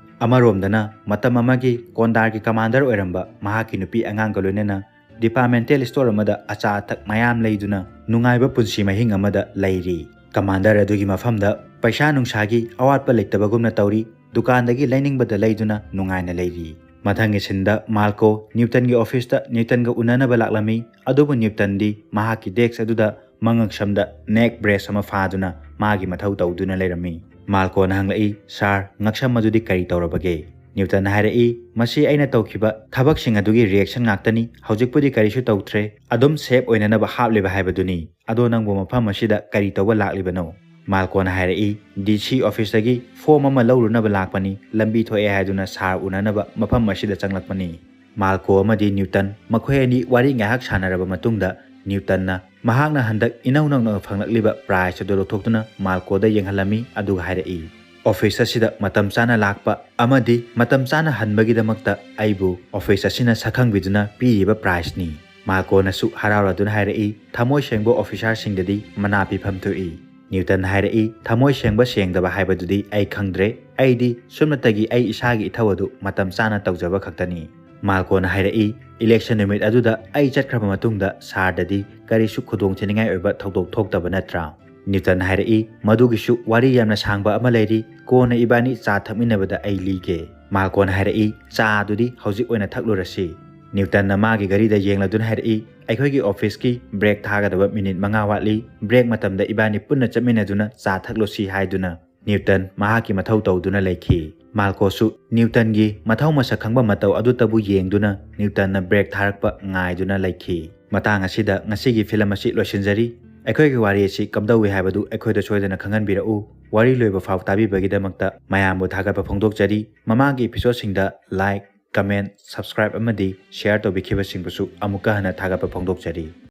ꯑꯃꯔꯣꯝꯗꯅ ꯃꯇꯝ ꯑꯃꯒꯤ ꯀꯣꯟꯗꯥꯔꯒꯤ ꯀꯃꯥꯟꯗꯔ ꯑꯣꯏꯔꯝꯕ ꯃꯍꯥꯛꯀꯤ ꯅꯨꯄꯤ ꯑꯉꯥꯡꯒ ꯂꯣꯏꯅꯅ ꯗꯤꯄꯥꯔꯠꯃꯦꯟꯇꯦꯜ ꯁ꯭ꯇꯣꯔ ꯑꯃꯗ ꯑꯆꯥ ꯑꯊꯛ ꯃꯌꯥꯝ ꯂꯩꯗꯨꯅ ꯅꯨꯡꯉꯥꯏꯕ ꯄꯨꯟꯁꯤ ꯃꯍꯤꯡ ꯑꯃꯗ ꯂꯩꯔꯤ꯫ ꯀꯃꯥꯟꯗꯔ ꯑꯗꯨꯒꯤ ꯃꯐꯝꯗ ꯄꯩꯁꯥ ꯅꯨꯡꯁꯥꯒꯤ ꯑꯋꯥꯠꯄ ꯂꯩꯇꯕꯒꯨꯝꯅ ꯇꯧꯔꯤ꯫ ꯗꯨꯀꯥꯟꯗꯒꯤ ꯂꯩꯅꯤꯡꯕꯗ ꯂꯩꯗꯨꯅ ꯅꯨꯡꯉꯥꯏꯅ ꯂꯩꯔꯤ꯫ ꯃꯊꯪꯒꯤ ꯁꯤꯟꯗ ꯃꯥꯜꯀꯣ ꯅ꯭ꯌꯨꯇꯟꯒꯤ ꯑꯣꯐꯤꯁꯇ ꯅ꯭ꯌꯨꯇꯟꯒ ꯎꯅꯅꯕ ꯂꯥꯛꯂꯝꯃꯤ꯫ ꯑꯗꯨꯕꯨ ꯅ꯭ꯌꯨꯇꯟꯗꯤ ꯃꯍꯥꯛꯀꯤ ꯗꯦꯁ꯭ꯛ ꯑꯗꯨꯗ ꯃꯉꯛꯁꯝꯗ ꯅꯦꯛ ꯕ꯭ꯔꯦꯁ ꯑꯃ ꯐꯥꯗꯨꯅ ꯃꯥꯒꯤ ꯃꯊꯧ ꯇꯧꯗꯨꯅ ꯂꯩꯔꯝꯃꯤ꯫ ꯃꯥꯜꯀꯣꯅ ꯍꯪꯂꯛꯏ, "ꯁꯥꯔ, ꯉꯛꯁꯝ ꯑꯗꯨꯗꯤ ꯀꯔꯤ ꯇꯧꯔꯕꯒꯦ?" ꯅ꯭ꯌꯨꯇꯟꯅ ꯍꯥꯏꯔꯛꯏ, "ꯃꯁꯤ ꯑꯩꯅ ꯇꯧꯈꯤꯕ ꯊꯕꯛꯁꯤꯡ ꯑꯗꯨꯒꯤ ꯔꯤꯌꯦꯛꯁꯟ ꯉꯥꯛꯇꯅꯤ꯫ ꯍꯧꯖꯤꯛꯄꯨꯗꯤ ꯀꯔꯤꯁꯨ ꯇꯧꯗ꯭ꯔꯦ꯫ ꯑꯗꯨꯝ ꯁꯦꯐ ꯑꯣꯏꯅꯅꯕ ꯍꯥꯞꯂꯤꯕ ꯍꯥꯏꯕꯗꯨꯅꯤ꯫ ꯑꯗꯣ ꯅꯪꯕꯨ ꯃꯐꯝ ꯑꯁꯤꯗ ꯀꯔꯤ ꯇꯧꯕ ꯂꯥꯛꯂꯤꯕꯅꯣ?" ꯃꯥꯜꯀꯣꯅ ꯍꯥꯏꯔꯛꯏ, "DC ꯑꯣꯐꯤꯁꯇꯒꯤ ꯐꯣꯔꯝ ꯑꯃ ꯂꯧꯔꯨꯅꯕ ꯂꯥꯛꯄꯅꯤ꯫ ꯂꯝꯕꯤ ꯊꯣꯛꯑꯦ ꯍꯥꯏꯗꯨꯅ ꯁꯥꯔ ꯎꯅꯅꯕ ꯃꯐꯝ ꯑꯁꯤꯗ ꯆꯪꯂꯛꯄꯅꯤ꯫" ꯃꯥꯜꯀꯣ ꯑꯃꯗꯤ ꯅ꯭ꯌꯨꯇꯟ ꯃꯈꯣꯏ ꯑꯅꯤ ꯋꯥꯔꯤ ꯉꯥꯏꯍꯥꯛ ꯁꯥꯟꯅꯔꯕ ꯃꯇꯨꯡꯗ ꯅ꯭ꯌꯨꯇꯟꯅ ꯃꯍꯥꯛꯅ ꯍꯟꯗꯛ ꯏꯅꯧ ꯅꯧꯅ ꯐꯪꯂꯛꯂꯤꯕ ꯄ꯭ꯔꯥꯏꯖ ꯑꯗꯨ ꯂꯧꯊꯣꯛꯇꯨꯅ ꯃꯥꯜꯀꯣꯗ ꯌꯦꯡꯍꯜꯂꯝꯃꯤ, ꯑꯗꯨꯒ ꯍꯥꯏꯔꯛꯏ, "ꯑꯣꯐꯤꯁ ꯑꯁꯤꯗ ꯃꯇꯝ ꯆꯥꯅ ꯂꯥꯛꯄ ꯑꯃꯗꯤ ꯃꯇꯝ ꯆꯥꯅ ꯍꯟꯕꯒꯤꯗꯃꯛꯇ ꯑꯩꯕꯨ ꯑꯣꯐꯤꯁ ꯑꯁꯤꯅ ꯁꯛꯈꯪꯕꯤꯗꯨꯅ ꯄꯤꯔꯤꯕ ꯄ꯭ꯔꯥꯏꯖꯅꯤ꯫" ꯃꯥꯜꯀꯣꯅꯁꯨ ꯍꯔꯥꯎꯔꯗꯨꯅ ꯍꯥꯏꯔꯛꯏ, "ꯊꯃꯣꯏ ꯁꯦꯡꯕ ꯑꯣꯐꯤꯁꯥꯔꯁꯤꯡꯗꯗꯤ ꯃꯅꯥ ꯄꯤꯐꯝ ꯊꯣꯛꯏ꯫" ꯅ꯭ꯌꯨꯇꯟ ꯍꯥꯏꯔꯛꯏ, "ꯊꯃꯣꯏ ꯁꯦꯡꯕ ꯁꯦꯡꯗꯕ ꯍꯥꯏꯕꯗꯨꯗꯤ ꯑꯩ ꯈꯪꯗ꯭ꯔꯦ꯫ ꯑꯩꯗꯤ ꯁꯨꯞꯅꯇꯒꯤ ꯑꯩ ꯏꯁꯥꯒꯤ ꯏꯊꯧ ꯑꯗꯨ ꯃꯇꯝ ꯆꯥꯅ ꯇꯧꯖꯕ ꯈꯛꯇꯅꯤ꯫" ꯃꯥꯜꯀꯣꯅ ꯍꯥꯏꯔꯛꯏ, "ꯏꯂꯦꯛꯁꯟ ꯅꯨꯃꯤꯠ ꯑꯗꯨꯗ ꯑꯩ ꯆꯠꯈ꯭ꯔꯕ ꯃꯇꯨꯡꯗ ꯁꯥꯔꯗꯗꯤ ꯀꯔꯤꯁꯨ ꯈꯨꯗꯣꯡꯊꯤꯅꯤꯡꯉꯥꯏ ꯑꯣꯏꯕ ꯊꯧꯗꯣꯛ ꯊꯣꯛꯇꯕ ꯅꯠꯇ꯭ꯔꯥ?" ꯅ꯭ꯌꯨꯇꯟ ꯍꯥꯏꯔꯛꯏ, "ꯃꯗꯨꯒꯤꯁꯨ ꯋꯥꯔꯤ ꯌꯥꯝꯅ ꯁꯥꯡꯕ ꯑꯃ ꯂꯩꯔꯤ, ꯀꯣꯟꯅ ꯏꯕꯥꯅꯤ ꯆꯥ ꯊꯛꯃꯤꯟꯅꯕꯗ ꯑꯩ ꯂꯤꯒꯦ꯫" ꯃꯥꯜꯀꯣꯅ ꯍꯥꯏꯔꯛꯏ, "ꯆꯥ ꯑꯗꯨꯗꯤ ꯍꯧꯖꯤꯛ ꯑꯣꯏꯅ ꯊꯛꯂꯨꯔꯁꯤ꯫" ꯅ꯭ꯌꯨꯇꯟꯅ ꯃꯥꯒꯤ ꯘꯔꯤꯗ ꯌꯦꯡꯂꯗꯨꯅ ꯍꯥꯏꯔꯛꯏ, "ꯑꯩꯈꯣꯏꯒꯤ ꯑꯣꯐꯤꯁꯀꯤ ꯕ꯭ꯔꯦꯛ ꯊꯥꯒꯗꯕ ꯃꯤꯅꯤꯠ ꯃꯉꯥ ꯋꯥꯠꯂꯤ꯫ ꯕ꯭ꯔꯦꯛ ꯃꯇꯝꯗ ꯏꯕꯥꯅꯤ ꯄꯨꯟꯅ ꯆꯠꯃꯤꯟꯅꯗꯨꯅ ꯆꯥ ꯊꯛꯂꯨꯁꯤ" ꯍꯥꯏꯗꯨꯅ ꯅ꯭ꯌꯨꯇꯟ ꯃꯍꯥꯛꯀꯤ ꯃꯊꯧ ꯇꯧꯗꯨꯅ ꯂꯩꯈꯤ꯫ ꯃꯥꯜꯀꯣꯁꯨ ꯅ꯭ꯌꯨꯇꯟꯒꯤ ꯃꯊꯧ ꯃꯁꯛ ꯈꯪꯕ ꯃꯇꯧ ꯑꯗꯨꯇꯕꯨ ꯌꯦꯡꯗꯨꯅ ꯅ꯭ꯌꯨꯇꯟꯅ ꯕ꯭ꯔꯦꯛ ꯊꯥꯔꯛꯄ ꯉꯥꯏꯗꯨꯅ ꯂꯩꯈꯤ꯫ ꯃꯇꯥꯡ ꯑꯁꯤꯗ ꯉꯁꯤꯒꯤ ꯐꯤꯂꯝ ꯑꯁꯤ ꯂꯣꯏꯁꯤꯟꯖꯔꯤ꯫ ꯑꯩꯈꯣꯏꯒꯤ ꯋꯥꯔꯤ ꯑꯁꯤ ꯀꯝꯗꯧꯏ ꯍꯥꯏꯕꯗꯨ ꯑꯩꯈꯣꯏꯗ ꯁꯣꯏꯗꯅ ꯈꯪꯍꯟꯕꯤꯔꯛꯎ꯫ ꯋꯥꯔꯤ ꯂꯣꯏꯕ ꯐꯥꯎ ꯇꯥꯕꯤꯕꯒꯤꯗꯃꯛꯇ ꯃꯌꯥꯝꯕꯨ ꯊꯥꯒꯠꯄ ꯐꯣꯡꯗꯣꯛꯆꯔꯤ꯫ ꯃꯃꯥꯡꯒꯤ ꯏꯄꯤꯁꯣꯗꯁꯤꯡꯗ ꯂꯥꯏꯛ, ꯀꯃꯦꯟ, ꯁꯕꯁꯀ꯭ꯔꯥꯏꯕ ꯑꯃꯗꯤ ꯁꯦꯌꯔ ꯇꯧꯕꯤꯈꯤꯕꯁꯤꯡꯕꯨꯁꯨ ꯑꯃꯨꯛꯀ ꯍꯟꯅ ꯊꯥꯒꯠꯄ ꯐꯣꯡꯗꯣꯛꯆꯔꯤ꯫